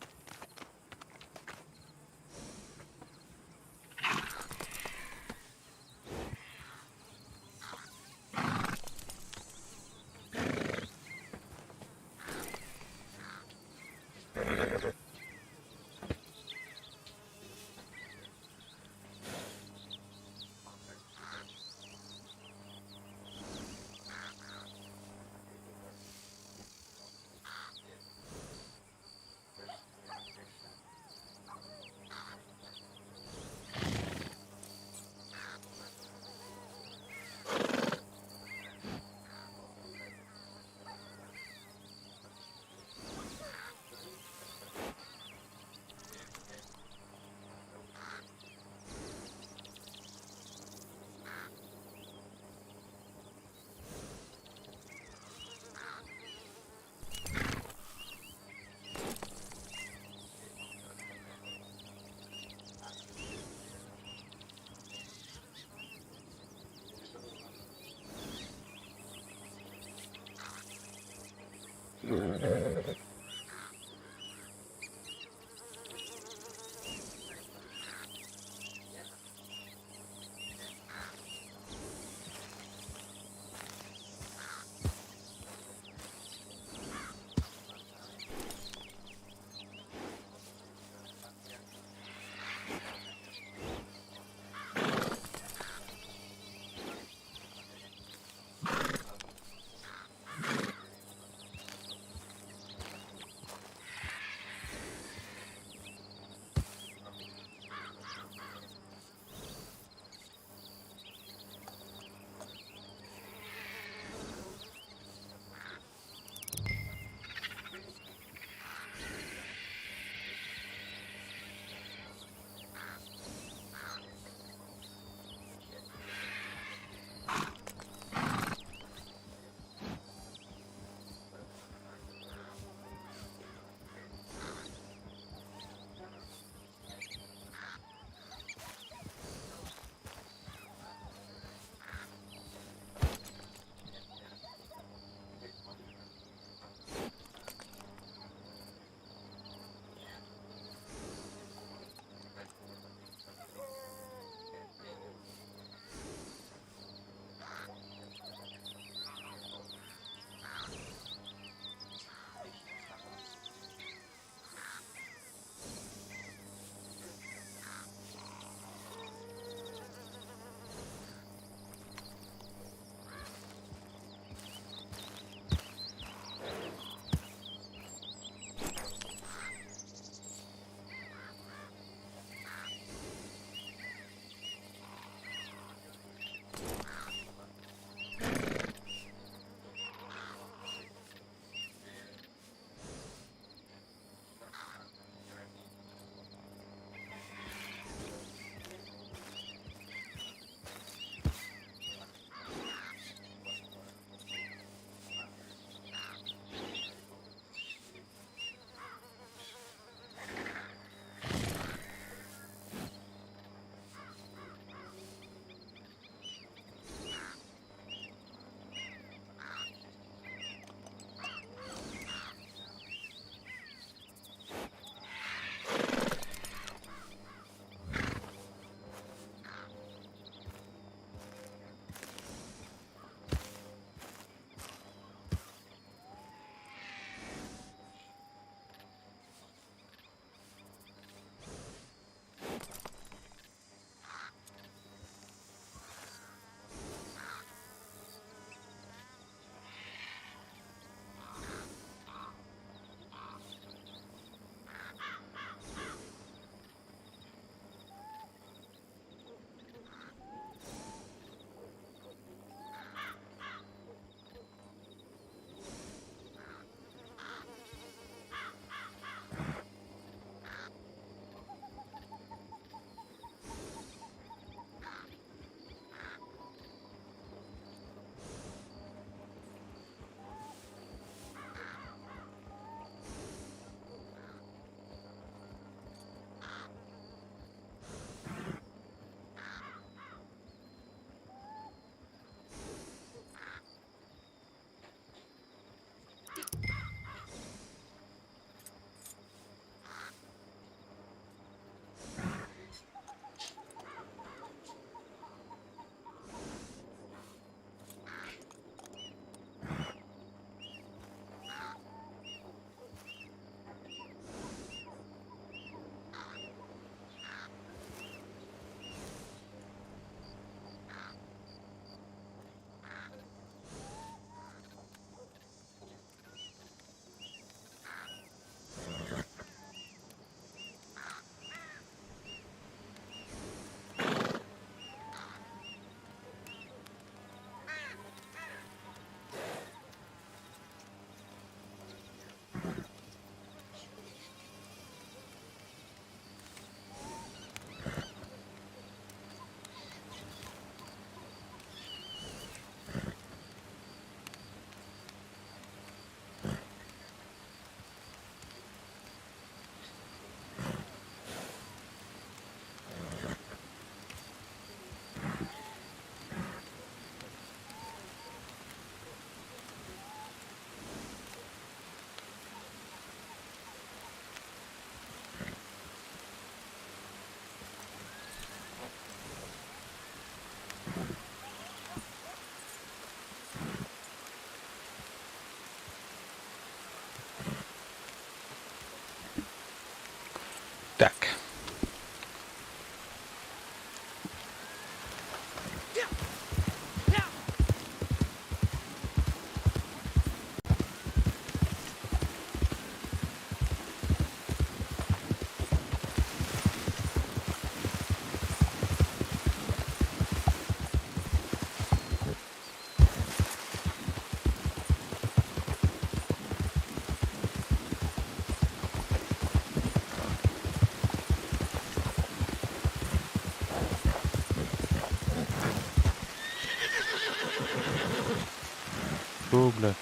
Что, бля?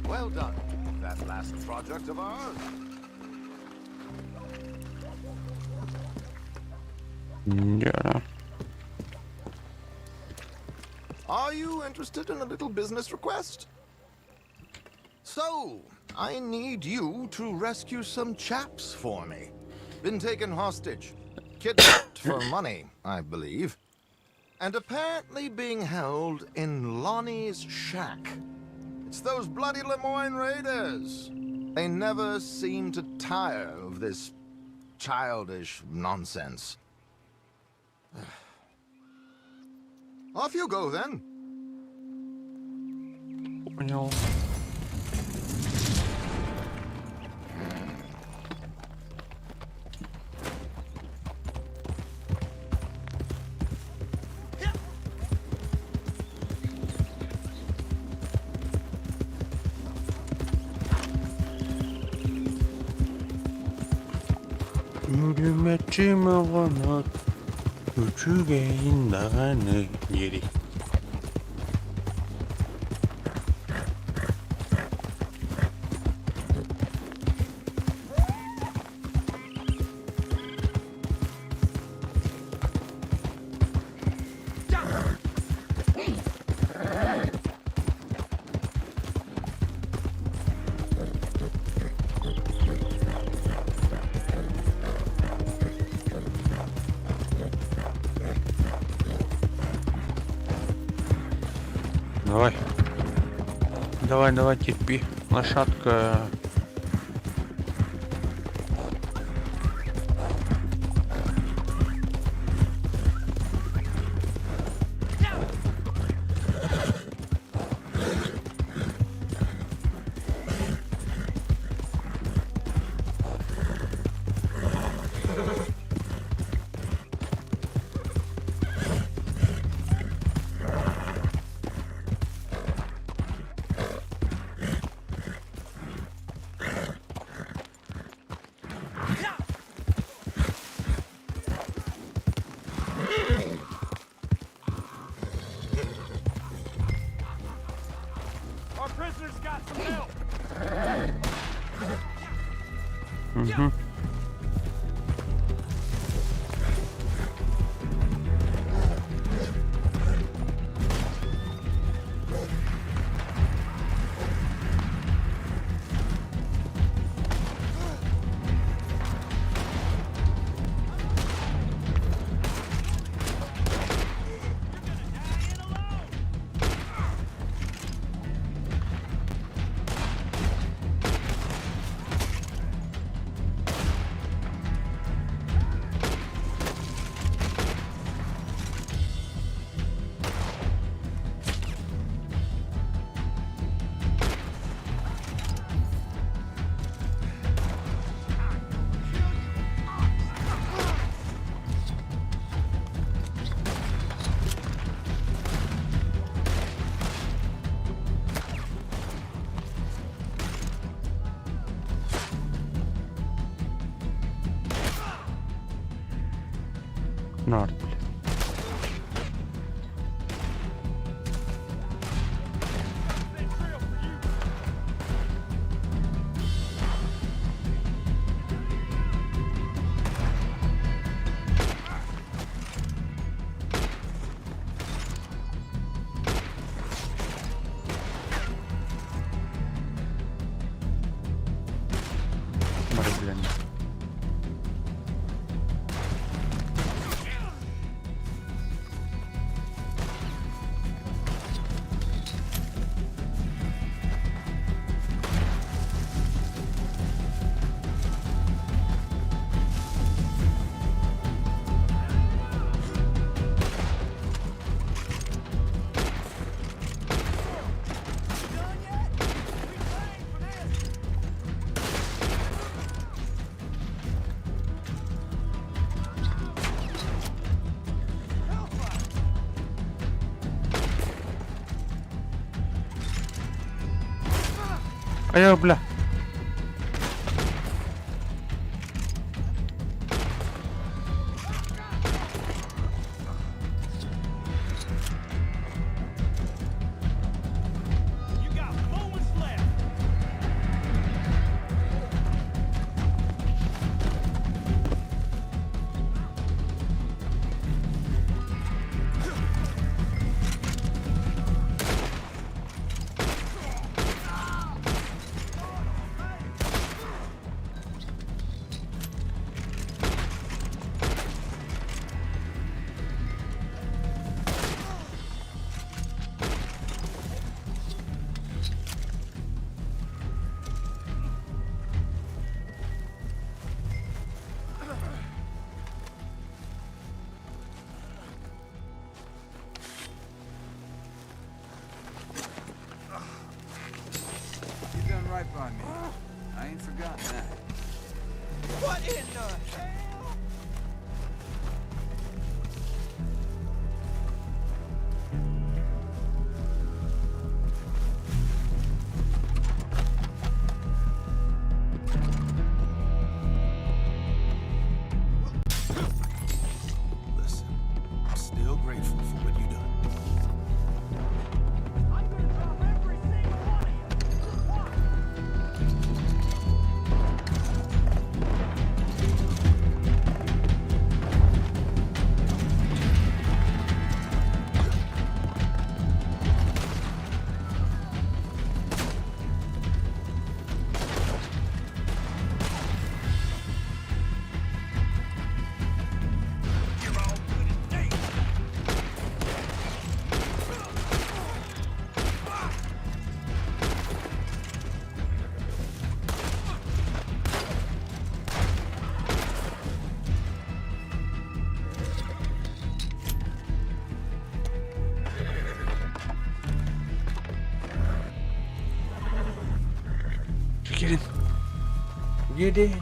Well done. That last project of ours. Yeah. Are you interested in a little business request? So, I need you to rescue some chaps for me. Been taken hostage. Kidnapped for money, I believe. And apparently being held in Lonnie's shack. It's those bloody Lemoyne Raiders. They never seem to tire of this childish nonsense. Off you go then. Понял. Үрүмэччи мөҕөнө үчүгэйин даҕаны диэри Давай. Давай, давай, терпи. Лошадка. Мгм. Нарт, блядь. Бары билэн. Айа, бля. You done right by me. I ain't forgotten that. What in the hell? Listen, I'm still grateful for what you done. Get in. Get in.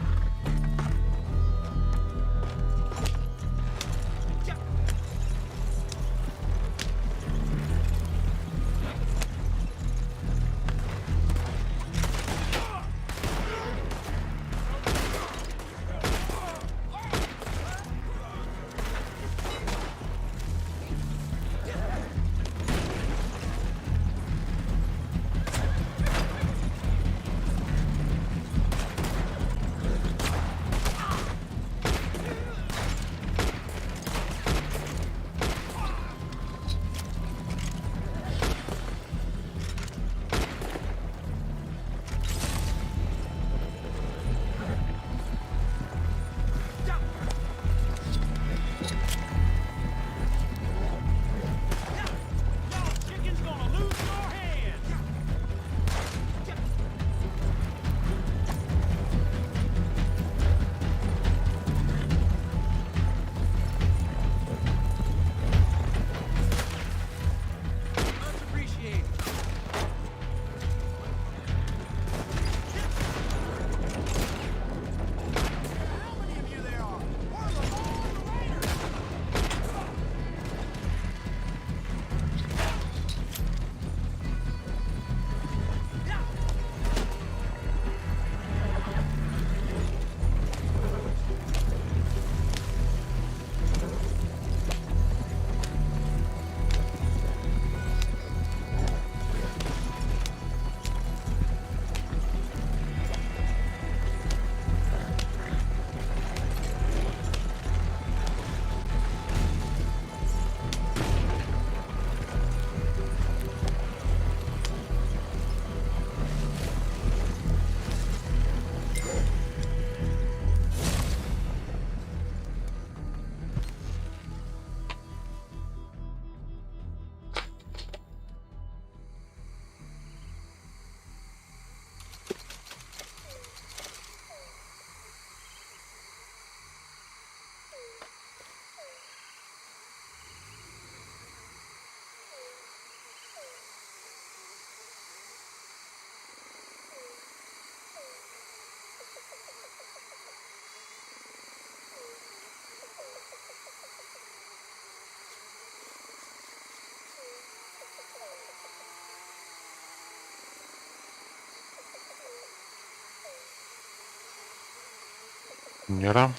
Ньара.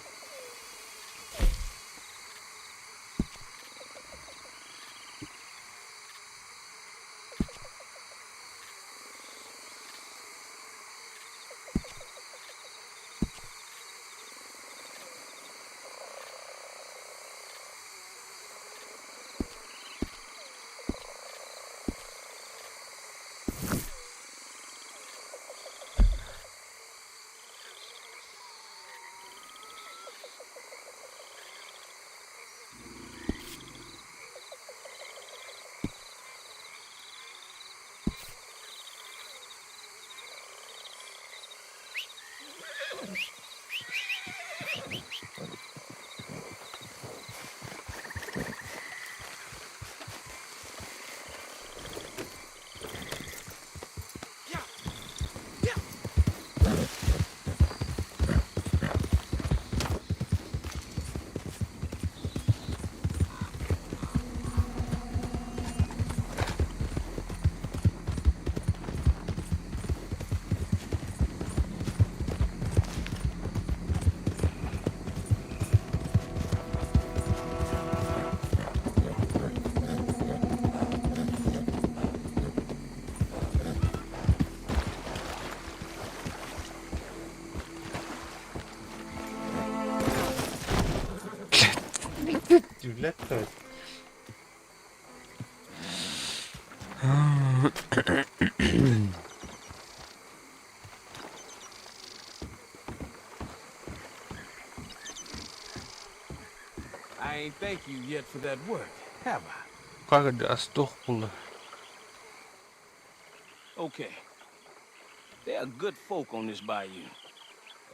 Блядь. I ain't thank you yet for that work, have I? Как туох буолла? Okay. There are good folk on this bayou,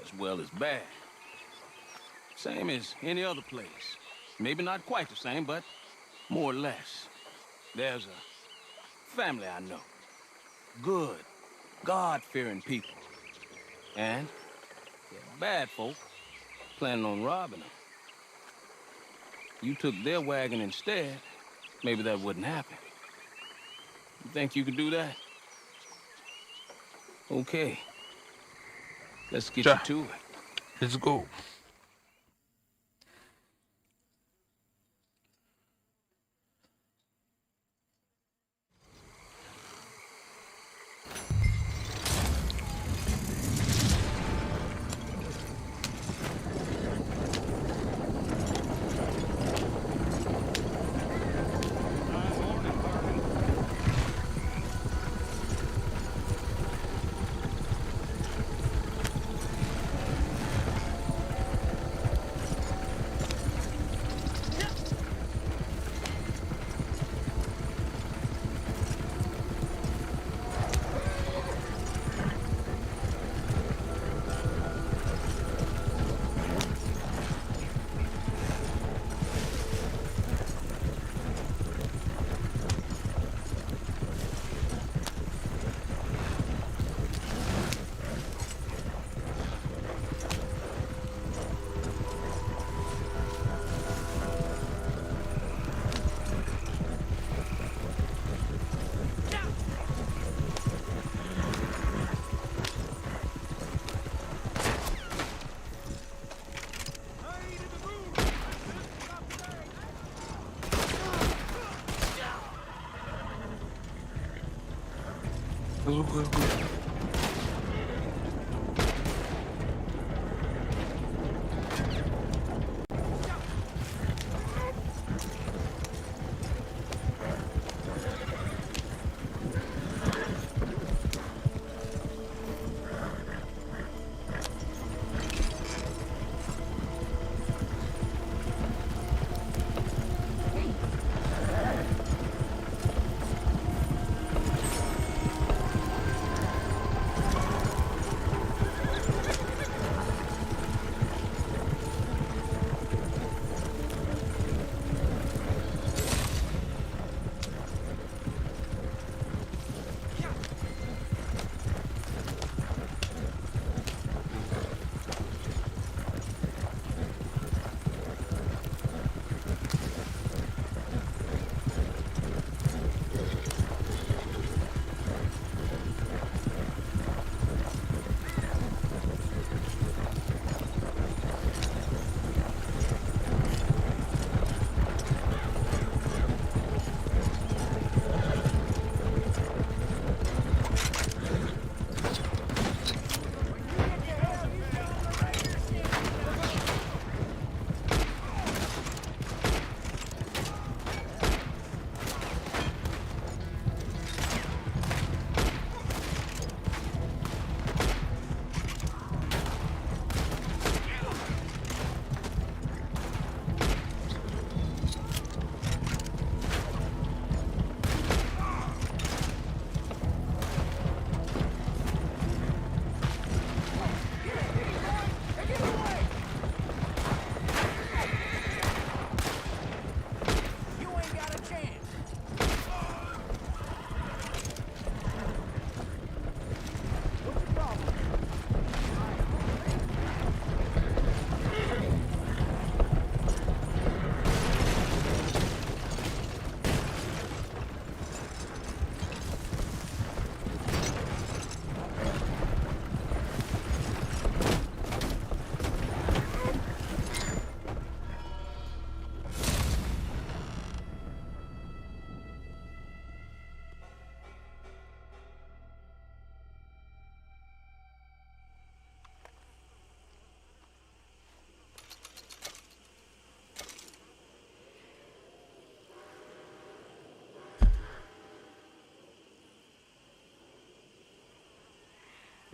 as well as bad. Same as any other place. Maybe not quite the same, but more or less. There's a family I know. Good, God-fearing people. And they're bad folk, planning on robbing them. You took their wagon instead, maybe that wouldn't happen. You think you could do that? Okay. Let's get you to it. Let's go.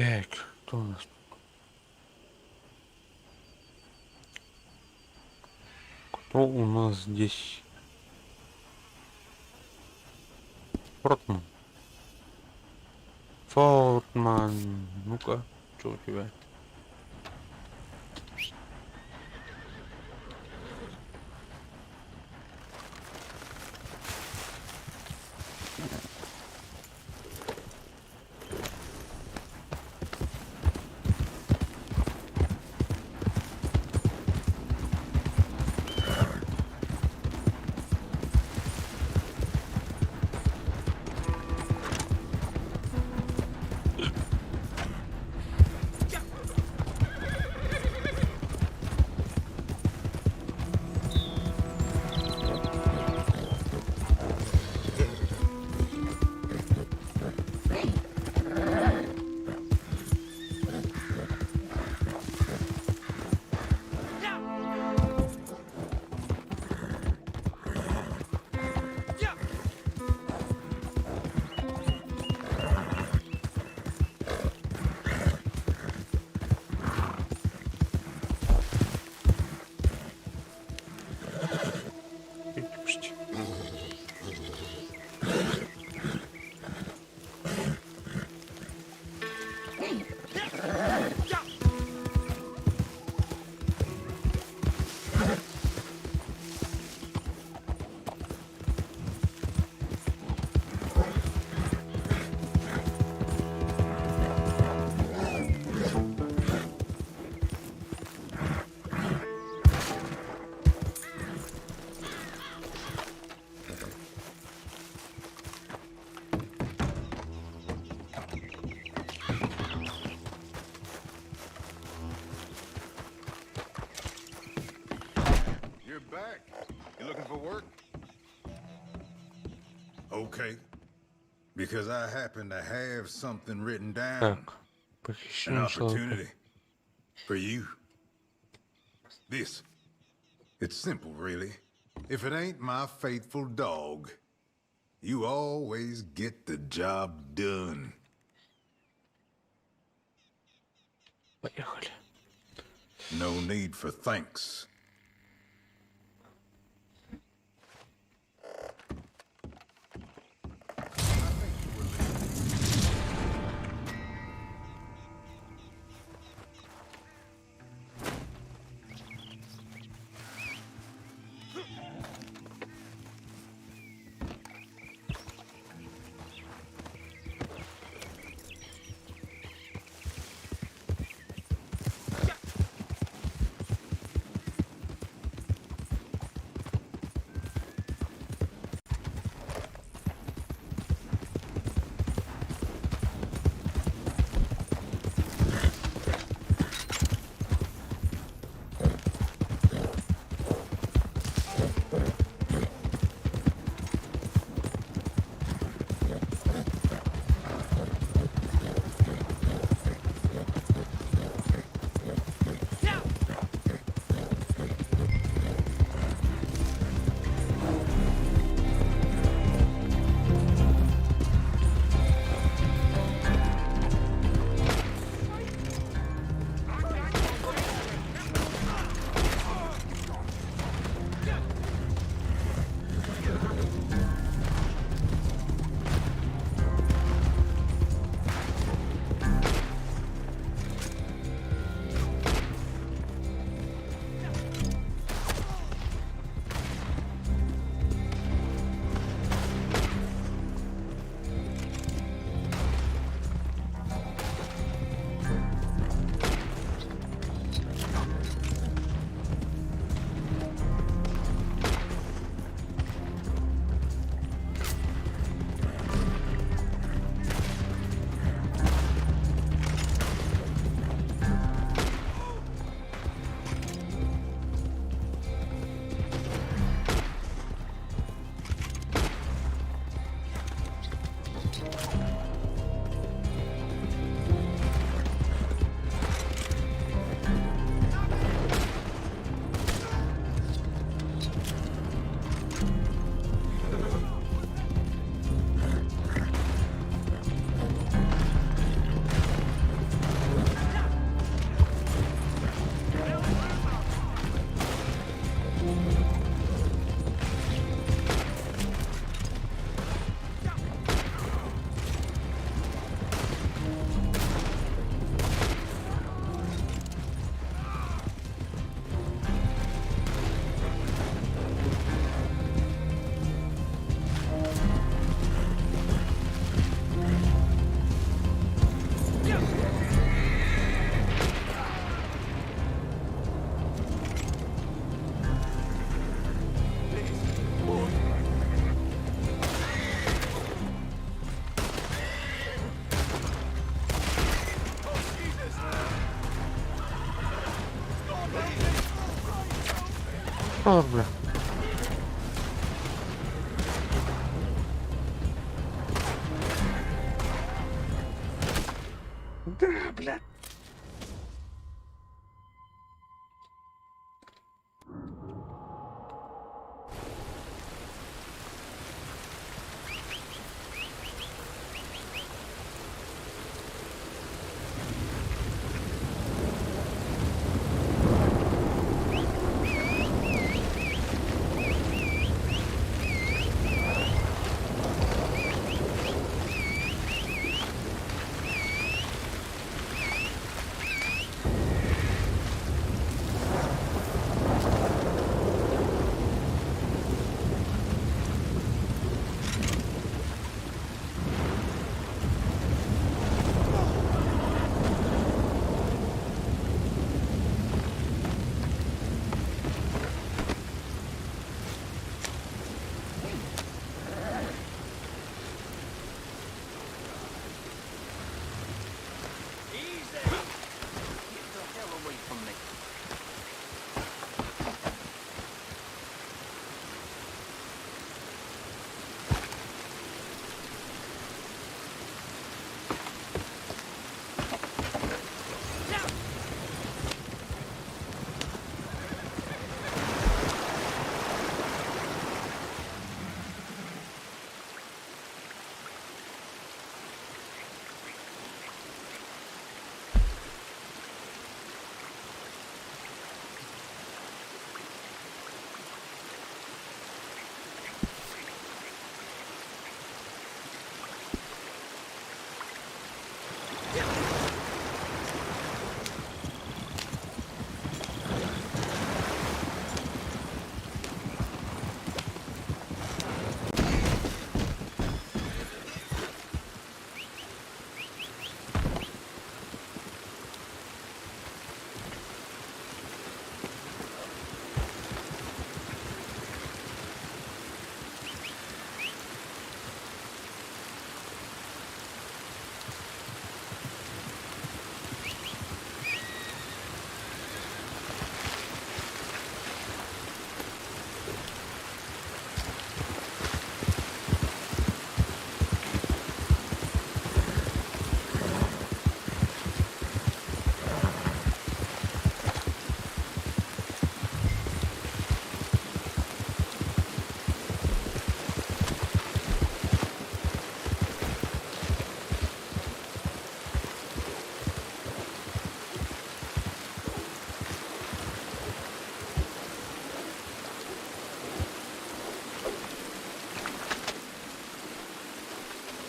Так, кто у нас? Кто у нас здесь? Фортман. Фортман. Ну-ка, что у тебя? You're back. You looking for work? Okay. Because I happen to have something written down. Так, An похищение человека. opportunity. For you. This. It's simple, really. If it ain't my faithful dog, you always get the job done. Поехали. No need for thanks. О, бля. Да, бля. Easy! Get the hell away from me.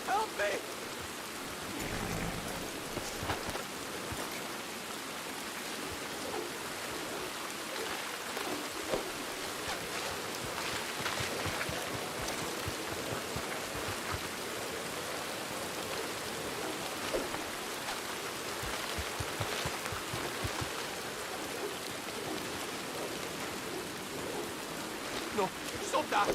Help me! No, stop that!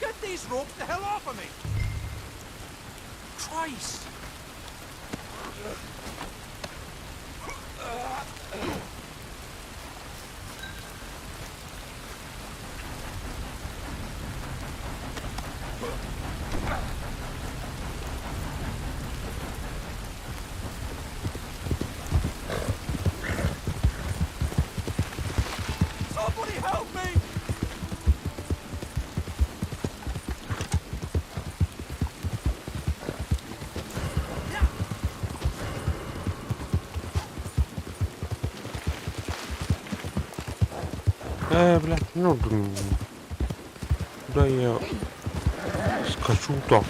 Get these ropes the hell off of me! Christ! Somebody help me! Э, блядь, ну, блин. Куда я скачу-то?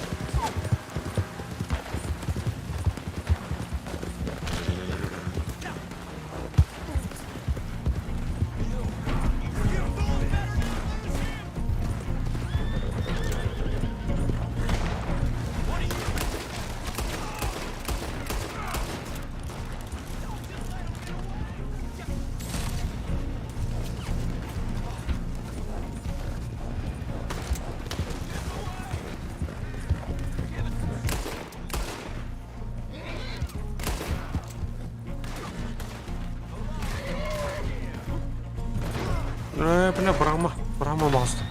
Ээ, бля, бырама, бырама маҕаста.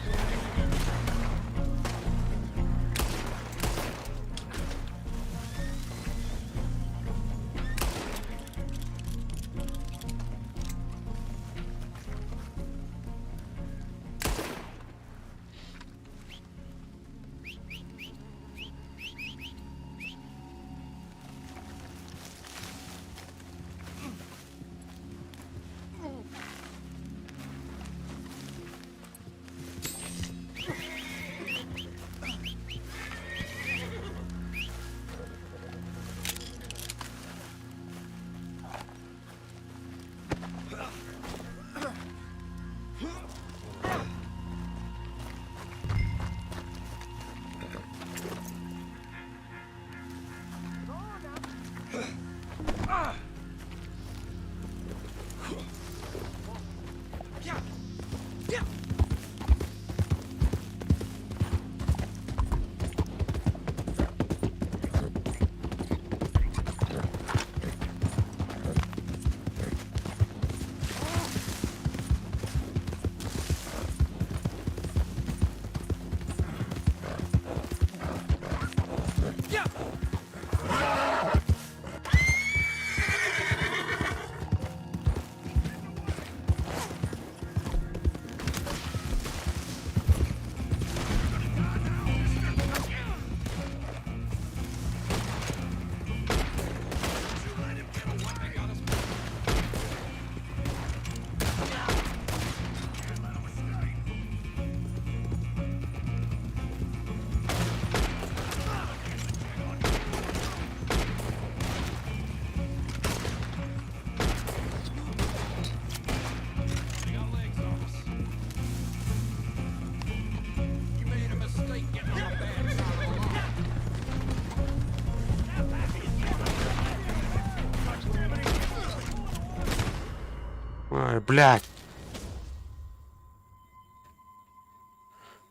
Ай, блядь.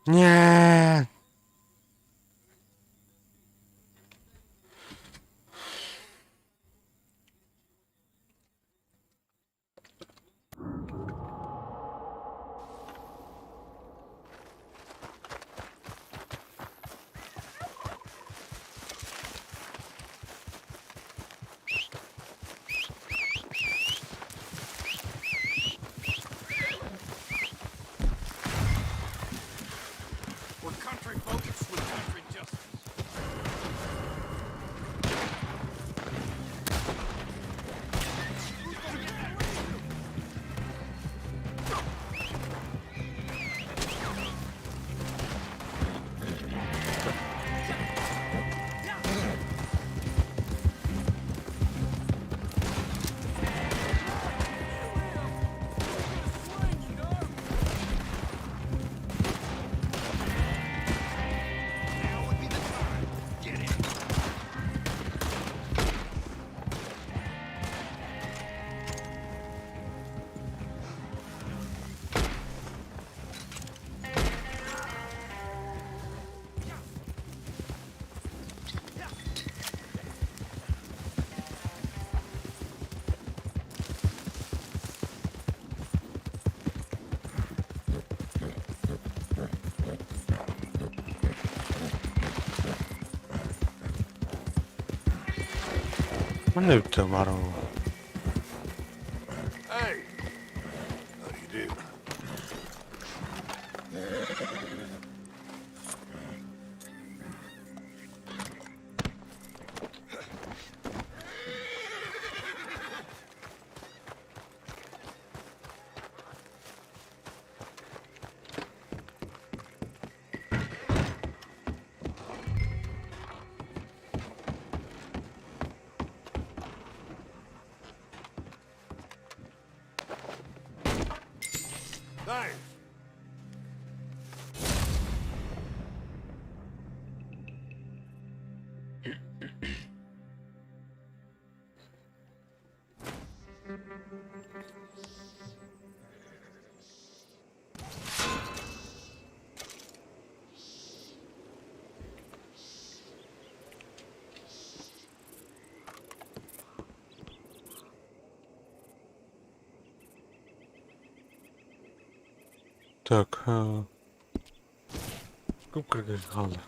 Нет. We're country folks with country justice. Манна бүттэ баар. Hey! How do you do? Thanks. Так, кып-кыргыз хаалла.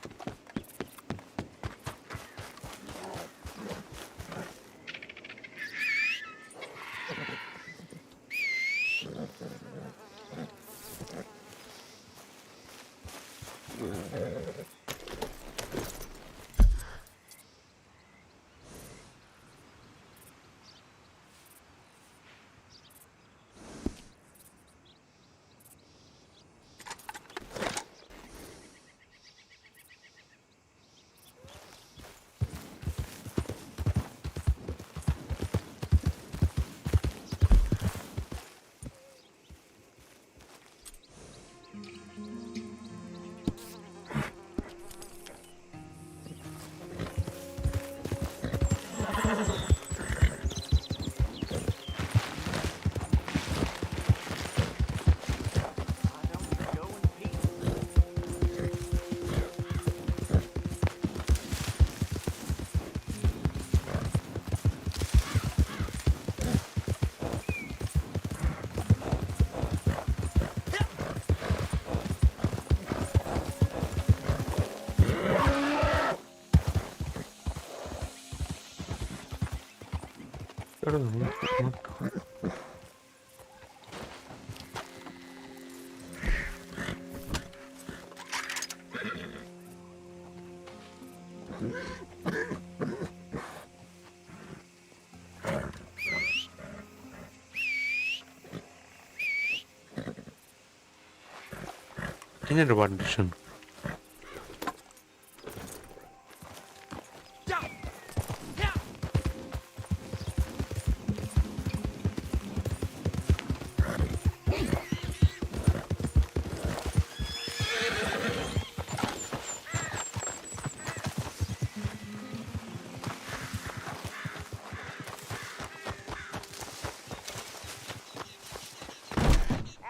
Кини эрэ баар дии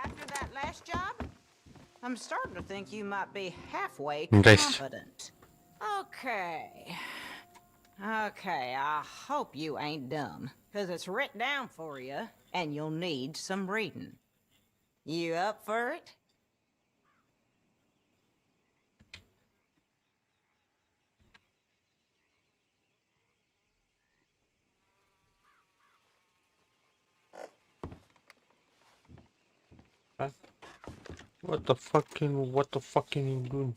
After that last job, I'm starting to think you might be halfway Здрасте. competent. Okay. Okay, I hope you ain't dumb, 'cause it's written down for you, and you'll need some reading. You up for it? What the fucking, what the fucking you doing?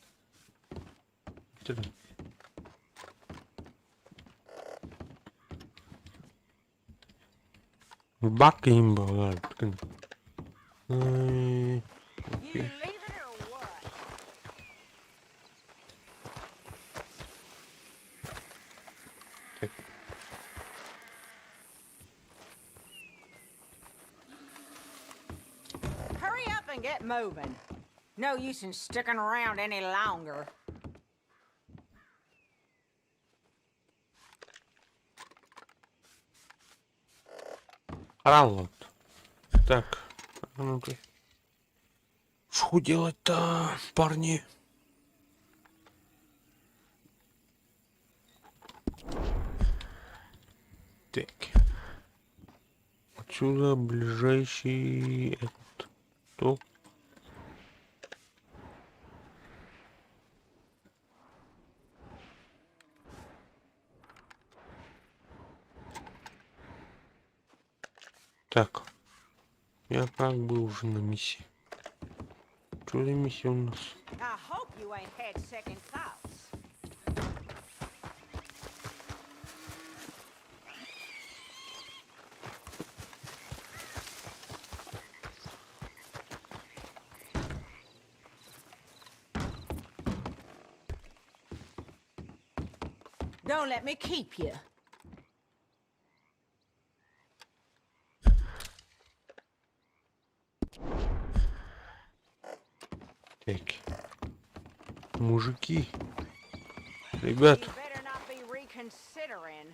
Бак им был, You leaving or what? Hurry up and get moving. No use in sticking around any longer. Раунд. Так, а ну-ка. Что делать-то, парни? Так. Отсюда ближайший этот. То. Так. Я как бы уже на миссии. Что за миссия у нас? I hope you ain't had second thoughts. Don't let me keep you. Так. Мужики. Ребят. You better not be reconsidering.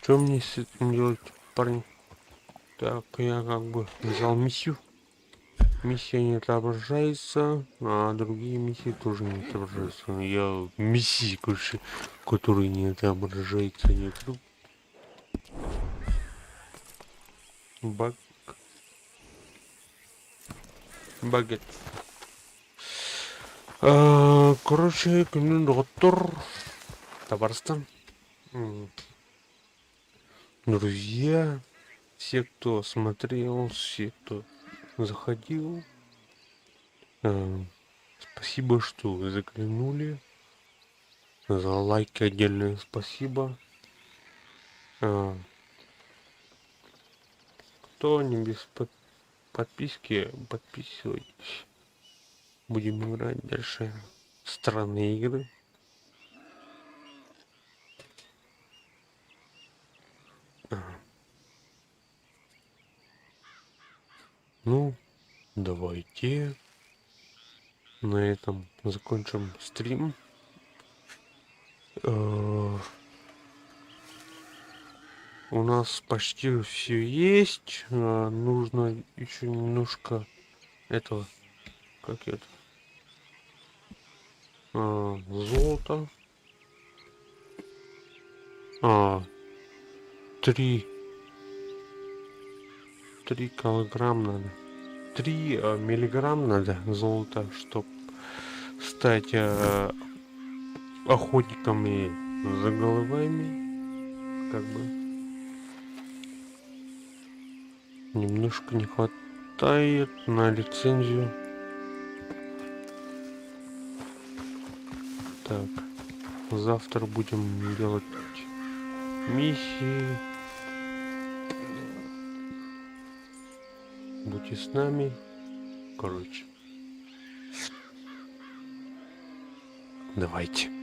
Что мне с этим делать, парни? Так, я как бы взял миссию. Миссия не отображается, а другие миссии тоже не отображаются. Я миссии, короче, которые не отображаются, не открыл. Баг. Багет. Короче, күнүн доҕоттор табаарыстар. Друзья, все, кто смотрел, все, кто заходил, спасибо, что вы заглянули. За лайки отдельное спасибо. Кто не без подписки, подписывайтесь. Будем играть дальше странные игры. Ну, давайте на этом закончим стрим. Э, у нас почти все есть. Э, нужно еще немножко этого, как это, э, золото. А, 3 3 килограмм надо. 3 э, миллиграмм надо золота, чтоб стать э, охотниками за головами. Как бы. Немножко не хватает на лицензию. Так. Завтра будем делать миссии. Будьте с нами. Короче. Давайте.